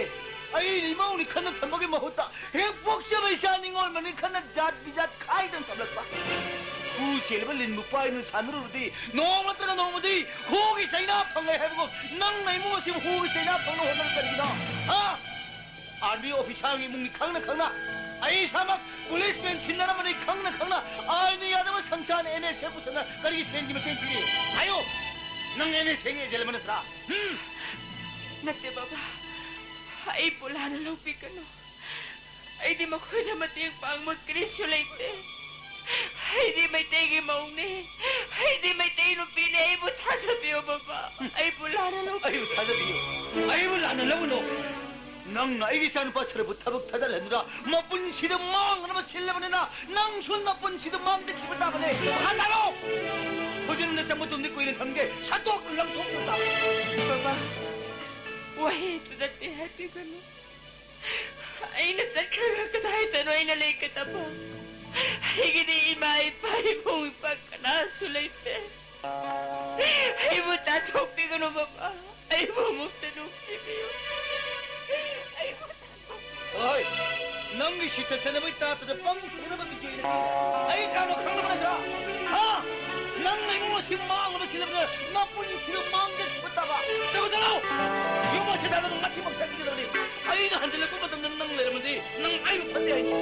ꯑꯩꯅ ꯏꯃꯧꯅꯤ ꯈꯟꯅ ꯊꯝꯕꯒꯤ ꯃꯍꯨꯠꯇ ꯍꯦꯛ ꯄꯣꯛꯆꯕ ꯏꯆꯥ ꯅꯤꯉꯣꯜ ꯃꯅꯤ ꯈꯟꯅ ꯖꯥꯠ ꯕꯤꯖꯥꯠ ꯈꯥꯏꯗꯅ ꯊꯝꯂꯛꯄ꯫ ꯈꯨ ꯆꯦꯜꯂꯕ ꯂꯤꯟꯕꯨ ꯄꯥꯏꯗꯨꯅ ꯁꯥꯟꯅꯔꯨꯔꯗꯤ ꯅꯣꯡꯃ ꯅꯠꯇ꯭ꯔꯒ ꯅꯣꯡꯃꯗꯤ ꯈꯨꯒꯤ ꯆꯩꯅꯥ ꯐꯪꯂꯦ ꯍꯥꯏꯕꯒꯨꯝ ꯅꯪꯅ ꯏꯃꯨꯡ ꯑꯁꯤꯕꯨ ꯈꯨꯒꯤ ꯆꯩꯅꯥ ꯐꯪꯅꯕ ꯍꯣꯠꯅꯕ ꯀꯔꯤꯒꯤꯅꯣ? ꯍꯥ? ꯑꯥꯔꯃꯤ ꯑꯣꯐꯤꯁꯥꯔꯒꯤ ꯏꯃꯨꯡꯅꯤ ꯈꯪꯅ ꯈꯪꯅ, ꯑꯩ ꯏꯁꯥꯃꯛ ꯄꯨꯂꯤꯁꯃꯦꯟ ꯁꯤꯟꯅꯔꯝꯕꯅꯤ ꯈꯪꯅ ꯈꯪꯅ, ꯑꯥꯏꯟꯅ ꯌꯥꯗꯕ ꯁꯪꯁꯥꯔꯅ ꯑꯦꯟ ꯑꯦꯁ ꯑꯦꯐ ꯄꯨꯁꯟꯅ ꯀꯔꯤꯒꯤ ꯁꯦꯟꯒꯤ ꯃꯇꯦꯡ ꯄꯤꯔꯤ? ꯍꯥꯏꯌꯨ! ꯅꯪ ꯑꯦꯟ ꯑꯦꯁ ꯑꯦꯒꯤ ꯑꯦꯖꯦꯟ ꯑꯃ ꯅꯠꯇ꯭ꯔꯥ? ꯍꯨꯝ? ꯅꯠꯇꯦ ꯕꯕꯥ, ꯑꯩꯕꯨ ꯂꯥꯟꯅ ꯂꯧꯕꯤꯒꯅꯨ꯫ ꯑꯩꯗꯤ ꯃꯈꯣꯏꯗ ꯃꯇꯦꯡ ꯄꯥꯡꯕ ꯀꯔꯤꯁꯨ ꯂꯩꯇꯦ꯫ ꯑꯩꯗꯤ ꯃꯩꯇꯩꯒꯤ ꯃꯧꯅꯦ꯫ ꯑꯩꯗꯤ ꯃꯩꯇꯩ ꯅꯨꯄꯤꯅꯦ꯫ ꯑꯩꯕꯨ ꯊꯥꯖꯕꯤꯌꯣ ꯕꯕꯥ꯫ ꯑꯩꯕꯨ ꯂꯥꯟꯅ ꯂꯧꯕꯤꯌꯨ꯫ ꯑꯩꯕꯨ ꯊꯥꯖꯕꯤꯌꯨ꯫ ꯑꯩꯕꯨ ꯂꯥꯟꯅ ꯂꯧꯒꯅꯨ꯫ ꯅꯪꯅ ꯑꯩꯒꯤ ꯏꯆꯥꯅꯨꯄꯥ ꯁꯔꯕꯨ ꯊꯕꯛ ꯊꯥꯗꯍꯟꯗꯨꯅ ꯃꯄꯨꯟꯁꯤꯗ ꯃꯥꯡꯅꯕ ꯁꯤꯜꯂꯕꯅꯤꯅ ꯅꯪꯁꯨ ꯃꯄꯨꯟꯁꯤꯗ ꯃꯥꯡꯖꯈꯤꯕ ꯇꯥꯕꯅꯦ꯫ ꯈꯟꯅꯔꯣ! ꯈꯨꯖꯤꯟꯗ ꯆꯪꯕ ꯊꯨꯝꯗꯤ ꯀꯨꯏꯅ ꯊꯝꯒꯦ꯫ ꯁꯠꯇꯣꯛꯅ ꯂꯪꯊꯣꯛꯄ ꯇꯥꯕꯅꯦ꯫ ꯕꯕꯥ, ꯋꯥꯍꯩꯗꯨ ꯅꯠꯇꯦ ꯍꯥꯏꯕꯤꯒꯅꯨ꯫ ꯑꯩꯅ ꯆꯠꯈ꯭ꯔꯒ ꯀꯗꯥꯏꯗꯅꯣ ꯑꯩꯅ ꯂꯩꯒꯗꯕ? ꯑꯩꯒꯤꯗꯤ ꯏꯃꯥ, ꯏꯄꯥ, ꯏꯕꯨꯡ, ꯏꯄ꯭ꯋꯥ ꯀꯅꯥꯁꯨ ꯂꯩꯇꯦ꯫ ꯑꯩꯕꯨ ꯇꯥꯟꯊꯣꯛꯄꯤꯒꯅꯨ ꯕꯕꯥ꯫ ꯑꯩꯕꯨ ꯑꯃꯨꯛꯇ ꯅꯨꯡꯁꯤꯕꯤꯌꯨ꯫ ꯑꯩꯕꯨ ꯇꯥꯟꯊꯣꯛꯄꯤꯌꯨ꯫ ꯍꯣꯏ, ꯅꯪꯒꯤ ꯁꯤꯠꯇ ꯆꯠꯅꯕꯒꯤ ꯇꯥꯠꯇꯗ ꯄꯪ ꯊꯨꯅꯕ ꯃꯤꯆꯣꯏꯅ ꯑꯩ ꯀꯅꯥꯅꯣ ꯈꯪꯗꯕ ꯅꯠꯇ꯭ꯔꯥ? ꯍꯥ? ꯅꯪꯅ ꯏꯃꯨꯡ ꯑꯁꯤ ꯃꯥꯡꯂꯕ ꯁꯤꯜꯂꯕꯗ ꯅꯄꯨꯟꯁꯤꯗ ꯃꯥꯡꯖꯈꯤꯕ ꯇꯥꯕ꯫ ꯆꯠꯂꯣ, ꯆꯠꯂꯣ! ꯌꯨꯝ ꯑꯁꯤꯗ ꯑꯗꯨꯝ ꯃꯊꯤ ꯃꯊꯤ ꯆꯥꯈꯤꯒꯗꯕꯅꯤ꯫ ꯑꯩꯅ ꯍꯟꯖꯤꯜꯂꯛꯄ ꯃꯇꯝꯗ ꯅꯪ ꯂꯩꯔꯝꯃꯗꯤ ꯅꯪ ꯑꯩꯕꯨ ꯐꯠꯇꯦ ꯍꯥꯏꯅꯤ꯫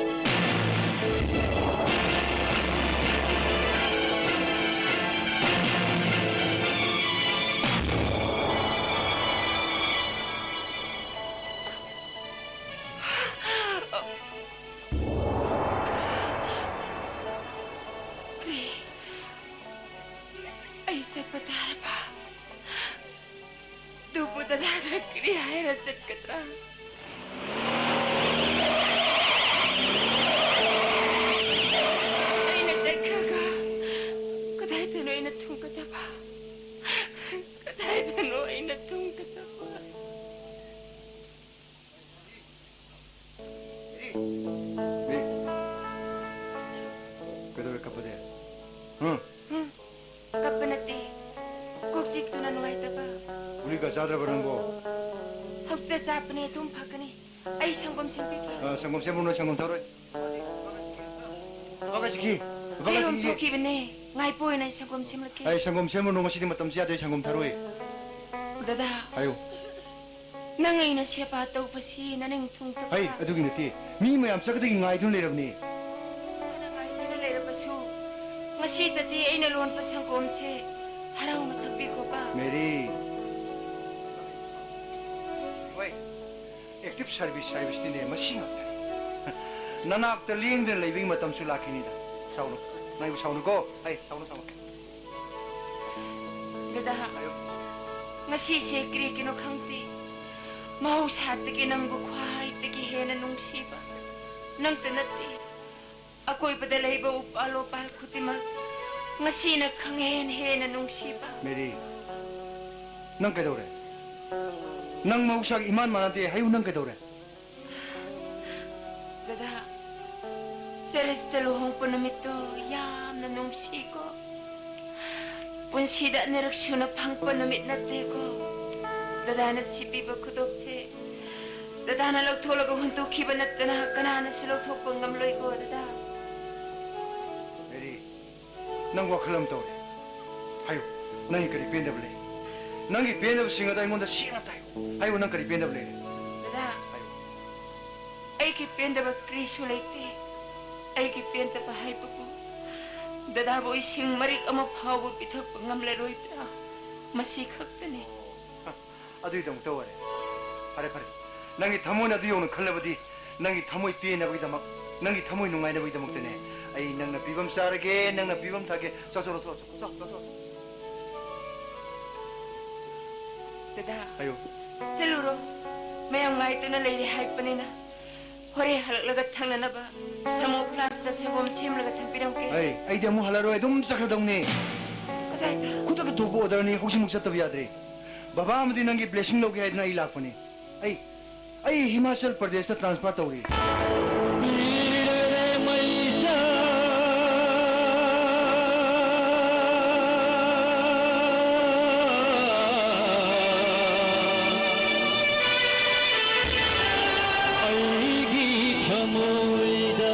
ꯀꯔꯤ? ꯑꯩ ꯆꯠꯄ ꯇꯥꯔꯕ? ꯑꯗꯨꯕꯨ ꯗꯗꯥꯗ ꯀꯔꯤ ꯍꯥꯏꯔ ꯆꯠꯀꯗ꯭ꯔꯥ? ꯑꯩꯅ ꯆꯠꯈ꯭ꯔꯒ ꯀꯗꯥꯏꯗꯅꯣ ꯑꯩꯅ ꯊꯨꯡꯒꯗꯕ? ꯀꯗꯥꯏꯗꯅꯣ ꯑꯩꯅ ꯊꯨꯡꯒꯗꯕ? ꯃꯤ, ꯀꯩꯗꯧꯔꯦ ꯀꯞꯄꯗꯤ? ꯍꯨꯝ? ꯎꯝ, ꯀꯞꯄ ꯅꯠꯇꯦ, ꯀꯣꯛ ꯆꯤꯛꯇꯨꯅ ꯅꯨꯡꯉꯥꯏꯇꯕ꯫ ꯒꯨꯂꯤꯒ ꯆꯥꯗ꯭ꯔꯕ ꯅꯪꯕꯣ? ꯍꯧꯖꯤꯛꯇ ꯆꯥꯕꯅꯦ, ꯑꯗꯨꯝ ꯐꯒꯅꯤ꯫ ꯑꯩ ꯁꯪꯒꯣꯝ ꯁꯦꯝꯕꯤꯒꯦ꯫ ꯑ, ꯁꯪꯒꯣꯝ ꯁꯦꯝꯃꯨꯅꯨ, ꯁꯪꯒꯣꯝ ꯊꯛꯑꯔꯣꯏ꯫ ꯂꯨꯄꯥ ꯀꯥꯏ ꯆꯠꯈꯤ? ꯂꯨꯄꯥ ꯀꯥꯏ ꯐꯤꯔꯣꯝ ꯆꯠꯈꯤꯒꯦ? ꯊꯣꯛꯈꯤꯕꯅꯦ꯫ ꯉꯥꯏꯄꯣ ꯑꯣꯏꯅ ꯑꯩ ꯁꯪꯒꯣꯝ ꯁꯦꯝꯂꯛꯀꯦ꯫ ꯑꯩ ꯁꯪꯒꯣꯝ ꯁꯦꯝꯃꯨꯅꯨ, ꯉꯁꯤꯗꯤ ꯃꯇꯝꯁꯤ ꯌꯥꯗꯦ, ꯑꯩ ꯁꯪꯒꯣꯝ ꯊꯛꯑꯔꯣꯏ꯫ ꯗꯗꯥ, ꯍꯥꯏꯌꯨ꯫ ꯅꯪ ꯑꯩꯅ ꯁꯦꯕꯥ ꯇꯧꯕꯁꯤ ꯅꯅꯤꯡ ꯊꯨꯡꯗꯕ꯫ ꯍꯩ, ꯑꯗꯨꯒꯤ ꯅꯠꯇꯦ꯫ ꯃꯤ ꯃꯌꯥꯝ ꯆꯠꯀꯗꯒꯤ ꯉꯥꯏꯗꯨꯅ ꯂꯩꯔꯕꯅꯤ꯫ ꯅꯪꯅ ꯉꯥꯏꯗꯨꯅ ꯂꯩꯔꯕꯁꯨ, ꯉꯁꯤꯗꯗꯤ ꯑꯩꯅ ꯂꯣꯟꯕ ꯁꯪꯒꯣꯝꯁꯦ ꯍꯔꯥꯎꯅ ꯊꯛꯄꯤꯈꯣꯕ꯫ ꯃꯦꯔꯤ꯫ ꯍꯣꯏ꯫ Active service ꯍꯥꯏꯕꯁꯤꯗꯤꯅꯦ, ꯃꯁꯤ ꯉꯥꯛꯇꯅꯤ꯫ ꯅꯅꯥꯛꯇ ꯂꯦꯡꯗꯅ ꯂꯩꯕꯒꯤ ꯃꯇꯝꯁꯨ ꯂꯥꯛꯈꯤꯅꯤꯗ꯫ ꯁꯥꯎꯅꯨ꯫ ꯅꯪꯕꯨ ꯁꯥꯎꯅꯨꯀꯣ꯫ ꯍꯩ, ꯁꯥꯎꯅꯨ, ꯁꯥꯎꯅꯨ꯫ ꯗꯗꯥ, ꯍꯥꯏꯌꯨ꯫ ꯉꯁꯤꯁꯦ ꯀꯔꯤꯒꯤꯅꯣ ꯈꯪꯗꯦ, ꯃꯍꯧꯁꯥꯗꯒꯤ ꯅꯪꯕꯨ ꯈ꯭ꯋꯥꯏꯗꯒꯤ ꯍꯦꯟꯅ ꯅꯨꯡꯁꯤꯕ ꯅꯪꯇ ꯅꯠꯇꯦ, ꯑꯀꯣꯏꯕꯗ ꯂꯩꯕ ꯎꯄꯥꯜ ꯋꯥꯄꯥꯜ ꯈꯨꯗꯤꯡꯃꯛ ꯉꯁꯤꯅ ꯈꯪꯍꯦꯟ ꯍꯦꯟꯅ ꯅꯨꯡꯁꯤꯕ꯫ ꯃꯦꯔꯤ, ꯅꯪ ꯀꯩꯗꯧꯔꯦ? ꯅꯪ ꯃꯍꯧꯁꯥꯒ ꯏꯃꯥꯟ ꯃꯥꯟꯅꯗꯦ꯫ ꯍꯥꯏꯌꯨ, ꯅꯪ ꯀꯩꯗꯧꯔꯦ? ꯗꯗꯥ, ꯆꯔꯆꯇ ꯂꯨꯍꯣꯡꯄ ꯅꯨꯃꯤꯠꯇꯣ ꯌꯥꯝꯅ ꯅꯨꯡꯁꯤꯀꯣ꯫ ꯄꯨꯟꯁꯤꯗ ꯑꯅꯤꯔꯛ ꯁꯨꯅ ꯐꯪꯉꯛꯄ ꯅꯨꯃꯤꯠ ꯅꯠꯇꯦꯀꯣ꯫ ꯗꯗꯥꯅ ꯁꯤꯕꯤꯕ ꯈꯨꯗꯣꯞꯁꯦ ꯗꯗꯥꯅ ꯂꯧꯊꯣꯛꯂꯒ ꯍꯨꯟꯗꯣꯛꯈꯤꯕ ꯅꯠꯇꯅ ꯀꯅꯥꯅꯁꯨ ꯂꯧꯊꯣꯛꯄ ꯉꯝꯂꯣꯏꯀꯣ, ꯗꯗꯥ꯫ ꯃꯦꯔꯤ, ꯅꯪ ꯋꯥꯈꯜ ꯑꯃ ꯇꯧꯔꯦ꯫ ꯍꯥꯏꯌꯨ, ꯅꯪꯒꯤ ꯀꯔꯤ ꯄꯦꯟꯗꯕ ꯂꯩ? ꯅꯪꯒꯤ ꯄꯦꯟꯗꯕꯁꯤꯡ ꯑꯗꯣ ꯑꯩꯉꯣꯟꯗ ꯁꯦꯡꯅ ꯇꯥꯏꯌꯨ꯫ ꯍꯥꯏꯌꯨ, ꯅꯪ ꯀꯔꯤ ꯄꯦꯟꯗꯕ ꯂꯩꯔꯦ? ꯗꯗꯥ, ꯍꯥꯏꯌꯨ꯫ ꯑꯩꯒꯤ ꯄꯦꯟꯗꯕ ꯀꯔꯤꯁꯨ ꯂꯩꯇꯦ꯫ ꯑꯩꯒꯤ ꯄꯦꯟꯗꯕ ꯍꯥꯏꯕꯕꯨ ꯗꯗꯥꯕꯨ ꯏꯁꯤꯡ ꯃꯔꯤꯛ ꯑꯃ ꯐꯥꯎꯕ ꯄꯤꯊꯛꯄ ꯉꯝꯂꯔꯣꯏꯗ꯭ꯔꯥ, ꯃꯁꯤ ꯈꯛꯇꯅꯤ꯫ ꯑꯣ, ꯑꯗꯨꯒꯤꯗꯃꯛꯇ ꯑꯣꯏꯔꯦ꯫ ꯐꯔꯦ, ꯐꯔꯦ, ꯅꯪꯒꯤ ꯊꯃꯣꯏꯅ ꯑꯗꯨ ꯌꯧꯅ ꯈꯜꯂꯕꯗꯤ, ꯅꯪꯒꯤ ꯊꯃꯣꯏ ꯄꯦꯟꯅꯕꯒꯤꯗꯃꯛ, ꯅꯪꯒꯤ ꯊꯃꯣꯏ ꯅꯨꯡꯉꯥꯏꯅꯕꯒꯤꯗꯃꯛꯇꯅꯦ, ꯑꯩ ꯅꯪꯅ ꯄꯤꯕꯝ ꯆꯥꯔꯒꯦ, ꯅꯪꯅ ꯄꯤꯕꯝ ꯊꯥꯒꯦ꯫ ꯆꯠꯊꯣꯛ, ꯆꯠꯊꯣꯛ, ꯆꯠꯊꯣꯛ, ꯆꯠꯊꯣꯛ꯫ ꯗꯗꯥ, ꯍꯥꯏꯌꯨ꯫ ꯆꯠꯂꯨꯔꯣ꯫ ꯃꯌꯥꯝ ꯉꯥꯏꯗꯨꯅ ꯂꯩꯔꯦ ꯍꯥꯏꯕꯅꯤꯅ꯫ ꯍꯣꯔꯦꯟ ꯍꯜꯂꯛꯂꯒ ꯊꯛꯅꯅꯕ ꯊꯔꯃꯣ ꯐ꯭ꯂꯥꯁꯇ ꯁꯪꯒꯣꯝ ꯁꯦꯝꯂꯒ ꯊꯝꯕꯤꯔꯝꯒꯦ꯫ ꯑꯩ, ꯑꯩꯗꯤ ꯑꯃꯨꯛ ꯍꯜꯂꯔꯣꯏ, ꯑꯗꯨꯝ ꯆꯠꯈ꯭ꯔꯗꯧꯅꯤ꯫ ꯀꯗꯥꯏꯗ? ꯈꯨꯗꯛꯇ ꯊꯣꯛꯄ ꯑꯣꯔꯗꯔꯅꯤ, ꯍꯧꯖꯤꯛꯃꯛ ꯆꯠꯇꯕ ꯌꯥꯗ꯭ꯔꯤ꯫ ꯕꯕꯥ ꯑꯃꯗꯤ ꯅꯪꯒꯤ ꯕ꯭ꯂꯦꯁꯤꯡ ꯂꯧꯒꯦ ꯍꯥꯏꯗꯅ ꯑꯩ ꯂꯥꯛꯄꯅꯤ꯫ ꯑꯩ, ꯑꯩ ꯍꯤꯃꯥꯆꯜ ꯄ꯭ꯔꯗꯦꯁꯇ ꯇ꯭ꯔꯥꯟꯁꯐꯔ ꯇꯧꯔꯤ꯫ ꯑꯩꯒꯤ ꯊꯃꯣꯏꯗ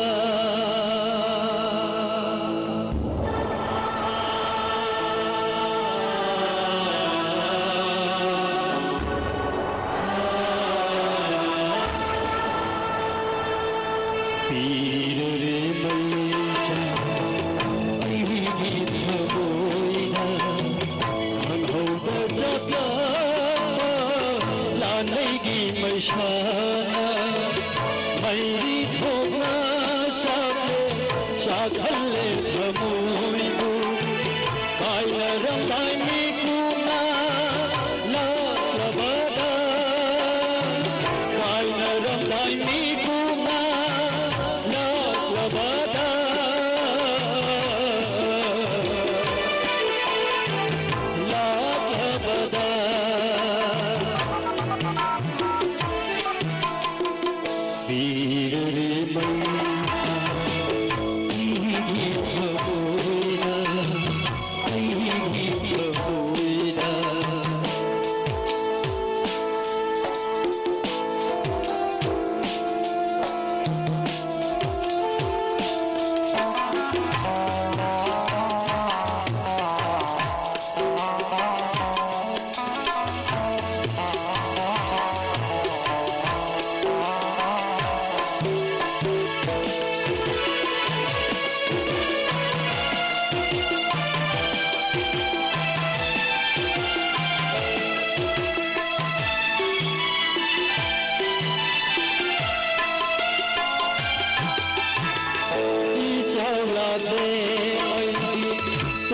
ꯄꯤꯔꯨꯔꯦ ꯃꯩꯁꯥ ꯑꯩꯒꯤ ꯊꯃꯣꯏꯗ꯫ ꯈꯪꯍꯧꯗ ꯆꯥꯛꯂꯛꯄ ꯂꯥꯟꯅꯩꯒꯤ ꯃꯩꯁꯥꯅ ꯃꯩꯔꯤ ꯊꯣꯛꯅ ꯆꯥꯛꯂꯦ, ꯆꯥꯛꯍꯜꯂꯦ ꯊꯃꯣꯏꯕꯨ꯫ ꯀꯥꯏꯅꯔꯝꯗꯥꯏ ꯃꯤꯀꯨꯞꯅ ꯂꯥꯛꯂꯕꯗ, ꯀꯥꯏꯅꯔꯝꯗꯥꯏ ꯃꯤꯀꯨꯞꯅ ꯂꯥꯛꯂꯕꯗ꯫ ꯂꯥꯛꯂꯕꯗ ꯄꯤꯔꯨ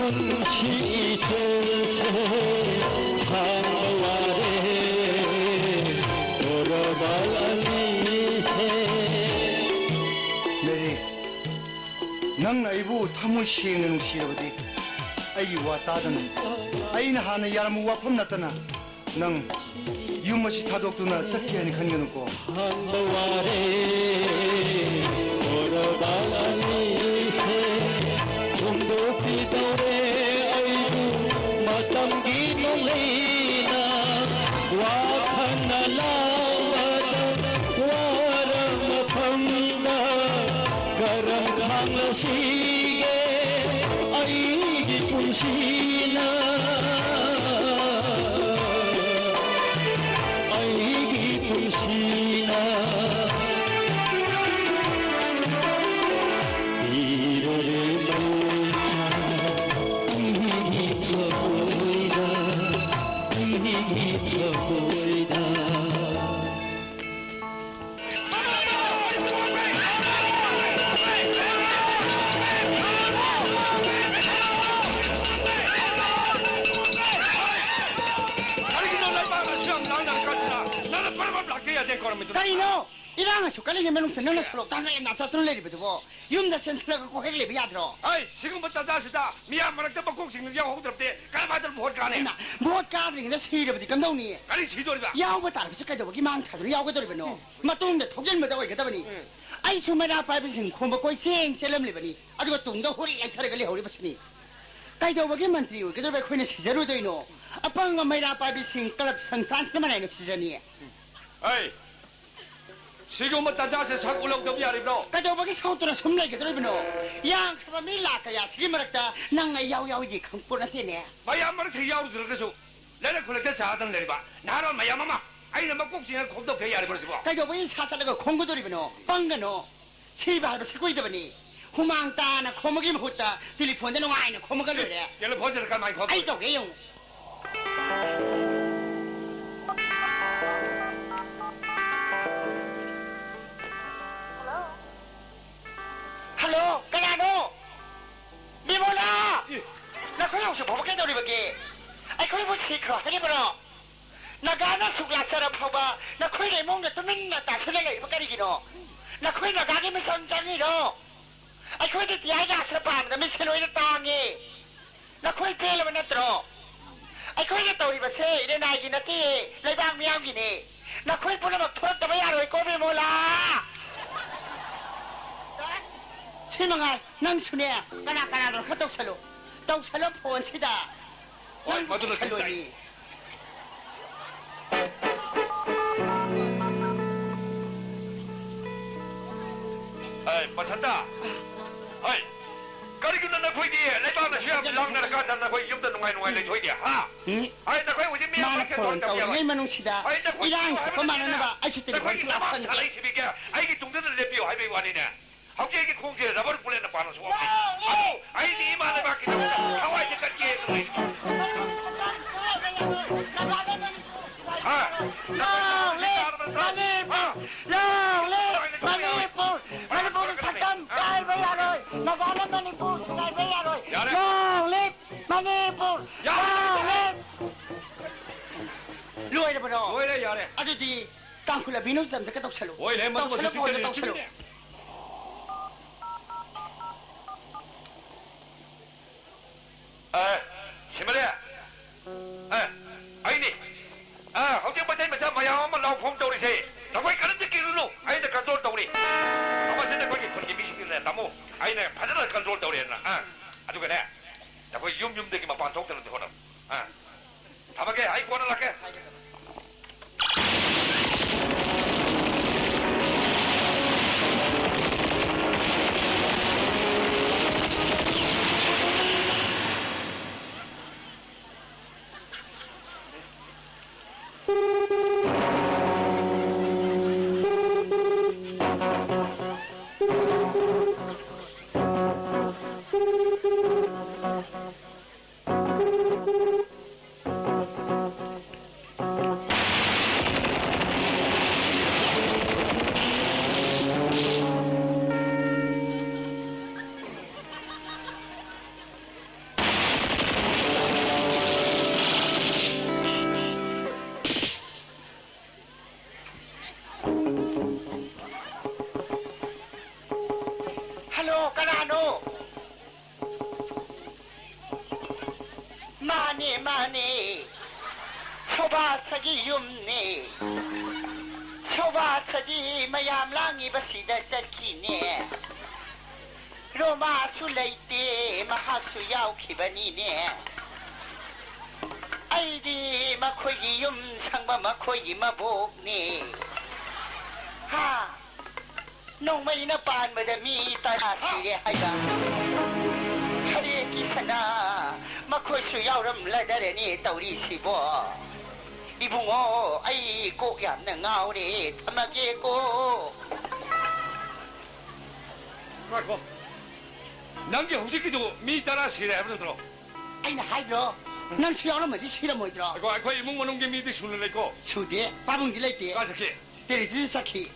ꯄꯨꯟꯁꯤ ꯏꯁꯦꯜꯁꯦ ꯈꯥꯡꯕ ꯋꯥꯔꯦ, ꯕꯣꯔꯣꯕꯥꯜ ꯑꯅꯤꯁꯦ꯫ ꯃꯦꯔꯤ, ꯅꯪꯅ ꯑꯩꯕꯨ ꯊꯃꯣꯏ ꯁꯦꯡꯅ ꯅꯨꯡꯁꯤꯔꯕꯗꯤ, ꯑꯩꯒꯤ ꯋꯥ ꯇꯥꯗꯅ, ꯑꯩꯅ ꯍꯥꯟꯅ ꯌꯥꯔꯝꯕ ꯋꯥꯐꯝ ꯅꯠꯇꯅ, ꯅꯪ ꯌꯨꯝ ꯑꯁꯤ ꯊꯥꯗꯣꯛꯇꯨꯅ ꯆꯠꯀꯦ ꯍꯥꯏꯅ ꯈꯟꯒꯅꯨꯀꯣ꯫ ꯍꯥꯟꯕ ꯋꯥꯔꯦ, ꯕꯣꯔꯣꯕꯥꯜ ꯑꯅꯤꯁꯦ ꯍꯨꯟꯗꯣꯛꯄꯤꯗꯧꯔꯦ ꯑꯩꯕꯨ ꯃꯇꯝꯒꯤ ꯅꯣꯡꯂꯩꯅ꯫ ꯋꯥꯈꯜꯅ ꯂꯥꯎꯕꯗ ꯋꯥꯔ ꯃꯐꯝꯗ ꯀꯔꯝ ꯈꯥꯡꯂꯁꯤꯒꯦ ꯑꯩꯒꯤ ꯄꯨꯟꯁꯤꯅ, ꯑꯩꯒꯤ ꯄꯨꯟꯁꯤꯅ ꯄꯤꯔꯣꯔꯦ ꯃꯩꯁꯥ ꯑꯩꯒꯤ ꯊꯃꯣꯏꯗ, ꯑꯩꯒꯤ ꯊꯃꯣꯏꯗ꯫ ꯀꯔꯤꯒꯤꯅꯣ ꯂꯩꯕꯥꯛ ꯑꯁꯨꯛ ꯌꯥꯝ ꯂꯥꯡꯅꯔꯀꯥꯟꯁꯤꯗ ꯅꯪꯅ ꯄꯔꯞ ꯄꯔꯞ ꯂꯥꯛꯀꯦ ꯌꯥꯗꯦ ꯀꯧꯔꯝꯃꯤꯗꯨ? ꯀꯔꯤꯅꯣ? ꯏꯔꯥꯡ ꯑꯁꯨꯛ ꯀꯜꯂꯤꯉꯩ ꯃꯅꯨꯡꯁꯤꯗ ꯅꯪꯅ ꯁꯣꯔꯣꯛ ꯇꯥꯡꯒ ꯂꯦꯝꯅ ꯆꯠꯇꯨꯅ ꯂꯩꯔꯤꯕꯗꯨꯕꯣ? ꯌꯨꯝꯗ ꯆꯦꯟꯁꯤꯜꯂꯒ ꯀꯣꯛ ꯍꯦꯛ ꯂꯩꯕ ꯌꯥꯗ꯭ꯔꯣ? ꯑꯩ ꯁꯤꯒꯨꯝꯕ ꯇꯥꯟꯖꯥꯁꯤꯗ ꯃꯤꯌꯥꯝ ꯃꯔꯛꯇ ꯃꯀꯣꯛ ꯆꯤꯡꯅ ꯌꯥꯎꯍꯧꯗ꯭ꯔꯕꯗꯤ ꯀꯔꯝꯍꯥꯏꯅ ꯚꯣꯠ ꯀꯥꯅꯤ? ꯏꯃꯥ, ꯚꯣꯠ ꯀꯥꯗ꯭ꯔꯤꯉꯩꯗ ꯁꯤꯔꯕꯗꯤ ꯀꯝꯗꯧꯅꯤ? ꯀꯔꯤ ꯁꯤꯗꯣꯔꯤꯕ? ꯌꯥꯎꯕ ꯇꯥꯔꯕꯁꯨ ꯀꯩꯗꯧꯕꯒꯤ ꯃꯥꯡ ꯊꯥꯗꯨꯅ ꯌꯥꯎꯒꯗꯧꯔꯤꯕꯅꯣ? ꯃꯇꯨꯡꯗ ꯊꯣꯛꯆꯤꯟꯕꯗ ꯑꯣꯏꯒꯗꯕꯅꯤ꯫ ꯎꯝ꯫ ꯑꯩꯁꯨ ꯃꯩꯔꯥ ꯄꯥꯏꯕꯁꯤꯡ ꯈꯣꯝꯕ ꯀꯣꯏ ꯆꯦꯟ ꯆꯦꯜꯂꯝꯂꯤꯕꯅꯤ, ꯑꯗꯨꯒ ꯇꯨꯡꯗ ꯍꯨꯔꯤ ꯂꯩꯊꯔꯒ ꯂꯩꯍꯧꯔꯤꯕꯁꯤꯅꯤ꯫ ꯀꯩꯗꯧꯕꯒꯤ ꯃꯟꯇ꯭ꯔꯤ ꯑꯣꯏꯒꯗꯧꯔꯤꯕ ꯑꯩꯈꯣꯏꯅ ꯁꯤꯖꯔꯨꯗꯣꯏꯅꯣ? ꯑꯄꯪꯕ ꯃꯩꯔꯥ ꯄꯥꯏꯕꯤꯁꯤꯡ ꯀ꯭ꯂꯕ ꯁꯪꯁꯊꯥꯟꯁꯤꯅ ꯃꯅꯥꯏꯅ ꯁꯤꯖꯅꯤ꯫ ꯑꯩ ꯁꯤꯒꯨꯝꯕ ꯇꯥꯟꯖꯥꯁꯦ ꯁꯛ ꯎꯠꯍꯧꯗꯕ ꯌꯥꯔꯤꯕ꯭ꯔꯣ? ꯀꯩꯗꯧꯕꯒꯤ ꯁꯛ ꯎꯠꯇꯨꯅ ꯁꯨꯝ ꯂꯩꯒꯗꯧꯔꯤꯕꯅꯣ? ꯌꯥꯝꯈ꯭ꯔꯕ ꯃꯤ ꯂꯥꯛ ꯀꯌꯥꯁꯤꯒꯤ ꯃꯔꯛꯇ ꯅꯪ ꯑꯩ ꯌꯥꯎ ꯌꯥꯎꯏꯗꯤ ꯈꯪꯄꯣꯠ ꯅꯠꯇꯦꯅꯦ꯫ ꯃꯌꯥꯝ ꯃꯔꯛꯁꯤꯗ ꯌꯥꯎꯔꯨꯗ꯭ꯔꯒꯁꯨ ꯂꯩꯔꯛ ꯈꯨꯜꯂꯛꯇ ꯆꯥꯗꯅ ꯂꯩꯔꯤꯕ ꯅꯍꯥꯔꯣꯜ ꯃꯌꯥꯝ ꯑꯃ ꯑꯩꯅ ꯃꯀꯣꯛ ꯆꯤꯡꯉ ꯈꯣꯝꯗꯣꯛꯀꯦ ꯌꯥꯔꯤꯕ꯭ꯔꯣ ꯁꯤꯕꯣ? ꯀꯩꯗꯧꯕꯒꯤ ꯏꯁꯥ ꯆꯠꯂꯒ ꯈꯣꯝꯒꯗꯧꯔꯤꯕꯅꯣ? ꯄꯪꯒꯅꯣ꯫ ꯁꯤꯕ ꯍꯥꯏꯕꯁꯤ ꯀꯨꯏꯗꯕꯅꯤ꯫ ꯍꯨꯃꯥꯡ ꯇꯥꯅ ꯈꯣꯝꯕꯒꯤ ꯃꯍꯨꯠꯇ ꯇꯦꯂꯤꯐꯣꯟꯗ ꯅꯨꯡꯉꯥꯏꯅ ꯈꯣꯝꯃꯒ ꯂꯣꯏꯔꯦ꯫ ꯇꯦꯂꯤꯐꯣꯟꯁꯤꯗ ꯀꯔꯝꯍꯥꯏꯅ ꯈꯣꯝ-? ꯑꯩ ꯇꯧꯒꯦ ꯌꯦꯡꯉꯨ꯫ ꯍꯜꯂꯣ, ꯀꯅꯥꯅꯣ? ꯕꯤꯃꯣꯂꯥ! ꯑꯦ, ꯅꯥꯒꯥꯅ ꯑꯁꯨꯛ ꯂꯥꯛꯆꯔꯕ ꯐꯥꯎꯕ ꯅꯈꯣꯏꯅ ꯏꯃꯨꯡꯗ ꯇꯨꯃꯤꯟꯅ ꯇꯥꯁꯤꯜꯂ ꯂꯩꯕ ꯀꯔꯤꯒꯤꯅꯣ? ꯅꯈꯣꯏ ꯅꯥꯒꯥꯒꯤ ꯃꯤꯁꯟ ꯆꯪꯉꯤꯔꯣ? ꯑꯩꯈꯣꯏꯗꯤ ꯇꯤꯌꯥꯏ ꯒ꯭ꯌꯥꯁꯇ ꯄꯥꯟꯕꯗ ꯃꯤꯠꯁꯦ ꯂꯣꯏꯅ ꯇꯥꯡꯉꯦ꯫ ꯅꯈꯣꯏ ꯄꯦꯜꯂꯕ ꯅꯠꯇ꯭ꯔꯣ? ꯑꯩꯈꯣꯏꯅ ꯇꯧꯔꯤꯕꯁꯦ ꯏꯔꯦꯅꯥꯏꯒꯤ ꯅꯠꯇꯦ, ꯂꯩꯕꯥꯛ ꯃꯤꯌꯥꯝꯒꯤꯅꯦ꯫ ꯅꯈꯣꯏ ꯄꯨꯝꯅꯃꯛ ꯊꯣꯛꯇꯕ ꯌꯥꯔꯣꯏꯀꯣ, ꯕꯤꯃꯣꯂꯥ꯫ ꯁꯤ ꯃꯉꯥꯏ, ꯅꯪꯁꯨꯅꯦ, ꯀꯅꯥ ꯀꯅꯥꯗꯅꯣ ꯈꯔ ꯇꯧꯁꯜꯂꯨ꯫ ꯇꯧꯁꯜꯂꯣ ꯐꯣꯟꯁꯤꯗ꯫ ꯍꯣꯏ, ꯅꯪ ꯃꯗꯨꯅ ꯇꯧꯁꯜꯂꯣ ꯆꯨꯝꯗꯣꯏꯅꯤ꯫ ꯃꯤ꯫ ꯑꯦ, ꯃꯊꯟꯇ꯫ ꯍꯣꯏ꯫ ꯀꯔꯤꯒꯤꯅꯣ ꯅꯈꯣꯏꯗꯤ ꯂꯩꯕꯥꯛꯅꯁꯨ ꯌꯥꯝ ꯂꯥꯡꯅꯔꯀꯥꯟꯗ ꯅꯈꯣꯏ ꯌꯨꯝꯗ ꯅꯨꯡꯉꯥꯏ ꯅꯨꯡꯉꯥꯏ ꯂꯩꯊꯣꯛꯏꯗꯤ, ꯍꯥ? ꯎꯝ꯫ ꯑꯩ ꯅꯈꯣꯏ ꯍꯧꯖꯤꯛ ꯃꯤ ꯃꯥꯅ ꯑꯃ ꯐꯣꯟ ꯁꯦꯟꯗꯣꯡ ꯇꯧꯔꯤꯉꯩ ꯇꯧꯖꯕ꯫ ꯃꯅꯨꯡꯁꯤꯗ ꯑꯩ ꯅꯈꯣꯏ ꯏꯔꯥꯡ ꯊꯣꯛꯄ ꯍꯥꯏꯕ ꯃꯥꯟꯅꯅꯕ ꯅꯠꯇꯦꯅꯦ꯫ ꯑꯩꯁꯨ ꯇꯦꯂꯤꯐꯣꯟ ꯅꯈꯣꯏꯒꯤ ꯁꯨꯂꯥꯛ ꯅꯃꯥꯡ ꯐꯪꯗ꯭ꯔꯦ꯫ ꯊꯥꯔꯛꯏꯁꯤꯗꯤ ꯀꯌꯥ? ꯑꯩꯒꯤ ꯇꯨꯡꯗ ꯂꯦꯞꯄꯤꯌꯨ ꯍꯥꯏꯕꯒꯤ ꯋꯥꯅꯤꯅꯦ꯫ ꯍꯧꯖꯤꯛ ꯑꯩꯒꯤ ꯈꯣꯡꯁꯦ ꯔꯕꯔ ꯕꯨꯂꯦꯠꯅ ꯄꯥꯜꯂꯁꯨ ꯉꯝꯗꯦ꯫ ꯑꯗꯣ ꯑꯩꯗꯤ ꯏꯃꯥ ꯂꯩꯕꯥꯛꯀꯤꯗꯃꯛꯇ ꯊꯋꯥꯏꯁꯦ ꯀꯠꯀꯦ ꯍꯥꯏꯗꯨꯅ ꯂꯩꯔꯤꯕ꯫ ꯍꯥ? Long live Manipur! ꯍꯥ? Long live Manipur! ꯃꯅꯤꯄꯨꯔꯗ ꯁꯛꯇꯝ ꯀꯥꯏꯕ ꯌꯥꯔꯣꯏ! ꯅꯥꯒꯥꯅ ꯃꯅꯤꯄꯨꯔ ꯊꯨꯒꯥꯏꯕ ꯌꯥꯔꯣꯏ! ꯌꯥꯔꯦ꯫ Long live Manipur! ꯌꯥꯔꯦ꯫ Long live! ꯂꯣꯏꯔꯕ꯭ꯔꯣ? ꯂꯣꯏꯔꯦ, ꯌꯥꯔꯦ꯫ ꯑꯗꯨꯗꯤ ꯇꯥꯡꯈꯨꯜ ꯑꯕꯤꯅꯧꯒꯤꯗꯃꯛꯇ ꯇꯧꯁꯜꯂꯨ꯫ ꯍꯣꯏꯅꯦ, ꯃꯗꯨꯃꯁꯨ ꯇꯧꯁꯜꯂꯨ, ꯐꯣꯟꯗ ꯆꯨꯝꯃꯤꯅꯦ, ꯇꯧꯁꯜꯂꯨ꯫ ꯆꯨꯝꯃꯤꯅꯦ꯫ ꯑꯦ, ꯁꯤꯃꯂꯦ꯫ ꯑꯦ, ꯑꯩꯅꯤ꯫ ꯑꯦ, ꯍꯧꯖꯤꯛ ꯃꯩꯇꯩ ꯃꯆꯥ ꯃꯌꯥꯝ ꯑꯃ ꯂꯥꯎ ꯐꯣꯝ ꯇꯧꯔꯤꯁꯦ꯫ ꯅꯈꯣꯏ ꯀꯔꯤꯝꯇ ꯀꯤꯔꯨꯅꯨ꯫ ꯑꯩꯅ ꯀꯟꯇ꯭ꯔꯣꯜ ꯇꯧꯔꯤ꯫ ꯑꯃꯁꯤ ꯅꯈꯣꯏꯒꯤ ꯈꯨꯟꯒꯤ ꯃꯤꯁꯤꯡꯗꯨꯅꯦ, ꯇꯥꯃꯣ꯫ ꯑꯩꯅ ꯐꯖꯅ ꯀꯟꯇ꯭ꯔꯣꯜ ꯇꯧꯔꯦꯅ꯫ ꯑ, ꯑꯗꯨꯒꯅꯦ, ꯅꯈꯣꯏ ꯌꯨꯝ ꯌꯨꯝꯗꯒꯤ ꯃꯄꯥꯟ ꯊꯣꯛꯇꯅꯕꯗꯤ ꯍꯣꯠꯅꯧ꯫ ꯑ꯫ ꯊꯝꯃꯒꯦ, ꯑꯩ ꯀꯣꯟꯅ ꯂꯥꯛꯀꯦ꯫ ꯀꯅꯥꯅꯣ? ꯃꯥꯅꯦ, ꯃꯥꯅꯦ꯫ ꯁꯣꯕꯥꯁꯒꯤ ꯌꯨꯝꯅꯦ꯫ ꯁꯣꯕꯥꯁꯗꯤ ꯃꯌꯥꯝ ꯂꯥꯡꯉꯤꯕꯁꯤꯗ ꯆꯠꯈꯤꯅꯦ꯫ ꯔꯣꯃꯥꯁꯨ ꯂꯩꯇꯦ, ꯃꯍꯥꯛꯁꯨ ꯌꯥꯎꯈꯤꯕꯅꯤꯅꯦ꯫ ꯑꯩꯗꯤ ꯃꯈꯣꯏꯒꯤ ꯌꯨꯝ ꯁꯪꯕ ꯃꯈꯣꯏꯒꯤ ꯃꯕꯣꯛꯅꯦ꯫ ꯍꯥ? ꯅꯣꯡꯃꯩꯅ ꯄꯥꯟꯕꯗ ꯃꯤ ꯇꯔꯥ ꯁꯤꯔꯦ ꯍꯥꯏꯕ꯫ ꯁꯔꯦꯡꯒꯤ ꯁꯅꯥ ꯃꯈꯣꯏꯁꯨ ꯌꯥꯎꯔꯝꯂꯗꯔꯅꯤ ꯇꯧꯔꯤꯁꯤꯕꯣ꯫ ꯏꯕꯨꯡꯉꯣ, ꯑꯩ ꯀꯣꯛ ꯌꯥꯝꯅ ꯉꯥꯎꯔꯦ꯫ ꯊꯝꯃꯒꯦꯀꯣ꯫ ꯉꯥꯏꯈꯣ꯫ ꯅꯪꯒꯤ ꯍꯧꯖꯤꯛꯀꯤꯗꯨ ꯃꯤ ꯇꯔꯥ ꯁꯤꯔꯦ ꯍꯥꯏꯕ ꯅꯠꯇ꯭ꯔꯣ? ꯑꯩꯅ ꯍꯥꯏꯗ꯭ꯔꯣ? ꯅꯪꯁꯨ ꯌꯥꯎꯔꯝꯃꯗꯤ ꯁꯤꯔꯝꯃꯣꯏꯗ꯭ꯔꯣ? ꯑꯩꯈꯣꯏ, ꯑꯩꯈꯣꯏ ꯏꯃꯨꯡ ꯃꯅꯨꯡꯒꯤ ꯃꯤꯗꯤ ꯁꯨꯅ ꯂꯩꯀꯣ? ꯁꯨꯗꯦ꯫ ꯄꯥꯕꯨꯡꯗꯤ ꯂꯩꯇꯦ꯫ ꯀꯥꯏ ꯆꯠꯈꯤ? ꯇꯦꯔꯤꯁꯤꯁꯨ ꯆꯠꯈꯤ꯫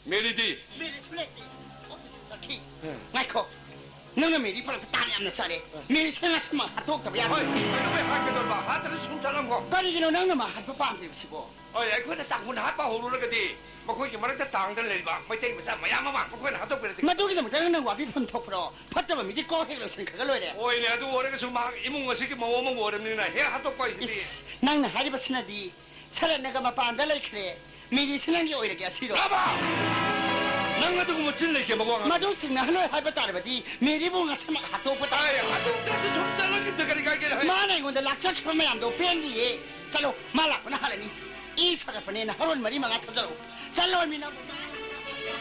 ꯃꯦꯔꯤꯗꯤ? ꯃꯦꯔꯤꯁꯨ ꯂꯩꯇꯦ꯫ ꯑꯣꯐꯤꯁꯇ ꯆꯠꯈꯤ꯫ ꯎꯝ꯫ ꯉꯥꯏꯈꯣ꯫ ꯅꯪꯅ ꯃꯦꯔꯤ ꯄꯜꯂꯛꯄ ꯇꯥꯟ ꯌꯥꯝꯅ ꯆꯥꯔꯦ꯫ ꯎꯝ꯫ ꯃꯦꯔꯤꯁꯦ ꯉꯁꯤꯃꯛ ꯍꯥꯠꯇꯣꯛꯇꯕ ꯌꯥꯔꯣꯏ꯫ ꯍꯣꯏ, ꯀꯩꯗꯧꯕꯩ ꯍꯥꯠꯀꯗꯧꯕ? ꯍꯥꯠꯇ꯭ꯔꯁꯨ ꯁꯨꯝ ꯆꯠꯂꯝꯈꯣ꯫ ꯀꯔꯤꯒꯤꯅꯣ ꯅꯪꯅ ꯃꯥ ꯍꯥꯠꯄ ꯄꯥꯝꯗ꯭ꯔꯤꯕꯁꯤꯕꯣ? ꯍꯣꯏ, ꯑꯩꯈꯣꯏꯅ ꯇꯥꯡꯈꯨꯜ ꯍꯥꯠꯄ ꯍꯧꯔꯨꯔꯒꯗꯤ ꯃꯈꯣꯏꯒꯤ ꯃꯔꯛꯇ ꯇꯥꯡꯗꯅ ꯂꯩꯔꯤꯕ ꯃꯩꯇꯩ ꯃꯆꯥ ꯃꯌꯥꯝ ꯑꯃ ꯃꯈꯣꯏꯅ ꯍꯥꯠꯇꯣꯛꯄꯤꯔꯗꯤ? ꯃꯗꯨꯒꯤꯗꯃꯛꯇ ꯅꯪꯅ ꯋꯥꯕꯤꯐꯝ ꯊꯣꯛꯄ꯭ꯔꯣ? ꯐꯠꯇꯕ ꯃꯤꯗꯤ ꯀꯣꯛ ꯍꯦꯛ ꯂꯣꯏꯁꯤꯟꯈ꯭ꯔꯒ ꯂꯣꯏꯔꯦ꯫ ꯍꯣꯏꯅꯦ, ꯑꯗꯨ ꯑꯣꯏꯔꯒꯁꯨ ꯃꯍꯥꯛ ꯏꯃꯨꯡ ꯑꯁꯤꯒꯤ ꯃꯧ ꯑꯃ ꯑꯣꯏꯔꯕꯅꯤꯅ ꯍꯦꯛ ꯍꯥꯠꯇꯣꯛꯄ ꯍꯥꯏꯁꯤꯗꯤ꯫ ꯏꯁ, ꯅꯪꯅ ꯍꯥꯏꯔꯤꯕꯁꯤꯅꯗꯤ ꯁꯔꯠꯅꯒ ꯃꯄꯥꯟꯗ ꯂꯩꯈ꯭ꯔꯦ꯫ ꯃꯦꯔꯤꯁꯤ ꯅꯪꯒꯤ ꯑꯣꯏꯔꯒꯦ ꯑꯁꯤꯔꯣ? ꯔꯥꯃ! ꯅꯪ ꯑꯗꯨꯒꯨꯝꯕ ꯆꯤꯟ ꯂꯩꯈꯤꯕ ꯋꯥ ꯉꯥꯡ- ꯃꯗꯨ ꯆꯤꯡꯅꯍꯜꯂꯣꯏ ꯍꯥꯏꯕ ꯇꯥꯔꯕꯗꯤ ꯃꯦꯔꯤꯕꯨ ꯉꯁꯤꯃꯛ ꯍꯥꯠꯇꯣꯛꯄ ꯇꯥꯔꯦ꯫ ꯑꯥꯏ, ꯍꯥꯠꯇꯣꯛꯇ꯭ꯔꯁꯨ ꯁꯨꯝ ꯆꯠꯂꯈꯤꯕꯗ ꯀꯔꯤ ꯀꯥꯏꯒꯦ ꯍꯥꯏ? ꯃꯥꯅ ꯑꯩꯉꯣꯟꯗ ꯂꯥꯛꯆꯈꯤꯕ ꯃꯌꯥꯝꯗꯣ ꯄꯦꯟꯗꯤꯌꯦ꯫ ꯆꯠꯂꯣ, ꯃꯥ ꯂꯥꯛꯄꯅ ꯍꯥꯜꯂꯅꯤ꯫ ꯏ ꯁꯥꯒꯠꯄꯅꯦꯅ ꯍꯔꯣꯟ ꯃꯔꯤ ꯃꯉꯥ ꯊꯧꯖꯔꯛꯎ꯫ ꯆꯠꯂꯣ, ꯃꯤ ꯅꯪ꯫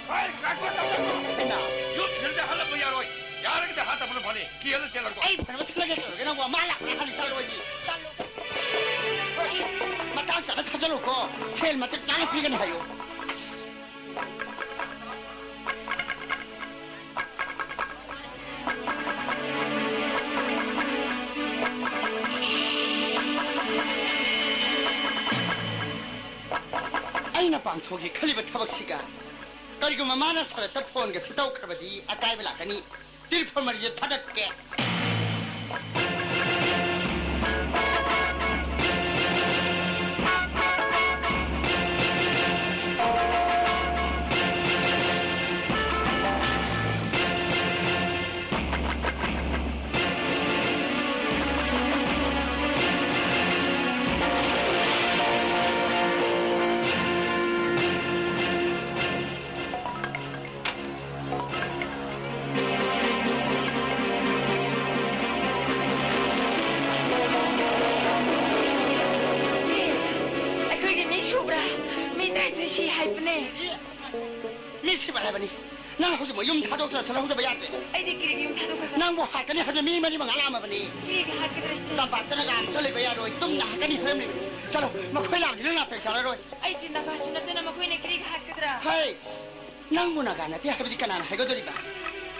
ꯑꯥꯏ, ꯉꯥꯏꯈꯣ, ꯉꯥꯏꯈꯣ, ꯉꯥꯏꯈꯣ꯫ ꯀꯩꯅꯣ? ꯌꯨꯝꯁꯤꯗ ꯍꯜꯂꯛꯄ ꯌꯥꯔꯣꯏ꯫ ꯌꯥꯔꯒꯗꯤ ꯍꯥꯠꯇꯕꯅ ꯐꯅꯤ꯫ ꯀꯤꯍꯜꯂ ꯆꯦꯜꯂꯛꯄ꯫ ꯑꯩ ꯐꯅꯕ ꯁꯤꯜꯂꯒꯦ ꯀꯩꯗꯧꯔꯒꯦ ꯅꯪꯕꯣ? ꯃꯥ ꯂꯥꯛꯄꯅ ꯍꯥꯜꯂꯤ, ꯆꯠꯂꯣ, ꯃꯤ꯫ ꯆꯠꯂꯣ꯫ ꯃꯇꯥꯡ ꯆꯥꯅ ꯊꯥꯖꯜꯂꯨꯀꯣ꯫ ꯁꯦꯜ ꯃꯇꯤꯛ ꯆꯥꯅ ꯄꯤꯒꯅꯤ ꯍꯥꯏꯌꯨ꯫ ꯑꯁ꯫ ꯑꯩꯅ ꯄꯥꯡꯊꯣꯛꯒꯦ ꯈꯜꯂꯤꯕ ꯊꯕꯛꯁꯤꯒ ꯀꯔꯤꯒꯨꯝꯕ ꯃꯥꯅ ꯁꯔꯠꯇ ꯐꯣꯟꯒ ꯁꯤ ꯇꯧꯈ꯭ꯔꯕꯗꯤ ꯑꯀꯥꯏꯕ ꯂꯥꯛꯀꯅꯤ꯫ ꯇ꯭ꯔꯤꯐꯣꯃꯔꯁꯦ ꯊꯥꯗꯠꯀꯦ꯫ ꯑꯩꯗꯤ ꯁꯤ ꯍꯥꯏꯕꯅꯦ꯫ ꯃꯤ ꯁꯤꯕ ꯍꯥꯏꯕꯅꯤ꯫ ꯅꯪ ꯍꯧꯖꯤꯛꯃꯛ ꯌꯨꯝ ꯊꯥꯗꯣꯛꯇꯨꯅ ꯆꯠꯍꯧꯗꯕ ꯌꯥꯗ꯭ꯔꯦ꯫ ꯑꯩꯗꯤ ꯀꯔꯤꯒꯤ ꯌꯨꯝ ꯊꯥꯗꯣꯛꯀꯗ꯭ꯔꯥ? ꯅꯪꯕꯨ ꯍꯥꯠꯀꯅꯤ ꯍꯥꯏꯕ ꯃꯤ ꯃꯔꯤ ꯃꯉꯥ ꯂꯥꯛꯑꯝꯃꯕꯅꯤ꯫ ꯀꯔꯤꯒꯤ ꯍꯥꯠꯀꯗ꯭ꯔꯥ, ꯏꯆꯦ? ꯇꯝꯄꯥꯛꯇ ꯅꯥꯒꯥ ꯑꯝꯇ ꯂꯩꯕ ꯌꯥꯔꯣꯏ꯫ ꯇꯨꯝꯅ ꯍꯥꯠꯀꯅꯤ ꯍꯥꯏꯔꯝꯃꯤꯕꯅꯤ꯫ ꯆꯠꯂꯣ, ꯃꯈꯣꯏ ꯂꯥꯛꯑꯗꯤ ꯅꯪ ꯅꯥꯇꯩ ꯆꯥꯔꯔꯣꯏ꯫ ꯑꯩꯗꯤ ꯅꯥꯒꯥꯁꯨ ꯅꯠꯇꯅ ꯃꯈꯣꯏꯅ ꯀꯔꯤꯒꯤ ꯍꯥꯠꯀꯗ꯭ꯔꯥ? ꯍꯩ! ꯅꯪꯕꯨ ꯅꯥꯒꯥ ꯅꯠꯇꯦ ꯍꯥꯏꯕꯗꯤ ꯀꯅꯥꯅ ꯍꯥꯏꯒꯗꯧꯔꯤꯕ?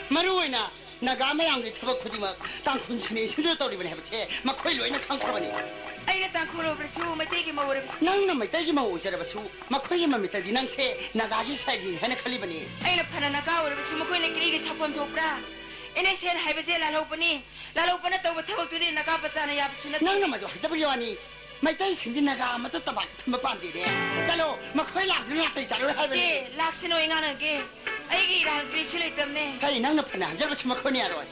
ꯃꯔꯨ ꯑꯣꯏꯅ ꯅꯥꯒꯥ ꯃꯌꯥꯝꯒꯤ ꯊꯕꯛ ꯈꯨꯗꯤꯡꯃꯛ ꯇꯥꯡꯈꯨꯜ ꯁꯤꯅꯤ ꯁꯤꯟꯗꯨꯅ ꯇꯧꯔꯤꯕꯅꯤ ꯍꯥꯏꯕꯁꯦ ꯃꯈꯣꯏ ꯂꯣꯏꯅ ꯈꯪꯈ꯭ꯔꯕꯅꯤ꯫ ꯑꯩꯅ ꯇꯥꯡꯈꯨꯜ ꯑꯣꯏꯔꯕꯁꯨ, ꯃꯩꯇꯩꯒꯤ ꯃꯧ ꯑꯣꯏꯔꯕꯁꯨ꯫ ꯅꯪꯅ ꯃꯩꯇꯩꯒꯤ ꯃꯧ ꯑꯣꯏꯖꯔꯕꯁꯨ, ꯃꯈꯣꯏꯒꯤ ꯃꯃꯤꯠꯇꯗꯤ ꯅꯪꯁꯦ ꯅꯥꯒꯥꯒꯤ ꯁꯥꯏꯠꯅꯤ ꯍꯥꯏꯅ ꯈꯜꯂꯤꯕꯅꯤ꯫ ꯑꯩꯅ ꯐꯅ ꯅꯥꯒꯥ ꯑꯣꯏꯔꯕꯁꯨ ꯃꯈꯣꯏꯅ ꯀꯔꯤꯒꯤ ꯁꯥꯐꯝ ꯊꯣꯛꯄ꯭ꯔꯥ? ꯏꯅꯦꯁꯦꯟ ꯍꯥꯏꯕꯁꯦ ꯂꯥꯜꯍꯧꯕꯅꯤ꯫ ꯂꯥꯜꯍꯧꯕꯅ ꯇꯧꯕ ꯊꯕꯛꯇꯨꯗꯤ ꯅꯥꯒꯥ ꯄ꯭ꯔꯖꯥꯅ ꯌꯥꯕꯁꯨ ꯅꯠꯇꯦ꯫ ꯅꯪꯅ ꯃꯗꯨ ꯍꯥꯏꯖꯕꯒꯤ ꯋꯥꯅꯤ꯫ ꯃꯩꯇꯩꯁꯤꯡꯗꯤ ꯅꯥꯒꯥ ꯑꯃꯠꯇ ꯇꯝꯄꯥꯛꯇ ꯊꯝꯕ ꯄꯥꯝꯗꯦꯅꯦ꯫ ꯆꯠꯂꯣ, ꯃꯈꯣꯏ ꯂꯥꯛꯇꯨꯅ ꯅꯥꯇꯩ ꯆꯥꯔꯣꯏ ꯍꯥꯏꯕꯅꯤ꯫ ꯏꯆꯦ, ꯂꯥꯛꯁꯅꯨ, ꯑꯩ ꯉꯥꯡꯅꯒꯦ꯫ ꯑꯩꯒꯤ ꯏꯔꯥꯜ ꯀꯔꯤꯁꯨ ꯂꯩꯇꯕꯅꯦ꯫ ꯍꯩ, ꯅꯪꯅ ꯐꯅ ꯍꯥꯏꯖꯔꯕꯁꯨ ꯃꯈꯣꯏꯅ ꯌꯥꯔꯣꯏ꯫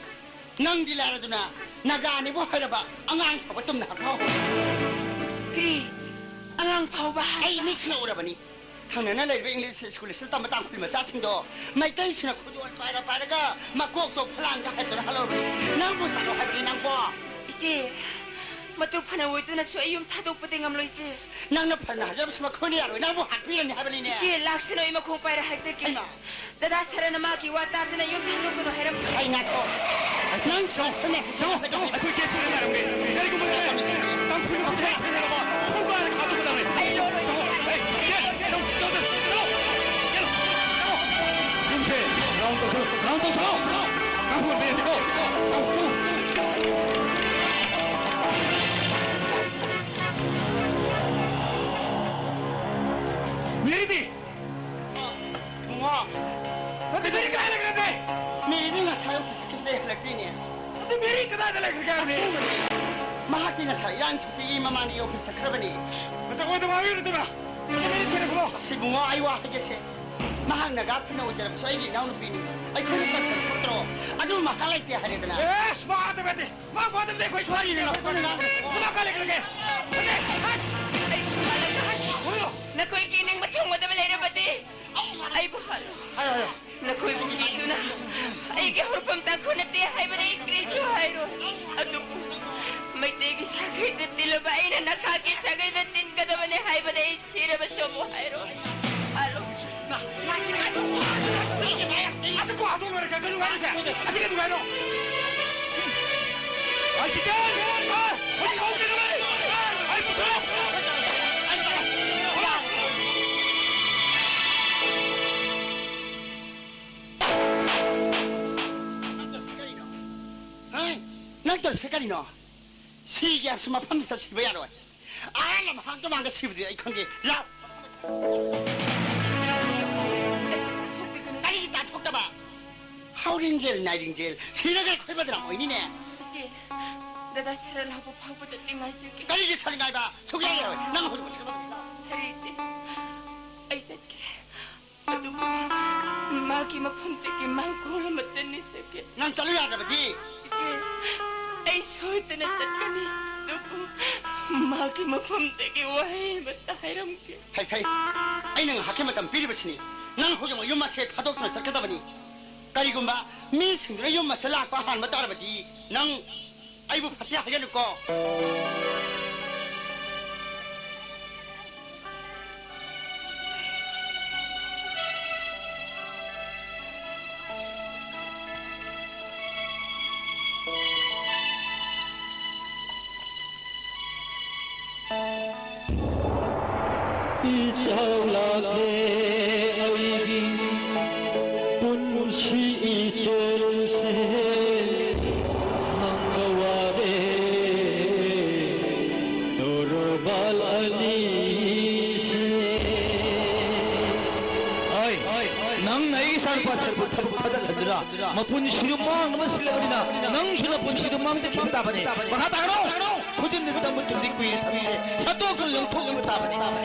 ꯅꯪꯗꯤ ꯂꯥꯏꯔꯗꯨꯅ ꯅꯥꯒꯥꯅꯤꯕꯨ ꯍꯥꯏꯔꯕ ꯑꯉꯥꯡ ꯐꯥꯎꯕ ꯇꯨꯝꯅ ꯍꯥꯠꯄ ꯍꯧꯔꯦ꯫ ꯀꯔꯤ? ꯑꯉꯥꯡ ꯐꯥꯎꯕ ꯍꯥꯏ? ꯑꯩ ꯃꯤꯠꯁꯤꯅ ꯎꯔꯕꯅꯤ꯫ ꯊꯪꯅꯅ ꯂꯩꯔꯤꯕ ꯏꯪꯂꯤꯁ ꯁ꯭ꯀꯨꯜ ꯑꯁꯤꯗ ꯇꯝꯕ ꯇꯥꯡꯈꯨꯜ ꯃꯆꯥꯁꯤꯡꯗꯣ ꯃꯩꯇꯩꯁꯤꯡꯅ ꯈꯨꯗꯣꯜ ꯄꯥꯏꯔ ꯄꯥꯏꯔꯒ ꯃꯀꯣꯛꯇꯣ ꯐꯂꯥꯡꯗ ꯍꯥꯏꯗꯨꯅ ꯍꯜꯂꯧꯔꯕꯅꯤ꯫ ꯅꯪꯕꯨ ꯆꯠꯂꯣ ꯍꯥꯏꯕꯅꯤ ꯅꯪꯕꯣ꯫ ꯏꯆꯦ, ꯃꯇꯨ ꯐꯅ ꯑꯣꯏꯗꯨꯅꯁꯨ ꯑꯩ ꯌꯨꯝ ꯊꯥꯗꯣꯛꯄꯗꯤ ꯉꯝꯂꯣꯏ, ꯏꯆꯦ꯫ ꯅꯪꯅ ꯐꯅ ꯍꯥꯏꯖꯕꯁꯨ ꯃꯈꯣꯏꯅ ꯌꯥꯔꯣꯏ, ꯅꯪꯕꯨ ꯍꯥꯠꯄꯤꯔꯅꯤ ꯍꯥꯏꯕꯅꯤꯅꯦ꯫ ꯏꯆꯦ, ꯂꯥꯛꯁꯅꯨ, ꯑꯩ ꯃꯈꯣꯡ ꯄꯥꯏꯔ ꯍꯥꯏꯖꯒꯦ꯫ ꯍꯩꯃꯥ! ꯗꯗꯥ ꯁꯔꯅ ꯃꯥꯒꯤ ꯋꯥ ꯇꯥꯗꯅ ꯌꯨꯝ ꯊꯥꯗꯣꯛꯀꯅꯨ ꯍꯥꯏꯔꯝꯕꯅꯤ꯫ ꯑꯩ ꯉꯥꯏꯈꯣ꯫ ꯆꯪꯉꯣ, ꯆꯪꯉꯣ, ꯆꯪꯉꯣ, ꯆꯪꯉꯣ, ꯑꯩꯈꯣꯏ ꯀꯦꯁ ꯂꯩꯔꯦ ꯍꯥꯏꯔꯝꯒꯦ꯫ ꯀꯔꯤꯒꯨꯝꯕ ꯂꯩꯔꯦ, ꯇꯥꯡꯈꯨꯜ ꯅꯨꯄꯤ ꯊꯦꯡꯅꯔꯕ ꯐꯨꯕ ꯍꯥꯏꯅ ꯈꯥꯗꯣꯛꯀꯗꯕꯅꯤ꯫ ꯑꯩ ꯂꯧꯔꯣꯏ꯫ ꯆꯪꯉꯣ, ꯑꯩ, ꯆꯦ, ꯆꯪꯉꯣ, ꯆꯪꯉꯣ, ꯆꯪꯉꯣ, ꯆꯪꯉꯣ, ꯆꯪꯉꯣ꯫ ꯌꯨꯝꯁꯦ ꯔꯥꯎꯟ ꯇꯧꯁꯜꯂꯣ, ꯔꯥꯎꯟ ꯇꯧꯁꯜꯂꯣ꯫ ꯀꯥꯡꯕꯨ ꯑꯝꯇ ꯌꯦꯡꯁꯤꯀꯣ꯫ ꯆꯪꯉꯣ, ꯆꯪꯉꯣ꯫ ꯃꯦꯔꯤꯗꯤ? ꯏꯕꯨꯡꯉꯣ꯫ ꯅꯠꯇꯦ, ꯃꯦꯔꯤ ꯀꯗꯥꯏ ꯂꯩꯈ꯭ꯔꯒꯦ? ꯃꯦꯔꯤꯗꯤ ꯉꯁꯥꯏ ꯑꯣꯐꯤꯁ ꯆꯠꯈꯤꯕꯗꯩ ꯍꯜꯂꯛꯇ꯭ꯔꯤꯅꯦ꯫ ꯑꯗꯨ ꯃꯦꯔꯤ ꯀꯗꯥꯏꯗ ꯂꯩꯈ꯭ꯔꯒꯦ ꯍꯥꯏꯕꯅꯦ? ꯑꯁꯦꯡꯕꯅꯦ꯫ ꯃꯍꯥꯛꯇꯤ ꯉꯁꯥꯏ ꯏꯔꯥꯡ ꯊꯣꯛꯇ꯭ꯔꯤꯉꯩ ꯃꯃꯥꯡꯗꯒꯤ ꯑꯣꯐꯤꯁ ꯆꯠꯈ꯭ꯔꯕꯅꯦ꯫ ꯃꯇꯧ ꯑꯣꯏꯗꯕ ꯉꯥꯡꯕꯤꯒꯅꯨ ꯏꯇꯩꯃ꯫ ꯃꯦꯔꯤ ꯊꯤꯔꯛꯈ꯭ꯔꯣ꯫ ꯑꯁ ꯏꯕꯨꯡꯉꯣ, ꯑꯩ ꯋꯥ ꯍꯥꯏꯒꯦꯁꯦ꯫ ꯃꯍꯥꯛ ꯅꯥꯒꯥ ꯐꯅ ꯑꯣꯏꯖꯔꯕꯁꯨ ꯑꯩꯒꯤ ꯏꯅꯥꯎꯅꯨꯄꯤꯅꯤ꯫ ꯑꯩꯈꯣꯏꯅ ꯀꯟꯁꯔꯟ ꯊꯣꯛꯇ꯭ꯔꯣ? ꯑꯗꯨ ꯃꯍꯥꯛ ꯂꯩꯇꯦ ꯍꯥꯏꯔꯦꯗꯅ꯫ ꯑꯦꯁ, ꯃꯥ ꯑꯗꯨ ꯅꯠꯇꯦ꯫ ꯃꯥ ꯃꯥꯗꯨꯗꯤ ꯑꯩꯈꯣꯏ ꯁ꯭ꯋꯥꯏꯒꯤꯅꯦ꯫ ꯑꯩꯈꯣꯏꯅ ꯉꯥꯡꯕꯁꯦ꯫ ꯀꯅꯥ ꯀꯥꯏ ꯂꯩꯈ꯭ꯔꯒꯦ? ꯍꯠ! ꯑꯩ ꯁꯨꯃꯥꯏꯅ ꯍꯠ! ꯍꯨꯜꯂꯣ! ꯅꯈꯣꯏꯒꯤ ꯅꯤꯡꯕ ꯊꯨꯡꯒꯗꯕ ꯂꯩꯔꯕꯗꯤ ꯑꯩꯕꯨ ꯍꯥꯠꯂꯨ꯫ ꯍꯥꯏꯌꯣ, ꯍꯥꯏꯌꯣ꯫ ꯅꯈꯣꯏꯕꯨ ꯀꯤꯕꯤꯗꯨꯅ ꯑꯩꯒꯤ ꯍꯧꯔꯛꯐꯝ ꯇꯥꯡꯈꯨꯜ ꯅꯠꯇꯦ ꯍꯥꯏꯕꯗꯤ ꯑꯩ ꯀꯔꯤꯁꯨ ꯍꯥꯏꯔꯣꯏ꯫ ꯑꯗꯨꯕꯨ ꯃꯩꯇꯩꯒꯤ ꯁꯥꯒꯩꯗ ꯇꯤꯜꯂꯕ ꯑꯩꯅ ꯅꯈꯥꯒꯤ ꯁꯥꯒꯩꯗ ꯇꯤꯟꯒꯗꯕꯅꯦ ꯍꯥꯏꯕꯗ ꯑꯩ ꯁꯤꯔꯕꯁꯨ ꯑꯃꯨꯛ ꯍꯥꯏꯔꯣꯏ꯫ ꯍꯥꯏꯔꯣꯏ꯫ ꯑꯁ, ꯀꯣ ꯍꯥꯠꯇꯣꯛ ꯂꯣꯏꯔꯦ, ꯀꯩꯅꯣ ꯍꯥꯏꯔꯤꯁꯦ? ꯑꯁꯤ ꯀꯩꯅꯣ ꯍꯥꯏꯅꯣ? ꯑꯁꯤ ꯀꯩꯅꯣ? ꯑ, ꯍꯧꯖꯤꯛ ꯍꯧꯖꯤꯛ ꯀꯩꯅꯣ ꯍꯥꯏ? ꯑ, ꯑꯩ ꯄꯨꯊꯣꯛꯑꯣ꯫ ꯅꯪ ꯇꯧꯔꯤꯁꯦ ꯀꯔꯤꯅꯣ? ꯁꯤꯒꯦ ꯍꯥꯏꯔꯁꯨ ꯃꯐꯝꯁꯤꯗ ꯁꯤꯕ ꯌꯥꯔꯣꯏ꯫ ꯑꯍꯥꯟꯕ ꯃꯍꯥꯛꯇ ꯃꯥꯡꯗ ꯁꯤꯕꯗꯤ ꯑꯩ ꯈꯪꯗꯦ꯫ ꯂꯥꯎ! ꯀꯔꯤꯒꯤ ꯇꯥꯊꯣꯛꯇꯕ? ꯍꯥꯎꯔꯤꯡꯖꯦꯜ, ꯅꯥꯏꯔꯤꯡꯖꯦꯜ, ꯁꯤꯔꯒ ꯑꯩꯈꯣꯏ ꯕꯗꯅꯥꯝ ꯑꯣꯏꯅꯤꯅꯦ꯫ ꯏꯆꯦ, ꯗꯗꯥ ꯁꯔ ꯂꯥꯛꯄ ꯐꯥꯎꯕꯗꯗꯤ ꯉꯥꯏꯖꯒꯦ꯫ ꯀꯔꯤꯒꯤ ꯁꯔ ꯉꯥꯏꯕ? ꯁꯨꯛꯌꯥ ꯌꯥꯔꯣꯏ꯫ ꯅꯪ ꯍꯧꯖꯤꯛꯃꯛ ꯁꯔ ꯉꯥꯏꯕ꯫ ꯁꯔ ꯏꯆꯦ, ꯑꯩ ꯆꯠꯀꯦ꯫ ꯑꯗꯨꯕꯨ ꯃꯥꯒꯤ ꯃꯐꯝꯗꯒꯤ ꯃꯥꯡꯒꯣꯜ ꯑꯃꯠꯇ ꯅꯤꯖꯒꯦ꯫ ꯅꯪ ꯆꯠꯂꯨ ꯌꯥꯗ꯭ꯔꯕꯗꯤ? ꯏꯆꯦ, ꯑꯩ ꯁꯣꯏꯗꯅ ꯆꯠꯀꯅꯤ꯫ ꯑꯗꯨꯕꯨ ꯃꯥꯒꯤ ꯃꯐꯝꯗꯒꯤ ꯋꯥꯍꯩ ꯑꯃꯠꯇ ꯍꯥꯏꯔꯝꯒꯦ꯫ ꯐꯩ, ꯐꯩ꯫ ꯑꯩꯅ ꯉꯥꯏꯍꯥꯛꯀꯤ ꯃꯇꯝ ꯄꯤꯔꯤꯕꯁꯤꯅꯤ꯫ ꯅꯪ ꯍꯧꯖꯤꯛꯃꯛ ꯌꯨꯝ ꯑꯁꯦ ꯊꯥꯗꯣꯛꯇꯨꯅ ꯆꯠꯀꯗꯕꯅꯤ꯫ ꯀꯔꯤꯒꯨꯝꯕ ꯃꯤꯁꯤꯡꯗꯨꯅ ꯌꯨꯝ ꯑꯁꯤꯗ ꯂꯥꯛꯄ ꯍꯥꯟꯕ ꯇꯥꯔꯕꯗꯤ, ꯅꯪ ꯑꯩꯕꯨ ꯐꯠꯇꯦ ꯍꯥꯏꯒꯅꯨꯀꯣ꯫ ꯏꯆꯥꯎ ꯂꯥꯛꯂꯦ ꯑꯩꯒꯤ ꯄꯨꯟꯁꯤ ꯏꯆꯦꯜꯁꯦ ꯈꯥꯡꯕ ꯋꯥꯔꯦ ꯇꯣꯔꯕꯥꯜ ꯑꯅꯤꯁꯦ꯫ ꯍꯣꯏ, ꯅꯪꯅ ꯑꯩꯒꯤ ꯏꯆꯥꯅꯨꯄꯥ ꯁꯔꯕꯨ ꯊꯕꯛ ꯊꯥꯗꯍꯟꯗꯨꯅ ꯃꯄꯨꯟꯁꯤꯗꯨ ꯃꯥꯡꯅꯕ ꯁꯤꯜꯂꯕꯅꯤꯅ, ꯅꯪꯁꯨ ꯅꯄꯨꯟꯁꯤꯗꯨ ꯃꯥꯡꯖꯈꯤꯕ ꯇꯥꯕꯅꯤ꯫ ꯃꯈꯥ ꯇꯥꯒꯅꯨ! ꯈꯨꯖꯤꯟꯗ ꯆꯪꯕ ꯊꯨꯝꯗꯤ ꯀꯨꯏꯅ ꯊꯝꯗꯦ, ꯁꯠꯇꯣꯛꯇꯨꯅ ꯂꯪꯊꯣꯛꯅꯕ ꯇꯥꯕꯅꯤ꯫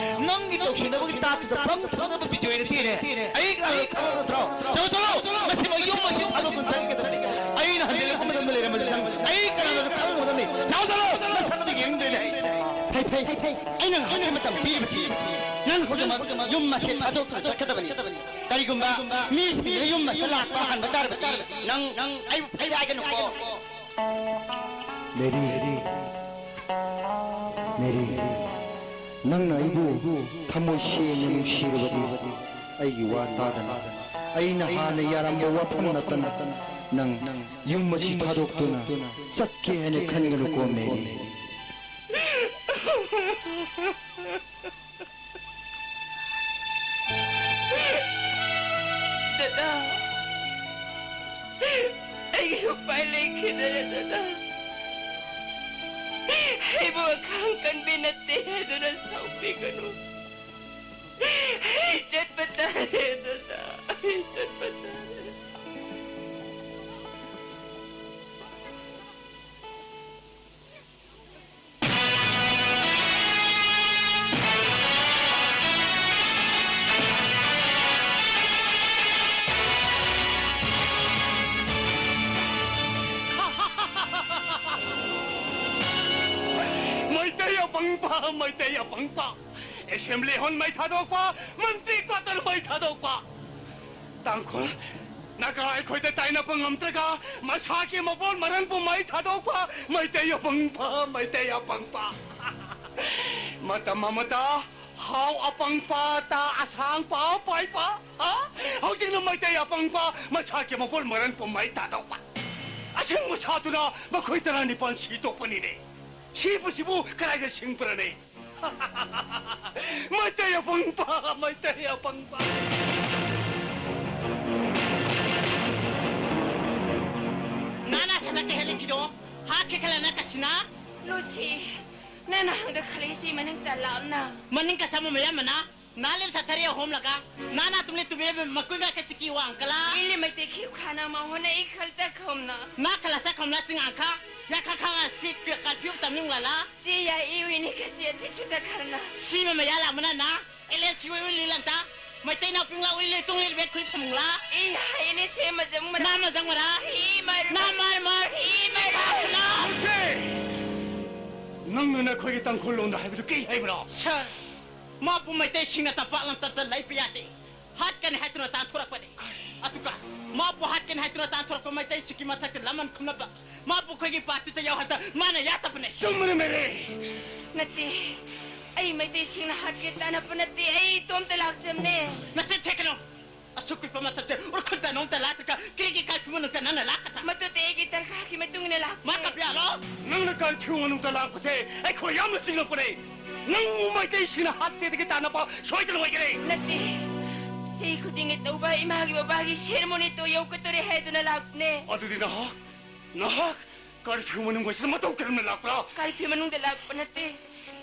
ꯅꯪꯒꯤ ꯇꯧꯁꯤꯟꯅꯕꯒꯤ ꯇꯥꯠꯇꯨꯗ ꯄꯪꯊꯣꯛꯅꯕ ꯕꯤꯖꯣꯏꯅ ꯊꯤꯔꯦ꯫ ꯑꯩ ꯀꯅꯥꯅꯣ ꯈꯪꯕ ꯅꯠꯇ꯭ꯔꯣ? ꯆꯠꯂꯣ, ꯆꯠꯂꯣ! ꯉꯁꯤꯃꯛ ꯌꯨꯝ ꯑꯁꯤ ꯊꯥꯗꯣꯛꯇꯨꯅ ꯆꯠꯈꯤꯒꯗꯕꯅꯤ꯫ ꯑꯩꯅ ꯍꯟꯖꯤꯜꯂꯛꯄ ꯃꯇꯝꯗ ꯂꯩꯔꯝꯃꯗꯤ ꯅꯪ ꯑꯩ ꯀꯅꯥꯅꯣ ꯈꯪꯒꯗꯕꯅꯤ꯫ ꯆꯠꯂꯣ, ꯆꯠꯂꯣ! ꯅꯁꯛ ꯑꯗꯨ ꯌꯦꯡꯅꯤꯡꯗ꯭ꯔꯦꯅꯦ ꯑꯩ꯫ ꯐꯩ, ꯐꯩ, ꯐꯩ꯫ ꯑꯩꯅ ꯉꯥꯏꯍꯥꯛꯀꯤ ꯃꯇꯝ ꯄꯤꯔꯤꯕꯁꯤ ꯅꯪ ꯍꯧꯖꯤꯛꯃꯛ ꯌꯨꯝ ꯑꯁꯤ ꯊꯥꯗꯣꯛꯇꯨꯅ ꯆꯠꯀꯗꯕꯅꯤ꯫ ꯀꯔꯤꯒꯨꯝꯕ ꯃꯤꯁꯤꯡꯅ ꯌꯨꯝ ꯑꯁꯤꯗ ꯂꯥꯛꯄ ꯍꯟꯕ ꯇꯥꯔꯕꯗꯤ ꯅꯪ, ꯅꯪ ꯑꯩꯕꯨ ꯐꯩ ꯍꯥꯏꯒꯅꯨꯀꯣ꯫ ꯃꯦꯔꯤ, ꯃꯦꯔꯤ, ꯅꯪꯅ ꯑꯩꯕꯨ ꯊꯃꯣꯏ ꯁꯦꯡꯅ ꯅꯨꯡꯁꯤꯔꯕꯗꯤ, ꯑꯩꯒꯤ ꯋꯥ ꯇꯥꯗꯅ, ꯑꯩꯅ ꯍꯥꯟꯅ ꯌꯥꯔꯝꯕ ꯋꯥꯐꯝ ꯅꯠꯇꯅ, ꯅꯪ ꯌꯨꯝ ꯑꯁꯤ ꯊꯥꯗꯣꯛꯇꯨꯅ ꯆꯠꯀꯦ ꯍꯥꯏꯅ ꯈꯟꯒꯅꯨꯀꯣ, ꯃꯦꯔꯤ꯫ ꯗꯗꯥ, ꯑꯩꯒꯤ ꯎꯄꯥꯏ ꯂꯩꯈꯤꯗꯔꯦ, ꯗꯗꯥ꯫ ꯑꯩꯕꯨ ꯑꯈꯥꯡ ꯀꯟꯕꯤ ꯅꯠꯇꯦ ꯍꯥꯏꯗꯨꯅ ꯁꯥꯎꯕꯤꯒꯅꯨ꯫ ꯑꯩ ꯆꯠꯄ ꯇꯥꯔꯦ, ꯗꯗꯥ꯫ ꯑꯩ ꯆꯠꯄ ꯇꯥꯔꯦ꯫ ꯃꯩꯇꯩ ꯑꯄꯪꯕ, ꯃꯩꯇꯩ ꯑꯄꯪꯕ꯫ ꯑꯦꯁꯦꯝꯕ꯭ꯂꯤ ꯍꯣꯜ ꯃꯩ ꯊꯥꯗꯣꯛꯄ, ꯃꯟꯇ꯭ꯔꯤ ꯀ꯭ꯋꯥꯇꯔ ꯃꯩ ꯊꯥꯗꯣꯛꯄ꯫ ꯇꯥꯡꯈꯨꯜ, ꯅꯥꯒꯥ ꯑꯩꯈꯣꯏꯗ ꯇꯥꯏꯅꯕ ꯉꯝꯗ꯭ꯔꯒ ꯃꯁꯥꯒꯤ ꯃꯄꯣꯜ ꯃꯔꯟꯕꯨ ꯃꯩ ꯊꯥꯗꯣꯛꯄ, ꯃꯩꯇꯩ ꯑꯄꯪꯕ, ꯃꯩꯇꯩ ꯑꯄꯪꯕ꯫ ꯃꯇꯝ ꯑꯃꯗ ꯍꯥꯎ ꯑꯄꯪꯕ ꯇ ꯑꯁꯥꯡꯕ ꯄꯥꯏꯕ, ꯑ? ꯍꯧꯖꯤꯛꯅ ꯃꯩꯇꯩ ꯑꯄꯪꯕ ꯃꯁꯥꯒꯤ ꯃꯄꯣꯜ ꯃꯔꯟꯕꯨ ꯃꯩ ꯊꯥꯗꯣꯛꯄ꯫ ꯑꯁꯤꯡꯕ ꯁꯥꯗꯨꯅ ꯃꯈꯣꯏ ꯇꯔꯥꯅꯤꯄꯥꯜ ꯁꯤꯗꯣꯛꯄꯅꯤꯅꯦ꯫ ꯁꯤꯕꯁꯤꯕꯨ ꯀꯗꯥꯏꯗ ꯁꯤꯡꯕ꯭ꯔꯅꯦ? ꯃꯩꯇꯩ ꯑꯄꯪꯕ, ꯃꯩꯇꯩ ꯑꯄꯪꯕ꯫ ꯅꯥꯅꯥ ꯁꯅꯥ ꯀꯩ ꯍꯥꯏꯂꯛꯈꯤꯗꯣ? ꯍꯥꯠꯀꯦ ꯈꯜꯂꯅ ꯀꯁꯤꯅ? ꯂꯨꯁꯤ, ꯅꯪꯅ ꯍꯪꯗ ꯈꯜꯂꯤꯁꯤ ꯃꯅꯤꯡ ꯆꯠꯂꯛꯑꯝꯅ꯫ ꯃꯅꯤꯡ ꯀꯁꯥ ꯃꯃꯌꯥꯝ ꯃꯅꯥ? ꯅꯥ ꯂꯦꯝ ꯁꯥꯊꯔꯤ ꯑꯍꯣꯝꯂꯒ, ꯅꯥꯅꯥ ꯇꯨꯝꯂꯤ ꯇꯨꯝꯂꯤ ꯃꯀꯨꯏꯒ ꯀꯆꯤꯀꯤ ꯋꯥꯡ ꯀꯂꯥ? ꯏꯜꯂꯤ ꯃꯩꯇꯩ ꯈꯤꯎ ꯈꯥꯅ ꯃꯍꯣꯅ ꯏ ꯈꯜꯇ ꯈꯣꯝꯅ꯫ ꯅꯥ ꯈꯜꯂ ꯆꯠꯈꯣꯝꯅ ꯆꯤꯡꯉꯥꯡꯈꯥ, ꯌꯥꯈꯥ ꯈꯥꯉ ꯁꯤ ꯀ-, ꯀꯔꯐ꯭ꯌꯨ ꯇꯝꯅꯤꯡꯂꯂꯥ? ꯆꯦ ꯌꯥ ꯏ ꯎꯏꯅꯤ ꯀꯁꯤ ꯑꯊꯤ ꯆꯨꯇ ꯈꯔꯅ꯫ ꯁꯤ ꯃꯃꯌꯥ ꯂꯥꯛꯃꯅ ꯅꯥ, ꯑꯦꯂꯦꯟ ꯁꯤ ꯎꯏ ꯎꯏ ꯂꯤ ꯂꯪꯇ, ꯃꯩꯇꯩ ꯅꯥꯎꯄꯤꯡꯂꯥ ꯎꯏ ꯂꯤ ꯇꯨꯡꯂꯤ ꯕꯦꯛ ꯈꯨꯏ ꯐꯃꯨꯡꯂꯥ? ꯏ ꯌꯥ ꯏꯅꯤ ꯁꯦ ꯃꯖꯪ ꯃꯔꯥ꯫ ꯅꯥ ꯃꯖꯪ ꯃꯔꯥ? ꯏ ꯃꯔ ꯅꯥ ꯃꯔ ꯃꯔ꯫ ꯏ ꯃꯔ ꯃꯔ꯫ ꯅꯪꯅ ꯅꯈꯣꯏꯒꯤ ꯇꯥꯡꯈꯨꯜ ꯂꯣꯟꯗ ꯍꯥꯏꯕꯗꯨ ꯀꯩ ꯍꯥꯏꯕꯅꯣ? ꯁꯥꯔ, ꯃꯥꯕꯨ ꯃꯩꯇꯩꯁꯤꯡꯅ ꯇꯝꯄꯥꯛ ꯂꯝꯇꯝꯗ ꯂꯩꯕ ꯌꯥꯗꯦ꯫ ꯍꯥꯠꯀꯅꯤ ꯍꯥꯏꯗꯨꯅ ꯇꯥꯟꯊꯣꯔꯛꯄꯅꯤ꯫ ꯑꯗꯨꯒ ꯃꯥꯕꯨ ꯍꯥꯠꯀꯅꯤ ꯍꯥꯏꯗꯨꯅ ꯇꯥꯟꯊꯣꯔꯛꯄ ꯃꯩꯇꯩꯁꯤꯡꯒꯤ ꯃꯊꯛꯇ ꯂꯃꯟ ꯈꯨꯝꯅꯕ, ꯃꯥꯕꯨ ꯑꯩꯈꯣꯏꯒꯤ ꯄꯥꯔꯇꯤꯗ ꯌꯥꯎꯍꯟꯗ ꯃꯥꯅ ꯌꯥꯗꯕꯅꯦ꯫ ꯆꯨꯝꯕꯅꯤ ꯃꯦꯔꯤ꯫ ꯅꯠꯇꯦ, ꯑꯩ ꯃꯩꯇꯩꯁꯤꯡꯅ ꯍꯥꯠꯀꯦ ꯇꯥꯟꯅꯕ ꯅꯠꯇꯦ, ꯑꯩ ꯏꯇꯣꯝꯇ ꯂꯥꯛꯆꯕꯅꯦ꯫ ꯅꯆꯤꯟ ꯊꯤꯒꯅꯨ! ꯑꯁꯨꯛ ꯀꯨꯏꯕ ꯃꯇꯝꯁꯦ ꯎꯔꯈꯨꯜꯗ ꯅꯣꯡꯃꯇ ꯂꯥꯛꯇ꯭ꯔꯒ ꯀꯔꯤꯒꯤ ꯀꯥꯔꯐ꯭ꯌꯨ ꯃꯅꯨꯡꯗ ꯅꯪꯅ ꯂꯥꯛꯀꯗ꯭ꯔꯥ? ꯃꯗꯨꯗꯤ ꯑꯩꯒꯤ ꯗꯔꯀꯥꯔꯒꯤ ꯃꯇꯨꯡ ꯏꯟꯅ ꯂꯥꯛꯄꯅꯦ꯫ ꯃꯥ ꯀꯥꯞꯄ ꯌꯥꯔꯣ? ꯅꯪꯅ ꯀꯥꯔꯐ꯭ꯌꯨ ꯃꯅꯨꯡꯗ ꯂꯥꯛꯄꯁꯦ ꯑꯩꯈꯣꯏ ꯌꯥꯝꯅ ꯆꯤꯡꯅꯕꯅꯦ꯫ ꯅꯪꯕꯨ ꯃꯩꯇꯩꯁꯤꯡꯅ ꯍꯥꯠꯇꯦꯗꯒꯤ ꯇꯥꯟꯅꯕ ꯁꯣꯏꯗꯅ ꯑꯣꯏꯒꯅꯤ꯫ ꯅꯠꯇꯦ, ꯆꯍꯤ ꯈꯨꯗꯤꯡꯒꯤ ꯇꯧꯕ ꯏꯃꯥꯒꯤ ꯕꯕꯥꯒꯤ ꯁꯦꯔꯃꯣꯅꯤꯗꯣ ꯌꯧꯒꯗꯧꯔꯦ ꯍꯥꯏꯗꯨꯅ ꯂꯥꯛꯄꯅꯦ꯫ ꯑꯗꯨꯗꯤ ꯅꯍꯥꯛ, ꯅꯍꯥꯛ ꯀꯥꯔꯐ꯭ꯌꯨ ꯃꯅꯨꯡ ꯑꯣꯏꯁꯤꯗ ꯃꯇꯧ ꯀꯔꯝꯅ ꯂꯥꯛꯄ꯭ꯔꯥ? ꯀꯥꯔꯐ꯭ꯌꯨ ꯃꯅꯨꯡꯗ ꯂꯥꯛꯄ ꯅꯠꯇꯦ꯫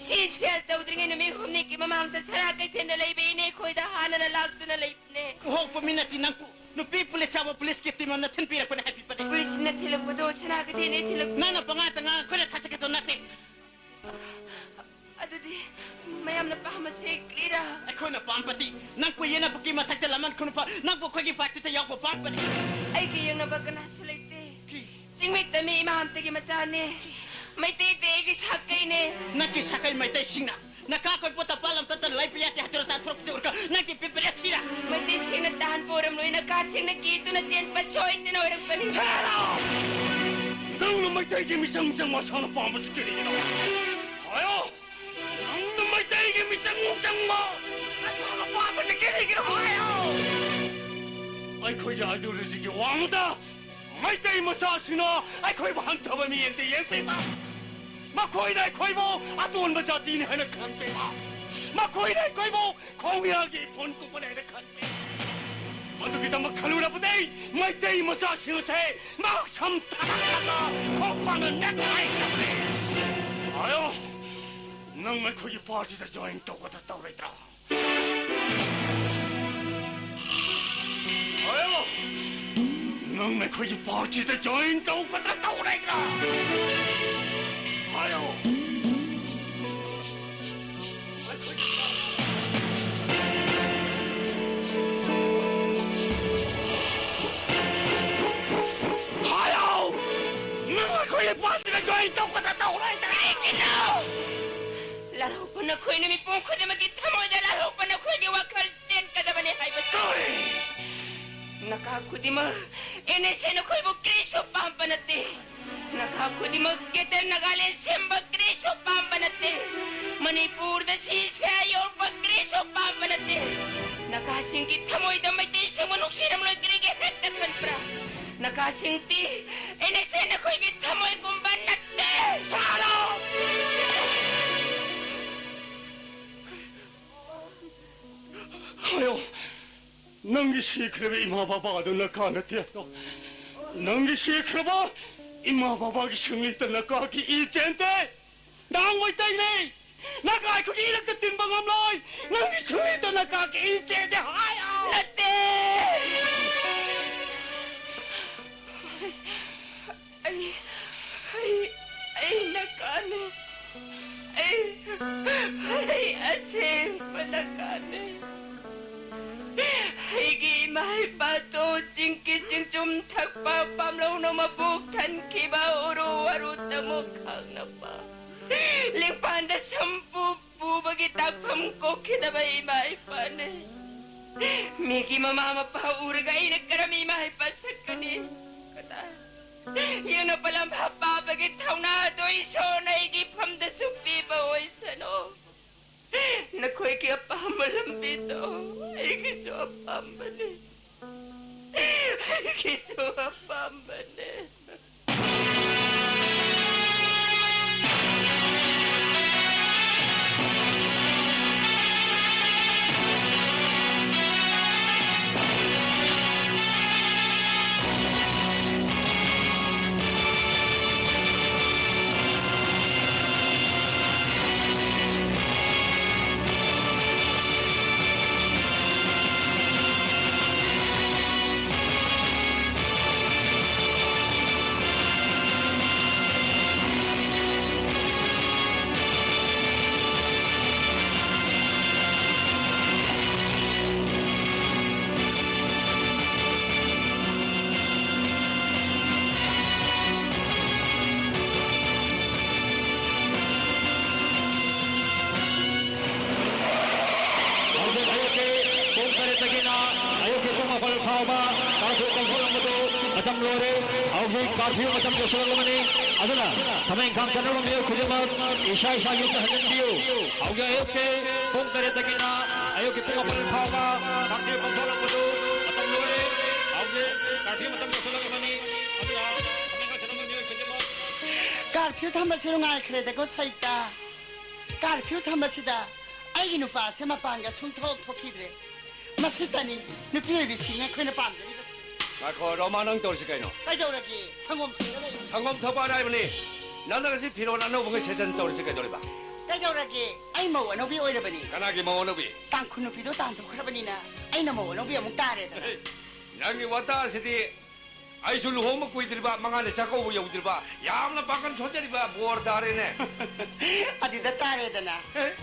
ꯁꯤꯖ ꯐꯦꯜ ꯇꯧꯗ꯭ꯔꯤꯉꯩ ꯅꯨꯃꯤꯠ ꯍꯨꯝꯅꯤꯒꯤ ꯃꯃꯥꯡꯗ ꯁꯅꯥ ꯀꯩꯊꯦꯜꯗ ꯂꯩꯕ ꯏꯅꯦ ꯈꯣꯏꯗ ꯍꯥꯟꯅꯅ ꯂꯥꯛꯇꯨꯅ ꯂꯩꯕꯅꯦ꯫ ꯎꯍꯧꯕ ꯃꯤ ꯅꯠꯇꯦ ꯅꯪꯕꯨ꯫ ꯅꯨꯄꯤ ꯄꯨꯂꯤꯁ ꯌꯥꯎꯕ ꯄꯨꯂꯤꯁꯀꯤ ꯇꯤꯝ ꯑꯃꯅ ꯊꯤꯟꯕꯤꯔꯛꯄꯅꯦ ꯍꯥꯏꯕꯤꯕꯅꯦ꯫ ꯄꯨꯂꯤꯁꯅ ꯊꯤꯜꯂꯛꯄꯗꯣ ꯁꯅꯥ ꯀꯩꯊꯦꯜꯗꯒꯤ ꯊꯤꯜꯂꯛꯄꯅꯦ꯫ ꯅꯪꯅ ꯄꯉꯥꯡꯗ ꯉꯥꯡ ꯑꯩꯈꯣꯏꯅ ꯊꯥꯖꯒꯗꯧ ꯅꯠꯇꯦ꯫ ꯑꯗꯨꯗꯤ ꯃꯌꯥꯝꯅ ꯄꯥꯝꯕꯁꯦ ꯀꯔꯤꯔꯥ? ꯑꯩꯈꯣꯏꯅ ꯄꯥꯝꯕꯗꯤ ꯅꯪ ꯀꯣꯏ ꯌꯦꯟꯅꯕꯒꯤ ꯃꯊꯛꯇ ꯂꯃꯟ ꯈꯨꯅꯨꯄꯥ ꯅꯪꯕꯨ ꯑꯩꯈꯣꯏꯒꯤ ꯄꯥꯔꯇꯤꯗ ꯌꯥꯎꯕ ꯄꯥꯝꯕꯅꯤ꯫ ꯑꯩꯒ ꯌꯦꯡꯅꯕ ꯀꯅꯥꯁꯨ ꯂꯩꯇꯦ꯫ ꯀꯤ? ꯆꯤꯡꯃꯤꯠꯇ ꯃꯤ ꯏꯃꯥ ꯑꯝꯇꯒꯤ ꯃꯆꯥꯅꯦ꯫ ꯃꯩꯇꯩꯗꯤ ꯑꯩꯒꯤ ꯁꯥꯀꯩꯅꯦ꯫ ꯅꯪꯒꯤ ꯁꯥꯀꯩ ꯃꯩꯇꯩꯁꯤꯡꯅ ꯅꯀꯥ ꯀꯣꯏ ꯄꯣꯠꯇ ꯄꯥꯜꯂꯝ ꯇꯠꯇꯅ ꯂꯩꯕ ꯌꯥꯗꯦ ꯍꯥꯏꯗꯨꯅ ꯇꯥꯟꯊꯣꯔꯛꯄꯁꯦ ꯎꯔꯒ ꯅꯪꯒꯤ ꯄꯤꯄꯔꯦꯁ ꯁꯤꯔ? ꯃꯩꯇꯩꯁꯤꯡꯅ ꯇꯥꯍꯟꯕ ꯑꯣꯏꯔꯝꯂꯣꯏ, ꯅꯀꯥꯁꯤꯡꯅ ꯀꯤꯗꯨꯅ ꯆꯦꯟꯕ ꯁꯣꯏꯗꯅ ꯑꯣꯏꯔꯛꯄꯅꯤ꯫ ꯁꯦꯔꯥ! ꯅꯪꯅ ꯃꯩꯇꯩꯒꯤ ꯃꯤꯆꯪ ꯆꯪꯕ ꯑꯁꯥꯅ ꯄꯥꯝꯕꯁꯤ ꯀꯔꯤꯒꯤꯅꯣ? ꯍꯥꯏꯌꯣ! ꯅꯪꯅ ꯃꯩꯇꯩꯒꯤ ꯃꯤꯆꯪ ꯆꯪꯕ ꯑꯁꯥꯅ ꯄꯥꯝꯕꯁꯤ ꯀꯔꯤꯒꯤꯅꯣ? ꯍꯥꯏꯌꯣ! ꯑꯩꯈꯣꯏꯒꯤ ideologyꯒꯤ ꯋꯥꯡꯃꯗ ꯃꯩꯇꯩ ꯃꯆꯥꯁꯤꯡꯅ ꯑꯩꯈꯣꯏꯕꯨ ꯍꯟꯊꯕ ꯃꯤꯠꯌꯦꯡꯗ ꯌꯦꯡꯕꯤꯕ, ꯃꯈꯣꯏꯅ ꯑꯩꯈꯣꯏꯕꯨ ꯑꯇꯣꯟꯕ ꯖꯥꯇꯤꯅꯤ ꯍꯥꯏꯅ ꯈꯟꯕꯤꯕ, ꯃꯈꯣꯏꯅ ꯑꯩꯈꯣꯏꯕꯨ ꯈꯣꯡꯌꯥꯒꯤ ꯏꯄꯣꯟ ꯀꯨꯝꯕꯅꯤ ꯍꯥꯏꯅ ꯈꯟꯕꯤ꯫ ꯃꯗꯨꯒꯤꯗꯃꯛ ꯈꯜꯂꯨꯔꯕꯗꯤ ꯃꯩꯇꯩ ꯃꯆꯥꯁꯤꯡ ꯑꯁꯦ ꯃꯍꯥꯛ ꯁꯝ ꯊꯥꯗꯠꯂꯒ ꯈꯣꯡꯄꯥꯛꯅ ꯅꯦꯠꯈꯥꯏꯒꯗꯕꯅꯤ꯫ ꯍꯥꯏꯌꯣ, ꯅꯪ ꯑꯩꯈꯣꯏꯒꯤ ꯄꯥꯔꯇꯤꯗ join ꯇꯧꯒꯗ꯭ꯔꯥ ꯇꯧꯔꯣꯏꯗ꯭ꯔꯥ? ꯍꯥꯏꯌꯣ! ꯅꯪ ꯑꯩꯈꯣꯏꯒꯤ ꯄꯥꯔꯇꯤꯗ join ꯇꯧꯒꯗ꯭ꯔꯥ ꯇꯧꯔꯣꯏꯗ꯭ꯔꯥ? ꯍꯥꯏꯌꯣ! ꯍꯥꯏꯌꯣ! ꯅꯪ ꯑꯩꯈꯣꯏꯒꯤ ꯄꯥꯔꯇꯤꯗ join ꯇꯧꯒꯗ꯭ꯔꯥ ꯇꯧꯔꯣꯏꯗ꯭ꯔꯥ? ꯀꯩꯒꯤꯅꯣ? ꯂꯥꯜꯍꯧꯕ ꯅꯈꯣꯏꯅ ꯃꯤꯄꯨꯝ ꯈꯨꯗꯤꯡꯃꯛꯀꯤ ꯊꯃꯣꯏꯗ ꯂꯥꯜꯍꯧꯕ ꯅꯈꯣꯏꯒꯤ ꯋꯥꯈꯜ ꯆꯦꯟꯒꯗꯕꯅꯤ ꯍꯥꯏꯕ ꯇꯥꯔꯦ꯫ ꯅꯀꯥ ꯈꯨꯗꯤꯡꯃꯛ NSAꯅ ꯑꯩꯈꯣꯏꯕꯨ ꯀꯔꯤꯁꯨ ꯄꯥꯝꯕ ꯅꯠꯇꯦ꯫ ꯅꯀꯥ ꯈꯨꯗꯤꯡꯃꯛ Greater Nagaland ꯁꯦꯝꯕ ꯀꯔꯤꯁꯨ ꯑꯄꯥꯝꯕ ꯅꯠꯇꯦ꯫ ꯃꯅꯤꯄꯨꯔꯗ ceasefire ꯌꯧꯔꯛꯄ ꯀꯔꯤꯁꯨ ꯑꯄꯥꯝꯕ ꯅꯠꯇꯦ꯫ ꯅꯥꯒꯥꯁꯤꯡꯒꯤ ꯊꯃꯣꯏꯗ ꯃꯩꯇꯩꯁꯤꯡꯕꯨ ꯅꯨꯡꯁꯤꯔꯝꯂꯣꯏ ꯀꯔꯤꯒꯤ ꯍꯦꯛꯇ ꯈꯟꯕ꯭ꯔꯥ? ꯅꯥꯒꯥꯁꯤꯡꯗꯤ innocent ꯑꯩꯈꯣꯏꯒꯤ ꯊꯃꯣꯏꯒꯨꯝꯕ ꯅꯠꯇꯦ꯫ ꯁꯥꯔꯣ! ꯍꯥꯏꯌꯣ, ꯅꯪꯒꯤ ꯁꯤꯈ꯭ꯔꯕ ꯏꯃꯥ ꯕꯕꯥꯗꯨ ꯅꯥꯒꯥ ꯅꯠꯇꯦ ꯍꯥꯏꯌꯣ꯫ ꯅꯪꯒꯤ ꯁꯤꯈ꯭ꯔꯕ ꯏꯃꯥ ꯕꯕꯥꯒꯤ ꯁꯤꯡꯂꯤꯗ ꯅꯥꯒꯥꯒꯤ ꯏ ꯆꯦꯟꯗꯦ꯫ ꯅꯪ ꯃꯩꯇꯩꯅꯦ꯫ ꯅꯥꯒꯥ ꯑꯩꯈꯣꯏꯒꯤ ꯏꯔꯛꯇ ꯇꯤꯟꯕ ꯉꯝꯂꯣꯏ꯫ ꯅꯪꯒꯤ ꯁꯤꯡꯂꯤꯗ ꯅꯥꯒꯥꯒꯤ ꯏ ꯆꯦꯟꯗꯦ ꯍꯥꯏꯌꯣ꯫ ꯅꯠꯇꯦ꯫ ꯑꯩ, ꯑꯩ, ꯑꯩ ꯅꯥꯒꯥꯅꯦ꯫ ꯑꯩ, ꯑꯩ ꯑꯁꯦꯡꯕ ꯅꯥꯒꯥꯅꯦ꯫ ꯑꯩꯒꯤ ꯏꯃꯥ ꯏꯄꯥꯗꯣ ꯆꯤꯡꯀꯤ ꯆꯤꯡꯆꯨꯝ ꯊꯛꯄ, ꯄꯥꯝꯂꯧꯅ ꯃꯕꯨꯛ ꯊꯟꯈꯤꯕ, ꯎꯔꯨ ꯋꯥꯔꯨ ꯇꯃꯣ ꯈꯪꯅꯕ, ꯂꯦꯡꯄꯥꯟꯗ ꯁꯝꯄꯨ ꯄꯨꯕꯒꯤ ꯇꯥꯛꯐꯝ ꯀꯣꯛꯈꯤꯗꯕ ꯏꯃꯥ ꯏꯄꯥꯅꯦ꯫ ꯃꯤꯒꯤ ꯃꯃꯥ ꯃꯄꯥ ꯎꯔꯒ ꯑꯩꯅ ꯀꯔꯝ ꯏꯃꯥ ꯏꯄꯥ ꯁꯛꯀꯅꯤ? ꯀꯗꯥꯏ? ꯌꯦꯡꯅ ꯄꯂꯝ ꯍꯥꯞꯄꯥꯕꯒꯤ ꯊꯧꯅꯥꯗꯣ ꯏꯁꯣꯔꯅ ꯑꯩꯒꯤ ꯐꯝꯗꯁꯨ ꯄꯤꯕ ꯑꯣꯏꯁꯅꯨ꯫ ꯅꯈꯣꯏꯒꯤ ꯑꯄꯥꯝꯕ ꯂꯝꯕꯤꯗꯣ ꯑꯩꯒꯤꯁꯨ ꯑꯄꯥꯝꯕꯅꯤ꯫ ꯑꯩꯒꯤꯁꯨ ꯑꯄꯥꯝꯕꯅꯦ꯫ ꯍꯧꯖꯤꯛ ꯑꯌꯨꯛꯀꯤ ꯄꯨꯡ ꯇꯔꯦꯠꯇꯒꯤꯅ ꯑꯌꯨꯛꯀꯤ ꯄꯨꯡ ꯃꯥꯄꯜ ꯐꯥꯎꯕ ꯇꯥꯡꯈꯨꯜ ꯀꯣꯟꯊꯣꯛꯂꯝꯕꯗꯨ ꯃꯇꯝ ꯂꯣꯏꯔꯦ꯫ ꯍꯧꯖꯤꯛ ꯀꯥꯔꯐ꯭ꯌꯨ ꯃꯇꯝ ꯌꯧꯁꯤꯜꯂꯛꯂꯕꯅꯤ꯫ ꯑꯗꯨꯅ ꯊꯕꯛ ꯏꯪꯈꯥꯡ ꯆꯠꯅꯕ ꯃꯤꯑꯣꯏ ꯈꯨꯗꯤꯡꯃꯛ ꯏꯁꯥ ꯏꯁꯥ ꯌꯨꯝꯗ ꯍꯟꯖꯤꯟꯕꯤꯌꯨ꯫ ꯍꯧꯖꯤꯛ ꯑꯌꯨꯛꯀꯤ ꯄꯨꯡ ꯇꯔꯦꯠꯇꯒꯤꯅ ꯑꯌꯨꯛꯀꯤ ꯄꯨꯡ ꯃꯥꯄꯟ ꯐꯥꯎꯕ ꯀꯥꯔꯐ꯭ꯌꯨ ꯄꯥꯡꯊꯣꯛꯂꯛꯄꯗꯨ ꯃꯇꯝ ꯂꯣꯏꯔꯦ꯫ ꯍꯧꯖꯤꯛ ꯀꯥꯔꯐ꯭ꯌꯨ ꯃꯇꯝ ꯌꯧꯁꯤꯜꯂꯛꯂꯕꯅꯤ꯫ ꯑꯗꯨꯅ ꯊꯕꯛ ꯏꯪꯈꯥꯡ ꯆꯠꯅꯕ ꯃꯤꯑꯣꯏ ꯈꯨꯗꯤꯡꯃꯛ ꯀꯥꯔꯐ꯭ꯌꯨ ꯊꯝꯕꯁꯤ ꯅꯨꯡꯉꯥꯏꯈ꯭ꯔꯦꯗꯀꯣ ꯁꯩꯇ꯫ ꯀꯥꯔꯐ꯭ꯌꯨ ꯊꯝꯕꯁꯤꯗ ꯑꯩꯒꯤ ꯅꯨꯄꯥꯁꯦ ꯃꯄꯥꯟꯒ ꯁꯨꯡꯊꯣꯛ ꯊꯣꯛꯈꯤꯗ꯭ꯔꯦ꯫ ꯃꯁꯤꯇꯅꯤ ꯅꯨꯄꯤ ꯑꯣꯏꯕꯤꯁꯤꯡꯅ ꯑꯩꯈꯣꯏꯅ ꯄꯥꯝꯖꯔꯤꯕꯁꯤ꯫ ꯉꯥꯏꯈꯣ, ꯔꯣꯃꯥ, ꯅꯪ ꯇꯧꯔꯤꯁꯤ ꯀꯩꯅꯣ? ꯀꯩꯗꯧꯔꯒꯦ? ꯁꯪꯒꯣꯝ ꯊꯛꯑꯒ ꯂꯩ꯫ ꯁꯪꯒꯣꯝ ꯊꯛꯄ ꯑꯔꯥꯏꯕꯅꯤ꯫ ꯅꯪꯅ ꯉꯁꯤ ꯐꯤꯔꯣꯜ ꯑꯅꯧꯕ ꯉꯩ ꯁꯦꯠꯆꯟ ꯇꯧꯔꯤꯁꯤ ꯀꯩꯗꯧꯔꯤꯕ? ꯀꯩꯗꯧꯔꯒꯦ? ꯑꯩ ꯃꯧ ꯑꯅꯧꯕꯤ ꯑꯣꯏꯔꯕꯅꯤ꯫ ꯀꯅꯥꯒꯤ ꯃꯧ ꯑꯅꯧꯕꯤ? ꯇꯥꯡꯈꯨꯜ ꯅꯨꯄꯤꯗꯣ ꯇꯥꯟꯊꯣꯛꯈ꯭ꯔꯕꯅꯤꯅ ꯑꯩꯅ ꯃꯧ ꯑꯅꯧꯕꯤ ꯑꯃꯨꯛ ꯇꯥꯔꯦꯗꯅ꯫ ꯅꯪꯒꯤ ꯋꯥꯇꯥꯁꯤꯗꯤ ꯑꯩꯁꯨ ꯂꯨꯍꯣꯡꯕ ꯀꯨꯏꯗ꯭ꯔꯤꯕ, ꯃꯉꯥꯅꯤ ꯆꯥꯛꯀꯧꯕ ꯌꯧꯗ꯭ꯔꯤꯕ, ꯌꯥꯝꯅ ꯄꯥꯡꯒꯜ ꯁꯣꯟꯖꯔꯤꯕ ꯕꯣꯔ ꯇꯥꯔꯦꯅꯦ꯫ ꯑꯗꯨꯗ ꯇꯥꯔꯦꯗꯅ꯫ ꯑꯦ,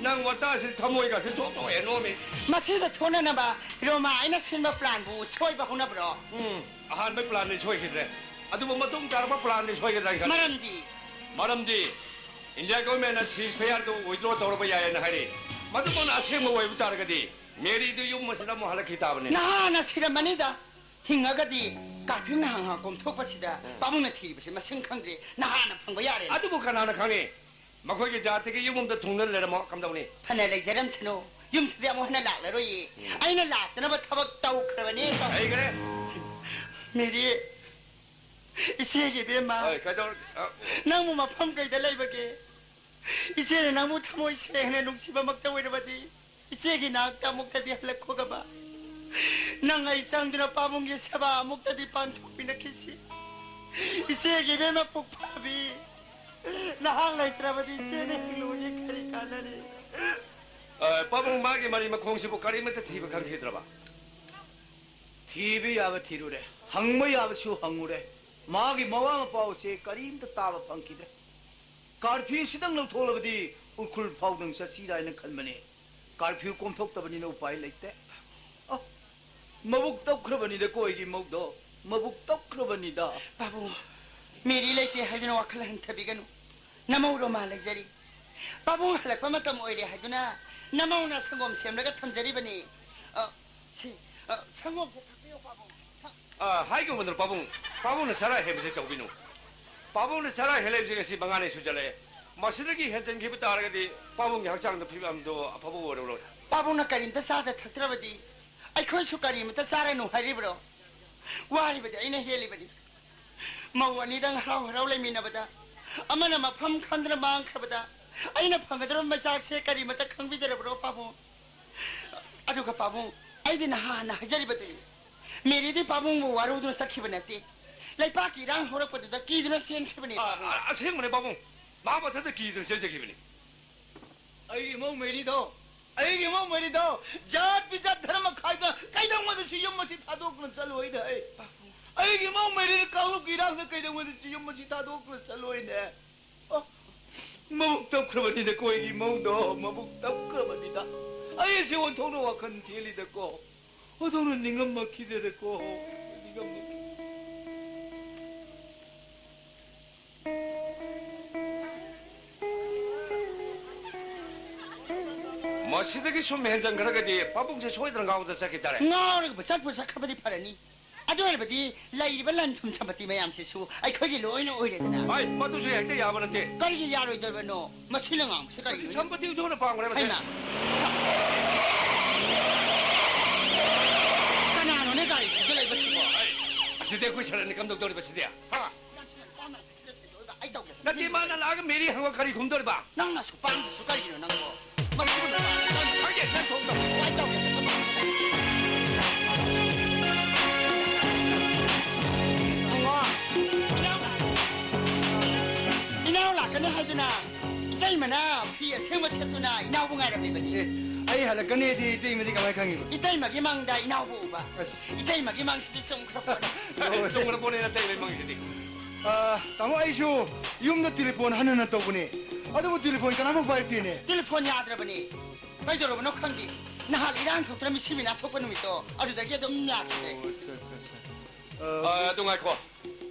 ꯅꯪ ꯋꯥꯇꯥꯁꯤ ꯊꯃꯣꯏꯒꯁꯤ ꯊꯣꯛ ꯊꯣꯛ ꯍꯦꯟꯅꯣꯝꯃꯤ꯫ ꯃꯁꯤꯗ ꯊꯣꯛꯅꯅꯕ ꯔꯣꯃꯥ ꯑꯩꯅ ꯁꯤꯟꯕ ꯄ꯭ꯂꯥꯟꯕꯨ ꯁꯣꯏꯕ ꯍꯧꯅꯕ꯭ꯔꯣ? ꯎꯝ, ꯑꯍꯥꯟꯕ ꯄ꯭ꯂꯥꯟꯗꯤ ꯁꯣꯏꯈꯤꯗ꯭ꯔꯦ, ꯑꯗꯨꯕꯨ ꯃꯇꯨꯡ ꯇꯥꯔꯛꯄ ꯄ꯭ꯂꯥꯟꯗꯤ ꯁꯣꯏꯒꯗ꯭ꯔꯥ ꯈꯜꯂꯤ꯫ ꯃꯔꯝꯗꯤ? ꯃꯔꯝꯗꯤ ꯏꯟꯗꯤꯌꯥ ꯒꯣꯔꯃꯦꯟꯅ ꯁꯤꯖ ꯐꯌꯥꯔꯗꯨ ꯋꯤꯗ꯭ꯔꯣ ꯇꯧꯔꯕ ꯌꯥꯏꯌꯦꯅ ꯍꯥꯏꯔꯤ꯫ ꯃꯗꯨꯃꯛꯅ ꯑꯁꯦꯡꯕ ꯑꯣꯏꯕ ꯇꯥꯔꯒꯗꯤ ꯃꯦꯔꯤꯗꯨ ꯌꯨꯝ ꯑꯁꯤꯗ ꯑꯃꯨꯛ ꯍꯜꯂꯛꯈꯤ ꯇꯥꯕꯅꯤ꯫ ꯅꯍꯥꯟꯅ ꯁꯤꯔꯝꯃꯅꯤꯗ꯫ ꯍꯤꯡꯉꯒꯗꯤ ꯀꯥꯔꯐ꯭ꯌꯨ ꯅꯍꯥꯟ ꯉꯍꯥꯛ ꯀꯣꯝꯊꯣꯛꯄꯁꯤꯗ ꯎꯝ꯫ ꯄꯥꯕꯨꯡꯅ ꯊꯤꯔꯤꯕꯁꯤ ꯃꯁꯤꯡ ꯈꯪꯗ꯭ꯔꯦ, ꯅꯍꯥꯟꯅ ꯐꯪꯕ ꯌꯥꯔꯦ꯫ ꯑꯗꯨꯕꯨ ꯀꯅꯥꯅ ꯈꯪꯅꯤ? ꯃꯈꯣꯏꯒꯤ ꯖꯥꯇꯤꯒꯤ ꯌꯨꯝ ꯑꯃꯗ ꯊꯨꯡꯗꯨꯅ ꯂꯩꯔꯝꯃꯣ, ꯀꯝꯗꯧꯅꯤ? ꯐꯅ ꯂꯩꯖꯔꯝꯁꯅꯨ, ꯌꯨꯝꯁꯤꯗ ꯑꯃꯨꯛ ꯍꯟꯅ ꯂꯥꯛꯂꯔꯣꯏꯌꯦ꯫ ꯎꯝ꯫ ꯑꯩꯅ ꯂꯥꯛꯇꯅꯕ ꯊꯕꯛ ꯇꯧꯈ꯭ꯔꯕꯅꯦ꯫ ꯂꯩꯈ꯭ꯔꯦ꯫ ꯃꯦꯔꯤ, ꯏꯆꯦꯒꯤ ꯏꯕꯦꯝꯃ, ꯍꯣꯏ, ꯀꯩꯗꯧꯔ-, ꯑ, ꯅꯪꯕꯨ ꯃꯐꯝ ꯀꯩꯗ ꯂꯩꯕꯒꯦ? ꯏꯆꯦꯅ ꯅꯪꯕꯨ ꯊꯃꯣꯏ ꯁꯦꯡꯅ ꯅꯨꯡꯁꯤꯕꯃꯛꯇ ꯑꯣꯏꯔꯕꯗꯤ ꯏꯆꯦꯒꯤ ꯅꯥꯛꯇ ꯑꯃꯨꯛꯇꯗꯤ ꯍꯜꯂꯛꯈꯣꯒꯕ꯫ ꯅꯪ ꯑꯩ ꯆꯪꯗꯨꯅ ꯄꯥꯕꯨꯡꯒꯤ ꯁꯦꯕꯥ ꯑꯃꯨꯛꯇꯗꯤ ꯄꯥꯡꯊꯣꯛꯃꯤꯟꯅꯈꯤꯁꯤ꯫ ꯏꯆꯦꯒꯤ ꯏꯕꯦꯝꯃ ꯄꯨꯛ ꯐꯥꯕꯤ, ꯅꯍꯥꯛ ꯂꯩꯇ꯭ꯔꯕꯗꯤ ꯏꯆꯦꯅ ꯍꯤꯡꯂꯨꯕꯒꯤ ꯀꯔꯤ ꯀꯥꯟꯅꯔꯤ? ꯑ, ꯄꯥꯕꯨꯡ ꯃꯥꯒꯤ ꯃꯔꯤ ꯃꯈꯣꯡꯁꯤꯕꯨ ꯀꯔꯤꯃꯠꯇ ꯊꯤꯕ ꯈꯪꯈꯤꯗ꯭ꯔꯕ? ꯊꯤꯕ ꯌꯥꯕ ꯊꯤꯔꯨꯔꯦ, ꯍꯪꯕ ꯌꯥꯕꯁꯨ ꯍꯪꯉꯨꯔꯦ꯫ ꯃꯥꯒꯤ ꯃꯋꯥ ꯃꯄꯥꯎꯁꯦ ꯀꯔꯤꯝꯇ ꯇꯥꯕ ꯐꯪꯈꯤꯗ꯭ꯔꯦ꯫ ꯀꯥꯔꯐ꯭ꯌꯨꯁꯤꯗꯪ ꯂꯧꯊꯣꯛꯂꯕꯗꯤ ꯎꯈ꯭ꯔꯨꯜ ꯐꯥꯎꯗꯪ ꯆꯠꯁꯤꯔꯥ ꯍꯥꯏꯅ ꯈꯟꯕꯅꯦ꯫ ꯀꯥꯔꯐ꯭ꯌꯨ ꯀꯣꯝꯊꯣꯛꯇꯕꯅꯤꯅ ꯎꯄꯥꯏ ꯂꯩꯇꯦ꯫ ꯑ, ꯃꯕꯨꯛ ꯇꯧꯈ꯭ꯔꯕꯅꯤꯗ ꯀꯣꯏꯒꯤ ꯃꯧꯗꯣ꯫ ꯃꯕꯨꯛ ꯇꯧꯈ꯭ꯔꯕꯅꯤꯗ꯫ ꯄꯥꯕꯨꯡ, ꯃꯦꯔꯤ ꯂꯩꯇꯦ ꯍꯥꯏꯗꯨꯅ ꯋꯥꯈꯜ ꯍꯟꯊꯕꯤꯒꯅꯨ꯫ ꯅꯃꯧ ꯔꯣꯃꯥ ꯂꯩꯖꯔꯤ꯫ ꯄꯥꯕꯨꯡ ꯍꯜꯂꯛꯄ ꯃꯇꯝ ꯑꯣꯏꯔꯦ ꯍꯥꯏꯗꯨꯅ ꯅꯃꯧꯅ ꯁꯪꯒꯣꯝ ꯁꯦꯝꯂꯒ ꯊꯝꯖꯔꯤꯕꯅꯤ꯫ ꯑ, ꯁꯤ, ꯑ, ꯁꯪꯒꯣꯝꯁꯦ ꯊꯛꯄꯤꯌꯨ, ꯄꯥꯕꯨꯡ꯫ ꯁ-, ꯑ, ꯍꯥꯏꯒꯨꯝꯕꯗꯨꯅ ꯄꯥꯕꯨꯡ, ꯄꯥꯕꯨꯡꯅ ꯆꯔꯥ ꯍꯦꯟꯕꯁꯦ ꯇꯧꯕꯤꯅꯨ꯫ ꯄꯥꯕꯨꯡꯅ ꯆꯔꯥ ꯍꯦꯜꯂꯛꯏꯕꯁꯦ ꯉꯁꯤ ꯃꯉꯥꯅꯤ ꯁꯨꯖꯜꯂꯛꯑꯦ꯫ ꯃꯁꯤꯗꯒꯤ ꯍꯦꯟꯖꯟꯈꯤꯕ ꯇꯥꯔꯒꯗꯤ ꯄꯥꯕꯨꯡꯒꯤ ꯍꯛꯆꯥꯡꯗ ꯐꯤꯕꯝꯗꯣ ꯑꯐꯕ ꯑꯣꯏꯔꯔꯣꯏ꯫ ꯄꯥꯕꯨꯡꯅ ꯀꯔꯤꯝꯇ ꯆꯥꯗ ꯊꯛꯇ꯭ꯔꯕꯗꯤ ꯑꯩꯈꯣꯏꯁꯨ ꯀꯔꯤꯃꯇ ꯆꯥꯔꯅꯨ ꯍꯥꯏꯔꯤꯕ꯭ꯔꯣ? ꯋꯥꯔꯤꯕꯗꯤ ꯑꯩꯅ ꯍꯦꯜꯂꯤꯕꯅꯤ꯫ ꯃꯧ ꯑꯅꯤꯗꯪ ꯍꯔꯥꯎ ꯍꯔꯥꯎ ꯂꯩꯃꯤꯟꯅꯕꯗ ꯑꯃꯅ ꯃꯐꯝ ꯈꯪꯗꯅ ꯃꯥꯡꯈ꯭ꯔꯕꯗ ꯑꯩꯅ ꯐꯪꯒꯗꯕ ꯃꯆꯥꯛꯁꯦ ꯀꯔꯤꯃꯇ ꯈꯪꯕꯤꯗꯔꯕ꯭ꯔꯣ ꯄꯥꯕꯨꯡ? ꯑꯗꯨꯒ ꯄꯥꯕꯨꯡ, ꯑꯩꯗꯤ ꯅꯍꯥꯟꯅ ꯍꯥꯏꯖꯔꯤꯕꯗꯨꯅꯤ, ꯃꯦꯔꯤꯗꯤ ꯄꯥꯕꯨꯡꯕꯨ ꯋꯥꯔꯧꯗꯨꯅ ꯆꯠꯈꯤꯕ ꯅꯠꯇꯦ꯫ ꯂꯩꯄꯥꯛꯀꯤ ꯏꯔꯥꯡ ꯍꯧꯔꯛꯄꯗꯨꯗ ꯀꯤꯗꯨꯅ ꯆꯦꯟꯈꯤꯕꯅꯤ, ꯑ, ꯄꯥꯕꯨꯡ꯫ ꯑ, ꯑꯁꯦꯡꯕꯅꯦ ꯄꯥꯕꯨꯡ, ꯃꯥ ꯃꯊꯟꯇ ꯀꯤꯗꯨꯅ ꯆꯦꯟꯖꯈꯤꯕꯅꯤ꯫ ꯑꯩꯒꯤ ꯏꯃꯧ ꯃꯦꯔꯤꯗꯣ, ꯑꯩꯒꯤ ꯏꯃꯧ ꯃꯦꯔꯤꯗꯣ, ꯖꯥꯠ ꯕꯤꯖꯥꯠ ꯙꯔꯃ ꯈꯥꯏꯗꯅ ꯀꯩꯗꯧꯉꯩꯗꯁꯨ ꯌꯨꯝ ꯑꯁꯤ ꯊꯥꯗꯣꯛꯇꯨꯅ ꯆꯠꯂꯣꯏꯅꯦ ꯑꯩ꯫ ꯑꯩꯒꯤ ꯏꯃꯧ ꯃꯦꯔꯤꯗꯤ ꯀꯥꯡꯂꯨꯞꯀꯤ ꯏꯔꯥꯡꯗ ꯀꯩꯗꯧꯉꯩꯗꯁꯨ ꯌꯨꯝ ꯑꯁꯤ ꯊꯥꯗꯣꯛꯇꯨꯅ ꯆꯠꯂꯣꯏꯅꯦ꯫ ꯑꯣ, ꯃꯕꯨꯛ ꯇꯞꯈ꯭ꯔꯕꯅꯤꯗꯀꯣ ꯑꯩꯒꯤ ꯏꯃꯧꯗꯣ, ꯃꯕꯨꯛ ꯇꯞꯈ꯭ꯔꯕꯅꯤꯗ꯫ ꯑꯩꯁꯦ ꯑꯣꯟꯊꯣꯛꯅ ꯋꯥꯈꯜ ꯊꯦꯜꯂꯤꯗꯀꯣ, ꯑꯣꯟꯊꯣꯛꯅ ꯅꯤꯡꯉꯝꯃꯛꯈꯤꯗꯦꯗꯀꯣ, ꯅꯤꯡꯉꯝꯃꯛꯈꯤꯗꯦ꯫ ꯃꯁꯤꯗꯒꯤ ꯁꯨꯝ ꯍꯦꯟꯖꯟꯈ꯭ꯔꯒꯗꯤ ꯄꯥꯕꯨꯡꯁꯦ ꯁꯣꯏꯗꯅ ꯉꯥꯎꯗ ꯆꯠꯈꯤ ꯇꯥꯔꯦ꯫ ꯉꯥꯎꯔꯒ ꯆꯠꯄꯨ ꯆꯠꯈ꯭ꯔꯕꯗꯤ ꯐꯔꯅꯤ꯫ ꯑꯗꯨ ꯑꯣꯏꯔꯕꯗꯤ ꯂꯩꯔꯤꯕ ꯂꯟ ꯊꯨꯝ ꯁꯝꯄꯇꯤ ꯃꯌꯥꯝꯁꯤꯁꯨ ꯑꯩꯈꯣꯏꯒꯤ ꯂꯣꯏꯅ ꯑꯣꯏꯔꯦꯗꯅ꯫ ꯍꯣꯏ, ꯃꯗꯨꯁꯨ ꯍꯦꯛꯇ ꯌꯥꯕ ꯅꯠꯇꯦ꯫ ꯀꯔꯤꯒꯤ ꯌꯥꯔꯣꯏꯗꯣꯏꯕꯅꯣ? ꯃꯁꯤꯅ ꯉꯥꯡꯕꯁꯤ ꯀꯔꯤꯅꯣ? ꯁꯝꯄꯇꯤ ꯎꯊꯣꯛꯅ ꯄꯥꯝꯈ꯭ꯔꯦ ꯃꯁꯦ꯫ ꯍꯩꯃꯥ! ꯀꯅꯥꯅꯣꯅꯦ ꯒꯥꯔꯤ ꯊꯧꯖꯤꯜꯂꯛꯏꯕ ꯁꯤꯕꯣ? ꯑꯁꯤꯗꯤ ꯑꯩꯈꯣꯏ ꯁꯔꯟꯅꯤ ꯀꯝꯗꯧꯗꯧꯔꯤꯕ ꯁꯤꯗꯤ? ꯍꯥ? ꯑꯩ ꯇꯧꯒꯦ꯫ ꯅꯠꯇꯦ, ꯃꯥꯅ ꯂꯥꯛꯑꯒ ꯃꯦꯔꯤ ꯍꯪꯉ ꯀꯔꯤ ꯈꯨꯝꯗꯣꯔꯤꯕ? ꯅꯪꯅ ꯑꯁꯨꯛ ꯄꯥꯡꯗ꯭ꯔꯤꯁꯨ ꯀꯔꯤꯒꯤꯅꯣ ꯅꯪꯕꯣ? ꯃꯁꯤꯒꯨꯝꯕ ꯈꯪꯗꯦ, ꯅꯪ ꯊꯣꯛꯇꯕ꯫ ꯑꯩ ꯇꯧꯒꯦ꯫ ꯏꯕꯨꯡꯉꯣ, ꯏꯅꯥꯎ ꯂꯥꯛꯀꯅꯤ ꯍꯥꯏꯗꯨꯅ ꯏꯇꯩꯃꯅ ꯐꯤ ꯑꯁꯦꯡꯕ ꯁꯦꯠꯇꯨꯅ ꯏꯅꯥꯎꯕꯨ ꯉꯥꯏꯔꯝꯃꯤꯕꯅꯤ꯫ ꯑꯦ, ꯑꯩ ꯍꯜꯂꯛꯀꯅꯤꯗꯤ ꯏꯇꯩꯃꯗꯤ ꯀꯃꯥꯏ ꯈꯪꯉꯤꯕ? ꯏꯇꯩꯃꯒꯤ ꯃꯪꯗ ꯏꯅꯥꯎꯕꯨ ꯎꯕ꯫ ꯑꯁ꯫ ꯏꯇꯩꯃꯒꯤ ꯃꯪꯁꯤꯗꯤ ꯆꯨꯝꯈ꯭ꯔ ꯄꯣꯠꯅꯤ꯫ ꯆꯨꯝꯈ꯭ꯔ ꯄꯣꯠꯅꯤ ꯅꯇꯩꯃꯒꯤ ꯃꯪꯁꯤꯗꯤ꯫ ꯑ, ꯇꯥꯃꯣ, ꯑꯩꯁꯨ ꯌꯨꯝꯗ ꯇꯦꯂꯤꯐꯣꯟ ꯍꯟ ꯍꯟꯅ ꯇꯧꯕꯅꯦ, ꯑꯗꯨꯕꯨ ꯇꯦꯂꯤꯐꯣꯟ ꯀꯅꯥꯃꯨꯛ ꯄꯥꯏꯔꯛꯇꯦꯅꯦ꯫ ꯇꯦꯂꯤꯐꯣꯟ ꯌꯥꯗ꯭ꯔꯕꯅꯦ, ꯀꯩꯗꯧꯔꯕꯅꯣ ꯈꯪꯗꯦ꯫ ꯅꯍꯥꯟ ꯏꯔꯥꯡ ꯊꯣꯛꯇꯅ ꯃꯤꯁꯤ ꯃꯤꯅꯥ ꯊꯣꯛꯄ ꯅꯨꯃꯤꯠꯇꯣ, ꯑꯗꯨꯗꯒꯤ ꯑꯗꯨꯝ ꯌꯥꯈꯤꯗ꯭ꯔꯦ꯫ ꯑꯣ, ꯑꯠꯆꯥ, ꯑꯠꯆꯥ, ꯑꯠꯆꯥ꯫ ꯑ, ꯑ, ꯑꯗꯨ ꯉꯥꯏꯈꯣ,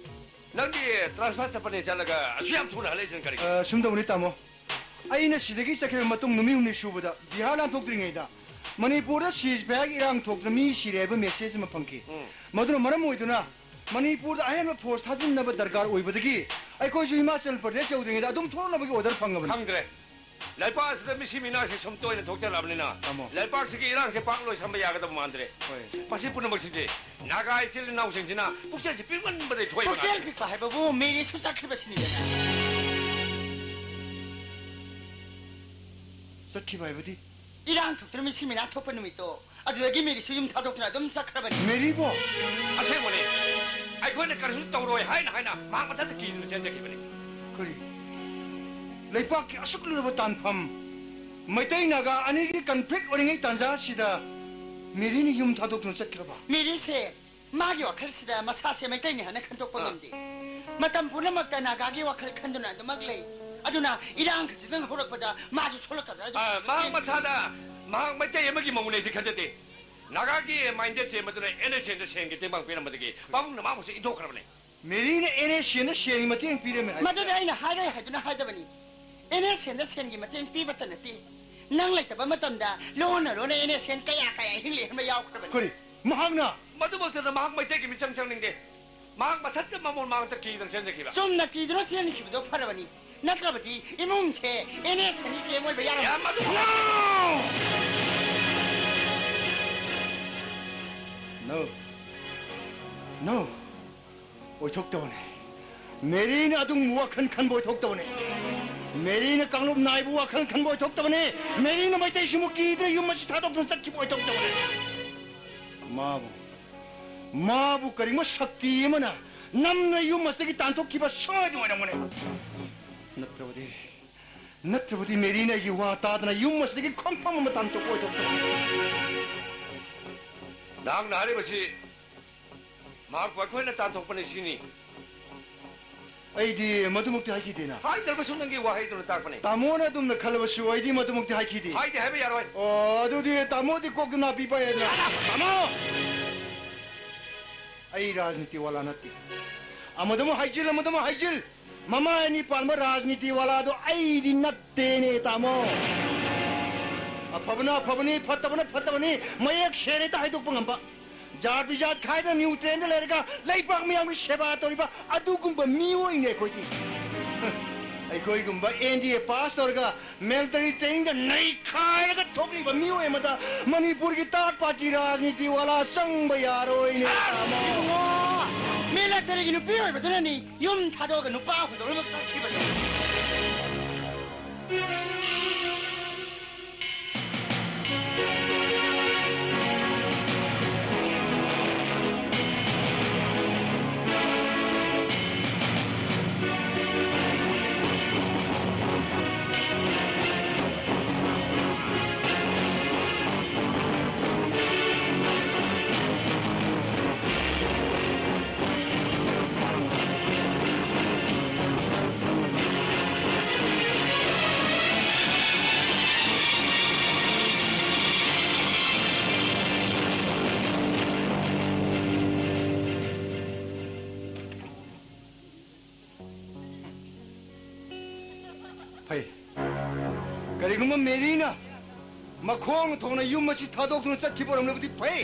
ꯅꯪꯗꯤ ꯇ꯭ꯔꯥꯟꯁꯐꯔ ꯆꯠꯄꯅꯦ ꯆꯠꯂꯒ ꯑꯁꯨꯛ ꯌꯥꯝ ꯊꯨꯅ ꯍꯜꯂꯛꯏꯁꯤꯅ ꯀꯔꯤꯒꯤꯅꯣ? ꯑ, ꯁꯨꯝ ꯇꯧꯕꯅꯤ, ꯇꯥꯃꯣ꯫ ꯑꯩꯅ ꯁꯤꯗꯒꯤ ꯆꯠꯈꯤꯕ ꯃꯇꯨꯡ ꯅꯨꯃꯤꯠ ꯍꯨꯝꯅꯤ ꯁꯨꯕꯗ, ꯕꯤꯍꯥꯔ ꯂꯥꯟꯊꯣꯛꯇ꯭ꯔꯤꯉꯩꯗ, ꯃꯅꯤꯄꯨꯔꯗ ceasefire ꯏꯔꯥꯡ ꯊꯣꯛꯇꯅ ꯃꯤ ꯁꯤꯔꯦ ꯍꯥꯏꯕ message ꯑꯃ ꯐꯪꯈꯤ꯫ ꯎꯝ꯫ ꯃꯗꯨꯅ ꯃꯔꯝ ꯑꯣꯏꯗꯨꯅ ꯃꯅꯤꯄꯨꯔꯗ ꯑꯍꯦꯟꯕ force ꯊꯥꯖꯤꯟꯅꯕ ꯗꯔꯀꯥꯔ ꯑꯣꯏꯕꯗꯒꯤ ꯑꯩꯈꯣꯏꯁꯨ ꯍꯤꯃꯥꯆꯜ ꯄ꯭ꯔꯗꯦꯁ ꯌꯧꯗ꯭ꯔꯤꯉꯩꯗ ꯑꯗꯨꯝ ꯊꯣꯛꯅꯕꯒꯤ order ꯐꯪꯉꯕꯅꯤ꯫ ꯐꯪꯗ꯭ꯔꯦ꯫ ꯂꯩꯄꯥꯛ ꯑꯁꯤꯗ ꯃꯤꯁꯤ ꯃꯤꯅꯥꯁꯤ ꯁꯨꯝ ꯇꯣꯏꯅ ꯊꯣꯛꯆꯜꯂꯛꯑꯕꯅꯤꯅ, ꯇꯥꯃꯣ꯫ ꯂꯩꯄꯥꯛꯁꯤꯒꯤ ꯏꯔꯥꯡꯁꯦ ꯄꯥꯛ ꯂꯣꯏꯁꯟꯕ ꯌꯥꯒꯗꯕ ꯃꯥꯟꯗ꯭ꯔꯦ꯫ ꯍꯣꯏ꯫ ꯃꯁꯤ ꯄꯨꯝꯅꯃꯛꯁꯤꯡꯁꯦ ꯅꯥꯒꯥ ꯏꯆꯤꯜ ꯏꯅꯥꯎꯁꯤꯡꯁꯤꯅ ꯄꯨꯛꯆꯦꯜꯁꯤ ꯄꯤꯛꯃꯟꯕꯗꯒꯤ ꯊꯣꯛꯏꯕ ꯄꯨꯛꯆꯦꯜ ꯉꯥꯛꯇꯅꯤ꯫ ꯄꯤꯛꯄ ꯍꯥꯏꯕꯕꯨ ꯃꯦꯔꯤꯁꯨ ꯆꯠꯈ꯭ꯔꯤꯕꯁꯤꯅꯤꯗꯅ꯫ ꯆꯠꯈꯤꯕ ꯍꯥꯏꯕꯗꯤ? ꯏꯔꯥꯡ ꯊꯣꯛꯇꯅ ꯃꯤꯁꯤ ꯃꯤꯅꯥ ꯊꯣꯛꯄ ꯅꯨꯃꯤꯠꯇꯣ, ꯑꯗꯨꯗꯒꯤ ꯃꯦꯔꯤꯁꯨ ꯌꯨꯝ ꯊꯥꯗꯣꯛꯇꯨꯅ ꯑꯗꯨꯝ ꯆꯠꯈ꯭ꯔꯕꯅꯤ꯫ ꯃꯦꯔꯤꯕꯣ? ꯑꯁꯦꯡꯕꯅꯤ꯫ ꯑꯩꯈꯣꯏꯅ ꯀꯔꯤꯁꯨ ꯇꯧꯔꯣꯏ ꯍꯥꯏꯅ ꯍꯥꯏꯅ ꯃꯍꯥꯛ ꯃꯊꯟꯇ ꯀꯤꯗꯨꯅ ꯆꯦꯟꯖꯈꯤꯕꯅꯤ꯫ ꯀꯔꯤ? ꯂꯩꯄꯥꯛꯀꯤ ꯑꯁꯨꯛ ꯂꯨꯔꯕ ꯇꯥꯟꯐꯝ, ꯃꯩꯇꯩ ꯅꯥꯒꯥ ꯑꯅꯤꯒꯤ conflict ꯑꯣꯏꯔꯤꯉꯩ ꯇꯥꯟꯖꯥ ꯑꯁꯤꯗ ꯃꯦꯔꯤꯅ ꯌꯨꯝ ꯊꯥꯗꯣꯛꯇꯨꯅ ꯆꯠꯈ꯭ꯔꯕ? ꯃꯦꯔꯤꯁꯦ ꯃꯥꯒꯤ ꯋꯥꯈꯜꯁꯤꯗ ꯃꯁꯥꯁꯦ ꯃꯩꯇꯩꯅꯤ ꯍꯥꯏꯅ ꯈꯟꯗꯣꯛꯄ ꯑꯥ꯫ ꯉꯝꯗꯦ꯫ ꯃꯇꯝ ꯄꯨꯝꯅꯃꯛꯇ ꯅꯥꯒꯥꯒꯤ ꯋꯥꯈꯜ ꯈꯟꯗꯨꯅ ꯑꯗꯨꯃꯛ ꯂꯩ꯫ ꯑꯗꯨꯅ ꯏꯔꯥꯡ ꯈꯖꯤꯛꯇꯪ ꯍꯧꯔꯛꯄꯗ ꯃꯥꯁꯨ ꯁꯣꯛꯂꯛꯀꯗ꯭ꯔꯥ ꯍꯥꯏꯗꯨ ꯑꯥ, ꯃꯍꯥꯛ ꯆꯦꯟꯈꯤ꯫ ꯃꯁꯥꯗ ꯃꯍꯥꯛ ꯃꯩꯇꯩ ꯑꯃꯒꯤ ꯃꯧꯅꯦꯁꯤ ꯈꯟꯖꯗꯦ꯫ ꯅꯥꯒꯥꯒꯤ mindset ꯁꯦ ꯃꯗꯨꯅ NSCN ꯗ ꯁꯦꯟꯒꯤ ꯇꯦꯡꯕꯥꯡ ꯄꯤꯔꯝꯕꯗꯒꯤ ꯄꯥꯕꯨꯡꯅ ꯃꯍꯥꯛꯄꯨꯁꯨ ꯏꯟꯊꯣꯛꯈ꯭ꯔꯕꯅꯤ꯫ ꯃꯦꯔꯤꯅ NSCN ꯗ ꯁꯦꯟꯒꯤ ꯃꯇꯦꯡ ꯄꯤꯔꯝꯃꯦ ꯍꯥꯏ꯫ ꯃꯗꯨꯗꯤ ꯑꯩꯅ ꯍꯥꯏꯔꯣꯏ ꯍꯥꯏꯗꯨꯅ ꯍꯥꯏꯗꯕꯅꯤ꯫ NSCN ꯗ ꯁꯦꯟꯒꯤ ꯃꯇꯦꯡ ꯄꯤꯕꯇ ꯅꯠꯇꯦ, ꯅꯪ ꯂꯩꯇꯕ ꯃꯇꯝꯗ ꯂꯣꯟꯅ ꯂꯣꯟꯅ NSCN ꯀꯌꯥ ꯀꯌꯥ ꯍꯤꯡꯂꯤ ꯍꯥꯏꯕ ꯌꯥꯎꯈ꯭ꯔꯕꯅꯤ꯫ ꯀꯔꯤ? ꯃꯍꯥꯛꯅ? ꯃꯗꯨꯃꯛꯇꯗ ꯃꯍꯥꯛ ꯃꯩꯇꯩꯒꯤ ꯃꯤꯆꯪ ꯆꯪꯅꯤꯡꯗꯦ꯫ ꯃꯍꯥꯛ ꯃꯊꯟꯇ ꯃꯃꯣꯟ ꯃꯍꯥꯛꯇ ꯀꯤꯗꯅ ꯆꯦꯟꯖꯈꯤꯕ꯫ ꯆꯨꯝꯅ ꯀꯤꯗꯨꯅ ꯆꯦꯟꯈꯤꯕꯗꯣ ꯐꯔꯕꯅꯤ, ꯅꯠꯇ꯭ꯔꯕꯗꯤ ꯏꯃꯨꯡꯁꯦ NSCN ꯒꯤ camp ꯑꯣꯏꯕ ꯌꯥꯔꯝꯃꯤ꯫ ꯌꯥꯝ ꯃꯗꯨ- No! No. No. ꯑꯣꯏꯊꯣꯛꯇꯕꯅꯤ꯫ ꯃꯦꯔꯤꯅ ꯑꯗꯨꯒꯨꯝꯕ ꯋꯥꯈꯜ ꯈꯟꯕ ꯑꯣꯏꯊꯣꯛꯇꯕꯅꯤ꯫ ꯃꯦꯔꯤꯅ ꯀꯥꯡꯂꯨꯞ ꯅꯥꯏꯕ ꯋꯥꯈꯜ ꯈꯟꯕ ꯑꯣꯏꯊꯣꯛꯇꯕꯅꯤ꯫ ꯃꯦꯔꯤꯅ ꯃꯩꯇꯩꯁꯤꯡꯕꯨ ꯀꯤꯗꯨꯅ ꯌꯨꯝ ꯑꯁꯤ ꯊꯥꯗꯣꯛꯇꯨꯅ ꯆꯠꯈꯤꯕ ꯑꯣꯏꯊꯣꯛꯇꯕꯅꯤ꯫ ꯃꯥꯕꯨ, ꯃꯥꯕꯨ ꯀꯔꯤꯒꯨꯝꯕ ꯁꯛꯇꯤ ꯑꯃꯅ ꯅꯝꯅ ꯌꯨꯝ ꯑꯁꯤꯗꯒꯤ ꯇꯥꯟꯊꯣꯛꯈꯤꯕ ꯁꯣꯏꯗꯅ ꯑꯣꯏꯔꯝꯒꯅꯤ꯫ ꯅꯠꯇ꯭ꯔꯕꯗꯤ, ꯅꯠꯇ꯭ꯔꯕꯗꯤ ꯃꯦꯔꯤꯅ ꯑꯩꯒꯤ ꯋꯥ ꯇꯥꯗꯅ ꯌꯨꯝ ꯑꯁꯤꯗꯒꯤ ꯈꯣꯡꯐꯝ ꯑꯃ ꯇꯥꯟꯊꯣꯛꯄ ꯑꯣꯏꯊꯣꯛꯇꯕꯅꯤ꯫ ꯅꯍꯥꯛꯅ ꯍꯥꯏꯔꯤꯕꯁꯤ ꯃꯍꯥꯛꯄꯨ ꯑꯩꯈꯣꯏꯅ ꯇꯥꯟꯊꯣꯛꯄꯅꯤ ꯁꯤꯅꯤ꯫ ꯑꯩꯗꯤ ꯃꯗꯨꯃꯛꯇꯤ ꯍꯥꯏꯈꯤꯗꯦꯅ꯫ ꯍꯥꯏꯗ꯭ꯔꯕꯁꯨ ꯅꯪꯒꯤ ꯋꯥꯍꯩꯗꯨꯅ ꯇꯥꯛꯄꯅꯤ꯫ ꯇꯥꯃꯣꯅ ꯑꯗꯨꯝꯅ ꯈꯜꯂꯕꯁꯨ ꯑꯩꯗꯤ ꯃꯗꯨꯃꯛꯇꯤ ꯍꯥꯏꯈꯤꯗꯦ꯫ ꯍꯥꯏꯗꯦ ꯍꯥꯏꯕ ꯌꯥꯔꯣꯏ꯫ ꯑꯣ, ꯑꯗꯨꯗꯤ ꯇꯥꯃꯣꯗꯤ ꯀꯣꯛꯇ ꯅꯥꯄꯤ ꯄꯥꯏꯔꯦꯗꯅ꯫ ꯇꯥꯃꯣ! ꯑꯩ ꯔꯥꯖꯅꯤꯇꯤ ꯋꯥꯂꯥ ꯅꯠꯇꯦ꯫ ꯑꯃꯗꯃꯨꯛ ꯍꯥꯏꯖꯤꯜ, ꯑꯃꯗꯃꯨꯛ ꯍꯥꯏꯖꯤꯜ꯫ ꯃꯃꯥꯏ ꯑꯅꯤ ꯄꯥꯟꯕ ꯔꯥꯖꯅꯤꯇꯤ ꯋꯥꯂꯥꯗꯣ ꯑꯩꯗꯤ ꯅꯠꯇꯦꯅꯦ, ꯇꯥꯃꯣ꯫ ꯑꯐꯕꯅ ꯑꯐꯕꯅꯤ, ꯐꯠꯇꯕꯅ ꯐꯠꯇꯕꯅꯤ, ꯃꯌꯦꯛ ꯁꯦꯡꯅ ꯍꯦꯛꯇ ꯍꯥꯏꯗꯣꯛꯄ ꯉꯝꯕ, ꯖꯥꯠ ꯕꯤꯖꯥꯠ ꯈꯥꯏꯗꯅ ꯅ꯭ꯌꯨꯇ꯭ꯔꯦꯟꯗ ꯂꯩꯔꯒ ꯂꯩꯕꯥꯛ ꯃꯤꯌꯥꯝꯒꯤ ꯁꯦꯕꯥ ꯇꯧꯔꯤꯕ ꯑꯗꯨꯒꯨꯝꯕ ꯃꯤꯑꯣꯏꯅꯤ ꯑꯩꯈꯣꯏꯗꯤ꯫ ꯑꯩꯈꯣꯏꯒꯨꯝꯕ ꯑꯦꯟ ꯗꯤ ꯑꯦ ꯄꯥꯁ ꯇꯧꯔꯒ ꯃꯤꯂꯤꯇꯔꯤ ꯇ꯭ꯔꯦꯅꯤꯡꯗ ꯅꯩꯈꯥꯏꯔꯒ ꯊꯣꯛꯂꯤꯕ ꯃꯤꯑꯣꯏ ꯑꯃꯗ ꯃꯅꯤꯄꯨꯔꯒꯤ ꯊꯥꯔꯗ ꯄꯥꯔꯇꯤ ꯔꯥꯖꯅꯤꯇꯤ ꯋꯥꯂꯥ ꯆꯪꯕ ꯌꯥꯔꯣꯏꯅꯦ, ꯇꯥꯃꯣ꯫ ꯏꯕꯨꯡꯉꯣ, ꯃꯤꯂꯤꯇꯔꯤꯒꯤ ꯅꯨꯄꯤ ꯑꯣꯏꯕꯗꯨꯅꯅꯤ ꯌꯨꯝ ꯊꯥꯗꯣꯛꯑꯒ ꯅꯨꯄꯥ ꯍꯨꯟꯗꯣꯛꯅꯕ ꯆꯠꯈꯤꯕꯗꯣ꯫ ꯐꯩ꯫ ꯀꯔꯤꯒꯨꯝꯕ ꯃꯦꯔꯤꯅ ꯃꯈꯣꯡ ꯊꯣꯡꯅ ꯌꯨꯝ ꯑꯁꯤ ꯊꯥꯗꯣꯛꯇꯨꯅ ꯆꯠꯈꯤꯕ ꯑꯣꯏꯔꯝꯂꯕꯗꯤ ꯐꯩ꯫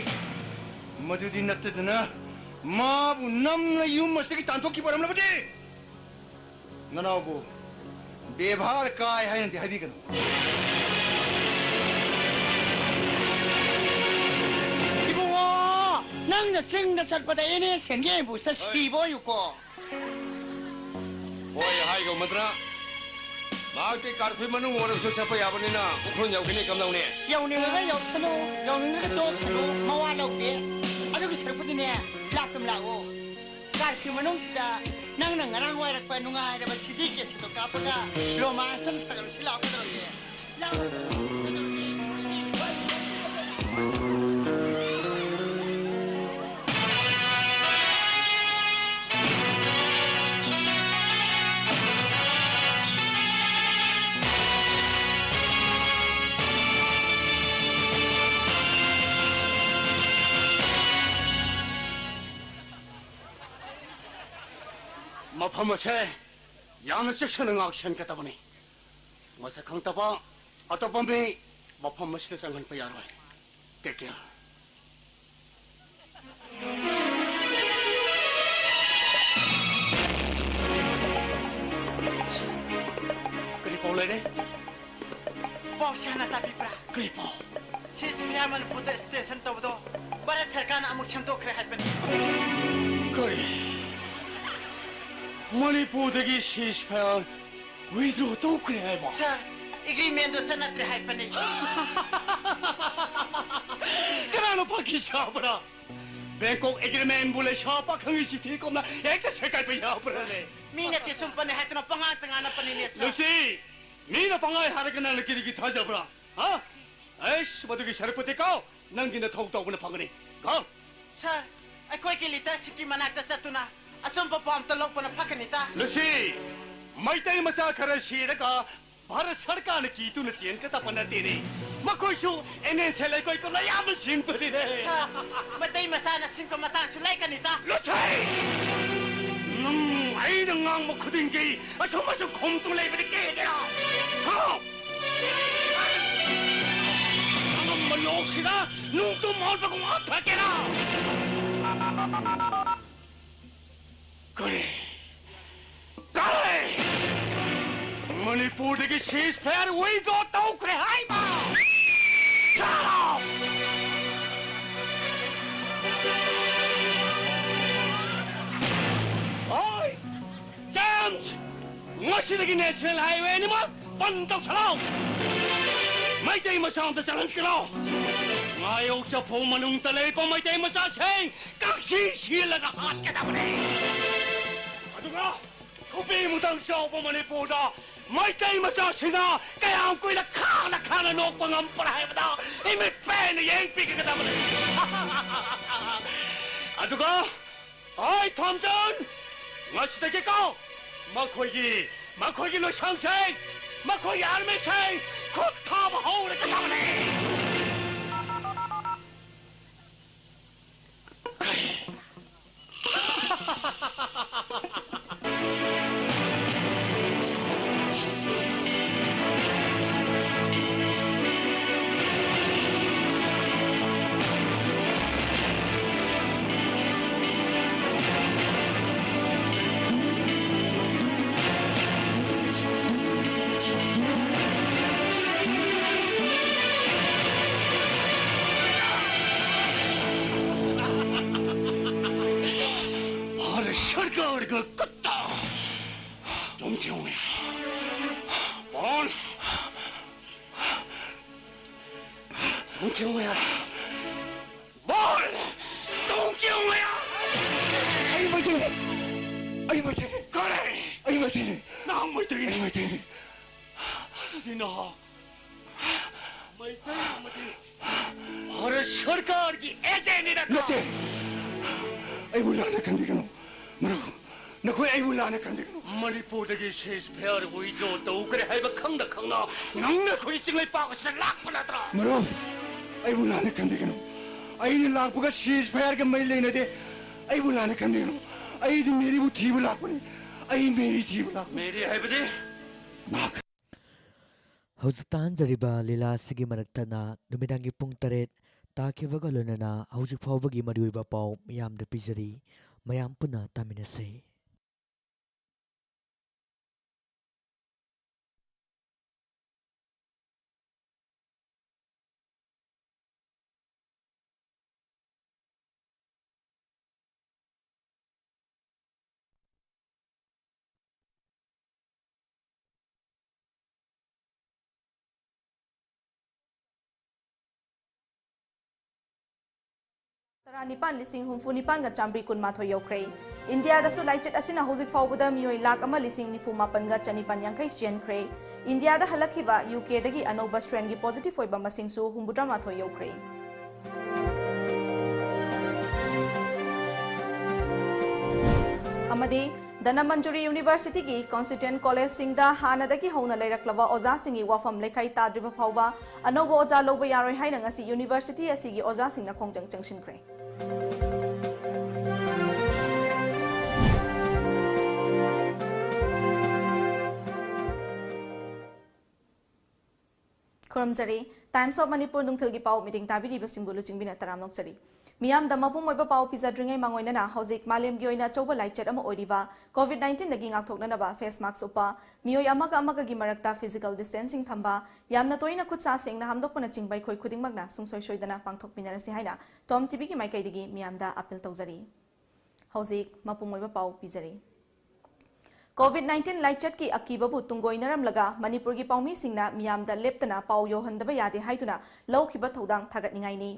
ꯃꯗꯨꯗꯤ ꯅꯠꯇꯗꯅ ꯃꯥꯕꯨ ꯅꯝꯅ ꯌꯨꯝ ꯑꯁꯤꯗꯒꯤ ꯇꯥꯟꯊꯣꯛꯈꯤꯕ ꯑꯣꯏꯔꯝꯂꯕꯗꯤ ꯅꯅꯥꯎꯕꯨ ꯕꯦꯕꯥꯔ ꯀꯥꯏ ꯍꯥꯏꯅꯗꯤ ꯍꯥꯏꯕꯤꯒꯅꯨ꯫ ꯏꯕꯨꯡꯉꯣ, ꯅꯪꯅ ꯆꯤꯡꯗ ꯆꯠꯄꯗ ꯑꯦꯟ ꯑꯦꯁ ꯑꯦꯟꯒꯤ ꯑꯦꯝꯕꯨꯁꯇ ꯁꯤꯕ ꯑꯣꯏꯌꯨꯀꯣ꯫ ꯍꯣꯏ, ꯍꯥꯏꯒꯨꯝꯕꯗꯅ ꯃꯍꯥꯛꯇꯤ ꯀꯥꯔꯐ꯭ꯌꯨ ꯃꯅꯨꯡ ꯑꯣꯏꯔꯕꯁꯨ ꯆꯠꯄ ꯌꯥꯕꯅꯤꯅ ꯎꯈ꯭ꯔꯨꯜ ꯌꯧꯒꯅꯤ, ꯀꯝꯗꯧꯅꯤ? ꯌꯧꯅꯤꯡꯉꯒ ꯌꯧꯁꯅꯨ, ꯌꯧꯅꯤꯡꯉꯒ ꯇꯣꯛꯁꯅꯨ, ꯃꯋꯥ ꯂꯧꯗꯦ꯫ ꯑꯗꯨꯒꯤ ꯁꯔꯨꯛꯄꯨꯗꯤꯅꯦ, ꯂꯥꯛꯇꯨꯝ ꯂꯥꯛꯑꯣ꯫ ꯀꯥꯔꯐ꯭ꯌꯨ ꯃꯅꯨꯡꯁꯤꯗ ꯅꯪꯅ ꯉꯔꯥꯡ ꯋꯥꯏꯔꯛꯄ ꯅꯨꯡꯉꯥꯏꯔꯕ ꯁꯤ ꯗꯤ ꯀꯦꯁꯦꯠꯇꯣ ꯀꯥꯞꯄꯒ ꯔꯣꯃꯥꯟꯁ ꯑꯃ ꯁꯥꯒꯠꯂꯨꯁꯤ ꯂꯥꯛꯑꯣ, ꯀꯩꯗꯧꯔꯒꯦ? ꯃꯐꯝ ꯑꯁꯦ ꯌꯥꯝꯅ ꯆꯦꯛꯁꯤꯟꯅ ꯉꯥꯛ ꯁꯦꯟꯒꯗꯕꯅꯤ꯫ ꯃꯁꯛ ꯈꯪꯗꯕ ꯑꯇꯣꯞꯄ ꯃꯤ ꯃꯐꯝ ꯑꯁꯤꯗ ꯆꯪꯍꯟꯕ ꯌꯥꯔꯣꯏ꯫ Take care. ꯀꯔꯤ ꯄꯥꯎ ꯂꯩꯔꯦ? ꯄꯥꯎꯁꯦ ꯍꯥꯟꯅ ꯇꯥꯕꯤꯕ꯭ꯔꯥ? ꯀꯔꯤ ꯄꯥꯎ? ꯁꯤꯁ ꯃꯤꯌꯥꯝ ꯃꯅꯤꯄꯨꯔꯗ extension ꯇꯧꯕꯗꯣ ꯚꯥꯔꯠ ꯁꯔꯀꯥꯔꯅ ꯑꯃꯨꯛ ꯁꯦꯝꯗꯣꯛꯈ꯭ꯔꯦ ꯍꯥꯏꯕꯅꯤ꯫ ꯀꯔꯤ? ꯃꯅꯤꯄꯨꯔꯗꯒꯤ ceasefire withdraw ꯇꯧꯈ꯭ꯔꯦ ꯍꯥꯏꯕ? Sir, agreement ꯗꯣ ꯆꯠꯅꯗ꯭ꯔꯦ ꯍꯥꯏꯕꯅꯤ꯫ ꯀꯅꯥꯅꯣ ꯐꯥꯒꯤ ꯁꯥꯕ꯭ꯔꯥ? ꯕꯦꯡꯀꯣꯛ agreement ꯕꯨ ꯂꯩꯁꯥ ꯄꯥꯈꯪꯒꯤ ꯆꯤꯊꯤ ꯀꯨꯝꯅ ꯍꯦꯛꯇ ꯁꯦꯒꯥꯏꯕ ꯌꯥꯕ꯭ꯔꯥꯅꯦ? ꯃꯤꯅ ꯀꯩꯁꯨꯝ ꯄꯟꯅꯦ ꯍꯥꯏꯗꯅ ꯄꯉꯥꯡꯇ ꯉꯥꯡꯅꯄꯅꯤꯅꯦ, sir꯫ ꯂꯨꯁꯤ, ꯃꯤꯅ ꯄꯉꯥꯏ ꯍꯥꯏꯔꯒ ꯅꯪꯅ ꯀꯔꯤꯒꯤ ꯊꯥꯖꯕ꯭ꯔꯥ? ꯍꯥ? ꯑꯩꯁ, ꯃꯗꯨꯒꯤ ꯁꯔꯨꯛꯄꯨꯗꯤ ꯀꯣ, ꯅꯪꯒꯤ ꯅꯊꯧ ꯇꯧꯕꯅ ꯐꯒꯅꯤ꯫ ꯀꯣ? Sir, ꯑꯩꯈꯣꯏꯒꯤ leader ꯁꯤꯡꯒꯤ ꯃꯅꯥꯛꯇ ꯆꯠꯇꯨꯅ ꯑꯆꯨꯝꯕ ꯄꯥꯎ ꯑꯝꯇ ꯂꯧꯕꯅ ꯐꯒꯅꯤꯗ꯫ ꯂꯨꯁꯤ, ꯃꯩꯇꯩ ꯃꯆꯥ ꯈꯔ ꯁꯤꯔꯒ ꯚꯥꯔꯠ ꯁꯔꯀꯥꯔꯅ ꯀꯤꯗꯨꯅ ꯆꯦꯟꯒꯗꯕ ꯅꯠꯇꯦꯅꯦ꯫ ꯃꯈꯣꯏꯁꯨ N N C ꯂꯩꯀꯣꯏ ꯀꯨꯝꯅ ꯌꯥꯝꯅ ꯁꯤꯡꯕꯅꯤꯅꯦ꯫ Sir, ꯃꯩꯇꯩ ꯃꯆꯥꯅ ꯁꯤꯡꯕ ꯃꯇꯥꯡꯁꯨ ꯂꯩꯒꯅꯤꯗ꯫ ꯂꯨꯁꯤ! ꯅꯪ ꯑꯩꯅ ꯉꯥꯡꯕ ꯈꯨꯗꯤꯡꯒꯤ ꯑꯁꯨꯝ ꯑꯁꯨꯝ ꯈꯨꯝꯗꯨꯅ ꯂꯩꯕꯗꯤ ꯀꯤꯗꯦ꯫ ꯍꯥ? ꯑꯉꯝꯕ ꯂꯣꯛꯁꯤꯗ ꯅꯨꯡꯇꯨꯝ ꯑꯣꯟꯕꯒꯨꯝ ꯑꯣꯟꯊꯣꯛꯀꯦꯔꯥ? ꯀꯔꯤ? ꯀꯔꯤ? ꯃꯅꯤꯄꯨꯔꯗꯒꯤ ceasefire withdraw ꯇꯧꯈ꯭ꯔꯦ ꯍꯥꯏꯕ? Shut up! ꯍꯣꯏ! James! ꯉꯁꯤꯗꯒꯤ National Highway ꯑꯅꯤꯃꯛ ꯕꯟ ꯇꯧꯁꯜꯂꯣ! ꯃꯩꯇꯩ ꯃꯆꯥ ꯑꯝꯇ ꯆꯪꯍꯟꯒꯅꯣ! ꯉꯥꯌꯣꯛ ꯆꯐꯨ ꯃꯅꯨꯡꯗ ꯂꯩꯔꯤꯕ ꯃꯩꯇꯩ ꯃꯆꯥꯁꯤꯡ ꯀꯛꯁꯤ ꯁꯤꯜꯂꯒ ꯍꯥꯠꯀꯗꯕꯅꯤ! ꯑꯗꯨꯒ ꯈꯨꯕꯤ ꯃꯨꯛꯇꯪ ꯆꯥꯎꯕ ꯃꯅꯤꯄꯨꯔꯗ ꯃꯩꯇꯩ ꯃꯆꯥꯁꯤꯡꯅ ꯀꯌꯥꯝ ꯀꯨꯏꯅ ꯈꯥꯡꯅ ꯈꯥꯡꯅ ꯅꯣꯛꯄ ꯉꯝꯕ꯭ꯔꯥ ꯍꯥꯏꯕꯗ ꯏꯃꯤꯠ ꯄꯦꯟꯅ ꯌꯦꯡꯕꯤꯒꯗꯕꯅꯤ! ꯑꯗꯨꯒ ꯑꯩ ꯊꯣꯝꯖꯟ, ꯉꯁꯤꯗꯒꯤꯀꯣ ꯃꯈꯣꯏꯒꯤ, ꯃꯈꯣꯏꯒꯤ ꯂꯣꯏꯁꯪꯁꯤꯡ, ꯃꯈꯣꯏꯒꯤ ꯑꯥꯔꯃꯤꯁꯤꯡ ꯈꯨꯠ ꯊꯥꯕ ꯍꯧꯔꯒꯗꯕꯅꯤ꯫ 그 끝다. 좀 경우야. 뭘? 좀 경우야. 뭘? 좀 경우야. ꯑꯩ ꯃꯩꯇꯩꯅꯤ꯫ ꯑꯩ ꯃꯩꯇꯩꯅꯤ꯫ ꯀꯔꯤ? ꯑꯩ ꯃꯩꯇꯩꯅꯤ꯫ ꯅꯪ ꯃꯩꯇꯩꯅꯤ꯫ ꯑꯩ ꯃꯩꯇꯩꯅꯤ꯫ ꯑꯗꯨꯗꯤ ꯅꯍꯥꯛ ꯃꯩꯇꯩ ꯑꯃꯗꯤ ꯚꯥꯔꯠ ꯁꯔꯀꯥꯔꯒꯤ ꯑꯦꯖꯦꯟꯅꯤꯅ? ꯅꯠꯇꯦ꯫ ꯑꯩꯕꯨ ꯂꯥꯟꯅ ꯈꯟꯕꯤꯒꯅꯨ꯫ ꯃꯔꯨꯞ, ꯅꯈꯣꯏ ꯑꯩꯕꯨ ꯂꯥꯟꯅ ꯈꯟꯕꯤꯒꯅꯨ꯫ ꯃꯅꯤꯄꯨꯔꯗꯒꯤ ceasefire withdraw ꯇꯧꯈ꯭ꯔꯦ ꯍꯥꯏꯕ ꯈꯪꯅ ꯈꯪꯅ ꯅꯪꯅ ꯑꯩꯈꯣꯏ ꯆꯤꯡꯂꯩꯄꯥꯛ ꯑꯁꯤꯗ ꯂꯥꯛꯄ ꯅꯠꯇ꯭ꯔꯥ? ꯃꯔꯨꯞ, ꯑꯩꯕꯨ ꯂꯥꯟꯅ ꯈꯟꯕꯤꯒꯅꯨ꯫ ꯑꯩꯅ ꯂꯥꯛꯄꯒ ceasefireꯒ ꯃꯔꯤ ꯂꯩꯅꯗꯦ꯫ ꯑꯩꯕꯨ ꯂꯥꯟꯅ ꯈꯟꯕꯤꯒꯅꯨ꯫ ꯑꯩꯗꯤ ꯃꯦꯔꯤꯕꯨ ꯊꯤꯕ ꯂꯥꯛꯄꯅꯤ꯫ ꯑꯩ ꯃꯦꯔꯤ ꯊꯤꯕ ꯂꯥꯛꯄꯅꯤ꯫ ꯃꯦꯔꯤ ꯍꯥꯏꯕꯗꯤ? ꯃꯍꯥꯛ ꯍꯧꯖꯤꯛ ꯇꯥꯍꯟꯖꯔꯤꯕ ꯂꯤꯂꯥ ꯑꯁꯤꯒꯤ ꯃꯔꯛ ꯊꯠꯅ ꯅꯨꯃꯤꯗꯥꯡꯒꯤ ꯄꯨꯡ ꯇꯔꯦꯠ ꯇꯥꯈꯤꯕꯒ ꯂꯣꯏꯅꯅ ꯍꯧꯖꯤꯛ ꯐꯥꯎꯕꯒꯤ ꯃꯔꯨꯑꯣꯏꯕ ꯄꯥꯎ ꯃꯤꯌꯥꯝꯗ ꯄꯤꯖꯔꯤ꯫ ꯃꯌꯥꯝ ꯄꯨꯟꯅ ꯇꯥꯃꯤꯟꯅꯁꯤ꯫ ꯇꯔꯥꯅꯤꯄꯥꯟ ꯂꯤꯁꯤꯡ ꯍꯨꯝꯐꯨ ꯅꯤꯄꯥꯟꯒ ꯆꯥꯝꯃꯔꯤ ꯀꯨꯟꯃꯥꯊꯣꯏ ꯌꯧꯈ꯭ꯔꯦ꯫ ꯏꯟꯗꯤꯌꯥꯗꯁꯨ ꯂꯥꯏꯆꯠ ꯑꯁꯤꯅ ꯍꯧꯖꯤꯛ ꯐꯥꯎꯕꯗ ꯃꯤꯑꯣꯏ ꯂꯥꯈ ꯑꯃ ꯂꯤꯁꯤꯡ ꯅꯤꯐꯨ ꯃꯥꯄꯟꯒ ꯆꯅꯤꯄꯥꯟ ꯌꯥꯡꯈꯩ ꯁꯤꯍꯟꯈ꯭ꯔꯦ꯫ ꯏꯟꯗꯤꯌꯥꯗ ꯍꯜꯂꯛꯈꯤꯕ ꯌꯨ ꯀꯦꯗꯒꯤ ꯑꯅꯧꯕ strainꯒꯤ positive ꯑꯣꯏꯕ ꯃꯁꯤꯡꯁꯨ ꯍꯨꯝꯐꯨꯇꯔꯥ ꯃꯥꯊꯣꯏ ꯌꯧꯈ꯭ꯔꯦ꯫ ꯑꯃꯗꯤ ꯙꯅꯃꯟꯖꯨꯔꯤ ꯌꯨꯅꯤꯚꯔꯁꯤꯇꯤꯒꯤ constituent collegeꯁꯤꯡꯗ ꯍꯥꯟꯅꯗꯒꯤ ꯍꯧꯅ ꯂꯩꯔꯛꯂꯕ ꯑꯣꯖꯥꯁꯤꯡꯒꯤ ꯋꯥꯐꯝ ꯂꯩꯈꯥꯏ ꯇꯥꯗ꯭ꯔꯤꯕ ꯐꯥꯎꯕ ꯑꯅꯧꯕ ꯑꯣꯖꯥ ꯂꯧꯕ ꯌꯥꯔꯣꯏ ꯍꯥꯏꯅ ꯉꯁꯤ ꯌꯨꯅꯤꯚꯔꯁꯤꯇꯤ ꯑꯁꯤꯒꯤ ꯑꯣꯖꯥꯁꯤꯡꯅ ꯈꯣꯡꯖꯪ ꯆꯪꯁꯤꯟꯈ꯭ꯔꯦ꯫ ꯈꯨꯔꯨꯝꯖꯔꯤ꯫ Times of Manipur ꯅꯨꯡꯊꯤꯜꯒꯤ ꯄꯥꯎ meeting ꯇꯥꯕꯤꯔꯤꯕꯁꯤꯡꯕꯨ ꯂꯨꯆꯤꯡꯕꯤꯅ ꯇꯔꯥꯝꯅ ꯑꯣꯛꯆꯔꯤ꯫ ꯃꯤꯌꯥꯝꯗ ꯃꯄꯨꯡ ꯑꯣꯏꯕ ꯄꯥꯎ ꯄꯤꯖꯗ꯭ꯔꯤꯉꯩ ꯃꯥꯡꯑꯣꯏꯅꯅ ꯍꯧꯖꯤꯛ ꯃꯥꯂꯦꯝꯒꯤ ꯑꯣꯏꯅ ꯑꯆꯧꯕ ꯂꯥꯏꯆꯠ ꯑꯃ ꯑꯣꯏꯔꯤꯕ COVID nineteenꯗꯒꯤ ꯉꯥꯛꯊꯣꯛꯅꯅꯕ face mask ꯎꯞꯄ, ꯃꯤꯑꯣꯏ ꯑꯃꯒ ꯑꯃꯒꯒꯤ ꯃꯔꯛꯇ physical distancing ꯊꯝꯕ, ꯌꯥꯝꯅ ꯇꯣꯏꯅ ꯈꯨꯠ ꯁꯥ ꯁꯦꯡꯅ ꯍꯥꯝꯗꯣꯛꯄꯅꯆꯤꯡꯕ ꯑꯩꯈꯣꯏ ꯈꯨꯗꯤꯡꯃꯛꯅ ꯁꯨꯡꯁꯣꯏ ꯁꯣꯏꯗꯅ ꯄꯥꯡꯊꯣꯛꯃꯤꯟꯅꯔꯁꯤ ꯍꯥꯏꯅ TOM TVꯒꯤ ꯃꯥꯏꯀꯩꯗꯒꯤ ꯃꯤꯌꯥꯝꯗ appeal ꯇꯧꯖꯔꯤ꯫ ꯍꯧꯖꯤꯛ ꯃꯄꯨꯡ ꯑꯣꯏꯕ ꯄꯥꯎ ꯄꯤꯖꯔꯤ꯫ ꯀꯣꯚꯤꯗ ꯅꯥꯏꯟꯇꯤꯟ ꯂꯥꯏꯆꯠꯀꯤ ꯑꯀꯤꯕꯕꯨ ꯇꯨꯡꯒꯣꯏꯅꯔꯝꯂꯒ ꯃꯅꯤꯄꯨꯔꯒꯤ ꯄꯥꯎꯃꯤꯁꯤꯡꯅ ꯃꯤꯌꯥꯝꯗ ꯂꯦꯞꯇꯅ ꯄꯥꯎ ꯌꯧꯍꯟꯗꯕ ꯌꯥꯗꯦ ꯍꯥꯏꯗꯨꯅ ꯂꯧꯈꯤꯕ ꯊꯧꯗꯥꯡ ꯊꯥꯒꯠꯅꯤꯡꯉꯥꯏꯅꯤ꯫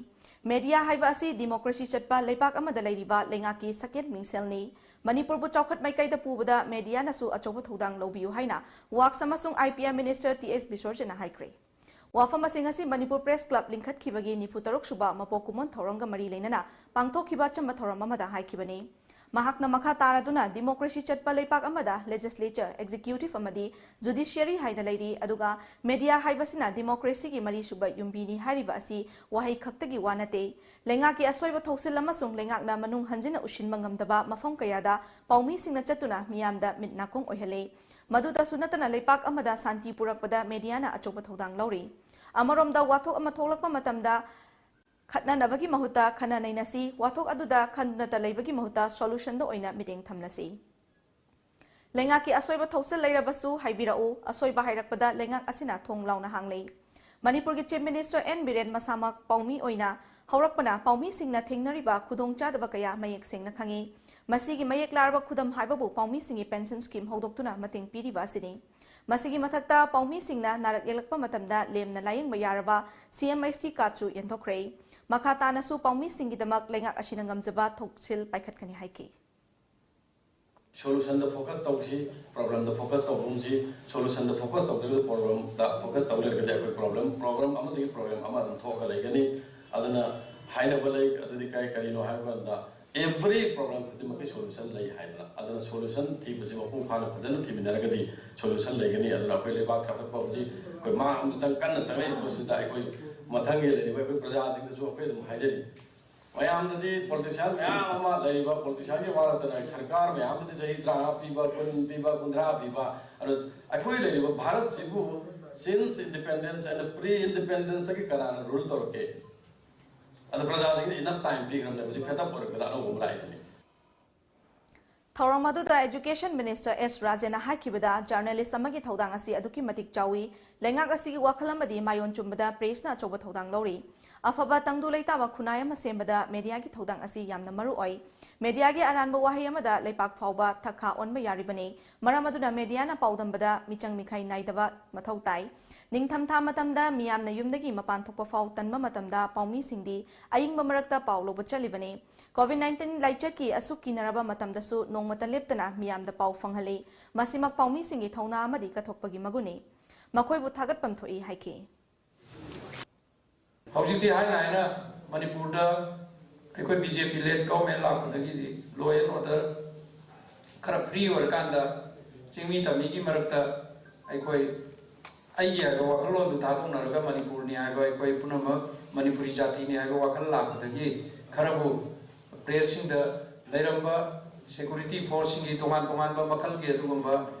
ꯃꯦꯗꯤꯌꯥ ꯍꯥꯏꯕ ꯑꯁꯤ ꯗꯤꯃꯣꯀ꯭ꯔꯦꯁꯤ ꯆꯠꯄ ꯂꯩꯕꯥꯛ ꯑꯃꯗ ꯂꯩꯔꯤꯕ ꯂꯩꯉꯥꯛꯀꯤ ꯁꯛꯍꯦꯟ ꯃꯤꯡꯁꯦꯜꯅꯤ꯫ ꯃꯅꯤꯄꯨꯔꯕꯨ ꯆꯥꯎꯈꯠ ꯃꯥꯏꯀꯩꯗ ꯄꯨꯕꯗ ꯃꯦꯗꯤꯌꯥꯅꯁꯨ ꯑꯆꯧꯕ ꯊꯧꯗꯥꯡ ꯂꯧꯕꯤꯌꯨ ꯍꯥꯏꯅ ꯋꯥꯛꯁ ꯑꯃꯁꯨꯡ I P R minister T S ꯕꯤꯁꯣꯔꯖꯤꯠꯅ ꯍꯥꯏꯈ꯭ꯔꯦ꯫ ꯋꯥꯐꯝ ꯑꯁꯤꯡ ꯑꯁꯤ ꯃꯅꯤꯄꯨꯔ ꯄ꯭ꯔꯦꯁ ꯀ꯭ꯂꯕ ꯂꯤꯡꯈꯠꯈꯤꯕꯒꯤ ꯅꯤꯐꯨ ꯇꯔꯨꯛ ꯁꯨꯕ ꯃꯄꯣꯛ ꯀꯨꯝꯑꯣꯟ ꯊꯧꯔꯝꯒ ꯃꯔꯤ ꯂꯩꯅꯅ ꯄꯥꯡꯊꯣꯛꯈꯤꯕ ꯑꯆꯝꯕ ꯊꯧꯔꯝ ꯑꯃꯗ ꯍꯥꯏꯈꯤꯕꯅꯤ꯫ ꯃꯍꯥꯛꯅ ꯃꯈꯥ ꯇꯥꯔꯗꯨꯅ ꯗꯤꯃꯣꯀ꯭ꯔꯦꯁꯤ ꯆꯠꯄ ꯂꯩꯄꯥꯛ ꯑꯃꯗ ꯂꯦꯖꯤꯁꯂꯦꯆꯔ, ꯑꯦꯛꯖꯤꯀ꯭ꯌꯨꯇꯤꯚ ꯑꯃꯗꯤ ꯖꯨꯗꯤꯁꯤꯌꯔꯤ ꯍꯥꯏꯅ ꯂꯩꯔꯤ, ꯑꯗꯨꯒ ꯃꯦꯗꯤꯌꯥ ꯍꯥꯏꯕꯁꯤꯅ ꯗꯤꯃꯣꯀ꯭ꯔꯦꯁꯤꯒꯤ ꯃꯔꯤꯁꯨꯕ ꯌꯨꯝꯕꯤꯅꯤ ꯍꯥꯏꯔꯤꯕ ꯑꯁꯤ ꯋꯥꯍꯩ ꯈꯛꯇꯒꯤ ꯋꯥ ꯅꯠꯇꯦ꯫ ꯂꯩꯉꯥꯛꯀꯤ ꯑꯁꯣꯏꯕ ꯊꯣꯛꯁꯤꯜ ꯑꯃꯁꯨꯡ ꯂꯩꯉꯥꯛꯅ ꯃꯅꯨꯡ ꯍꯟꯖꯤꯟꯅ ꯎꯁꯤꯟꯕ ꯉꯝꯗꯕ ꯃꯐꯝ ꯀꯌꯥꯗ ꯄꯥꯎꯃꯤꯁꯤꯡꯅ ꯆꯠꯇꯨꯅ ꯃꯤꯌꯥꯝꯗ ꯃꯤꯠ ꯅꯥꯀꯣꯡ ꯑꯣꯏꯍꯜꯂꯤ꯫ ꯃꯗꯨꯗꯁꯨ ꯅꯠꯇꯅ ꯂꯩꯄꯥꯛ ꯑꯃꯗ ꯁꯥꯟꯇꯤ ꯄꯨꯔꯛꯄꯗ ꯃꯦꯗꯤꯌꯥꯅ ꯑꯆꯧꯕ ꯊꯧꯗꯥꯡ ꯂꯧꯔꯤ꯫ ꯑꯃꯔꯣꯝꯗ ꯋꯥꯊꯣꯛ ꯑꯃ ꯊꯣꯛꯂꯛꯄ ꯃꯇꯝꯗ ꯈꯠꯅꯅꯕꯒꯤ ꯃꯍꯨꯠꯇ ꯈꯟꯅ ꯅꯩꯅꯁꯤ, ꯋꯥꯊꯣꯛ ꯑꯗꯨꯗ ꯈꯟꯅꯇ ꯂꯩꯕꯒꯤ ꯃꯍꯨꯠꯇ ꯁꯣꯂꯨꯁꯟꯗ ꯑꯣꯏꯅ ꯃꯤꯠꯌꯦꯡ ꯊꯝꯂꯁꯤ꯫ ꯂꯩꯉꯥꯛꯀꯤ ꯑꯁꯣꯏꯕ ꯊꯣꯛꯆꯜ ꯂꯩꯔꯕꯁꯨ ꯍꯥꯏꯕꯤꯔꯛꯎ, ꯑꯁꯣꯏꯕ ꯍꯥꯏꯔꯛꯄꯗ ꯂꯩꯉꯥꯛ ꯑꯁꯤꯅ ꯊꯣꯡ ꯂꯥꯎꯅ ꯍꯥꯡꯂꯤ꯫ ꯃꯅꯤꯄꯨꯔꯒꯤ ꯆꯤꯐ ꯃꯤꯅꯤꯁꯇꯔ ꯑꯦꯟ ꯕꯤꯔꯦꯟ ꯃꯁꯥꯃꯛ ꯄꯥꯎꯃꯤ ꯑꯣꯏꯅ ꯍꯧꯔꯛꯄꯅ ꯄꯥꯎꯃꯤꯁꯤꯡꯅ ꯊꯦꯡꯅꯔꯤꯕ ꯈꯨꯗꯣꯡꯆꯥꯗꯕ ꯀꯌꯥ ꯃꯌꯦꯛ ꯁꯦꯡꯅ ꯈꯪꯏ꯫ ꯃꯁꯤꯒꯤ ꯃꯌꯦꯛ ꯂꯥꯔꯕ ꯈꯨꯗꯝ ꯍꯥꯏꯕꯕꯨ ꯄꯥꯎꯃꯤꯁꯤꯡꯒꯤ ꯄꯦꯟꯁꯟ ꯁ꯭ꯀꯤꯝ ꯍꯧꯗꯣꯛꯇꯨꯅ ꯃꯇꯦꯡ ꯄꯤꯔꯤꯕ ꯑꯁꯤꯅꯤ꯫ ꯃꯁꯤꯒꯤ ꯃꯊꯛꯇ ꯄꯥꯎꯃꯤꯁꯤꯡꯅ ꯅꯥꯔꯛ ꯌꯦꯛꯂꯛꯄ ꯃꯇꯝꯗ ꯂꯦꯝꯅ ꯂꯥꯌꯦꯡꯕ ꯌꯥꯔꯕ ꯁꯤ ꯑꯦꯝ ꯑꯩꯆ ꯇꯤ ꯀꯥꯔꯗꯁꯨ ꯌꯦꯟꯊꯣꯛꯈ꯭ꯔꯦ꯫ ꯃꯈꯥ ꯇꯥꯅꯁꯨ ꯄꯥꯎꯃꯤꯁꯤꯡꯒꯤꯗꯃꯛ ꯂꯩꯉꯥꯛ ꯑꯁꯤꯅ ꯉꯝꯖꯕ ꯊꯧꯁꯤꯜ ꯄꯥꯏꯈꯠꯀꯅꯤ ꯍꯥꯏꯈꯤ꯫ ꯁꯣꯂꯨꯁꯟꯗ ꯐꯣꯀꯁ ꯇꯧꯁꯤ, ꯄ꯭ꯔꯣꯕ꯭ꯂꯦꯝꯗ ꯐꯣꯀꯁ ꯇꯧꯒꯨꯝꯁꯤ꯫ ꯁꯣꯂꯨꯁꯟꯗ ꯐꯣꯀꯁ ꯇꯧꯗ꯭ꯔꯒꯗꯤ ꯄ꯭ꯔꯣꯕ꯭ꯂꯦꯝꯗ ꯐꯣꯀꯁ ꯇꯧ ꯂꯩꯔꯒꯗꯤ ꯑꯩꯈꯣꯏ ꯄ꯭ꯔꯣꯕ꯭ꯂꯦꯝ, ꯄ꯭ꯔꯣꯕ꯭ꯂꯦꯝ ꯑꯃꯗꯒꯤ ꯄ꯭ꯔꯣꯕ꯭ꯂꯦꯝ ꯑꯃ ꯑꯗꯨꯝ ꯊꯣꯛꯑꯒ ꯂꯩꯒꯅꯤ꯫ ꯑꯗꯨꯅ ꯍꯥꯏꯅꯕ ꯂꯩ, ꯑꯗꯨꯗꯤ ꯀꯔꯤ ꯀꯔꯤꯅꯣ ꯍꯥꯏꯕ ꯀꯥꯟꯗ, ꯑꯦꯚ꯭ꯔꯤ ꯄ꯭ꯔꯣꯕ꯭ꯂꯦꯝ ꯈꯨꯗꯤꯡꯃꯛꯀꯤ ꯁꯣꯂꯨꯁꯟ ꯂꯩ ꯍꯥꯏꯗꯅ꯫ ꯑꯗꯨꯅ ꯁꯣꯂꯨꯁꯟ ꯊꯤꯕꯁꯤ ꯃꯄꯨꯡ ꯐꯥꯅ ꯐꯖꯅ ꯊꯤꯃꯤꯟꯅꯔꯒꯗꯤ ꯁꯣꯂꯨꯁꯟ ꯂꯩꯒꯅꯤ꯫ ꯑꯗꯨꯅ ꯑꯩꯈꯣꯏ ꯂꯩꯕꯥꯛ ꯆꯥꯎꯈꯠꯄ ꯍꯧꯖꯤꯛ ꯑꯩꯈꯣꯏ ꯃꯥ ꯑꯃꯗ ꯆꯪ-, ꯀꯟꯅ ꯆꯪꯂꯛꯏꯕꯁꯤꯗ ꯑꯩꯈꯣꯏ ꯃꯊꯪꯒꯤ ꯂꯩꯔꯤꯕ ꯑꯩꯈꯣꯏ ꯄ꯭ꯔꯖꯥꯁꯤꯡꯗꯁꯨ ꯑꯩꯈꯣꯏ ꯑꯗꯨꯝ ꯍꯥꯏꯖꯔꯤ꯫ ꯃꯌꯥꯝꯗꯗꯤ ꯄꯣꯂꯤꯇꯤꯁꯤꯌꯥꯟ ꯃꯌꯥꯝ ꯑꯃ ꯂꯩꯔꯤꯕ, ꯄꯣꯂꯤꯇꯤꯁꯤꯌꯥꯟꯒꯤ ꯋꯥ ꯅꯠꯇꯅ ꯁꯔꯀꯥꯔ ꯃꯌꯥꯝ ꯑꯃꯗꯤ ꯆꯍꯤ ꯇꯔꯥꯃꯉꯥ ꯄꯤꯕ, ꯀꯨꯟ ꯄꯤꯕ, ꯀꯨꯟꯊ꯭ꯔꯥ ꯄꯤꯕ, ꯑꯗꯣ ꯑꯩꯈꯣꯏ ꯂꯩꯔꯤꯕ ꯚꯥꯔꯠꯁꯤꯕꯨ since independence and pre independence ꯇꯒꯤ ꯀꯅꯥꯅ ꯔꯨꯜ ꯇꯧꯔꯛꯀꯦ? ꯑꯗꯣ ꯄ꯭ꯔꯖꯥꯁꯤꯡꯅ enough time ꯄꯤꯈ꯭ꯔꯕꯅꯦ, ꯍꯧꯖꯤꯛ fed up ꯑꯣꯏꯔꯛꯇꯅ ꯑꯅꯧꯕ ꯑꯃ ꯂꯥꯛꯏꯁꯤꯅꯤ꯫ ꯊꯧꯔꯝ ꯑꯗꯨꯗ Education Minister S ꯔꯥꯖꯦꯟꯅ ꯍꯥꯏꯈꯤꯕꯗ, journalist ꯑꯃꯒꯤ ꯊꯧꯗꯥꯡ ꯑꯁꯤ ꯑꯗꯨꯛꯀꯤ ꯃꯇꯤꯛ ꯆꯥꯎꯏ꯫ ꯂꯩꯉꯥꯛ ꯑꯁꯤꯒꯤ ꯋꯥꯈꯜ ꯑꯃꯗꯤ ꯃꯥꯏꯑꯣꯟ ꯆꯨꯝꯕꯗ pressꯅ ꯑꯆꯧꯕ ꯊꯧꯗꯥꯡ ꯂꯧꯔꯤ꯫ ꯑꯐꯕ ꯇꯪꯗꯨ ꯂꯩꯇꯥꯕ ꯈꯨꯟꯅꯥꯏ ꯑꯃ ꯁꯦꯝꯕꯗ mediaꯒꯤ ꯊꯧꯗꯥꯡ ꯑꯁꯤ ꯌꯥꯝꯅ ꯃꯔꯨ ꯑꯣꯏ꯫ Mediaꯒꯤ ꯑꯔꯥꯟꯕ ꯋꯥꯍꯩ ꯑꯃꯗ ꯂꯩꯄꯥꯛ ꯐꯥꯎꯕ ꯊꯛꯈꯥ ꯑꯣꯟꯕ ꯌꯥꯔꯤꯕꯅꯤ꯫ ꯃꯔꯝ ꯑꯗꯨꯅ mediaꯅ ꯄꯥꯎꯗꯝꯕꯗ ꯃꯤꯆꯪ ꯃꯤꯈꯥꯏ ꯅꯥꯏꯗꯕ ꯃꯊꯧ ꯇꯥꯏ꯫ ꯅꯤꯡꯊꯝꯊꯥ ꯃꯇꯝꯗ ꯃꯤꯌꯥꯝꯅ ꯌꯨꯝꯗꯒꯤ ꯃꯄꯥꯟ ꯊꯣꯛꯄ ꯐꯥꯎ ꯇꯟꯕ ꯃꯇꯝꯗ ꯄꯥꯎꯃꯤꯁꯤꯡꯗꯤ ꯑꯏꯪꯕ ꯃꯔꯛꯇ ꯄꯥꯎ ꯂꯧꯕ ꯆꯠꯂꯤꯕꯅꯤ꯫ COVID nineteen ꯂꯥꯏꯆꯠꯀꯤ ꯑꯁꯨꯛ ꯀꯤꯅꯔꯕ ꯃꯇꯝꯗꯁꯨ ꯅꯣꯡꯃꯇ ꯂꯦꯞꯇꯅ ꯃꯤꯌꯥꯝꯗ ꯄꯥꯎ ꯐꯪꯍꯜꯂꯤ꯫ ꯃꯁꯤꯃꯛ ꯄꯥꯎꯃꯤꯁꯤꯡꯒꯤ ꯊꯧꯅꯥ ꯑꯃꯗꯤ ꯀꯠꯊꯣꯛꯄꯒꯤ ꯃꯒꯨꯟꯅꯤ꯫ ꯃꯈꯣꯏꯕꯨ ꯊꯥꯒꯠꯐꯝ ꯊꯣꯛꯏ ꯍꯥꯏꯈꯤ꯫ ꯍꯧꯖꯤꯛꯇꯤ ꯍꯥꯏꯅ ꯍꯥꯏꯅ ꯃꯅꯤꯄꯨꯔꯗ ꯑꯩꯈꯣꯏ BJP led government ꯂꯥꯛꯄꯗꯒꯤꯗꯤ law and order ꯈꯔ free ꯑꯣꯏꯔꯀꯥꯟꯗ ꯆꯤꯡꯃꯤ ꯇꯝꯃꯤꯒꯤ ꯃꯔꯛꯇ ꯑꯩꯈꯣꯏ ꯑꯩꯒꯤ ꯍꯥꯏꯕ ꯋꯥꯈꯜꯂꯣꯟꯗꯨ ꯊꯥꯗꯣꯛꯅꯔꯒ ꯃꯅꯤꯄꯨꯔꯅꯤ ꯍꯥꯏꯕ, ꯑꯩꯈꯣꯏ ꯄꯨꯝꯅꯃꯛ ꯃꯅꯤꯄꯨꯔꯤ ꯖꯥꯇꯤꯅꯤ ꯍꯥꯏꯕ ꯋꯥꯈꯜ ꯂꯥꯛꯄꯗꯒꯤ ꯈꯔꯕꯨ pressꯁꯤꯡꯗ ꯂꯩꯔꯝꯕ security forceꯁꯤꯡꯒꯤ ꯇꯣꯉꯥꯟ ꯇꯣꯉꯥꯟꯕ ꯃꯈꯜꯒꯤ ꯑꯗꯨꯒꯨꯝꯕ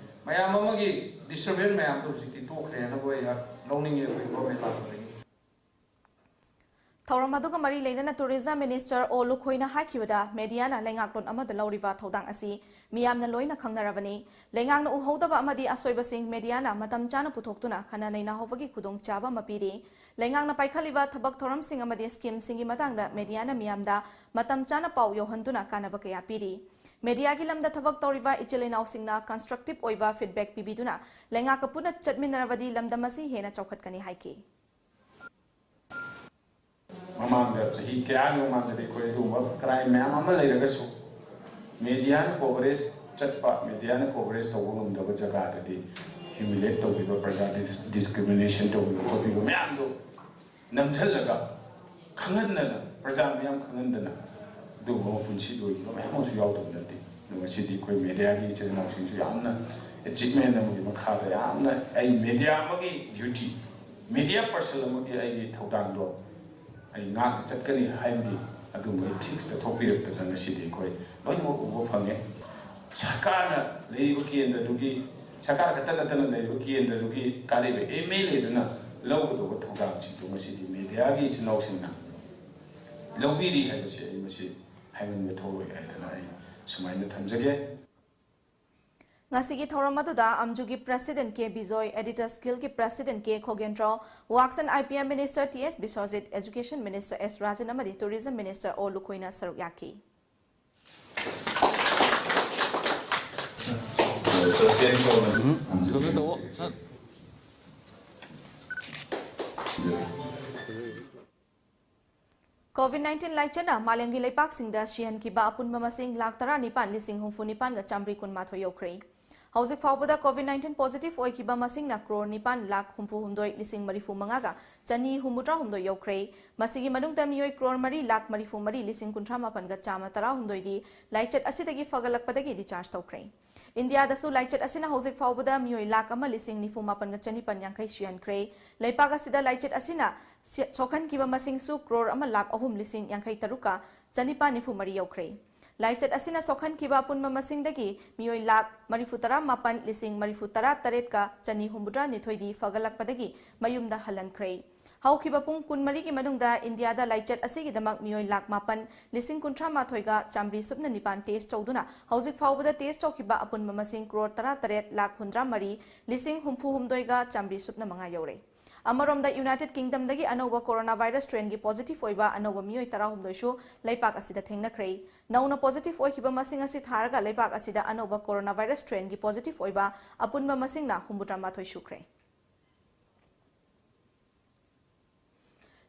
ꯃꯌꯥꯝ ꯑꯃꯒꯤ disturbance ꯃꯌꯥꯝꯗꯣ ꯍꯧꯖꯤꯛꯇꯤ ꯇꯣꯛꯈ꯭ꯔꯦ ꯍꯥꯏꯅꯕꯨ ꯑꯩꯍꯥꯛ ꯂꯧꯅꯤꯡꯉꯤ ꯑꯩꯈꯣꯏ government ꯂꯥꯛꯄꯗꯒꯤ꯫ ꯊꯧꯔꯝ ꯑꯗꯨꯒ ꯃꯔꯤ ꯂꯩꯅꯅ Tourism Minister ꯑꯣ ꯂꯨꯈꯣꯏꯅ ꯍꯥꯏꯈꯤꯕꯗ, mediaꯅ ꯂꯩꯉꯥꯛꯂꯣꯟ ꯑꯃꯗ ꯂꯧꯔꯤꯕ ꯊꯧꯗꯥꯡ ꯑꯁꯤ ꯃꯤꯌꯥꯝꯅ ꯂꯣꯏꯅ ꯈꯪꯅꯔꯕꯅꯤ꯫ ꯂꯩꯉꯥꯛꯅ ꯎꯍꯧꯗꯕ ꯑꯃꯗꯤ ꯑꯁꯣꯏꯕꯁꯤꯡ mediaꯅ ꯃꯇꯝ ꯆꯥꯅ ꯄꯨꯊꯣꯛꯇꯨꯅ ꯈꯟꯅ ꯅꯩꯅꯍꯧꯕꯒꯤ ꯈꯨꯗꯣꯡꯆꯥꯕ ꯑꯃ ꯄꯤꯔꯤ꯫ ꯂꯩꯉꯥꯛꯅ ꯄꯥꯏꯈꯠꯂꯤꯕ ꯊꯕꯛ ꯊꯧꯔꯝꯁꯤꯡ ꯑꯃꯗꯤ schemeꯁꯤꯡꯒꯤ ꯃꯇꯥꯡꯗ mediaꯅ ꯃꯤꯌꯥꯝꯗ ꯃꯇꯝ ꯆꯥꯅ ꯄꯥꯎ ꯌꯧꯍꯟꯗꯨꯅ ꯀꯥꯟꯅꯕ ꯀꯌꯥ ꯄꯤꯔꯤ꯫ Mediaꯒꯤ ꯂꯝꯗ ꯊꯕꯛ ꯇꯧꯔꯤꯕ ꯏꯆꯤꯜ ꯏꯅꯥꯎꯁꯤꯡꯅ constructive ꯑꯣꯏꯕ feedback ꯄꯤꯕꯤꯗꯨꯅ ꯂꯩꯉꯥꯛꯀ ꯄꯨꯟꯅ ꯆꯠꯃꯤꯟꯅꯔꯕꯗꯤ ꯂꯝꯗꯝ ꯑꯁꯤ ꯍꯦꯟꯅ ꯆꯥꯎꯈꯠꯀꯅꯤ ꯍꯥꯏꯈꯤ꯫ ꯃꯃꯥꯡꯗ, ꯆꯍꯤ ꯀꯌꯥꯒꯤ ꯃꯃꯥꯡꯗꯗꯤ ꯑꯩꯈꯣꯏ ꯑꯗꯨꯒꯨꯝꯕ crime ꯃꯌꯥꯝ ꯑꯃ ꯂꯩꯔꯒꯁꯨ mediaꯅ coverage ꯆꯠꯄ, mediaꯅ coverage ꯇꯧꯕ ꯉꯝꯗꯕ ꯖꯒꯥꯗꯗꯤ humiliate ꯇꯧꯕꯤꯕ, ꯄ꯭ꯔꯖꯥ dis-, discrimination ꯇꯧꯕꯤꯕ ꯈꯣꯠꯄꯤꯕ ꯃꯌꯥꯝꯗꯣ ꯅꯝꯁꯤꯜꯂꯒ ꯈꯪꯍꯟꯗꯅ, ꯄ꯭ꯔꯖꯥ ꯃꯌꯥꯝ ꯈꯪꯍꯟꯗꯅ ꯑꯗꯨꯒꯨꯝꯕ ꯃꯄꯨꯟꯁꯤ ꯂꯣꯏꯈꯤꯕ ꯃꯌꯥꯝ ꯑꯃꯁꯨ ꯌꯥꯎꯗꯕ ꯅꯠꯇꯦ꯫ ꯑꯗꯣ ꯉꯁꯤꯗꯤ ꯑꯩꯈꯣꯏ mediaꯒꯤ ꯏꯆꯤꯜ ꯏꯅꯥꯎꯁꯤꯡꯁꯨ ꯌꯥꯝꯅ achievement ꯑꯃꯒꯤ ꯃꯈꯥꯗ ꯌꯥꯝꯅ ꯑꯩ media ꯑꯃꯒꯤ duty, media person ꯑꯃꯒꯤ ꯑꯩꯒꯤ ꯊꯧꯗꯥꯡꯗꯣ ꯑꯩ ꯉꯥꯛꯅ ꯆꯠꯀꯅꯤ ꯍꯥꯏꯕꯒꯤ ꯑꯗꯨꯒꯨꯝꯕ ethicsꯇ ꯊꯣꯛꯄꯤꯔꯛꯇꯅ ꯉꯁꯤꯗꯤ ꯑꯩꯈꯣꯏ ꯂꯣꯏꯅꯃꯛ ꯎꯕ ꯐꯪꯉꯦ꯫ ꯁꯔꯀꯥꯔꯅ ꯂꯩꯔꯤꯕ ꯀꯦꯟꯗ꯭ꯔꯗꯨꯒꯤ, ꯁꯔꯀꯥꯔ ꯈꯛꯇ ꯅꯠꯇꯅ ꯂꯩꯔꯤꯕ ꯀꯦꯟꯗ꯭ꯔꯗꯨꯒꯤ ꯀꯥꯔꯤꯕ MLAꯗꯨꯅ ꯂꯧꯒꯗꯧꯕ ꯊꯧꯗꯥꯡꯁꯤꯡꯗꯣ ꯉꯁꯤꯗꯤ mediaꯒꯤ ꯏꯆꯤꯜ ꯏꯅꯥꯎꯁꯤꯡꯅ ꯂꯧꯕꯤꯔꯤ ꯍꯥꯏꯕꯁꯤ ꯑꯩ ꯃꯁꯤ ꯍꯥꯏꯃꯟꯕ ꯊꯣꯛꯂꯣꯏ ꯍꯥꯏꯗꯅ ꯑꯩ ꯁꯨꯃꯥꯏꯅ ꯊꯝꯖꯒꯦ꯫ ꯉꯁꯤꯒꯤ ꯊꯧꯔꯝ ꯑꯗꯨꯗ ꯑꯝꯖꯨꯒꯤ President K Bijoy, Editors Guild ꯀꯤ President K Khogendro, Works and I P M Minister T S Biswajit, Education Minister S Rajan ꯑꯃꯗꯤ Tourism Minister O ꯂꯨꯈꯣꯏꯅ ꯁꯔꯨꯛ ꯌꯥꯈꯤ꯫ COVID nineteen ꯂꯥꯏꯆꯠꯅ ꯃꯥꯂꯦꯝꯒꯤ ꯂꯩꯄꯥꯛꯁꯤꯡꯗ ꯁꯤꯍꯟꯈꯤꯕ ꯑꯄꯨꯟꯕ ꯃꯁꯤꯡ ꯂꯥꯈ ꯇꯔꯥꯅꯤꯄꯥꯟ ꯂꯤꯁꯤꯡ ꯍꯨꯝꯐꯨ ꯅꯤꯄꯥꯟꯒ ꯆꯥꯃꯔꯤ ꯀꯨꯟꯃꯥꯊꯣꯏ ꯌꯧꯈ꯭ꯔꯦ꯫ ꯍꯧꯖꯤꯛ ꯐꯥꯎꯕꯗ COVID nineteen positive ꯑꯣꯏꯈꯤꯕ ꯃꯁꯤꯡꯅ ꯀ꯭ꯔꯣꯔ ꯅꯤꯄꯥꯟ ꯂꯥꯈ ꯍꯨꯝꯐꯨ ꯍꯨꯝꯗꯣꯏ ꯂꯤꯁꯤꯡ ꯃꯔꯤꯐꯨ ꯃꯉꯥꯒ ꯆꯅꯤ ꯍꯨꯝꯐꯨꯇꯔꯥ ꯍꯨꯝꯗꯣꯏ ꯌꯧꯈ꯭ꯔꯦ꯫ ꯃꯁꯤꯒꯤ ꯃꯅꯨꯡꯗ ꯃꯤꯑꯣꯏ ꯀ꯭ꯔꯣꯔ ꯃꯔꯤ ꯂꯥꯈ ꯃꯔꯤꯐꯨ ꯃꯔꯤ ꯂꯤꯁꯤꯡ ꯀꯨꯟꯊ꯭ꯔꯥ ꯃꯥꯄꯟꯒ ꯆꯥꯝꯃ ꯇꯔꯥꯍꯨꯝꯗꯣꯏꯗꯤ ꯂꯥꯏꯆꯠ ꯑꯁꯤꯗꯒꯤ ꯐꯒꯠꯂꯛꯄꯗꯒꯤ discharge ꯇꯧꯈ꯭ꯔꯦ꯫ ꯏꯟꯗꯤꯌꯥꯗꯁꯨ ꯂꯥꯏꯆꯠ ꯑꯁꯤꯅ ꯍꯧꯖꯤꯛ ꯐꯥꯎꯕꯗ ꯃꯤꯑꯣꯏ ꯂꯥꯈ ꯑꯃ ꯂꯤꯁꯤꯡ ꯅꯤꯐꯨ ꯃꯥꯄꯟꯒ ꯆꯅꯤꯄꯥꯟ ꯌꯥꯡꯈꯩ ꯁꯤꯍꯟꯈ꯭ꯔꯦ꯫ ꯂꯩꯄꯥꯛ ꯑꯁꯤꯗ ꯂꯥꯏꯆꯠ ꯑꯁꯤꯅ ꯁꯤ-, ꯁꯣꯛꯍꯟꯈꯤꯕ ꯃꯁꯤꯡꯁꯨ ꯀ꯭ꯔꯣꯔ ꯑꯃ ꯂꯥꯈ ꯑꯍꯨꯝ ꯂꯤꯁꯤꯡ ꯌꯥꯡꯈꯩ ꯇꯔꯨꯛꯀ ꯆꯅꯤꯄꯥꯟ ꯅꯤꯐꯨ ꯃꯔꯤ ꯌꯧꯈ꯭ꯔꯦ꯫ ꯂꯥꯏꯆꯠ ꯑꯁꯤꯅ ꯁꯣꯛꯍꯟꯈꯤꯕ ꯑꯄꯨꯟꯕ ꯃꯁꯤꯡꯗꯒꯤ ꯃꯤꯑꯣꯏ ꯂꯥꯈ ꯃꯔꯤꯐꯨ ꯇꯔꯥ ꯃꯥꯄꯟ ꯂꯤꯁꯤꯡ ꯃꯔꯤꯐꯨ ꯇꯔꯥ ꯇꯔꯦꯠꯀ ꯆꯅꯤ ꯍꯨꯝꯐꯨꯇꯔꯥ ꯅꯤꯊꯣꯏꯗꯤ ꯐꯒꯠꯂꯛꯄꯗꯒꯤ ꯃꯌꯨꯝꯗ ꯍꯜꯍꯟꯈ꯭ꯔꯦ꯫ ꯍꯧꯈꯤꯕ ꯄꯨꯡ ꯀꯨꯟꯃꯔꯤꯒꯤ ꯃꯅꯨꯡꯗ ꯏꯟꯗꯤꯌꯥꯗ ꯂꯥꯏꯆꯠ ꯑꯁꯤꯒꯤꯗꯃꯛ ꯃꯤꯑꯣꯏ ꯂꯥꯈ ꯃꯥꯄꯟ ꯂꯤꯁꯤꯡ ꯀꯨꯟꯊ꯭ꯔꯥ ꯃꯥꯊꯣꯏꯒ ꯆꯥꯃꯔꯤ ꯁꯨꯞꯅ ꯅꯤꯄꯥꯟ test ꯇꯧꯗꯨꯅ ꯍꯧꯖꯤꯛ ꯐꯥꯎꯕꯗ test ꯇꯧꯈꯤꯕ ꯑꯄꯨꯟꯕ ꯃꯁꯤꯡ ꯀ꯭ꯔꯣꯔ ꯇꯔꯥ ꯇꯔꯦꯠ ꯂꯥꯈ ꯍꯨꯝꯗ꯭ꯔꯥ ꯃꯔꯤ ꯂꯤꯁꯤꯡ ꯍꯨꯝꯐꯨ ꯍꯨꯝꯗꯣꯏꯒ ꯆꯥꯃꯔꯤ ꯁꯨꯞꯅ ꯃꯉꯥ ꯌꯧꯔꯦ꯫ ꯑꯃꯔꯣꯝꯗ, United Kingdom ꯗꯒꯤ ꯑꯅꯧꯕ corona virus strain ꯒꯤ positive ꯑꯣꯏꯕ ꯑꯅꯧꯕ ꯃꯤꯑꯣꯏ ꯇꯔꯥꯍꯨꯝꯗꯣꯏꯁꯨ ꯂꯩꯄꯥꯛ ꯑꯁꯤꯗ ꯊꯦꯡꯅꯈ꯭ꯔꯦ꯫ ꯅꯧꯅ positive ꯑꯣꯏꯈꯤꯕ ꯃꯁꯤꯡ ꯑꯁꯤ ꯊꯥꯔꯒ ꯂꯩꯄꯥꯛ ꯑꯁꯤꯗ ꯑꯅꯧꯕ corona virus strain ꯒꯤ positive ꯑꯣꯏꯕ ꯑꯄꯨꯟꯕ ꯃꯁꯤꯡꯅ ꯍꯨꯝꯐꯨꯇꯔꯥ ꯃꯥꯊꯣꯏ ꯁꯨꯈ꯭ꯔꯦ꯫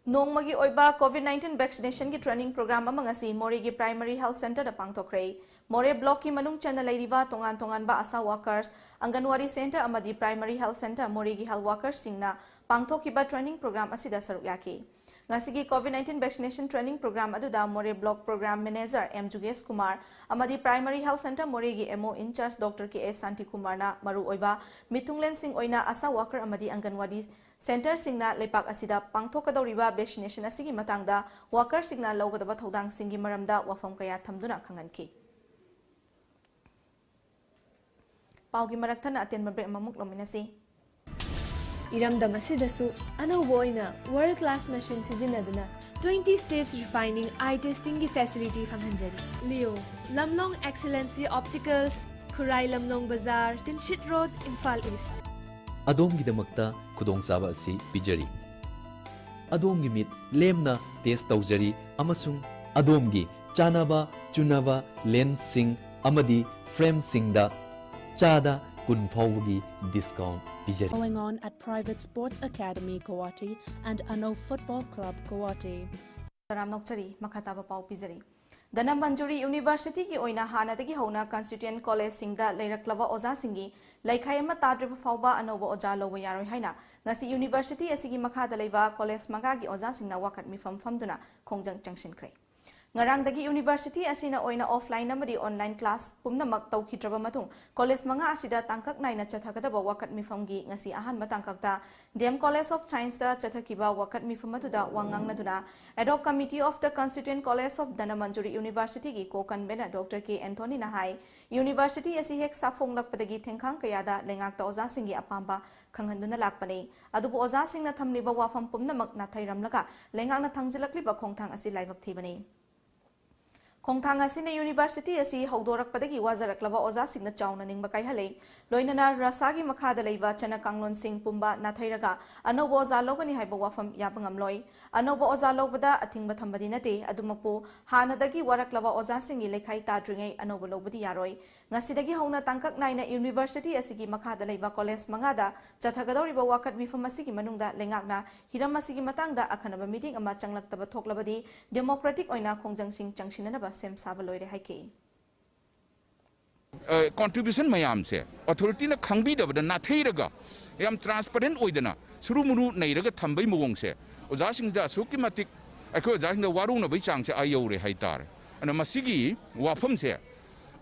ꯅꯣꯡꯃꯒꯤ ꯑꯣꯏꯕ COVID nineteen vaccination ꯒꯤ training program ꯑꯃ ꯉꯁꯤ ꯃꯣꯔꯦꯒꯤ Primary Health Center ꯗ ꯄꯥꯡꯊꯣꯛꯈ꯭ꯔꯦ꯫ ꯃꯣꯔꯦ block ꯀꯤ ꯃꯅꯨꯡ ꯆꯟꯅ ꯂꯩꯔꯤꯕ ꯇꯣꯉꯥꯟ ꯇꯣꯉꯥꯟꯕ ASHA workers, ꯑꯪꯒꯟꯋꯥꯗꯤ center ꯑꯃꯗꯤ Primary Health Center ꯃꯣꯔꯦꯒꯤ health workers ꯁꯤꯡꯅ ꯄꯥꯡꯊꯣꯛꯈꯤꯕ training program ꯑꯁꯤꯗ ꯁꯔꯨꯛ ꯌꯥꯈꯤ꯫ ꯉꯁꯤꯒꯤ COVID nineteen vaccination training program ꯑꯗꯨꯗ ꯃꯣꯔꯦ block program manager M ꯖꯨꯒꯦꯁ Kumar ꯑꯃꯗꯤ Primary Health Center ꯃꯣꯔꯦꯒꯤ M O in charge Doctor K S ꯁꯥꯟꯇꯤꯀꯨꯃꯥꯔꯅ ꯃꯔꯨꯑꯣꯏꯕ ꯃꯤꯊꯨꯡꯂꯦꯟꯁꯤꯡ ꯑꯣꯏꯅ ASHA worker ꯑꯃꯗꯤ ꯑꯪꯒꯟꯋꯥꯗꯤ centre ꯁꯤꯡꯅ ꯂꯩꯄꯥꯛ ꯑꯁꯤꯗ ꯄꯥꯡꯊꯣꯛꯀꯗꯧꯔꯤꯕ vaccination ꯑꯁꯤꯒꯤ ꯃꯇꯥꯡꯗ worker ꯁꯤꯡꯅ ꯂꯧꯒꯗꯕ ꯊꯧꯗꯥꯡꯁꯤꯡꯒꯤ ꯃꯔꯝꯗ ꯋꯥꯐꯝ ꯀꯌꯥ ꯊꯝꯗꯨꯅ ꯈꯪꯍꯟꯈꯤ꯫ ꯄꯥꯎꯒꯤ ꯃꯔꯛ ꯊꯠꯅ ꯑꯇꯦꯟꯕ break ꯑꯃꯃꯨꯛ ꯂꯧꯃꯤꯟꯅꯁꯤ꯫ ꯏꯔꯝꯗꯝ ꯑꯁꯤꯗꯁꯨ ꯑꯅꯧꯕ ꯑꯣꯏꯅ world class machine ꯁꯤꯖꯤꯟꯅꯗꯨꯅ twenty steps refining eye testing ꯒꯤ facility ꯐꯪꯍꯟꯖꯔꯤ꯫ Leo, Lamlong Excellency Opticals, ꯈꯨꯔꯥꯏ ꯂꯝꯂꯣꯡ ꯕꯖꯥꯔ, ꯇꯤꯟꯁꯤꯠ ꯔꯣꯗ, ꯏꯝꯐꯥꯜ ꯏꯁ꯭ꯠ꯫ ꯑꯗꯣꯝꯒꯤꯗꯃꯛꯇ ꯈꯨꯗꯣꯡꯆꯥꯕ ꯑꯁꯤ ꯄꯤꯖꯔꯤ꯫ ꯑꯗꯣꯝꯒꯤ ꯃꯤꯠ ꯂꯦꯝꯅ ꯇꯦꯁ ꯇꯧꯖꯔꯤ ꯑꯃꯁꯨꯡ ꯑꯗꯣꯝꯒꯤ ꯆꯥꯅꯕ ꯆꯨꯅꯕ ꯂꯦꯟꯁꯁꯤꯡ ꯑꯃꯗꯤ ꯐ꯭ꯔꯦꯝꯁꯤꯡꯗ ꯆꯥꯗ ꯀꯨꯟ ꯐꯥꯎꯕꯒꯤ discount ꯄꯤꯖꯔꯤ꯫ Going on at Private Sports Academy Guwahati and Ano Football Club Guwahati. ꯇꯔꯥꯝ ꯅꯣꯛꯆꯔꯤ꯫ ꯃꯈꯥ ꯇꯥꯕ ꯄꯥꯎ ꯄꯤꯖꯔꯤ꯫ ꯙꯅꯃꯟꯖꯨꯔꯤ ꯌꯨꯅꯤꯚꯔꯁꯤꯇꯤꯒꯤ ꯑꯣꯏꯅ ꯍꯥꯟꯅꯗꯒꯤ ꯍꯧꯅ ꯀꯟꯁꯇꯤꯇ꯭ꯌꯨꯌꯦꯟ ꯀꯣꯂꯦꯖꯁꯤꯡꯗ ꯂꯩꯔꯛꯂꯕ ꯑꯣꯖꯥꯁꯤꯡꯒꯤ ꯂꯩꯈꯥꯏ ꯑꯃ ꯇꯥꯗ꯭ꯔꯤꯕ ꯐꯥꯎꯕ ꯑꯅꯧꯕ ꯑꯣꯖꯥ ꯂꯧꯕ ꯌꯥꯔꯣꯏ ꯍꯥꯏꯅ ꯉꯁꯤ ꯌꯨꯅꯤꯚꯔꯁꯤꯇꯤ ꯑꯁꯤꯒꯤ ꯃꯈꯥꯗ ꯂꯩꯕ ꯀꯣꯂꯦꯖ ꯃꯉꯥꯒꯤ ꯑꯣꯖꯥꯁꯤꯡꯅ ꯋꯥꯀꯠ ꯃꯤꯐꯝ ꯐꯝꯗꯨꯅ ꯈꯣꯡꯖꯪ ꯆꯪꯁꯤꯟꯈ꯭ꯔꯦ꯫ ꯉꯔꯥꯡꯗꯒꯤ ꯌꯨꯅꯤꯚꯔꯁꯤꯇꯤ ꯑꯁꯤꯅ ꯑꯣꯏꯅ ꯑꯣꯐꯂꯥꯏꯟ ꯑꯃꯗꯤ ꯑꯣꯟꯂꯥꯏꯟ ꯀ꯭ꯂꯥꯁ ꯄꯨꯝꯅꯃꯛ ꯇꯧꯈꯤꯗ꯭ꯔꯕ ꯃꯇꯨꯡ, ꯀꯣꯂꯦꯖ ꯃꯉꯥ ꯑꯁꯤꯗ ꯇꯥꯡꯀꯛ ꯅꯥꯏꯅ ꯆꯠꯊꯒꯗꯕ ꯋꯥꯀꯠ ꯃꯤꯐꯝꯒꯤ ꯉꯁꯤ ꯑꯍꯥꯟꯕ ꯇꯥꯡꯀꯛꯇ D M College of Science ꯇ ꯆꯠꯊꯈꯤꯕ ꯋꯥꯀꯠ ꯃꯤꯐꯝ ꯑꯗꯨꯗ ꯋꯥ ꯉꯥꯡꯅꯗꯨꯅ, Ad hoc Committee of the Constituent College of Dhanamandjuri University ꯒꯤ ꯀꯣ ꯀꯟꯚꯦꯅꯔ ꯗꯣꯛꯇꯔ ꯀꯦ ꯑꯦꯟꯊꯣꯅꯤꯅ ꯍꯥꯏ, ꯌꯨꯅꯤꯚꯔꯁꯤꯇꯤ ꯑꯁꯤ ꯍꯦꯛ ꯁꯥꯐꯣꯡꯂꯛꯄꯗꯒꯤ ꯊꯦꯡꯈꯥꯡ ꯀꯌꯥꯗ ꯂꯩꯉꯥꯛꯇ ꯑꯣꯖꯥꯁꯤꯡꯒꯤ ꯑꯄꯥꯝꯕ ꯈꯪꯍꯟꯗꯨꯅ ꯂꯥꯛꯄꯅꯤ꯫ ꯑꯗꯨꯕꯨ ꯑꯣꯖꯥꯁꯤꯡꯅ ꯊꯝꯂꯤꯕ ꯋꯥꯐꯝ ꯄꯨꯝꯅꯃꯛ ꯅꯥꯊꯩꯔꯝꯂꯒ ꯂꯩꯉꯥꯛꯅ ꯊꯥꯡꯖꯤꯜꯂꯛꯂꯤꯕ ꯈꯣꯡꯊꯥꯡ ꯑꯁꯤ ꯂꯥꯏꯕꯛ ꯊꯤꯕꯅꯤ꯫ ꯈꯣꯡꯊꯥꯡ ꯑꯁꯤꯅ ꯌꯨꯅꯤꯚꯔꯁꯤꯇꯤ ꯑꯁꯤ ꯍꯧꯗꯣꯔꯛꯄꯗꯒꯤ ꯋꯥꯖꯔꯛꯂꯕ ꯑꯣꯖꯥꯁꯤꯡꯅ ꯆꯥꯎꯅ ꯅꯤꯡꯕ ꯀꯥꯏꯍꯜꯂꯦ꯫ ꯂꯣꯏꯅꯅ ꯔꯁꯥꯒꯤ ꯃꯈꯥꯗ ꯂꯩꯕ ꯆꯠꯅ ꯀꯥꯡꯂꯣꯟꯁꯤꯡ ꯄꯨꯝꯕ ꯅꯥꯊꯩꯔꯒ ꯑꯅꯧꯕ ꯑꯣꯖꯥ ꯂꯧꯒꯅꯤ ꯍꯥꯏꯕ ꯋꯥꯐꯝ ꯌꯥꯕ ꯉꯝꯂꯣꯏ꯫ ꯑꯅꯧꯕ ꯑꯣꯖꯥ ꯂꯧꯕꯗ ꯑꯊꯤꯡꯕ ꯊꯝꯕꯗꯤ ꯅꯠꯇꯦ, ꯑꯗꯨꯃꯛꯄꯨ ꯍꯥꯟꯅꯗꯒꯤ ꯋꯥꯔꯛꯂꯕ ꯑꯣꯖꯥꯁꯤꯡꯒꯤ ꯂꯩꯈꯥꯏ ꯇꯥꯗ꯭ꯔꯤꯉꯩ ꯑꯅꯧꯕ ꯂꯧꯕꯗꯤ ꯌꯥꯔꯣꯏ꯫ ꯉꯁꯤꯗꯒꯤ ꯍꯧꯅ ꯇꯥꯡꯀꯛ ꯅꯥꯏꯅ ꯌꯨꯅꯤꯚꯔꯁꯤꯇꯤ ꯑꯁꯤꯒꯤ ꯃꯈꯥꯗ ꯂꯩꯕ ꯀꯣꯂꯦꯖ ꯃꯉꯥꯗ ꯆꯠꯊꯒꯗꯧꯔꯤꯕ ꯋꯥꯀꯠ ꯃꯤꯐꯝ ꯑꯁꯤꯒꯤ ꯃꯅꯨꯡꯗ ꯂꯩꯉꯥꯛꯅ ꯍꯤꯔꯝ ꯑꯁꯤꯒꯤ ꯃꯇꯥꯡꯗ ꯑꯈꯟꯅꯕ ꯃꯤꯇꯤꯡ ꯑꯃ ꯆꯪꯂꯛꯇꯕ ꯊꯣꯛꯂꯕꯗꯤ ꯗꯦꯃꯣꯀ꯭ꯔꯦꯇꯤꯛ ꯑꯣꯏꯅ ꯈꯣꯡꯖꯪꯁꯤꯡ ꯆꯪꯁꯤꯟꯅꯅꯕ ꯁꯦꯝ ꯁꯥꯕ ꯂꯣꯏꯔꯦ ꯍꯥꯏꯈꯤ꯫ ꯑ, contribution ꯃꯌꯥꯝꯁꯦ ꯑꯣꯊꯣꯔꯤꯇꯤꯅ ꯈꯪꯕꯤꯗꯕꯗ ꯅꯥꯊꯩꯔꯒ ꯌꯥꯝ transparent ꯑꯣꯏꯗꯅ ꯁꯨꯔꯨ ꯃꯨꯔꯨ ꯅꯩꯔꯒ ꯊꯝꯕꯩ ꯃꯑꯣꯡꯁꯦ ꯑꯣꯖꯥꯁꯤꯡꯁꯤꯗ ꯑꯁꯨꯛꯀꯤ ꯃꯇꯤꯛ ꯑꯩꯈꯣꯏ ꯑꯣꯖꯥꯁꯤꯡꯗ ꯋꯥꯔꯧꯅꯕꯩ ꯆꯥꯡꯁꯦ ꯑꯥ ꯌꯧꯔꯦ ꯍꯥꯏꯇꯥꯔꯦ꯫ ꯑꯗꯨꯅ ꯃꯁꯤꯒꯤ ꯋꯥꯐꯝꯁꯦ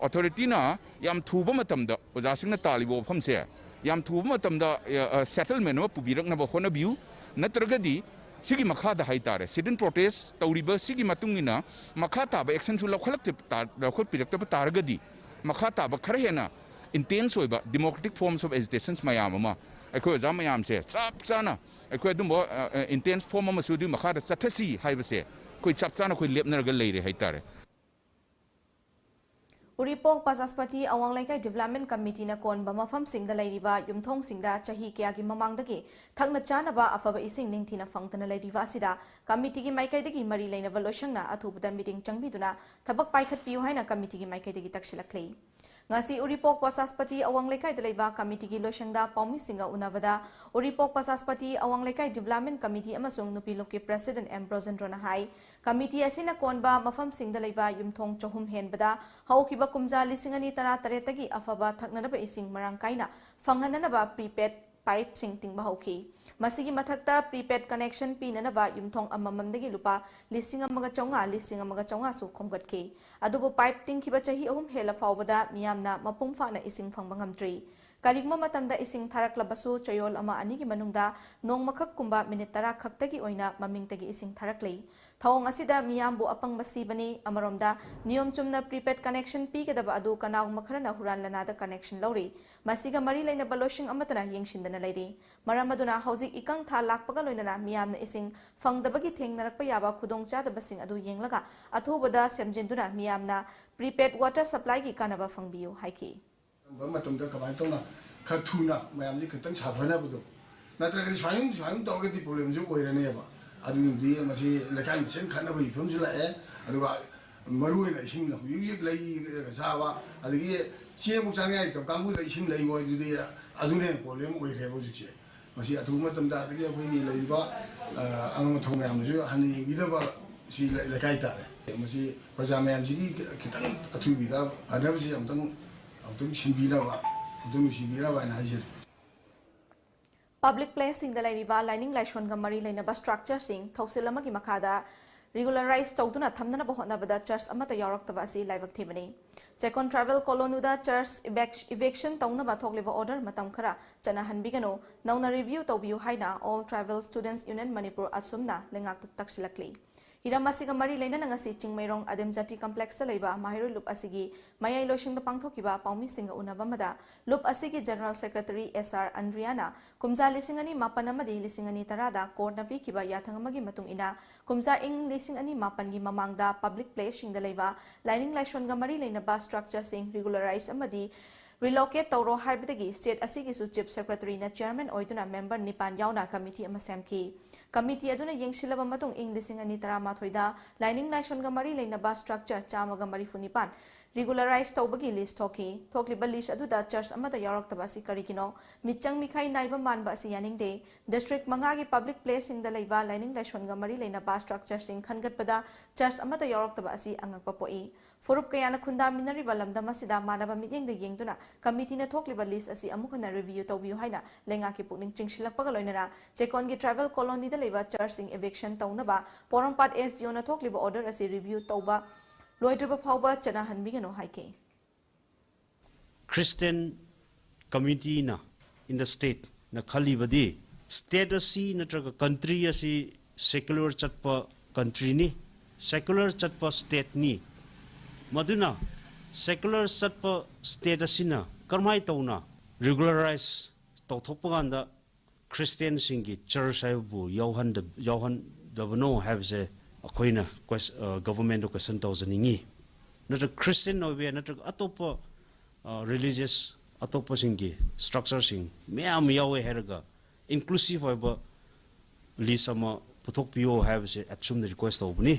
ꯑꯣꯊꯣꯔꯤꯇꯤꯅ ꯌꯥꯝ ꯊꯨꯕ ꯃꯇꯝꯗ ꯑꯣꯖꯥꯁꯤꯡꯅ ꯇꯥꯜꯂꯤꯕ ꯋꯥꯐꯝꯁꯦ ꯌꯥꯝ ꯊꯨꯕ ꯃꯇꯝꯗ, ꯑ, ꯑ, settlement ꯑꯃ ꯄꯨꯕꯤꯔꯛꯅꯕ ꯍꯣꯠꯅꯕꯤꯌꯨ, ꯅꯠꯇ꯭ꯔꯒꯗꯤ ꯁꯤꯒꯤ ꯃꯈꯥꯗ ꯍꯥꯏꯇꯥꯔꯦ, sit-in protest ꯇꯧꯔꯤꯕ ꯁꯤꯒꯤ ꯃꯇꯨꯡ ꯏꯟꯅ ꯃꯈꯥ ꯇꯥꯕ actionꯁꯨ ꯂꯧꯈꯠꯂꯛꯇ ꯇꯥ-, ꯂꯧꯈꯠꯄꯤꯔꯛꯇꯕ ꯇꯥꯔꯒꯗꯤ ꯃꯈꯥ ꯇꯥꯕ ꯈꯔ ꯍꯦꯟꯅ intense ꯑꯣꯏꯕ democratic forms of agitations ꯃꯌꯥꯝ ꯑꯃ ꯑꯩꯈꯣꯏ ꯑꯣꯖꯥ ꯃꯌꯥꯝꯁꯦ ꯆꯞ ꯆꯥꯅ ꯑꯩꯈꯣꯏ ꯑꯗꯨꯝꯕ ꯏꯟꯇꯦꯟꯁ ꯐꯣꯝ ꯑꯃꯁꯨ ꯑꯗꯨꯒꯤ ꯃꯈꯥꯗ ꯆꯠꯊꯁꯤ ꯍꯥꯏꯕꯁꯦ ꯑꯩꯈꯣꯏ ꯆꯞ ꯆꯥꯅ ꯑꯩꯈꯣꯏ ꯂꯦꯞꯅꯔꯒ ꯂꯩꯔꯦ ꯍꯥꯏꯇꯥꯔꯦ꯫ ꯎꯔꯤꯄꯣꯛ ꯄ꯭ꯔꯖꯥꯁꯄꯇꯤ ꯑꯋꯥꯡ ꯂꯩꯀꯥꯏ ꯗꯤꯕꯦꯂꯞꯃꯦꯟ ꯀꯃꯤꯇꯤꯅ ꯀꯣꯟꯕ ꯃꯐꯝꯁꯤꯡꯗ ꯂꯩꯔꯤꯕ ꯌꯨꯝꯊꯣꯡꯁꯤꯡꯗ ꯆꯍꯤ ꯀꯌꯥꯒꯤ ꯃꯃꯥꯡꯗꯒꯤ ꯊꯛꯅ ꯆꯥꯅꯕ ꯑꯐꯕ ꯏꯁꯤꯡ ꯅꯤꯡꯊꯤꯅ ꯐꯪꯗꯅ ꯂꯩꯔꯤꯕ ꯑꯁꯤꯗ ꯀꯃꯤꯇꯤꯒꯤ ꯃꯥꯏꯀꯩꯗꯒꯤ ꯃꯔꯤ ꯂꯩꯅꯕ ꯂꯣꯏꯁꯪꯅ ꯑꯊꯨꯕꯗ ꯃꯤꯠꯌꯦꯡ ꯆꯪꯕꯤꯗꯨꯅ ꯊꯕꯛ ꯄꯥꯏꯈꯠꯄꯤꯌꯨ ꯍꯥꯏꯅ ꯀꯃꯤꯇꯤꯒꯤ ꯃꯥꯏꯀꯩꯗꯒꯤ ꯇꯛꯁꯤꯜꯂꯛꯂꯤ꯫ ꯉꯁꯤ ꯎꯔꯤꯄꯣꯛ ꯄ꯭ꯔꯖꯥꯁꯄꯇꯤ ꯑꯋꯥꯡ ꯂꯩꯀꯥꯏꯗ ꯂꯩꯕ ꯀꯃꯤꯇꯤꯒꯤ ꯂꯣꯏꯁꯪꯗ ꯄꯥꯎꯃꯤꯁꯤꯡꯒ ꯎꯅꯕꯗ ꯎꯔꯤꯄꯣꯛ ꯄ꯭ꯔꯖꯥꯁꯄꯇꯤ ꯑꯋꯥꯡ ꯂꯩꯀꯥꯏ ꯗꯤꯕꯦꯂꯞꯃꯦꯟ ꯀꯃꯤꯇꯤ ꯑꯃꯁꯨꯡ ꯅꯨꯄꯤ ꯂꯨꯞꯀꯤ ꯄ꯭ꯔꯦꯁꯤꯗꯦꯟꯠ ꯑꯦꯝ ꯕ꯭ꯔꯣꯖꯦꯟꯗ꯭ꯔꯣꯅ ꯍꯥꯏ, ꯀꯃꯤꯇꯤ ꯑꯁꯤꯅ ꯀꯣꯟꯕ ꯃꯐꯝꯁꯤꯡꯗ ꯂꯩꯕ ꯌꯨꯝꯊꯣꯡ ꯆꯍꯨꯝ ꯍꯦꯟꯕꯗ ꯍꯧꯈꯤꯕ ꯀꯨꯝꯖꯥ ꯂꯤꯁꯤꯡ ꯑꯅꯤ ꯇꯔꯥ ꯇꯔꯦꯠꯇꯒꯤ ꯑꯐꯕ ꯊꯛꯅꯅꯕ ꯏꯁꯤꯡ ꯃꯔꯥꯡ ꯀꯥꯏꯅ ꯐꯪꯍꯟꯅꯅꯕ prepaid pipeꯁꯤꯡ ꯇꯤꯡꯕ ꯍꯧꯈꯤ꯫ ꯃꯁꯤꯒꯤ ꯃꯊꯛꯇ prepaid connection ꯄꯤꯅꯅꯕ ꯌꯨꯝꯊꯣꯡ ꯑꯃꯃꯝꯗꯒꯤ ꯂꯨꯄꯥ ꯂꯤꯁꯤꯡ ꯑꯃꯒ ꯆꯥꯝꯃꯉꯥ, ꯂꯤꯁꯤꯡ ꯑꯃꯒ ꯆꯥꯝꯃꯉꯥꯁꯨ ꯈꯣꯝꯒꯠꯈꯤ꯫ ꯑꯗꯨꯕꯨ pipe ꯇꯤꯡꯈꯤꯕ ꯆꯍꯤ ꯑꯍꯨꯝ ꯍꯦꯜꯂ ꯐꯥꯎꯕꯗ ꯃꯤꯌꯥꯝꯅ ꯃꯄꯨꯡ ꯐꯥꯅ ꯏꯁꯤꯡ ꯐꯪꯕ ꯉꯝꯗ꯭ꯔꯤ꯫ ꯀꯔꯤꯒꯨꯝꯕ ꯃꯇꯝꯗ ꯏꯁꯤꯡ ꯊꯥꯔꯛꯂꯕꯁꯨ ꯆꯌꯣꯜ ꯑꯃ ꯑꯅꯤꯒꯤ ꯃꯅꯨꯡꯗ ꯅꯣꯡꯃꯈꯛꯀꯨꯝꯕ minute ꯇꯔꯥ ꯈꯛꯇꯒꯤ ꯑꯣꯏꯅ ꯃꯃꯤꯡꯇꯒꯤ ꯏꯁꯤꯡ ꯊꯥꯔꯛꯂꯤ꯫ ꯊꯧꯑꯣꯡ ꯑꯁꯤꯗ ꯃꯤꯌꯥꯝꯕꯨ ꯑꯄꯪꯕ ꯁꯤꯕꯅꯤ꯫ ꯑꯃꯔꯣꯝꯗ ꯅꯤꯌꯣꯝ ꯆꯨꯝꯅ prepaid connection ꯄꯤꯒꯗꯕ ꯑꯗꯨ ꯀꯅꯥꯒꯨꯝꯕ ꯈꯔꯅ ꯍꯨꯔꯥꯟ ꯂꯅꯥꯗ connection ꯂꯧꯔꯤ꯫ ꯃꯁꯤꯒ ꯃꯔꯤ ꯂꯩꯅꯕ ꯂꯣꯏꯁꯪ ꯑꯃꯠꯇꯅ ꯌꯦꯡꯁꯤꯟꯗꯅ ꯂꯩꯔꯤ꯫ ꯃꯔꯝ ꯑꯗꯨꯅ ꯍꯧꯖꯤꯛ ꯏꯀꯪ ꯊꯥ ꯂꯥꯛꯄꯒ ꯂꯣꯏꯅꯅ ꯃꯤꯌꯥꯝꯅ ꯏꯁꯤꯡ ꯐꯪꯗꯕꯒꯤ ꯊꯦꯡꯅꯔꯛꯄ ꯌꯥꯕ ꯈꯨꯗꯣꯡꯆꯥꯗꯕꯁꯤꯡ ꯑꯗꯨ ꯌꯦꯡꯂꯒ ꯑꯊꯨꯕꯗ ꯁꯦꯝꯖꯤꯟꯗꯨꯅ ꯃꯤꯌꯥꯝꯅ prepaid water supplyꯒꯤ ꯀꯥꯟꯅꯕ ꯐꯪꯕꯤꯌꯨ ꯍꯥꯏꯈꯤ꯫ ꯀꯔꯝꯕ ꯃꯇꯝꯗ ꯀꯃꯥꯏꯅ ꯇꯧꯅ ꯈꯔ ꯊꯨꯅ ꯃꯌꯥꯝꯁꯤ ꯈꯤꯇꯪ ꯁꯥꯐꯅꯕꯗꯣ, ꯅꯠꯇ꯭ꯔꯒꯗꯤ ꯁꯨꯃꯥꯏꯅ ꯁꯨꯃꯥꯏꯅ ꯇꯧꯔꯒꯗꯤ problemꯁꯦ ꯑꯣꯏꯔꯅꯦꯕ꯫ ꯑꯗꯨꯒꯤꯗꯤ ꯃꯁꯤ ꯂꯩꯀꯥꯏ ꯃꯁꯦꯟ ꯈꯠꯅꯕꯒꯤ ꯐꯤꯕꯝꯁꯨ ꯂꯥꯛꯑꯦ꯫ ꯑꯗꯨꯒ ꯃꯔꯨ ꯑꯣꯏꯅ ꯏꯁꯤꯡ ꯍꯧꯖꯤꯛ ꯍꯧꯖꯤꯛ ꯂꯩꯔꯒ ꯆꯥꯕ, ꯑꯗꯒꯤ ꯆꯦꯡꯕꯨ ꯆꯥꯅꯤꯡꯉꯥꯏ ꯂꯩꯇꯕ ꯀꯥꯡꯕꯨꯗ ꯏꯁꯤꯡ ꯂꯩꯕ ꯍꯥꯏꯗꯨꯗꯤ ꯑꯗꯨꯅ ꯍꯦꯟꯅ problem ꯑꯣꯏꯈ꯭ꯔꯦꯕ ꯍꯧꯖꯤꯛꯁꯦ꯫ ꯃꯁꯤ ꯑꯊꯨꯕ ꯃꯇꯝꯗ ꯑꯗꯒꯤ ꯑꯩꯈꯣꯏꯒꯤ ꯂꯩꯔꯤꯕ ꯑꯉꯝ ꯑꯊꯧ ꯃꯌꯥꯝꯅꯁꯨ ꯍꯟꯅ ꯌꯦꯡꯕꯤꯗꯕ ꯁꯤ ꯂꯩ- ꯂꯩꯀꯥꯏ ꯇꯥꯔꯦ꯫ ꯃꯁꯤ ꯄ꯭ꯔꯖꯥ ꯃꯌꯥꯝꯁꯤꯒꯤ ꯈꯤꯇꯪ ꯑꯊꯨꯕꯤꯗ ꯐꯅꯕꯁꯤ ꯑꯃꯨꯛꯇꯪ ꯑꯃꯨꯛꯇꯪ ꯁꯤꯟꯕꯤꯅꯕ, ꯑꯃꯨꯛꯇꯪ ꯅꯨꯡꯁꯤꯕꯤꯅꯕ ꯍꯥꯏꯅ ꯍꯥꯏꯖꯔꯤ꯫ Public placeꯁꯤꯡꯗ ꯂꯩꯔꯤꯕ ꯂꯥꯏꯅꯤꯡ ꯂꯥꯏꯁꯣꯟꯒ ꯃꯔꯤ ꯂꯩꯅꯕ structureꯁꯤꯡ ꯊꯧꯁꯤꯜ ꯑꯃꯒꯤ ꯃꯈꯥꯗ regularize ꯇꯧꯗꯨꯅ ꯊꯝꯅꯅꯕ ꯍꯣꯠꯅꯕꯗ church ꯑꯃꯠꯇ ꯌꯥꯎꯔꯛꯇꯕ ꯑꯁꯤ ꯂꯥꯏꯕꯛ ꯊꯤꯕꯅꯤ꯫ ꯆꯦꯛꯀꯣꯟ tribal colonyꯗ church evic- eviction ꯇꯧꯅꯕ ꯊꯣꯛꯂꯤꯕ order ꯃꯇꯝ ꯈꯔ ꯆꯠꯅꯍꯟꯕꯤꯒꯅꯨ, ꯅꯧꯅ review ꯇꯧꯕꯤꯌꯨ ꯍꯥꯏꯅ All Tribal Students Union Manipur, ASUMꯅ ꯂꯩꯉꯥꯛꯇ ꯇꯛꯁꯤꯜꯂꯛꯂꯤ꯫ ꯍꯤꯔꯝ ꯑꯁꯤꯒ ꯃꯔꯤ ꯂꯩꯅꯅ ꯉꯁꯤ ꯆꯤꯡꯃꯩꯔꯣꯡ ꯑꯗꯤꯝ ꯖꯥꯇꯤ ꯀꯝꯄ꯭ꯂꯦꯛꯁꯇ ꯂꯩꯕ ꯃꯍꯩꯔꯣꯏ ꯂꯨꯞ ꯑꯁꯤꯒꯤ ꯃꯌꯥꯏ ꯂꯣꯏꯁꯪꯗ ꯄꯥꯡꯊꯣꯛꯈꯤꯕ ꯄꯥꯎꯃꯤꯁꯤꯡꯒ ꯎꯅꯕ ꯑꯃꯗ ꯂꯨꯞ ꯑꯁꯤꯒꯤ ꯖꯦꯅꯔꯦꯜ ꯁꯦꯀ꯭ꯔꯦꯇꯔꯤ ꯑꯦꯁ ꯑꯥꯔ ꯑꯟꯗ꯭ꯔꯤꯌꯥꯅ ꯀꯨꯝꯖꯥ ꯂꯤꯁꯤꯡ ꯑꯅꯤ ꯃꯥꯄꯟ ꯑꯃꯗꯤ ꯂꯤꯁꯤꯡ ꯑꯅꯤ ꯇꯔꯥꯗ ꯀꯣꯔꯠꯅ ꯄꯤꯈꯤꯕ ꯌꯥꯊꯪ ꯑꯃꯒꯤ ꯃꯇꯨꯡ ꯏꯟꯅ ꯀꯨꯝꯖꯥ ꯏꯪ ꯂꯤꯁꯤꯡ ꯑꯅꯤ ꯃꯥꯄꯟꯒꯤ ꯃꯃꯥꯡꯗ ꯄꯕ꯭ꯂꯤꯛ ꯄ꯭ꯂꯦꯁꯁꯤꯡꯗ ꯂꯩꯕ ꯂꯥꯏꯅꯤꯡ ꯂꯥꯏꯁꯣꯟꯒ ꯃꯔꯤ ꯂꯩꯅꯕ ꯁ꯭ꯇ꯭ꯔꯛꯆꯔꯁꯤꯡ ꯔꯤꯒꯨꯂꯔꯥꯏꯖ ꯑꯃꯗꯤ ꯔꯤꯂꯣꯀꯦꯠ ꯇꯧꯔꯣ ꯍꯥꯏꯕꯗꯒꯤ ꯁ꯭ꯇꯦꯠ ꯑꯁꯤꯒꯤꯁꯨ ꯆꯤꯐ ꯁꯦꯀ꯭ꯔꯦꯇꯔꯤꯅ ꯆꯤꯌꯔꯃꯦꯟ ꯑꯣꯏꯗꯨꯅ ꯃꯦꯝꯕꯔ ꯅꯤꯄꯥꯟ ꯌꯥꯎꯅ ꯀꯃꯤꯇꯤ ꯑꯃ ꯁꯦꯝꯈꯤ꯫ ꯀꯃꯤꯇꯤ ꯑꯗꯨꯅ ꯌꯦꯡꯁꯤꯜꯂꯕ ꯃꯇꯨꯡ ꯏꯪ ꯂꯤꯁꯤꯡ ꯑꯅꯤ ꯇꯔꯥꯃꯥꯊꯣꯏꯗ ꯂꯥꯏꯅꯤꯡ ꯂꯥꯏꯁꯣꯟꯒ ꯃꯔꯤ ꯂꯩꯅꯕ ꯁ꯭ꯇ꯭ꯔꯛꯆꯔ ꯆꯥꯝꯃꯒ ꯃꯔꯤꯐꯨ ꯅꯤꯄꯥꯟ ꯔꯤꯒꯨꯂꯔꯥꯏꯖ ꯇꯧꯕꯒꯤ ꯂꯤꯁ ꯊꯣꯛꯈꯤ꯫ ꯊꯣꯛꯂꯤꯕ ꯂꯤꯁ ꯑꯗꯨꯗ ꯆꯔꯆ ꯑꯃꯠꯇ ꯌꯥꯎꯔꯛꯇꯕ ꯑꯁꯤ ꯀꯔꯤꯒꯤꯅꯣ? ꯃꯤꯆꯪ ꯃꯤꯈꯥꯏ ꯅꯥꯏꯕ ꯃꯥꯟꯕ ꯑꯁꯤ ꯌꯥꯅꯤꯡꯗꯦ꯫ ꯗꯤꯁꯇ꯭ꯔꯤꯛ ꯃꯉꯥꯒꯤ ꯄꯕ꯭ꯂꯤꯛ ꯄ꯭ꯂꯦꯁꯁꯤꯡꯗ ꯂꯩꯕ ꯂꯥꯏꯅꯤꯡ ꯂꯥꯏꯁꯣꯟꯒ ꯃꯔꯤ ꯂꯩꯅꯕ ꯁ꯭ꯇ꯭ꯔꯛꯆꯔꯁꯤꯡ ꯈꯟꯒꯠꯄꯗ ꯆꯔꯆ ꯑꯃꯠꯇ ꯌꯥꯎꯔꯛꯇꯕ ꯑꯁꯤ ꯑꯉꯛꯄ ꯄꯣꯛꯏ꯫ ꯐꯨꯔꯨꯞ ꯀꯌꯥꯅ ꯈꯨꯟꯗꯥꯃꯤꯟꯅꯔꯤꯕ ꯂꯝꯗꯝ ꯑꯁꯤꯗ ꯃꯥꯟꯅꯕ ꯃꯤꯠꯌꯦꯡꯗ ꯌꯦꯡꯗꯨꯅ ꯀꯃꯤꯇꯤꯅ ꯊꯣꯛꯂꯤꯕ ꯂꯤꯁ ꯑꯁꯤ ꯑꯃꯨꯛ ꯍꯟꯅ ꯔꯤꯚꯤꯌꯨ ꯇꯧꯕꯤꯌꯨ ꯍꯥꯏꯅ ꯂꯩꯉꯥꯛꯀꯤ ꯄꯨꯛꯅꯤꯡ ꯆꯤꯡꯁꯤꯜꯂꯛꯄꯒ ꯂꯣꯏꯅꯅ ꯆꯦꯛꯀꯣꯟꯒꯤ ꯇ꯭ꯔꯥꯏꯕꯦꯜ ꯀꯣꯂꯣꯅꯤꯗ ꯂꯩꯕ ꯆꯔꯆꯁꯤꯡ ꯏꯚꯤꯛꯁꯟ ꯇꯧꯅꯕ ꯄꯣꯔꯣꯝꯄꯥꯠ ꯑꯦꯁ ꯗꯤ ꯑꯣꯅ ꯊꯣꯛꯂꯤꯕ ꯑꯣꯔꯗꯔ ꯑꯁꯤ ꯔꯤꯚꯤꯌꯨ ꯇꯧꯕ ꯂꯣꯏꯗ꯭ꯔꯤꯕ ꯐꯥꯎꯕ ꯆꯠꯅꯍꯟꯕꯤꯒꯅꯨ ꯍꯥꯏꯈꯤ꯫ Christian community ꯅ in the state ꯅ ꯈꯜꯂꯤꯕꯗꯤ state ꯑꯁꯤ ꯅꯠꯇ꯭ꯔꯒ country ꯑꯁꯤ secular ꯆꯠꯄ country ꯅꯤ, secular ꯆꯠꯄ state ꯅꯤ꯫ ꯃꯗꯨꯅ secular ꯆꯠꯄ state ꯑꯁꯤꯅ ꯀꯔꯝꯍꯥꯏꯅ ꯇꯧꯅ regularize ꯇꯧꯊꯣꯛꯄ ꯀꯥꯟꯗ Christian ꯁꯤꯡꯒꯤ church ꯍꯥꯏꯕꯕꯨ ꯌꯥꯎꯍꯟꯗ-, ꯌꯥꯎꯍꯟꯗꯕꯅꯣ ꯍꯥꯏꯕꯁꯦ ꯑꯩꯈꯣꯏꯅ ques-, ꯑ, government ꯗ question ꯇꯧꯖꯅꯤꯡꯉꯤ꯫ ꯅꯠꯇ꯭ꯔꯒ Christian ꯑꯣꯏꯕ ꯌꯥꯏ, ꯅꯠꯇ꯭ꯔꯒ ꯑꯇꯣꯞꯄ, ꯑ, religious ꯑꯇꯣꯞꯄꯁꯤꯡꯒꯤ structure ꯁꯤꯡ ꯃꯌꯥꯝ ꯌꯥꯎꯋꯦ ꯍꯥꯏꯔꯒ inclusive ꯑꯣꯏꯕ list ꯑꯃ ꯄꯨꯊꯣꯛꯄꯤꯌꯣ ꯍꯥꯏꯕꯁꯦ ꯑꯁꯨꯝꯅ request ꯇꯧꯕꯅꯤ꯫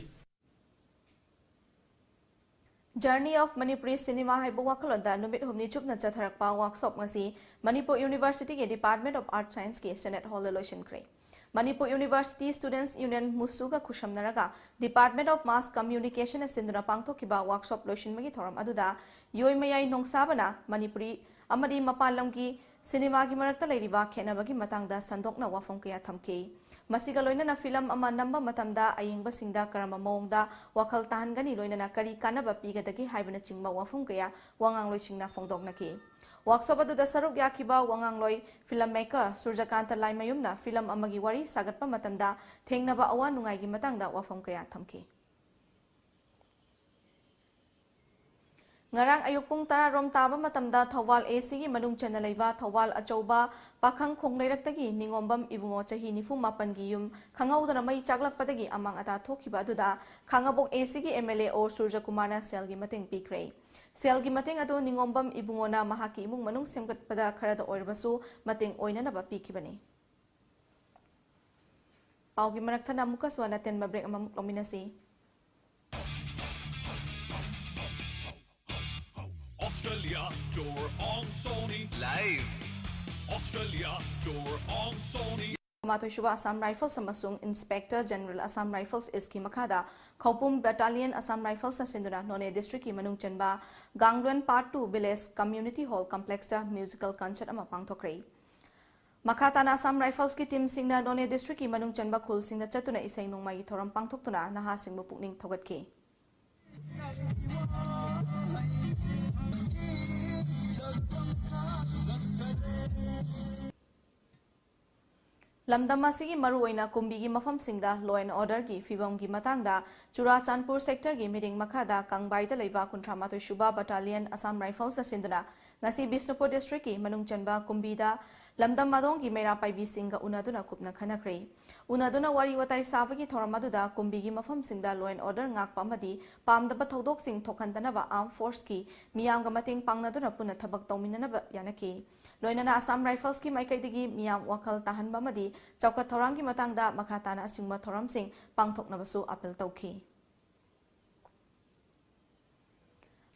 Journey of Manipuri Cinema ꯍꯥꯏꯕ ꯋꯥꯈꯜꯂꯣꯟꯗ ꯅꯨꯃꯤꯠ ꯍꯨꯝꯅꯤ ꯆꯨꯞꯅ ꯆꯠꯊꯔꯛꯄ workshop ꯉꯁꯤ ꯃꯅꯤꯄꯨꯔ University ꯒꯤ Department of Arts Science ꯀꯤ Senate Hall ꯗ ꯂꯣꯏꯁꯤꯟꯈ꯭ꯔꯦ꯫ Manipur University Students Union ꯃꯨꯁꯨꯒ ꯈꯨꯠꯁꯝꯅꯔꯒ Department of Mass Communication ꯅ ꯁꯤꯟꯗꯨꯅ ꯄꯥꯡꯊꯣꯛꯈꯤꯕ workshop ꯂꯣꯏꯁꯤꯟꯕꯒꯤ ꯊꯧꯔꯝ ꯑꯗꯨꯗ ꯌꯣꯏꯃꯌꯥꯏ ꯅꯣꯡꯁꯥꯕꯅ ꯃꯅꯤꯄꯨꯔꯤ ꯑꯃꯗꯤ ꯃꯄꯥꯟ ꯂꯝꯒꯤ ꯁꯤꯅꯦꯃꯥꯒꯤ ꯃꯔꯛꯇ ꯂꯩꯔꯤꯕ ꯈꯦꯠꯅꯕꯒꯤ ꯃꯇꯥꯡꯗ ꯁꯟꯗꯣꯛꯅ ꯋꯥꯐꯝ ꯀꯌꯥ ꯊꯝꯈꯤ꯫ ꯃꯁꯤꯒ ꯂꯣꯏꯅꯅ film ꯑꯃ ꯅꯝꯕ ꯃꯇꯝꯗ ꯑꯌꯦꯡꯕꯁꯤꯡꯗ ꯀꯔꯝꯕ ꯃꯑꯣꯡꯗ ꯋꯥꯈꯜ ꯇꯥꯍꯟꯒꯅꯤ, ꯂꯣꯏꯅꯅ ꯀꯔꯤ ꯀꯥꯟꯅꯕ ꯄꯤꯒꯗꯒꯦ ꯍꯥꯏꯕꯅꯆꯤꯡꯕ ꯋꯥꯐꯝ ꯀꯌꯥ ꯋꯥꯉꯥꯡꯂꯣꯏꯁꯤꯡꯅ ꯐꯣꯡꯗꯣꯛꯅꯈꯤ꯫ Workshop ꯑꯗꯨꯗ ꯁꯔꯨꯛ ꯌꯥꯈꯤꯕ ꯋꯥꯉꯥꯡꯂꯣꯏ film maker ꯁꯨꯔꯖꯀꯥꯟꯇ ꯂꯥꯏꯃꯌꯨꯝꯅ film ꯑꯃꯒꯤ ꯋꯥꯔꯤ ꯁꯥꯒꯠꯄ ꯃꯇꯝꯗ ꯊꯦꯡꯅꯕ ꯑꯋꯥ ꯅꯨꯡꯉꯥꯏꯒꯤ ꯃꯇꯥꯡꯗ ꯋꯥꯐꯝ ꯀꯌꯥ ꯊꯝꯈꯤ꯫ ꯉꯔꯥꯡ ꯑꯌꯨꯛ ꯄꯨꯡ ꯇꯔꯥ ꯔꯣꯝ ꯇꯥꯕ ꯃꯇꯝꯗ ꯊꯧꯕꯥꯜ A Cꯒꯤ ꯃꯅꯨꯡ ꯆꯟꯅ ꯂꯩꯕ ꯊꯧꯕꯥꯜ ꯑꯆꯧꯕ ꯄꯥꯈꯪ ꯈꯣꯡꯂꯩꯔꯛꯇꯒꯤ ꯅꯤꯉꯣꯝꯕꯝ ꯏꯕꯨꯡꯉꯣ ꯆꯍꯤ ꯅꯤꯐꯨ ꯃꯥꯄꯟꯒꯤ ꯌꯨꯝ ꯈꯪꯍꯧꯗꯅ ꯃꯩ ꯆꯥꯛꯂꯛꯄꯗꯒꯤ ꯑꯃꯥꯡ ꯑꯇꯥ ꯊꯣꯛꯈꯤꯕ ꯑꯗꯨꯗ ꯈꯥꯉꯕꯣꯛ A Cꯒꯤ M L A ꯑꯣ ꯁꯨꯔꯖꯀꯨꯃꯥꯔꯅ ꯁꯦꯜꯒꯤ ꯃꯇꯦꯡ ꯄꯤꯈ꯭ꯔꯦ꯫ ꯁꯦꯜꯒꯤ ꯃꯇꯦꯡ ꯑꯗꯨ ꯅꯤꯉꯣꯝꯕꯝ ꯏꯕꯨꯡꯉꯣꯅ ꯃꯍꯥꯛꯀꯤ ꯏꯃꯨꯡ ꯃꯅꯨꯡ ꯁꯦꯝꯒꯠꯄꯗ ꯈꯔꯗ ꯑꯣꯏꯔꯕꯁꯨ ꯃꯇꯦꯡ ꯑꯣꯏꯅꯅꯕ ꯄꯤꯈꯤꯕꯅꯤ꯫ ꯄꯥꯎꯒꯤ ꯃꯔꯛ ꯊꯠꯅ ꯑꯃꯨꯛꯀꯁꯨ ꯑꯅ ꯇꯦꯟꯕ break ꯑꯃꯃꯨꯛ ꯂꯧꯃꯤꯟꯅꯁꯤ꯫ Australia tour on Sony. Live. Australia tour on Sony. ꯃꯥꯊꯣꯏꯁꯨꯕ Assam Rifles ꯑꯃꯁꯨꯡ Inspector General Assam Rifles Eastꯀꯤ ꯃꯈꯥꯗ ꯈꯧꯄꯨꯝ Battalion Assam Riflesꯅ ꯁꯤꯟꯗꯨꯅ ꯅꯣꯅꯦ districtꯀꯤ ꯃꯅꯨꯡ ꯆꯟꯕ ꯒꯥꯡꯂꯣꯟ Part Two Village Community Hall Complexꯇ musical concert ꯑꯃ ꯄꯥꯡꯊꯣꯛꯈ꯭ꯔꯦ꯫ ꯃꯈꯥ ꯇꯥꯅ Assam Riflesꯀꯤ teamꯁꯤꯡꯅ ꯅꯣꯅꯦ districtꯀꯤ ꯃꯅꯨꯡ ꯆꯟꯕ ꯈꯨꯜꯁꯤꯡꯗ ꯆꯠꯇꯨꯅ ꯏꯁꯩ ꯅꯣꯡꯃꯥꯏꯒꯤ ꯊꯧꯔꯝ ꯄꯥꯡꯊꯣꯛꯇꯨꯅ ꯅꯍꯥꯁꯤꯡꯕꯨ ꯄꯨꯛꯅꯤꯡ ꯊꯧꯒꯠꯈꯤ꯫ ꯂꯝꯗꯝ ꯑꯁꯤꯒꯤ ꯃꯔꯨꯑꯣꯏꯅ ꯀꯨꯝꯕꯤꯒꯤ ꯃꯐꯝꯁꯤꯡꯗ law and orderꯒꯤ ꯐꯤꯕꯝꯒꯤ ꯃꯇꯥꯡꯗ ꯆꯨꯔꯥꯆꯥꯟꯄꯨꯔ sectorꯒꯤ ꯃꯤꯔꯤꯡ ꯃꯈꯥꯗ ꯀꯪꯕꯥꯏꯗ ꯂꯩꯕ ꯀꯨꯟꯊ꯭ꯔꯥ ꯃꯥꯊꯣꯏ ꯁꯨꯕ Battalion Assam Riflesꯅ ꯁꯤꯟꯗꯨꯅ ꯉꯁꯤ ꯕꯤꯁꯅꯨꯄꯨꯔ districtꯀꯤ ꯃꯅꯨꯡ ꯆꯟꯕ ꯀꯨꯝꯕꯤꯗ ꯂꯝꯗꯝ ꯑꯗꯣꯝꯒꯤ ꯃꯩꯔꯥ ꯄꯥꯏꯕꯤꯁꯤꯡꯒ ꯎꯅꯗꯨꯅ ꯀꯨꯞꯅ ꯈꯟꯅꯈ꯭ꯔꯦ꯫ ꯎꯅꯗꯨꯅ ꯋꯥꯔꯤ ꯋꯥꯇꯥꯏ ꯁꯥꯕꯒꯤ ꯊꯧꯔꯝ ꯑꯗꯨꯗ ꯀꯨꯝꯕꯤꯒꯤ ꯃꯐꯝꯁꯤꯡꯗ law and order ꯉꯥꯛꯄ ꯑꯃꯗꯤ ꯄꯥꯝꯗꯕ ꯊꯧꯗꯣꯛꯁꯤꯡ ꯊꯣꯛꯍꯟꯗꯅꯕ armed forceꯀꯤ ꯃꯤꯌꯥꯝꯒ ꯃꯇꯦꯡ ꯄꯥꯡꯅꯗꯨꯅ ꯄꯨꯟꯅ ꯊꯕꯛ ꯇꯧꯃꯤꯟꯅꯅꯕ ꯌꯥꯅꯈꯤ꯫ ꯂꯣꯏꯅꯅ Assam Riflesꯀꯤ ꯃꯥꯏꯀꯩꯗꯒꯤ ꯃꯤꯌꯥꯝ ꯋꯥꯈꯜ ꯇꯥꯍꯟꯕ ꯑꯃꯗꯤ ꯆꯥꯎꯈꯠ ꯊꯧꯔꯥꯡꯒꯤ ꯃꯇꯥꯡꯗ ꯃꯈꯥ ꯇꯥꯅ ꯑꯁꯤꯒꯨꯝꯕ ꯊꯧꯔꯝꯁꯤꯡ ꯄꯥꯡꯊꯣꯛꯅꯕꯁꯨ appeal ꯇꯧꯈꯤ꯫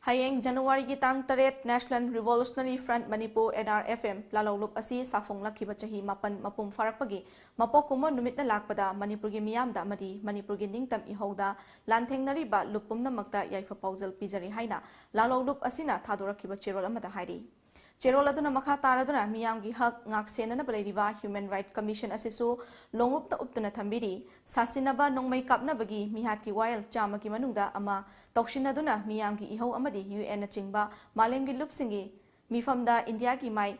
ꯍꯌꯦꯡ Januaryꯒꯤ ꯇꯥꯡ ꯇꯔꯦꯠ National Revolutionary Front Manipur, N R F M, ꯂꯥꯂꯧꯂꯨꯞ ꯑꯁꯤ ꯁꯥꯐꯣꯡꯂꯛꯈꯤꯕ ꯆꯍꯤ ꯃꯥꯄꯟ ꯃꯄꯨꯡ ꯐꯥꯔꯛꯄꯒꯤ ꯃꯄꯣꯛ ꯀꯨꯝꯑꯣꯟ ꯅꯨꯃꯤꯠꯅ ꯂꯥꯛꯄꯗ ꯃꯅꯤꯄꯨꯔꯒꯤ ꯃꯤꯌꯥꯝꯗ ꯑꯃꯗꯤ ꯃꯅꯤꯄꯨꯔꯒꯤ ꯅꯤꯡꯇꯝ ꯏꯍꯧꯗ ꯂꯥꯟꯊꯦꯡꯅꯔꯤꯕ ꯂꯨꯞ ꯄꯨꯝꯅꯃꯛꯇ ꯌꯥꯏꯐ ꯄꯥꯎꯖꯦꯜ ꯄꯤꯖꯔꯤ ꯍꯥꯏꯅ ꯂꯥꯂꯧꯂꯨꯞ ꯑꯁꯤꯅ ꯊꯥꯗꯣꯔꯛꯈꯤꯕ ꯆꯦꯔꯣꯜ ꯑꯃꯗ ꯍꯥꯏꯔꯤ꯫ ꯆꯦꯔꯣꯜ ꯑꯗꯨꯅ ꯃꯈꯥ ꯇꯥꯔꯗꯨꯅ ꯃꯤꯌꯥꯝꯒꯤ ꯍꯛ ꯉꯥꯛ ꯁꯦꯟꯅꯅꯕ ꯂꯩꯔꯤꯕ Human Right Commission ꯑꯁꯤꯁꯨ ꯂꯣꯡꯎꯞꯇ ꯎꯞꯇꯨꯅ ꯊꯝꯕꯤꯔꯤ꯫ ꯁꯥꯁꯤꯟꯅꯕ ꯅꯣꯡꯃꯩ ꯀꯥꯞꯅꯕꯒꯤ ꯃꯤꯍꯥꯠꯀꯤ ꯋꯥꯌꯦꯜ ꯆꯥꯝꯃꯒꯤ ꯃꯅꯨꯡꯗ ꯑꯃ ꯇꯧꯁꯤꯟꯅꯗꯨꯅ ꯃꯤꯌꯥꯝꯒꯤ ꯏꯍꯧ ꯑꯃꯗꯤ U N ꯅꯆꯤꯡꯕ ꯃꯥꯂꯦꯝꯒꯤ ꯂꯨꯞꯁꯤꯡꯒꯤ ꯃꯤꯐꯝꯗ ꯏꯟꯗꯤꯌꯥꯒꯤ ꯃꯥꯏ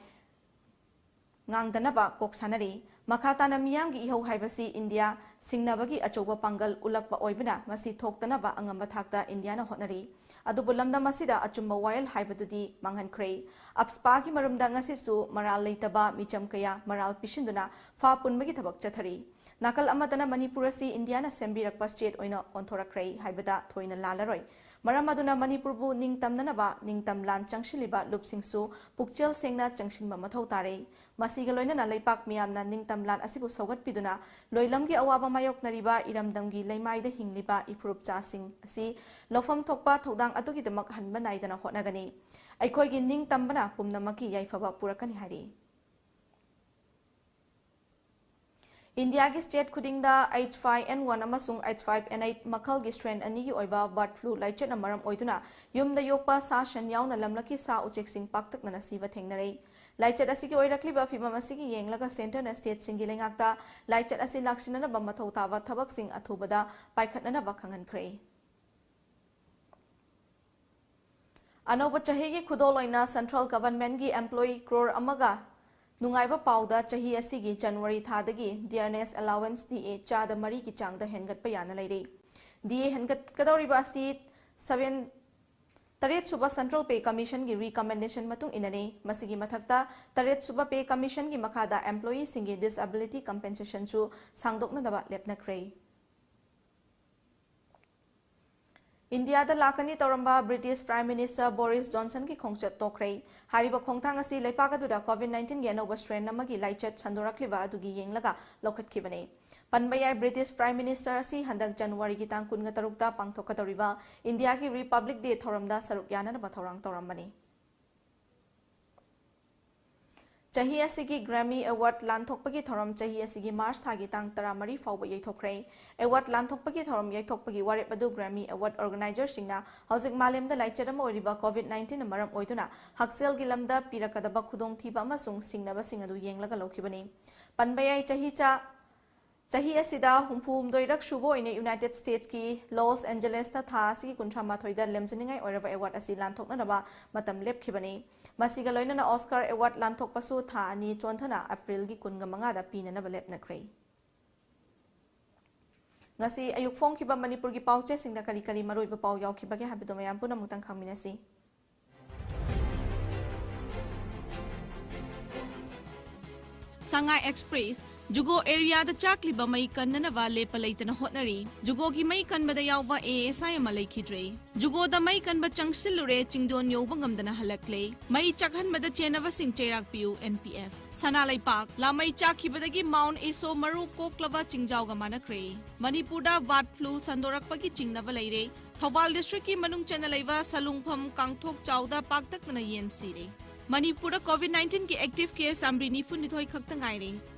ꯉꯥꯡꯗꯅꯕ ꯀꯣꯛ ꯁꯥꯟꯅꯔꯤ꯫ ꯃꯈꯥ ꯇꯥꯅ ꯃꯤꯌꯥꯝꯒꯤ ꯏꯍꯧ ꯍꯥꯏꯕꯁꯤ ꯏꯟꯗꯤꯌꯥ ꯁꯤꯡꯅꯕꯒꯤ ꯑꯆꯧꯕ ꯄꯥꯡꯒꯜ ꯎꯠꯂꯛꯄ ꯑꯣꯏꯕꯅ ꯃꯁꯤ ꯊꯣꯛꯇꯅꯕ ꯑꯉꯝꯕ ꯊꯥꯛꯇ ꯏꯟꯗꯤꯌꯥꯅ ꯍꯣꯠꯅꯔꯤ꯫ ꯑꯗꯨꯕꯨ ꯂꯝꯗꯝ ꯑꯁꯤꯗ ꯑꯆꯨꯝꯕ ꯋꯥꯌꯦꯜ ꯍꯥꯏꯕꯗꯨꯗꯤ ꯃꯥꯡꯍꯟꯈ꯭ꯔꯦ꯫ ꯑꯞꯁꯄꯥꯒꯤ ꯃꯔꯨꯝꯗ ꯉꯁꯤꯁꯨ ꯃꯔꯥꯜ ꯂꯩꯇꯕ ꯃꯤꯆꯝ ꯀꯌꯥ ꯃꯔꯥꯜ ꯄꯤꯁꯤꯟꯗꯨꯅ ꯐꯥ ꯄꯨꯟꯕꯒꯤ ꯊꯕꯛ ꯆꯠꯊꯔꯤ꯫ ꯅꯥꯀꯜ ꯑꯃꯗꯅ ꯃꯅꯤꯄꯨꯔ ꯑꯁꯤ ꯏꯟꯗꯤꯌꯥꯅ ꯁꯦꯝꯕꯤꯔꯛꯄ state ꯑꯣꯏꯅ ꯑꯣꯟꯊꯣꯔꯛꯈ꯭ꯔꯦ ꯍꯥꯏꯕꯗ ꯊꯣꯏꯅ ꯂꯥꯜꯂꯔꯣꯏ꯫ ꯃꯔꯝ ꯑꯗꯨꯅ ꯃꯅꯤꯄꯨꯔꯕꯨ ꯅꯤꯡꯇꯝꯅꯅꯕ ꯅꯤꯡꯇꯝ ꯂꯥꯟ ꯆꯪꯁꯤꯜꯂꯤꯕ ꯂꯨꯞꯁꯤꯡꯁꯨ ꯄꯨꯛꯆꯦꯜ ꯁꯦꯡꯅ ꯆꯪꯁꯤꯟꯕ ꯃꯊꯧ ꯇꯥꯔꯦ꯫ ꯃꯁꯤꯒ ꯂꯣꯏꯅꯅ ꯂꯩꯄꯥꯛ ꯃꯤꯌꯥꯝꯅ ꯅꯤꯡꯇꯝ ꯂꯥꯟ ꯑꯁꯤꯕꯨ ꯁꯧꯒꯠꯄꯤꯗꯨꯅ ꯂꯣꯏꯂꯝꯒꯤ ꯑꯋꯥꯕ ꯃꯥꯌꯣꯛꯅꯔꯤꯕ ꯏꯔꯝꯗꯝꯒꯤ ꯂꯩꯃꯥꯏꯗ ꯍꯤꯡꯂꯤꯕ ꯏꯐꯨꯔꯨꯞꯆꯥꯁꯤꯡ ꯑꯁꯤ ꯂꯧꯐꯝ ꯊꯣꯛꯄ ꯊꯧꯗꯥꯡ ꯑꯗꯨꯒꯤꯗꯃꯛ ꯍꯟꯕ ꯅꯥꯏꯗꯅ ꯍꯣꯠꯅꯒꯅꯤ꯫ ꯑꯩꯈꯣꯏꯒꯤ ꯅꯤꯡꯇꯝꯕꯅ ꯄꯨꯝꯅꯃꯛꯀꯤ ꯌꯥꯏꯐꯕ ꯄꯨꯔꯛꯀꯅꯤ ꯍꯥꯏꯔꯤ꯫ ꯏꯟꯗꯤꯌꯥꯒꯤ state ꯈꯨꯗꯤꯡꯗ H five N one ꯑꯃꯁꯨꯡ H five N eight ꯃꯈꯜꯒꯤ strain ꯑꯅꯤꯒꯤ ꯑꯣꯏꯕ bird flu ꯂꯥꯏꯆꯠꯅ ꯃꯔꯝ ꯑꯣꯏꯗꯨꯅ ꯌꯨꯝꯗ ꯌꯣꯛꯄ ꯁꯥ ꯁꯟ ꯌꯥꯎꯅ ꯂꯝꯂꯛꯀꯤ ꯁꯥ ꯎꯆꯦꯛꯁꯤꯡ ꯄꯥꯛꯇꯛꯅꯅ ꯁꯤꯕ ꯊꯦꯡꯅꯔꯦ꯫ ꯂꯥꯏꯆꯠ ꯑꯁꯤꯒꯤ ꯑꯣꯏꯔꯛꯂꯤꯕ ꯐꯤꯚꯝ ꯑꯁꯤꯒꯤ ꯌꯦꯡꯂꯒ centreꯅ stateꯁꯤꯡꯒꯤ ꯂꯩꯉꯥꯛꯇ ꯂꯥꯏꯆꯠ ꯑꯁꯤ ꯂꯥꯛꯁꯤꯟꯅꯅꯕ ꯃꯊꯧ ꯇꯥꯕ ꯊꯕꯛꯁꯤꯡ ꯑꯊꯨꯕꯗ ꯄꯥꯏꯈꯠꯅꯅꯕ ꯈꯪꯍꯟꯈ꯭ꯔꯦ꯫ ꯑꯅꯧꯕ ꯆꯍꯤꯒꯤ ꯈꯨꯗꯣꯜ ꯑꯣꯏꯅ central governmentꯀꯤ employee crore ꯑꯃꯒ ꯅꯨꯡꯉꯥꯏꯕ ꯄꯥꯎꯗ ꯆꯍꯤ ꯑꯁꯤꯒꯤ January ꯊꯥꯗꯒꯤ dearness allowance D A ꯆꯥꯗ ꯃꯔꯤꯒꯤ ꯆꯥꯡꯗ ꯍꯦꯟꯒꯠꯄ ꯌꯥꯅ ꯂꯩꯔꯦ꯫ D A ꯍꯦꯟꯒꯠꯀꯗꯧꯔꯤꯕ ꯑꯁꯤ seven, ꯇꯔꯦꯠ ꯁꯨꯕ Central Pay Commissionꯒꯤ recommendation ꯃꯇꯨꯡ ꯏꯟꯅꯅꯤ꯫ ꯃꯁꯤꯒꯤ ꯃꯊꯛꯇ ꯇꯔꯦꯠ ꯁꯨꯕ Pay Commissionꯒꯤ ꯃꯈꯥꯗ employeeꯁꯤꯡꯒꯤ disability compensationꯁꯨ ꯁꯥꯡꯗꯣꯛꯅꯗꯕ ꯂꯦꯞꯅꯈ꯭ꯔꯦ꯫ ꯏꯟꯗꯤꯌꯥꯗ ꯂꯥꯛꯀꯅꯤ ꯇꯧꯔꯝꯕ British Prime Minister Boris Johnsonꯒꯤ ꯈꯣꯡꯆꯠ ꯇꯣꯛꯈ꯭ꯔꯦ꯫ ꯍꯥꯏꯔꯤꯕ ꯈꯣꯡꯊꯥꯡ ꯑꯁꯤ ꯂꯩꯄꯥꯛ ꯑꯗꯨꯗ COVID nineteen ꯑꯃꯒꯤ ꯂꯥꯏꯆꯠ ꯁꯟꯗꯣꯔꯛꯂꯤꯕ ꯑꯗꯨꯒꯤ ꯌꯦꯡꯂꯒ ꯂꯧꯈꯠꯈꯤꯕꯅꯤ꯫ ꯄꯟꯕ ꯌꯥꯏ, British Prime Minister ꯑꯁꯤ ꯍꯟꯗꯛ Januaryꯒꯤ ꯇꯥꯡ ꯀꯨꯟꯒ ꯇꯔꯨꯛꯇ ꯄꯥꯡꯊꯣꯛꯀꯗꯧꯔꯤꯕ ꯏꯟꯗꯤꯌꯥꯒꯤ Republic Day ꯊꯧꯔꯝꯗ ꯁꯔꯨꯛ ꯌꯥꯅꯅꯕ ꯊꯧꯔꯥꯡ ꯇꯧꯔꯝꯕꯅꯤ꯫ ꯆꯍꯤ ꯑꯁꯤꯒꯤ Grammy Award ꯂꯥꯟꯊꯣꯛꯄꯒꯤ ꯊꯧꯔꯝ ꯆꯍꯤ ꯑꯁꯤꯒꯤ March ꯊꯥꯒꯤ ꯇꯥꯡ ꯇꯔꯥꯃꯔꯤ ꯐꯥꯎꯕ ꯌꯩꯊꯣꯛꯈ꯭ꯔꯦ꯫ Award ꯂꯥꯟꯊꯣꯛꯄꯒꯤ ꯊꯧꯔꯝ ꯌꯩꯊꯣꯛꯄꯒꯤ ꯋꯥꯔꯦꯞ ꯑꯗꯨ Grammy Award organizerꯁꯤꯡꯅ ꯍꯧꯖꯤꯛ ꯃꯥꯂꯦꯝꯗ ꯂꯥꯏꯆꯠ ꯑꯃ ꯑꯣꯏꯔꯤꯕ COVID nineteenꯅ ꯃꯔꯝ ꯑꯣꯏꯗꯨꯅ ꯍꯛꯁꯦꯜꯒꯤ ꯂꯝꯗ ꯄꯤꯔꯛꯀꯗꯕ ꯈꯨꯗꯣꯡꯊꯤꯕ ꯑꯃꯁꯨꯡ ꯁꯤꯡꯅꯕꯁꯤꯡ ꯑꯗꯨ ꯌꯦꯡꯂꯒ ꯂꯧꯈꯤꯕꯅꯤ꯫ ꯄꯟꯕ ꯌꯥꯏ, ꯆꯍꯤ ꯆꯥ ꯆꯍꯤ ꯑꯁꯤꯗ ꯍꯨꯝꯐꯨ ꯍꯨꯝꯗꯣꯏꯔꯛ ꯁꯨꯕ ꯑꯣꯏꯅ ꯌꯨꯅꯥꯏꯇꯦꯗ ꯁ꯭ꯇꯦꯠꯁꯀꯤ ꯂꯣꯁ ꯑꯦꯟꯖꯦꯂꯦꯁꯇ ꯊꯥ ꯑꯁꯤꯒꯤ ꯀꯨꯟꯊ꯭ꯔꯥ ꯃꯥꯊꯣꯏꯗ ꯂꯦꯝꯖꯅꯤꯡꯉꯥꯏ ꯑꯣꯏꯔꯕ ꯑꯦꯋꯥꯔꯗ ꯑꯁꯤ ꯂꯥꯟꯊꯣꯛꯅꯅꯕ ꯃꯇꯝ ꯂꯦꯞꯈꯤꯕꯅꯤ꯫ ꯃꯁꯤꯒ ꯂꯣꯏꯅꯅ ꯑꯣꯁꯀꯥꯔ ꯑꯦꯋꯥꯔꯗ ꯂꯥꯟꯊꯣꯛꯄꯁꯨ ꯊꯥ ꯑꯅꯤ ꯆꯣꯟꯊꯅ ꯑꯦꯄ꯭ꯔꯤꯜꯒꯤ ꯀꯨꯟꯒ ꯃꯉꯥꯗ ꯄꯤꯅꯅꯕ ꯂꯦꯞꯅꯈ꯭ꯔꯦ꯫ ꯉꯁꯤ ꯑꯌꯨꯛ ꯐꯣꯡꯈꯤꯕ ꯃꯅꯤꯄꯨꯔꯒꯤ ꯄꯥꯎꯆꯦꯁꯤꯡꯗ ꯀꯔꯤ ꯀꯔꯤ ꯃꯔꯨꯑꯣꯏꯕ ꯄꯥꯎ ꯌꯥꯎꯈꯤꯕꯒꯦ ꯍꯥꯏꯕꯗꯨ ꯃꯌꯥꯝ ꯄꯨꯝꯅꯃꯛꯇꯪ ꯈꯪꯃꯤꯟꯅꯁꯤ꯫ ꯁꯉꯥꯏ ꯑꯦꯛꯁꯄ꯭ꯔꯦꯁ, ꯖꯨꯒꯣ ꯑꯦꯔꯤꯌꯥꯗ ꯆꯥꯛꯂꯤꯕ ꯃꯩ ꯀꯟꯅꯅꯕ ꯂꯦꯞꯄ ꯂꯩꯇꯅ ꯍꯣꯠꯅꯔꯤ꯫ ꯖꯨꯒꯣꯒꯤ ꯃꯩ ꯀꯟꯕꯗ ꯌꯥꯎꯕ ꯑꯦ ꯑꯦꯁ ꯑꯥꯏ ꯑꯃ ꯂꯩꯈꯤꯗ꯭ꯔꯦ꯫ ꯖꯨꯒꯣꯗ ꯃꯩ ꯀꯟꯕ ꯆꯪꯁꯤꯜꯂꯨꯔꯦ, ꯆꯤꯡꯗꯣꯟ ꯌꯧꯕ ꯉꯝꯗꯅ ꯍꯜꯂꯛꯂꯦ꯫ ꯃꯩ ꯆꯥꯛꯍꯟꯕꯗ ꯆꯦꯟꯅꯕꯁꯤꯡ ꯆꯩꯔꯥꯛ ꯄꯤꯌꯨ, ꯑꯦꯟ ꯄꯤ ꯑꯦꯐ꯫ ꯁꯅꯥ ꯂꯩꯄꯥꯛ, ꯂꯥꯃꯩ ꯆꯥꯛꯈꯤꯕꯗꯒꯤ ꯃꯥꯎꯟ ꯏꯁꯣ ꯃꯔꯨ ꯀꯣꯛꯂꯕ ꯆꯤꯡꯖꯥꯎꯒ ꯃꯥꯟꯅꯈ꯭ꯔꯦ꯫ ꯃꯅꯤꯄꯨꯔꯗ ꯕꯥꯔꯗ ꯐ꯭ꯂꯨ ꯁꯟꯗꯣꯔꯛꯄꯒꯤ ꯆꯤꯡꯅꯕ ꯂꯩꯔꯦ꯫ ꯊꯧꯕꯥꯜ ꯗꯤꯁꯇ꯭ꯔꯤꯛꯀꯤ ꯃꯅꯨꯡ ꯆꯟꯅ ꯂꯩꯕ ꯁꯂꯨꯡꯐꯝ ꯀꯥꯡꯊꯣꯛ ꯆꯥꯎꯗ ꯄꯥꯛꯇꯛꯅꯅ ꯌꯦꯟ ꯁꯤꯔꯦ꯫ ꯃꯅꯤꯄꯨꯔꯗ ꯀꯣꯚꯤꯗ ꯅꯥꯏꯟꯇꯤꯟꯒꯤ ꯑꯦꯛꯇꯤꯚ ꯀꯦꯁ ꯆꯥꯃꯔꯤ ꯅꯤꯐꯨ ꯅꯤꯊꯣꯏ ꯈꯛꯇ ꯉꯥꯏꯔꯦ꯫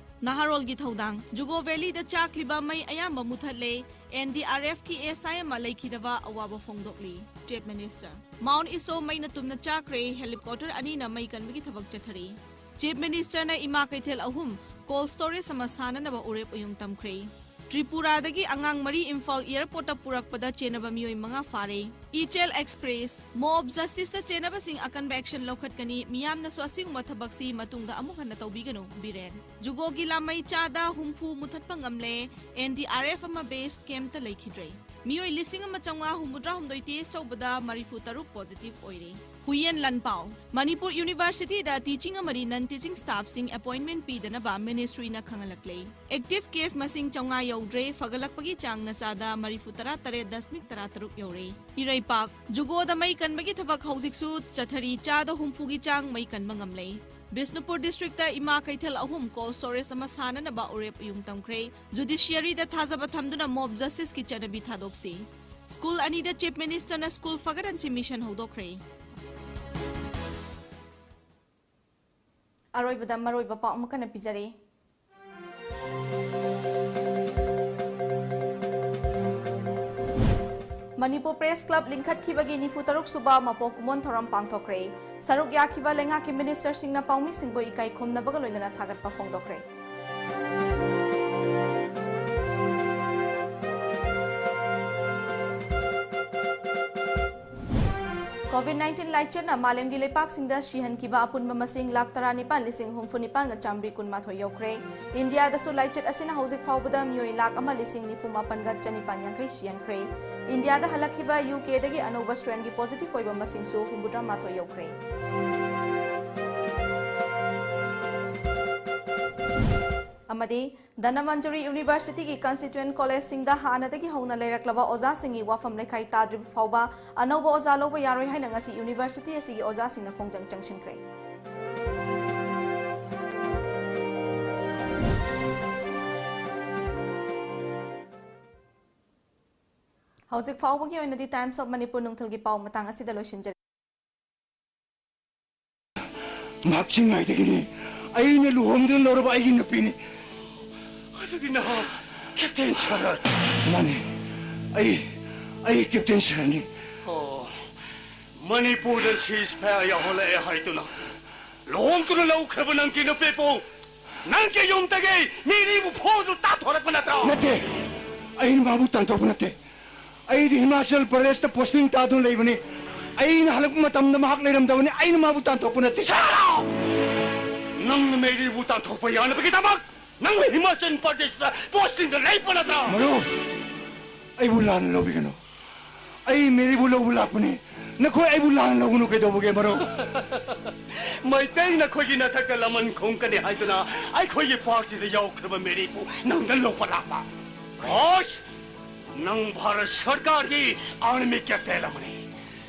ꯅꯍꯥꯔꯣꯜꯒꯤ ꯊꯧꯗꯥꯡ, ꯖꯨꯒꯣ ꯚꯦꯂꯤꯗ ꯆꯥꯛꯂꯤꯕ ꯃꯩ ꯑꯌꯥꯝꯕ ꯃꯨꯊꯠꯂꯦ꯫ ꯑꯦꯟ ꯗꯤ ꯑꯥꯔ ꯑꯦꯐꯀꯤ ꯑꯦꯁ ꯑꯥꯏ ꯑꯃ ꯂꯩꯈꯤꯗꯕ ꯑꯋꯥꯕ ꯐꯣꯡꯗꯣꯛꯂꯤ꯫ ꯆꯤꯐ ꯃꯤꯅꯤꯁꯇꯔ, ꯃꯥꯎꯟ ꯏꯁꯣ ꯃꯩꯅ ꯇꯨꯝꯅ ꯆꯥꯛꯈ꯭ꯔꯦ, ꯍꯦꯂꯤꯀꯣꯞꯇꯔ ꯑꯅꯤꯅ ꯃꯩ ꯀꯟꯕꯒꯤ ꯊꯕꯛ ꯆꯠꯊꯔꯤ꯫ ꯆꯤꯐ ꯃꯤꯅꯤꯁꯇꯔꯅ ꯏꯃꯥ ꯀꯩꯊꯦꯜ ꯑꯍꯨꯝ ꯀꯣꯜꯗ ꯁ꯭ꯇꯣꯔꯦꯖ ꯑꯃ ꯁꯥꯅꯅꯕ ꯎꯔꯦꯞ ꯎꯌꯨꯡ ꯇꯝꯈ꯭ꯔꯦ꯫ ꯇ꯭ꯔꯤꯄꯨꯔꯥꯗꯒꯤ ꯑꯉꯥꯡ ꯃꯔꯤ ꯏꯝꯐꯥꯜ ꯑꯦꯌꯔꯄꯣꯔꯠꯇ ꯄꯨꯔꯛꯄꯗ ꯆꯦꯟꯅꯕ ꯃꯤꯑꯣꯏ ꯃꯉꯥ ꯐꯥꯔꯦ꯫ ꯏꯆꯦꯜ ꯑꯦꯛꯁꯄ꯭ꯔꯦꯁ, ꯃꯣꯕ ꯖꯁꯇꯤꯁꯇ ꯆꯦꯟꯅꯕꯁꯤꯡ ꯑꯀꯟꯕ ꯑꯦꯛꯁꯟ ꯂꯧꯈꯠꯀꯅꯤ, ꯃꯤꯌꯥꯝꯅꯁꯨ ꯑꯁꯤꯒꯨꯝꯕ ꯊꯕꯛꯁꯤ ꯃꯇꯨꯡꯗ ꯑꯃꯨꯛ ꯍꯟꯅ ꯇꯧꯕꯤꯒꯅꯨ, ꯕꯤꯔꯦꯟ꯫ ꯖꯨꯒꯣꯒꯤ ꯂꯥꯃꯩ ꯆꯥꯗ ꯍꯨꯝꯐꯨ ꯃꯨꯊꯠꯄ ꯉꯝꯂꯦ, ꯑꯦꯟ ꯗꯤ ꯑꯥꯔ ꯑꯦꯐ ꯑꯃ ꯕꯦꯁ ꯀꯦꯝꯞꯇ ꯂꯩꯈꯤꯗ꯭ꯔꯦ꯫ ꯃꯤꯑꯣꯏ ꯂꯤꯁꯤꯡ ꯑꯃ ꯆꯥꯝꯃꯉꯥ ꯍꯨꯝꯐꯨꯇꯔꯥ ꯍꯨꯝꯗꯣꯏ ꯇꯦꯁ ꯇꯧꯕꯗ ꯃꯔꯤꯐꯨ ꯇꯔꯨꯛ ꯄꯣꯖꯤꯇꯤꯚ ꯑꯣꯏꯔꯦ꯫ ꯍꯨꯌꯦꯟ ꯂꯥꯟꯄꯥꯎ, ꯃꯅꯤꯄꯨꯔ ꯌꯨꯅꯤꯚꯔꯁꯤꯇꯤꯗ ꯇꯤꯆꯤꯡ ꯑꯃꯗꯤ ꯅꯟ ꯇꯤꯆꯤꯡ ꯁ꯭ꯇꯥꯐꯁꯤꯡ ꯑꯦꯄꯣꯏꯟꯃꯦꯟ ꯄꯤꯗꯅꯕ ꯃꯤꯅꯤꯁꯇ꯭ꯔꯤꯅ ꯈꯪꯍꯜꯂꯛꯂꯦ꯫ ꯑꯦꯛꯇꯤꯚ ꯀꯦꯁ ꯃꯁꯤꯡ ꯆꯥꯝꯃꯉꯥ ꯌꯧꯗ꯭ꯔꯦ, ꯐꯒꯠꯂꯛꯄꯒꯤ ꯆꯥꯡꯅ ꯆꯥꯗ ꯃꯔꯤꯐꯨ ꯇꯔꯥ ꯇꯔꯦꯠ ꯗꯁꯃꯤꯛ ꯇꯔꯥ ꯇꯔꯨꯛ ꯌꯧꯔꯦ꯫ ꯏꯔꯩꯄꯥꯛ, ꯖꯨꯒꯣꯗ ꯃꯩ ꯀꯟꯕꯒꯤ ꯊꯕꯛ ꯍꯧꯖꯤꯛꯁꯨ ꯆꯠꯊꯔꯤ, ꯆꯥꯗ ꯍꯨꯝꯐꯨꯒꯤ ꯆꯥꯡ ꯃꯩ ꯀꯟꯕ ꯉꯝꯂꯦ꯫ ꯕꯤꯁꯅꯨꯄꯨꯔ ꯗꯤꯁꯇ꯭ꯔꯤꯛꯇ ꯏꯃꯥ ꯀꯩꯊꯦꯜ ꯑꯍꯨꯝ ꯀꯣꯜꯗ ꯁ꯭ꯇꯣꯔꯦꯖ ꯑꯃ ꯁꯥꯅꯅꯕ ꯎꯔꯦꯞ ꯎꯌꯨꯡ ꯇꯝꯈ꯭ꯔꯦ꯫ ꯖꯨꯗꯤꯁꯤꯌꯔꯤꯗ ꯊꯥꯖꯕ ꯊꯝꯗꯨꯅ ꯃꯣꯕ ꯖꯁꯇꯤꯁꯀꯤ ꯆꯠꯅꯕꯤ ꯊꯥꯗꯣꯛꯁꯤ꯫ ꯁ꯭ꯀꯨꯜ ꯑꯅꯤꯗ ꯆꯤꯐ ꯃꯤꯅꯤꯁꯇꯔꯅ ꯁ꯭ꯀꯨꯜ ꯐꯒꯠꯍꯟꯁꯤ ꯃꯤꯁꯟ ꯍꯧꯗꯣꯛꯈ꯭ꯔꯦ꯫ ꯑꯔꯣꯏꯕꯗ ꯃꯔꯨꯑꯣꯏꯕ ꯄꯥꯎ ꯑꯃꯨꯛ ꯍꯟꯅ ꯄꯤꯖꯔꯤ꯫ ꯃꯅꯤꯄꯨꯔ ꯄ꯭ꯔꯦꯁ ꯀ꯭ꯂꯕ ꯂꯤꯡꯈꯠꯈꯤꯕꯒꯤ ꯅꯤꯐꯨ ꯇꯔꯨꯛ ꯁꯨꯕ ꯃꯄꯣꯛ ꯀꯨꯝꯑꯣꯟ ꯊꯧꯔꯝ ꯄꯥꯡꯊꯣꯛꯈ꯭ꯔꯦ꯫ ꯁꯔꯨꯛ ꯌꯥꯈꯤꯕ ꯂꯩꯉꯥꯛꯀꯤ ꯃꯤꯅꯤꯁꯇꯔꯁꯤꯡꯅ ꯄꯥꯎꯃꯤꯁꯤꯡꯕꯨ ꯏꯀꯥꯏ ꯈꯨꯝꯅꯕꯒ ꯂꯣꯏꯅꯅ ꯊꯥꯒꯠꯄ ꯐꯣꯡꯗꯣꯛꯈ꯭ꯔꯦ꯫ COVID nineteen ꯂꯥꯏꯆꯠꯅ ꯃꯥꯂꯦꯝꯒꯤ ꯂꯩꯄꯥꯛꯁꯤꯡꯗ ꯁꯤꯍꯟꯈꯤꯕ ꯑꯄꯨꯟꯕ ꯃꯁꯤꯡ ꯂꯥꯈ ꯇꯔꯥꯅꯤꯄꯥꯟ ꯂꯤꯁꯤꯡ ꯍꯨꯝꯐꯨ ꯅꯤꯄꯥꯟꯒ ꯆꯥꯃꯔꯤ ꯀꯨꯟꯃꯥꯊꯣꯏ ꯌꯧꯈ꯭ꯔꯦ꯫ ꯏꯟꯗꯤꯌꯥꯗꯁꯨ ꯂꯥꯏꯆꯠ ꯑꯁꯤꯅ ꯍꯧꯖꯤꯛ ꯐꯥꯎꯕꯗ ꯃꯤꯑꯣꯏ ꯂꯥꯈ ꯑꯃ ꯂꯤꯁꯤꯡ ꯅꯤꯐꯨ ꯃꯥꯄꯟꯒ ꯆꯅꯤꯄꯥꯟ ꯌꯥꯡꯈꯩ ꯁꯤꯍꯟꯈ꯭ꯔꯦ꯫ ꯏꯟꯗꯤꯌꯥꯗ ꯍꯜꯂꯛꯈꯤꯕ ꯌꯨ ꯀꯦꯗꯒꯤ ꯑꯅꯧꯕ ꯁ꯭ꯇ꯭ꯔꯦꯟꯒꯤ ꯄꯣꯖꯤꯇꯤꯚ ꯑꯣꯏꯕ ꯃꯁꯤꯡꯁꯨ ꯍꯨꯝꯐꯨꯇꯔꯥ ꯃꯥꯊꯣꯏ ꯌꯧꯈ꯭ꯔꯦ꯫ ꯑꯃꯗꯤ ꯙꯅꯃꯟꯖꯨꯔꯤ ꯌꯨꯅꯤꯚꯔꯁꯤꯇꯤꯒꯤ ꯀꯟꯁꯇꯤꯇ꯭ꯌꯨꯌꯦꯟ ꯀꯣꯂꯦꯖꯁꯤꯡꯗ ꯍꯥꯟꯅꯗꯒꯤ ꯍꯧꯅ ꯂꯩꯔꯛꯂꯕ ꯑꯣꯖꯥꯁꯤꯡꯒꯤ ꯋꯥꯐꯝ ꯂꯩꯈꯥꯏ ꯇꯥꯗ꯭ꯔꯤꯕ ꯐꯥꯎꯕ ꯑꯅꯧꯕ ꯑꯣꯖꯥ ꯂꯧꯕ ꯌꯥꯔꯣꯏ ꯍꯥꯏꯅ ꯉꯁꯤ ꯌꯨꯅꯤꯚꯔꯁꯤꯇꯤ ꯑꯁꯤꯒꯤ ꯑꯣꯖꯥꯁꯤꯡꯅ ꯈꯣꯡꯖꯪ ꯆꯪꯁꯤꯟꯈ꯭ꯔꯦ꯫ ꯍꯧꯖꯤꯛ ꯐꯥꯎꯕꯒꯤ ꯑꯣꯏꯅꯗꯤ Times of Manipur ꯅꯨꯡꯊꯤꯜꯒꯤ ꯄꯥꯎ ꯃꯇꯥꯡ ꯑꯁꯤꯗ ꯂꯣꯏꯁꯤꯟꯖꯔꯦ꯫ ꯃꯍꯥꯛ ꯆꯤꯡꯉꯥꯏꯗꯒꯤꯅꯤ꯫ ꯑꯩꯅ ꯂꯨꯍꯣꯡꯗꯨꯅ ꯂꯧꯔꯕ ꯑꯩꯒꯤ ꯅꯨꯄꯤꯅꯤ꯫ ꯑꯗꯨꯗꯤ ꯅꯍꯥꯛ ꯀꯦꯞꯇꯦꯟ ꯁꯔꯠ? ꯃꯥꯅꯤ, ꯑꯩ, ꯑꯩ ꯀꯦꯞꯇꯦꯟ ꯁꯔꯠꯅꯤ꯫ ꯑꯣ, ꯃꯅꯤꯄꯨꯔꯗ ceasefire ꯌꯥꯎꯍꯜꯂꯛꯑꯦ ꯍꯥꯏꯗꯨꯅ ꯂꯨꯍꯣꯡꯗꯨꯅ ꯂꯧꯈ꯭ꯔꯕ ꯅꯪꯒꯤ ꯅꯨꯄꯤꯕꯨ ꯅꯪꯒꯤ ꯌꯨꯝꯗꯒꯤ ꯃꯤꯔꯤꯕꯨ ꯐꯣꯗꯨ ꯇꯥꯟꯊꯣꯔꯛꯄ ꯅꯠꯇ꯭ꯔꯣ? ꯅꯠꯇꯦ, ꯑꯩꯅ ꯃꯥꯕꯨ ꯇꯥꯟꯊꯣꯛꯄ ꯅꯠꯇꯦ꯫ ꯑꯩꯗꯤ ꯍꯤꯃꯥꯆꯜ ꯄ꯭ꯔꯗꯦꯁꯇ ꯄꯣꯁꯇꯤꯡ ꯇꯥꯗꯨꯅ ꯂꯩꯕꯅꯤ꯫ ꯑꯩꯅ ꯍꯜꯂꯛꯄ ꯃꯇꯝꯗ ꯃꯍꯥꯛ ꯂꯩꯔꯝꯗꯕꯅꯤ꯫ ꯑꯩꯅ ꯃꯥꯕꯨ ꯇꯥꯟꯊꯣꯛꯄ ꯅꯠꯇꯦ꯫ ꯁꯥꯔꯣ! ꯅꯪꯅ ꯃꯦꯔꯤꯕꯨ ꯇꯥꯟꯊꯣꯛꯄ ꯌꯥꯅꯕꯒꯤꯗꯃꯛ ꯅꯪꯅ ꯍꯤꯃꯥꯆꯜ ꯄ꯭ꯔꯗꯦꯁꯇ ꯄꯣꯁꯇꯤꯡꯗ ꯂꯩꯕ ꯅꯠꯇ꯭ꯔꯣ? ꯃꯔꯨꯞ, ꯑꯩꯕꯨ ꯂꯥꯟꯅ ꯂꯧꯕꯤꯒꯅꯨ꯫ ꯑꯩ ꯃꯦꯔꯤꯕꯨ ꯂꯧꯕ ꯂꯥꯛꯄꯅꯤ꯫ ꯅꯈꯣꯏ ꯑꯩꯕꯨ ꯂꯥꯟꯅ ꯂꯧꯒꯅꯨ ꯀꯩꯗꯧꯕꯒꯦ, ꯃꯔꯨꯞ? ꯃꯩꯇꯩ ꯅꯈꯣꯏꯒꯤ ꯅꯊꯛꯇ ꯂꯃꯟ ꯈꯣꯝꯒꯅꯤ ꯍꯥꯏꯗꯨꯅ ꯑꯩꯈꯣꯏꯒꯤ ꯄꯥꯔꯇꯤꯗ ꯌꯥꯎꯈ꯭ꯔꯕ ꯃꯦꯔꯤꯕꯨ ꯅꯪꯅ ꯂꯧꯕ ꯂꯥꯛꯄ꯫ ꯕꯣꯁ, ꯅꯪ ꯚꯥꯔꯠ ꯁꯔꯀꯥꯔꯒꯤ ꯑꯥꯔꯃꯤ ꯀꯦꯞꯇꯦꯟ ꯑꯃꯅꯤ꯫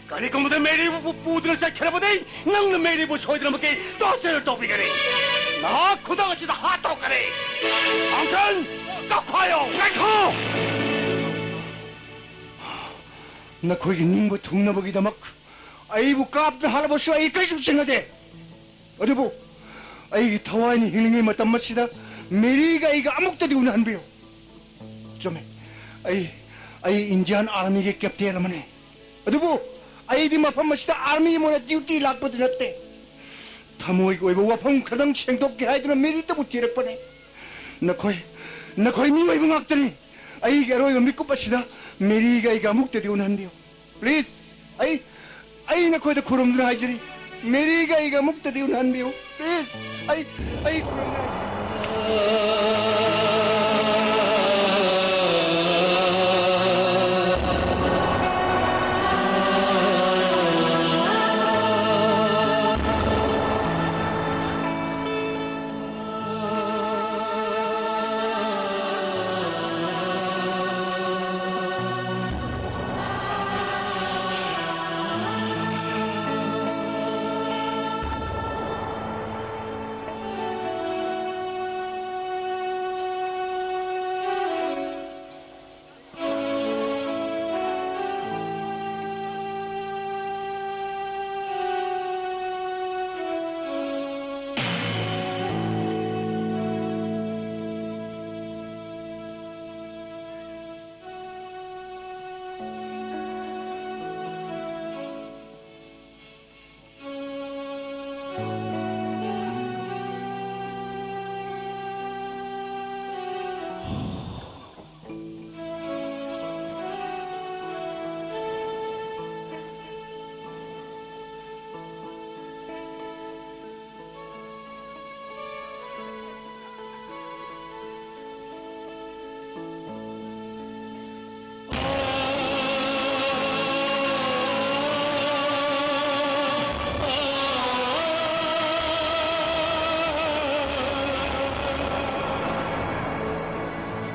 ꯀꯔꯤꯒꯨꯝꯕꯗ ꯃꯦꯔꯤꯕꯨ ꯄꯨꯗꯨꯅ ꯆꯠꯈ꯭ꯔꯕꯗꯤ ꯅꯪꯅ ꯃꯦꯔꯤꯕꯨ ꯁꯣꯏꯗꯅꯃꯛꯀꯤ ꯇꯣꯔꯆꯔ ꯇꯧꯕꯤꯒꯅꯤ꯫ ꯅꯍꯥꯛ ꯈꯨꯗꯛ ꯑꯁꯤꯗ ꯍꯥꯠꯇꯣꯛꯀꯅꯤ꯫ ꯃꯥꯎꯟꯇꯦꯟ, ꯀꯞꯈꯥꯏꯌꯣ! ꯉꯥꯏꯈꯣ! ꯅꯈꯣꯏꯒꯤ ꯅꯤꯡꯕ ꯊꯨꯡꯅꯕꯒꯤꯗꯃꯛ ꯑꯩꯕꯨ ꯀꯥꯞꯅ ꯍꯥꯠꯂꯕꯁꯨ ꯑꯩ ꯀꯔꯤꯁꯨ ꯆꯤꯡꯅꯗꯦ꯫ ꯑꯗꯨꯕꯨ ꯑꯩꯒꯤ ꯊꯋꯥꯏꯅ ꯍꯤꯡꯂꯤꯉꯩ ꯃꯇꯝ ꯑꯁꯤꯗ ꯃꯦꯔꯤꯒ ꯑꯩꯒ ꯑꯃꯨꯛꯇꯗꯤ ꯎꯅꯍꯟꯕꯤꯌꯨ꯫ ꯆꯨꯝꯃꯦ, ꯑꯩ, ꯑꯩ ꯏꯟꯗꯤꯌꯥꯟ ꯑꯥꯔꯃꯤꯒꯤ ꯀꯦꯞꯇꯦꯟ ꯑꯃꯅꯤ꯫ ꯑꯗꯨꯕꯨ ꯑꯩꯗꯤ ꯃꯐꯝ ꯑꯁꯤꯗ ꯑꯥꯔꯃꯤ ꯑꯃ ꯑꯣꯏꯅ ꯗ꯭ꯌꯨꯇꯤ ꯂꯥꯛꯄꯗꯤ ꯅꯠꯇꯦ꯫ ꯊꯃꯣꯏꯒꯤ ꯑꯣꯏꯕ ꯋꯥꯐꯝ ꯈꯔꯗꯪ ꯁꯦꯡꯗꯣꯛꯀꯦ ꯍꯥꯏꯗꯨꯅ ꯃꯦꯔꯤꯗꯕꯨ ꯊꯤꯔꯛꯄꯅꯦ꯫ ꯅꯈꯣꯏ, ꯅꯈꯣꯏ ꯃꯤꯑꯣꯏꯕ ꯉꯥꯛꯇꯅꯤ꯫ ꯑꯩꯒꯤ ꯑꯔꯣꯏꯕ ꯃꯤꯀꯨꯞ ꯑꯁꯤꯗ ꯃꯦꯔꯤꯒ ꯑꯩꯒ ꯑꯃꯨꯛꯇꯗꯤ ꯎꯅꯍꯟꯕꯤꯌꯨ꯫ ꯄ꯭ꯂꯤꯖ, ꯑꯩ, ꯑꯩ ꯅꯈꯣꯏꯗ ꯈꯨꯔꯨꯝꯗꯨꯅ ꯍꯥꯏꯖꯔꯤ, ꯃꯦꯔꯤꯒ ꯑꯩꯒ ꯑꯃꯨꯛꯇꯗꯤ ꯎꯅꯍꯟꯕꯤꯌꯨ꯫ Please, ꯑꯩ, ꯑꯩ ꯈꯨꯔꯨꯝꯗꯨꯅ ꯍꯥꯏꯖꯔꯤ꯫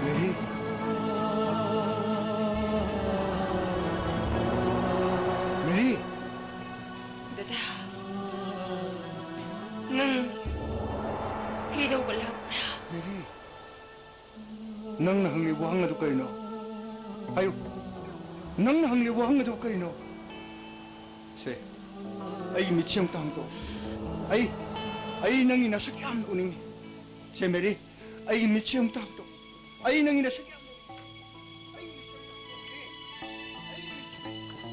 ꯃꯦꯔꯤ꯫ ꯃꯦꯔꯤ꯫ ꯗꯗꯥ, ꯅꯪ ꯀꯩꯗꯧꯕ ꯂꯥꯛꯄ꯭ꯔꯥ? ꯃꯦꯔꯤ, ꯅꯪꯅ ꯍꯪꯂꯤꯕ ꯋꯥꯍꯪ ꯑꯗꯨ ꯀꯔꯤꯅꯣ? ꯍꯥꯏꯌꯨ, ꯅꯪꯅ ꯍꯪꯂꯤꯕ ꯋꯥꯍꯪ ꯑꯗꯨ ꯀꯔꯤꯅꯣ? ꯁꯦ, ꯑꯩꯒꯤ ꯃꯤꯠꯁꯦ ꯑꯃꯨꯛꯇ ꯍꯥꯡꯗꯣꯛꯑꯣ꯫ ꯑꯩ, ꯑꯩ ꯅꯪꯒꯤ ꯅꯁꯛ ꯌꯥꯝꯅ ꯎꯅꯤꯡꯉꯤ꯫ ꯁꯦ ꯃꯦꯔꯤ, ꯑꯩꯒꯤ ꯃꯤꯠꯁꯦ ꯑꯃꯨꯛꯇ ꯍꯥꯡꯗꯣꯛꯑꯣ꯫ ꯑꯩ ꯅꯪꯒꯤ ꯅꯁꯛ ꯌꯥꯝꯅ ꯎꯅꯤꯡꯉꯤ꯫ ꯑꯩꯒꯤ ꯃꯤꯠꯁꯦ ꯑꯃꯨꯛꯇ ꯍꯥꯡꯗꯣꯛꯑꯣ꯫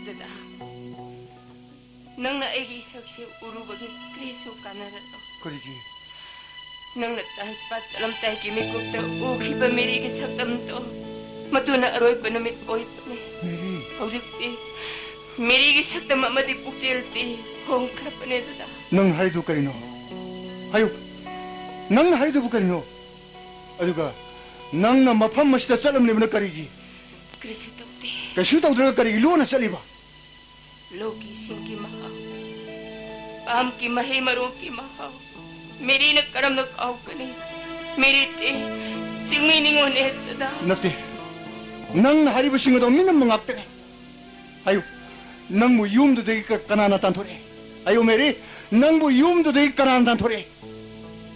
ꯗꯗꯥ, ꯅꯪꯅ ꯑꯩꯒꯤ ꯏꯁꯛꯁꯦ ꯎꯔꯨꯕꯒꯤ ꯀꯔꯤꯁꯨ ꯀꯥꯟꯅꯔꯔꯣꯏ꯫ ꯀꯔꯤꯒꯤ? ꯅꯪꯅ ꯇꯥꯖ ꯃꯍꯜ ꯆꯠꯂꯝꯗꯥꯏꯒꯤ ꯃꯤꯀꯨꯞꯇ ꯎꯈꯤꯕ ꯃꯦꯔꯤꯒꯤ ꯁꯛꯇꯝꯗꯣ, ꯃꯗꯨꯅ ꯑꯔꯣꯏꯕ ꯅꯨꯃꯤꯠ ꯑꯣꯏꯕꯅꯤ꯫ ꯃꯦꯔꯤ꯫ ꯍꯧꯖꯤꯛꯇꯤ ꯃꯦꯔꯤꯒꯤ ꯁꯛꯇꯝ ꯑꯃꯗꯤ ꯄꯨꯛꯆꯦꯜꯗꯤ ꯍꯣꯡꯈ꯭ꯔꯕꯅꯦ, ꯗꯗꯥ꯫ ꯅꯪ ꯍꯥꯏꯗꯨ ꯀꯔꯤꯅꯣ? ꯍꯥꯏꯌꯨ, ꯅꯪꯅ ꯍꯥꯏꯗꯨꯕꯨ ꯀꯔꯤꯅꯣ? ꯑꯗꯨꯒ ꯅꯪꯅ ꯃꯐꯝ ꯑꯁꯤꯗ ꯆꯠꯂꯝꯂꯤꯕꯅ ꯀꯔꯤꯒꯤ? ꯀꯔꯤꯁꯨ ꯇꯧꯗꯦ꯫ ꯀꯩꯁꯨ ꯇꯧꯗ꯭ꯔꯒ ꯀꯔꯤꯒꯤ ꯂꯣꯟꯅ ꯆꯠꯂꯤꯕ? ꯂꯧꯒꯤ ꯏꯁꯤꯡꯒꯤ ꯃꯍꯥꯎ, ꯄꯥꯝꯒꯤ ꯃꯍꯩ ꯃꯔꯣꯡꯒꯤ ꯃꯍꯥꯎ, ꯃꯦꯔꯤꯅ ꯀꯔꯝꯅ ꯀꯥꯎꯒꯅꯤ? ꯃꯦꯔꯤꯗꯤ ꯆꯤꯡꯃꯤ ꯅꯤꯉꯣꯜꯅꯦ, ꯗꯗꯥ꯫ ꯅꯠꯇꯦ, ꯅꯪꯅ ꯍꯥꯏꯔꯤꯕꯁꯤꯡ ꯑꯗꯣ ꯃꯤꯅꯝꯕ ꯉꯥꯛꯇꯅꯦ꯫ ꯍꯥꯏꯌꯨ, ꯅꯪꯕꯨ ꯌꯨꯝꯗꯨꯗꯒꯤ ꯀ-, ꯀꯅꯥꯅ ꯇꯥꯟꯊꯣꯔꯛꯑꯦ? ꯍꯥꯏꯌꯨ ꯃꯦꯔꯤ, ꯅꯪꯕꯨ ꯌꯨꯝꯗꯨꯗꯒꯤ ꯀꯅꯥꯅ ꯇꯥꯟꯊꯣꯔꯛꯑꯦ?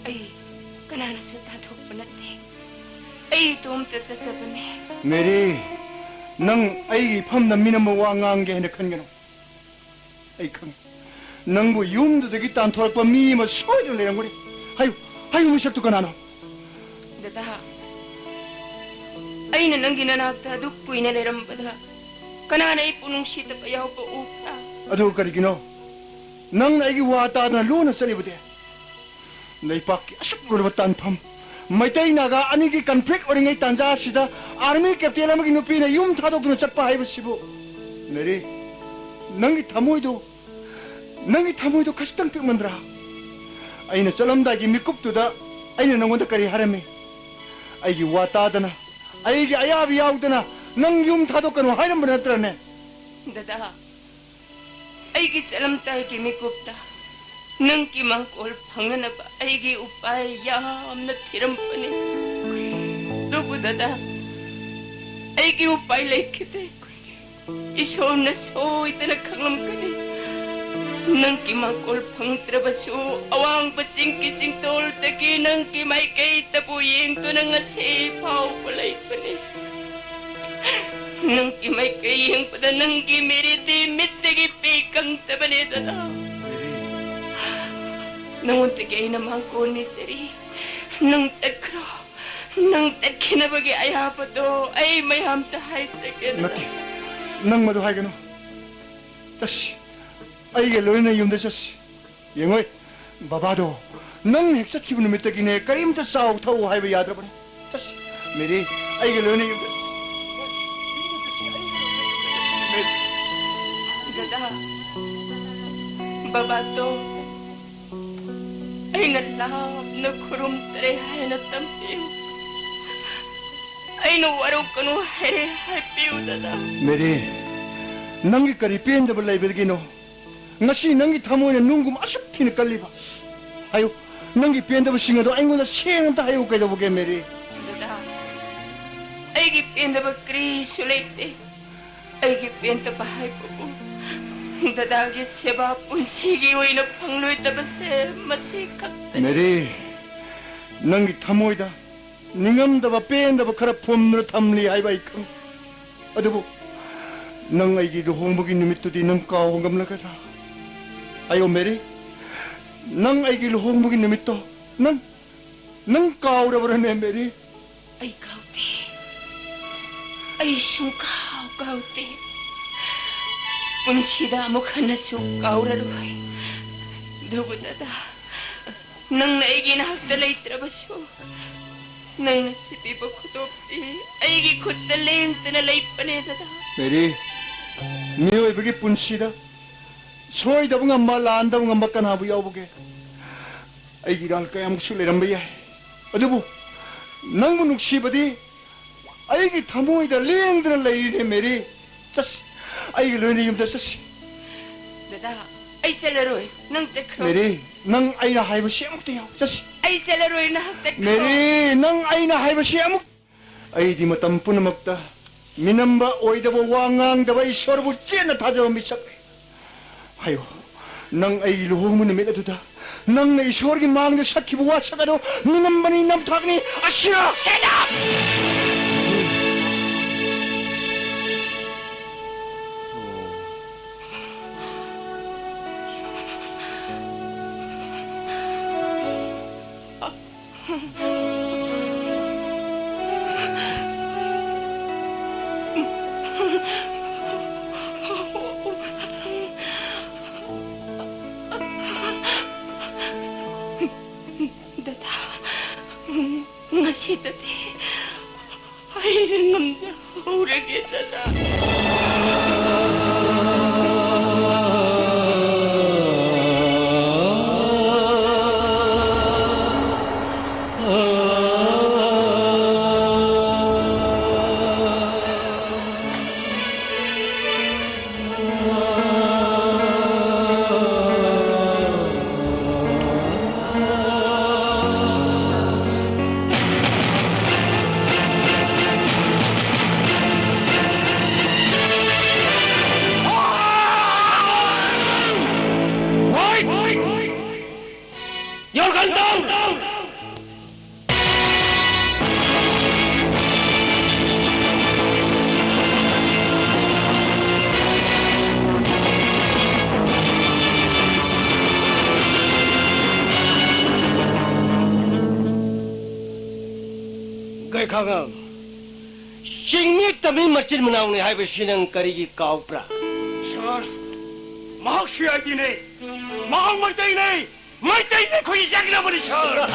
ꯑꯩ ꯀꯅꯥꯅꯁꯨ ꯇꯥꯟꯊꯣꯛꯄ ꯅꯠꯇꯦ꯫ ꯑꯩ ꯏꯇꯣꯝꯇ ꯆꯠꯆꯕꯅꯦ꯫ ꯃꯦꯔꯤ, ꯅꯪ ꯑꯩꯒꯤ ꯏꯐꯝꯗ ꯃꯤꯅꯝꯕ ꯋꯥ ꯉꯥꯡꯒꯦ ꯍꯥꯏꯅ ꯈꯟꯒꯅꯨ꯫ ꯑꯩ ꯈꯪꯉꯤ, ꯅꯪꯕꯨ ꯌꯨꯝꯗꯨꯗꯒꯤ ꯇꯥꯟꯊꯣꯔꯛꯄ ꯃꯤ ꯑꯃ ꯁꯣꯏꯗꯅ ꯂꯩꯔꯝꯒꯅꯤ꯫ ꯍꯥꯏꯌꯨ, ꯍꯥꯏꯌꯨ, ꯃꯁꯛꯇꯨ ꯀꯅꯥꯅꯣ? ꯗꯗꯥ, ꯑꯩꯅ ꯅꯪꯒꯤ ꯅꯅꯥꯛꯇ ꯑꯗꯨꯛ ꯀꯨꯏꯅ ꯂꯩꯔꯝꯕꯗ ꯀꯅꯥꯅ ꯑꯩꯕꯨ ꯅꯨꯡꯁꯤꯗꯕ ꯌꯥꯎꯕ ꯎꯕ꯭ꯔꯥ? ꯑꯗꯨ ꯀꯔꯤꯒꯤꯅꯣ ꯅꯪꯅ ꯑꯩꯒꯤ ꯋꯥ ꯇꯥꯗꯅ ꯂꯣꯟꯅ ꯆꯠꯂꯤꯕꯗꯤ? ꯂꯩꯄꯥꯛꯀꯤ ꯑꯁꯨꯛ ꯂꯨꯔꯕ ꯇꯥꯟꯐꯝ, ꯃꯩꯇꯩ ꯅꯥꯒꯥ ꯑꯅꯤꯒꯤ ꯀꯟꯐ꯭ꯂꯤꯛ ꯑꯣꯏꯔꯤꯉꯩ ꯇꯥꯟꯖꯥ ꯑꯁꯤꯗ ꯑꯥꯔꯃꯤ ꯀꯦꯞꯇꯦꯟ ꯑꯃꯒꯤ ꯅꯨꯄꯤꯅ ꯌꯨꯝ ꯊꯥꯗꯣꯛꯇꯨꯅ ꯆꯠꯄ ꯍꯥꯏꯕꯁꯤꯕꯨ, ꯃꯦꯔꯤ, ꯅꯪꯒꯤ ꯊꯃꯣꯏꯗꯨ, ꯅꯪꯒꯤ ꯊꯃꯣꯏꯗꯨ ꯈꯖꯤꯛꯇꯪ ꯄꯤꯛꯃꯟꯗ꯭ꯔꯥ? ꯑꯩꯅ ꯆꯠꯂꯝꯗꯥꯏꯒꯤ ꯃꯤꯀꯨꯞꯇꯨꯗ ꯑꯩꯅ ꯅꯪꯉꯣꯟꯗ ꯀꯔꯤ ꯍꯥꯏꯔꯝꯃꯤ? ꯑꯩꯒꯤ ꯋꯥ ꯇꯥꯗꯅ, ꯑꯩꯒꯤ ꯑꯌꯥꯕ ꯌꯥꯎꯗꯅ ꯅꯪ ꯌꯨꯝ ꯊꯥꯗꯣꯛꯀꯅꯨ ꯍꯥꯏꯔꯝꯕ ꯅꯠꯇ꯭ꯔꯅꯦ? ꯗꯗꯥ, ꯑꯩꯒꯤ ꯆꯠꯂꯝꯗꯥꯏꯒꯤ ꯃꯤꯀꯨꯞꯇ ꯅꯪꯒꯤ ꯃꯥꯡꯒꯣꯜ ꯐꯪꯅꯅꯕ ꯑꯩꯒꯤ ꯎꯄꯥꯏ ꯌꯥꯝꯅ ꯊꯤꯔꯝꯕꯅꯤ꯫ ꯑꯗꯨꯕꯨ ꯗꯗꯥ, ꯑꯩꯒꯤ ꯎꯄꯥꯏ ꯂꯩꯈꯤꯗꯦ꯫ ꯏꯁꯣꯔꯅ ꯁꯣꯏꯗꯅ ꯈꯪꯂꯝꯒꯅꯤ꯫ ꯅꯪꯒꯤ ꯃꯥꯡꯒꯣꯜ ꯐꯪꯗ꯭ꯔꯕꯁꯨ ꯑꯋꯥꯡꯕ ꯆꯤꯡꯒꯤ ꯆꯤꯡꯗꯣꯜꯗꯒꯤ ꯅꯪꯒꯤ ꯃꯥꯏꯀꯩꯗꯕꯨ ꯌꯦꯡꯗꯨꯅ ꯉꯁꯤ ꯐꯥꯎꯕ ꯂꯩꯕꯅꯤ꯫ ꯅꯪꯒꯤ ꯃꯥꯏꯀꯩ ꯌꯦꯡꯕꯗ ꯅꯪꯒꯤ ꯃꯦꯔꯤꯗꯤ ꯃꯤꯠꯇꯒꯤ ꯄꯤ ꯀꯪꯗꯕꯅꯦ, ꯗꯗꯥ꯫ ꯅꯉꯣꯟꯗꯒꯤ ꯑꯩꯅ ꯃꯥꯡꯒꯣꯜ ꯅꯤꯖꯔꯤ꯫ ꯅꯪ ꯆꯠꯈ꯭ꯔꯣ꯫ ꯅꯪ ꯆꯠꯈꯤꯅꯕꯒꯤ ꯑꯌꯥꯕꯗꯣ ꯑꯩ ꯃꯌꯥꯝꯗ ꯍꯥꯏꯖꯒꯦ, ꯗꯗꯥ꯫ ꯅꯠꯇꯦ, ꯅꯪ ꯃꯗꯨ ꯍꯥꯏꯒꯅꯨ꯫ ꯆꯠꯁꯤ, ꯑꯩꯒ ꯂꯣꯏꯅꯅ ꯌꯨꯝꯗ ꯆꯠꯁꯤ꯫ ꯌꯦꯡꯉꯣꯏ, ꯕꯕꯥꯗꯣ ꯅꯪ ꯍꯦꯛ ꯆꯠꯈꯤꯕ ꯅꯨꯃꯤꯠꯇꯒꯤꯅꯦ ꯀꯔꯤꯝꯇ ꯆꯥꯎ ꯊꯛꯎ ꯍꯥꯏꯕ ꯌꯥꯗ꯭ꯔꯕꯅꯤ꯫ ꯆꯠꯁꯤ, ꯃꯦꯔꯤ, ꯑꯩꯒ ꯂꯣꯏꯅ ꯌꯨꯝꯗ ꯗꯗꯥ, ꯕꯕꯥꯗꯣ ꯑꯩꯅ ꯂꯥꯞꯅ ꯈꯨꯔꯨꯝꯖꯔꯦ ꯍꯥꯏꯅ ꯇꯝꯕꯤꯌꯨ꯫ ꯑꯩꯅ ꯋꯥꯔꯧꯒꯅꯨ ꯍꯥꯏꯔꯦ ꯍꯥꯏꯕꯤꯌꯨ, ꯗꯗꯥ꯫ ꯃꯦꯔꯤ, ꯅꯪꯒꯤ ꯀꯔꯤ ꯄꯦꯟꯗꯕ ꯂꯩꯕꯗꯒꯤꯅꯣ ꯉꯁꯤ ꯅꯪꯒꯤ ꯊꯃꯣꯏꯅ ꯅꯨꯡꯒꯨꯝ ꯑꯁꯨꯛ ꯊꯤꯅ ꯀꯜꯂꯤꯕ? ꯍꯥꯏꯌꯨ, ꯅꯪꯒꯤ ꯄꯦꯟꯗꯕꯁꯤꯡ ꯑꯗꯣ ꯑꯩꯉꯣꯟꯗ ꯁꯦꯡꯅ ꯑꯝꯇ ꯍꯥꯏꯌꯨ, ꯀꯩꯗꯧꯕꯒꯦ, ꯃꯦꯔꯤ? ꯗꯗꯥ, ꯑꯩꯒꯤ ꯄꯦꯟꯗꯕ ꯀꯔꯤꯁꯨ ꯂꯩꯇꯦ꯫ ꯑꯩꯒꯤ ꯄꯦꯟꯗꯕ ꯍꯥꯏꯕꯕꯨ ꯗꯗꯥꯒꯤ ꯁꯦꯕꯥ ꯄꯨꯟꯁꯤꯒꯤ ꯑꯣꯏꯅ ꯐꯪꯂꯣꯏꯗꯕꯁꯦ ꯃꯁꯤ ꯈꯛꯇꯅꯤ꯫ ꯃꯦꯔꯤ, ꯅꯪꯒꯤ ꯊꯃꯣꯏꯗ ꯅꯤꯡꯉꯝꯗꯕ, ꯄꯦꯟꯗꯕ ꯈꯔ ꯐꯨꯝꯗꯨꯅ ꯊꯝꯂꯤ ꯍꯥꯏꯕ ꯑꯩ ꯈꯪꯏ꯫ ꯑꯗꯨꯕꯨ ꯅꯪ ꯑꯩꯒꯤ ꯂꯨꯍꯣꯡꯕꯒꯤ ꯅꯨꯃꯤꯠꯇꯨꯗꯤ ꯅꯪ ꯀꯥꯎꯕ ꯉꯝꯂꯒꯗ꯭ꯔꯥ? ꯑꯌꯣ ꯃꯦꯔꯤ, ꯅꯪ ꯑꯩꯒꯤ ꯂꯨꯍꯣꯡꯕꯒꯤ ꯅꯨꯃꯤꯠꯇꯣ ꯅꯪ, ꯅꯪ ꯀꯥꯎꯔꯕ꯭ꯔꯅꯦ, ꯃꯦꯔꯤ? ꯑꯩ ꯀꯥꯎꯗꯦ꯫ ꯑꯩ ꯁꯨꯡꯀꯥꯎ ꯀꯥꯎꯗꯦ꯫ ꯄꯨꯟꯁꯤꯗ ꯑꯃꯨꯛ ꯍꯟꯅꯁꯨ ꯀꯥꯎꯔꯔꯣꯏ꯫ ꯑꯗꯨꯕꯨ ꯗꯗꯥ, ꯅꯪꯅ ꯑꯩꯒꯤ ꯅꯥꯛꯇ ꯂꯩꯇ꯭ꯔꯕꯁꯨ, ꯅꯪꯅ ꯁꯤꯕꯤꯕ ꯈꯨꯗꯣꯞꯇꯤ ꯑꯩꯒꯤ ꯈꯨꯠꯇ ꯂꯦꯡꯗꯅ ꯂꯩꯕꯅꯦ, ꯗꯗꯥ꯫ ꯃꯦꯔꯤ, ꯃꯤꯑꯣꯏꯕꯒꯤ ꯄꯨꯟꯁꯤꯗ ꯁꯣꯏꯗꯕ ꯉꯝꯕ, ꯂꯥꯟꯗꯕ ꯉꯝꯕ ꯀꯅꯥꯕꯨ ꯌꯥꯎꯕꯒꯦ? ꯑꯩꯒꯤ ꯏꯔꯥꯜ ꯀꯌꯥꯃꯨꯛꯁꯨ ꯂꯩꯔꯝꯕ ꯌꯥꯏ, ꯑꯗꯨꯕꯨ ꯅꯪꯕꯨ ꯅꯨꯡꯁꯤꯕꯗꯤ ꯑꯩꯒꯤ ꯊꯃꯣꯏꯗ ꯂꯦꯡꯗꯅ ꯂꯩꯔꯤꯅꯦ, ꯃꯦꯔꯤ꯫ ꯆꯠꯁꯤ, ꯑꯩꯒ ꯂꯣꯏꯅ ꯌꯨꯝꯗ ꯆꯠꯁꯤ꯫ ꯗꯗꯥ, ꯑꯩ ꯆꯠꯂꯔꯣꯏ, ꯅꯪ ꯆꯠꯈ꯭ꯔꯣ꯫ ꯃꯦꯔꯤ, ꯅꯪ ꯑꯩꯅ ꯍꯥꯏꯕꯁꯤ ꯑꯃꯨꯛꯇ ꯌꯥꯎ꯫ ꯆꯠꯁꯤ꯫ ꯑꯩ ꯆꯠꯂꯔꯣꯏ, ꯅꯍꯥꯛ ꯆꯠꯈ꯭ꯔꯣ꯫ ꯃꯦꯔꯤ, ꯅꯪ ꯑꯩꯅ ꯍꯥꯏꯕꯁꯤ ꯑꯃꯨꯛ ꯑꯩꯗꯤ ꯃꯇꯝ ꯄꯨꯝꯅꯃꯛꯇ ꯃꯤꯅꯝꯕ ꯑꯣꯏꯗꯕ, ꯋꯥ ꯉꯥꯡꯗꯕ, ꯏꯁꯣꯔꯕꯨ ꯆꯦꯠꯅ ꯊꯥꯖꯕ ꯃꯤꯁꯛꯅꯤ꯫ ꯍꯥꯏꯌꯨ, ꯅꯪ ꯑꯩꯒꯤ ꯂꯨꯍꯣꯡꯕ ꯅꯨꯃꯤꯠ ꯑꯗꯨꯗ ꯅꯪꯅ ꯏꯁꯣꯔꯒꯤ ꯃꯥꯡꯗ ꯁꯛꯈꯤꯕ ꯋꯥꯁꯛ ꯑꯗꯨ ꯃꯤꯅꯝꯕꯅꯤ, ꯅꯝꯊꯥꯛꯅꯤ, ꯑꯁꯤꯔ? Shut up! ꯗꯗꯥ, ꯉꯁꯤꯗꯗꯤ ꯑꯩ ꯉꯝꯖꯍꯧꯔꯒꯦ, ꯗꯗꯥ꯫ ꯈꯥꯉꯝ, ꯆꯤꯡꯃꯤ ꯇꯝꯃꯤ ꯃꯆꯤꯟ ꯃꯅꯥꯎꯅꯤ ꯍꯥꯏꯕꯁꯤ ꯅꯪ ꯀꯔꯤꯒꯤ ꯀꯥꯎꯕ꯭ꯔꯥ? ꯁꯥꯔ, ꯃꯍꯥꯛ ꯁꯤ ꯑꯥꯏ ꯗꯤꯅꯦ꯫ ꯃꯍꯥꯛ ꯃꯩꯇꯩꯅꯦ꯫ ꯃꯩꯇꯩꯁꯦ ꯑꯩꯈꯣꯏꯒꯤ ꯌꯦꯛꯅꯕꯅꯤ, ꯁꯥꯔ꯫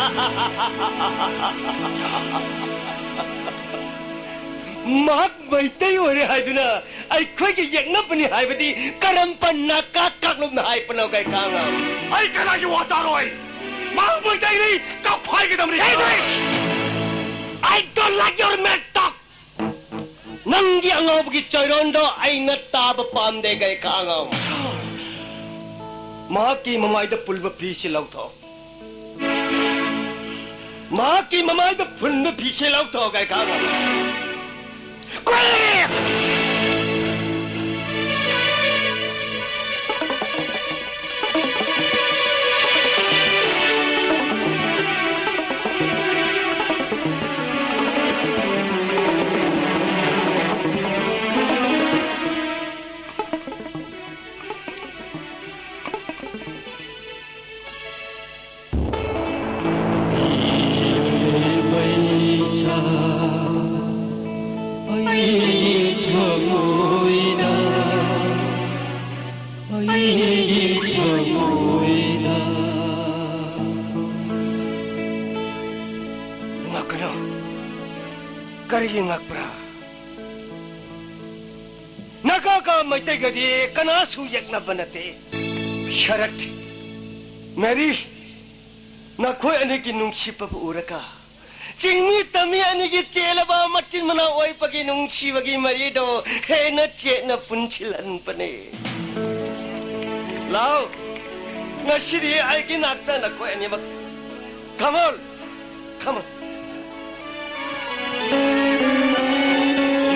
ꯃꯍꯥꯛ ꯃꯩꯇꯩ ꯑꯣꯏꯔꯦ ꯍꯥꯏꯗꯨꯅ ꯑꯩꯈꯣꯏꯒꯤ ꯌꯦꯛꯅꯕꯅꯤ ꯍꯥꯏꯕꯗꯤ ꯀꯔꯝꯕ ꯅꯥꯀꯥ ꯀꯥꯡꯂꯨꯞꯅ ꯍꯥꯏꯕꯅꯣ, ꯀꯩ ꯈꯥꯉꯝ? ꯑꯩ ꯀꯅꯥꯒꯤ ꯋꯥ ꯇꯥꯔꯣꯏ? ꯃꯍꯥꯛ ꯃꯩꯇꯩꯅꯤ, ꯀꯛꯐꯥꯏꯒꯗꯕꯅꯤ, ꯁꯥꯔ꯫ I don't like your mad talk. ꯅꯪꯒꯤ ꯑꯉꯥꯎꯕꯒꯤ ꯆꯩꯔꯣꯟꯗꯣ ꯑꯩꯅ ꯇꯥꯕ ꯄꯥꯝꯗꯦ, ꯀꯩ ꯈꯥꯉꯝ꯫ ꯃꯍꯥꯛꯀꯤ ꯃꯃꯥꯏꯗ ꯄꯨꯜꯕ ꯐꯤꯁꯤ ꯂꯧꯊꯣꯛ꯫ ꯃꯍꯥꯛꯀꯤ ꯃꯃꯥꯏꯗ ꯄꯨꯜꯕ ꯐꯤꯁꯤ ꯂꯧꯊꯣꯛ, ꯀꯩ ꯈꯥꯉꯝ꯫ ꯀꯨꯏ! ꯑꯩꯒꯤ ꯊꯃꯣꯏꯅ, ꯑꯩꯒꯤ ꯊꯃꯣꯏꯅ꯫ ꯉꯛꯀꯅꯨ꯫ ꯀꯔꯤꯒꯤ ꯉꯛꯄ꯭ꯔꯥ? ꯅꯥꯒꯥꯒ ꯃꯩꯇꯩꯒꯗꯤ ꯀꯅꯥꯁꯨ ꯌꯦꯛꯅꯕ ꯅꯠꯇꯦ꯫ ꯁꯔꯠ, ꯃꯦꯔꯤ, ꯅꯈꯣꯏ ꯑꯅꯤꯒꯤ ꯅꯨꯡꯁꯤꯕꯕꯨ ꯎꯔꯒ ꯆꯤꯡꯃꯤ ꯇꯝꯃꯤ ꯑꯅꯤꯒꯤ ꯆꯦꯜꯂꯕ ꯃꯆꯤꯟ ꯃꯅꯥꯎ ꯑꯣꯏꯕꯒꯤ ꯅꯨꯡꯁꯤꯕꯒꯤ ꯃꯔꯤꯗꯣ ꯍꯦꯟꯅ ꯆꯦꯠꯅ ꯄꯨꯟꯁꯤꯜꯍꯟꯕꯅꯦ꯫ ꯂꯥꯎ, ꯉꯁꯤꯗꯤ ꯑꯩꯒꯤ ꯅꯥꯛꯇ ꯅꯈꯣꯏ ꯑꯅꯤꯃꯛ꯫ Come on, come on.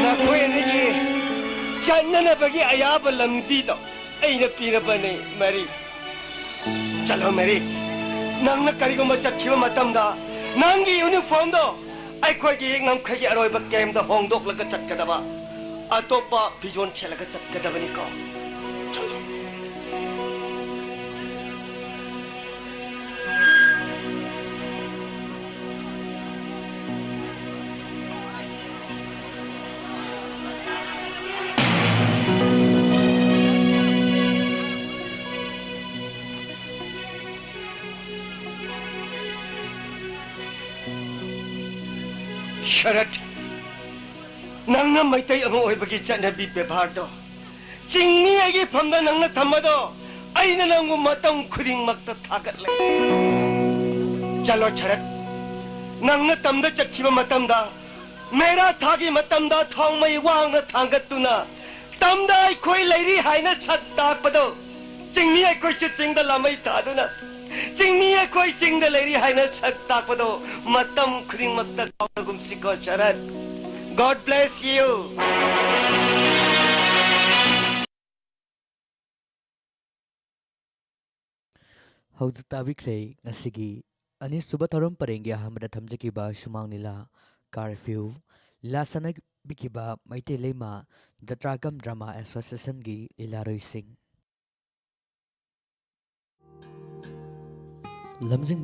ꯅꯈꯣꯏ ꯑꯅꯤꯒꯤ ꯆꯠꯅꯅꯕꯒꯤ ꯑꯌꯥꯕ ꯂꯝꯕꯤꯗꯣ ꯑꯩꯅ ꯄꯤꯔꯕꯅꯦ, ꯃꯦꯔꯤ꯫ ꯆꯠꯂꯣ, ꯃꯦꯔꯤ꯫ ꯅꯪꯅ ꯀꯔꯤꯒꯨꯝꯕ ꯆꯠꯈꯤꯕ ꯃꯇꯝꯗ ꯅꯪꯒꯤ ꯌꯨꯅꯤꯐꯣꯔꯝꯗꯣ ꯑꯩꯈꯣꯏꯒꯤ ꯉꯝꯈꯩꯒꯤ ꯑꯔꯣꯏꯕ ꯀꯦꯝꯗ ꯍꯣꯡꯗꯣꯛꯂꯒ ꯆꯠꯀꯗꯕ꯫ ꯑꯇꯣꯞꯄ ꯐꯤꯖꯣꯜ ꯁꯦꯠꯂꯒ ꯆꯠꯀꯗꯕꯅꯤꯀꯣ꯫ ꯆꯠꯂꯣ꯫ ꯁꯔꯠ, ꯅꯪꯅ ꯃꯩꯇꯩ ꯑꯃ ꯑꯣꯏꯕꯒꯤ ꯆꯠꯅꯕꯤ ꯕꯦꯕꯥꯔꯗꯣ, ꯆꯤꯡꯃꯤ ꯑꯩꯒꯤ ꯐꯝꯗ ꯅꯪꯅ ꯊꯝꯕꯗꯣ, ꯑꯩꯅ ꯅꯪꯕꯨ ꯃꯇꯝ ꯈꯨꯗꯤꯡꯃꯛꯇ ꯊꯥꯒꯠꯂꯦ꯫ ꯆꯠꯂꯣ ꯁꯔꯠ, ꯅꯪꯅ ꯇꯝꯗ ꯆꯠꯈꯤꯕ ꯃꯇꯝꯗ, ꯃꯦꯔꯥ ꯊꯥꯒꯤ ꯃꯇꯝꯗ ꯊꯥꯎꯃꯩ ꯋꯥꯡꯅ ꯊꯥꯡꯒꯠꯇꯨꯅ ꯇꯝꯗ ꯑꯩꯈꯣꯏ ꯂꯩꯔꯤ ꯍꯥꯏꯅ ꯁꯛ ꯇꯥꯛꯄꯗꯣ, ꯆꯤꯡꯃꯤ ꯑꯩꯈꯣꯏꯁꯨ ꯆꯤꯡꯗ ꯂꯥꯃꯩ ꯊꯥꯗꯨꯅ ꯆꯤꯡꯃꯤ ꯑꯩꯈꯣꯏ ꯆꯤꯡꯗ ꯂꯩꯔꯤ ꯍꯥꯏꯅ ꯁꯛ ꯇꯥꯛꯄꯗꯣ ꯃꯇꯝ ꯈꯨꯗꯤꯡꯃꯛꯇ ꯀꯥꯎꯅꯒꯨꯝꯁꯤꯀꯣ ꯁꯔꯠ꯫ God bless you. ꯍꯧꯖꯤꯛ ꯇꯥꯕꯤꯈ꯭ꯔꯦ ꯉꯁꯤꯒꯤ ꯑꯅꯤꯁꯨꯕ ꯊꯧꯔꯝ ꯄꯔꯦꯡꯒꯤ ꯑꯍꯥꯟꯕꯗ ꯊꯝꯖꯈꯤꯕ ꯁꯨꯃꯥꯡ ꯂꯤꯂꯥ ꯀꯥꯔꯐ꯭ꯌꯨ꯫ ꯂꯤꯂꯥ ꯁꯥꯟꯅꯕꯤꯈꯤꯕ ꯃꯩꯇꯩ ꯂꯩꯃ ꯖꯇ꯭ꯔꯥꯒꯝ ꯗ꯭ꯔꯃꯥ ꯑꯦꯁꯣꯁꯤꯌꯦꯁꯟꯒꯤ ꯂꯤꯂꯥꯔꯣꯏꯁꯤꯡ꯫ ꯂꯝꯖꯤꯡ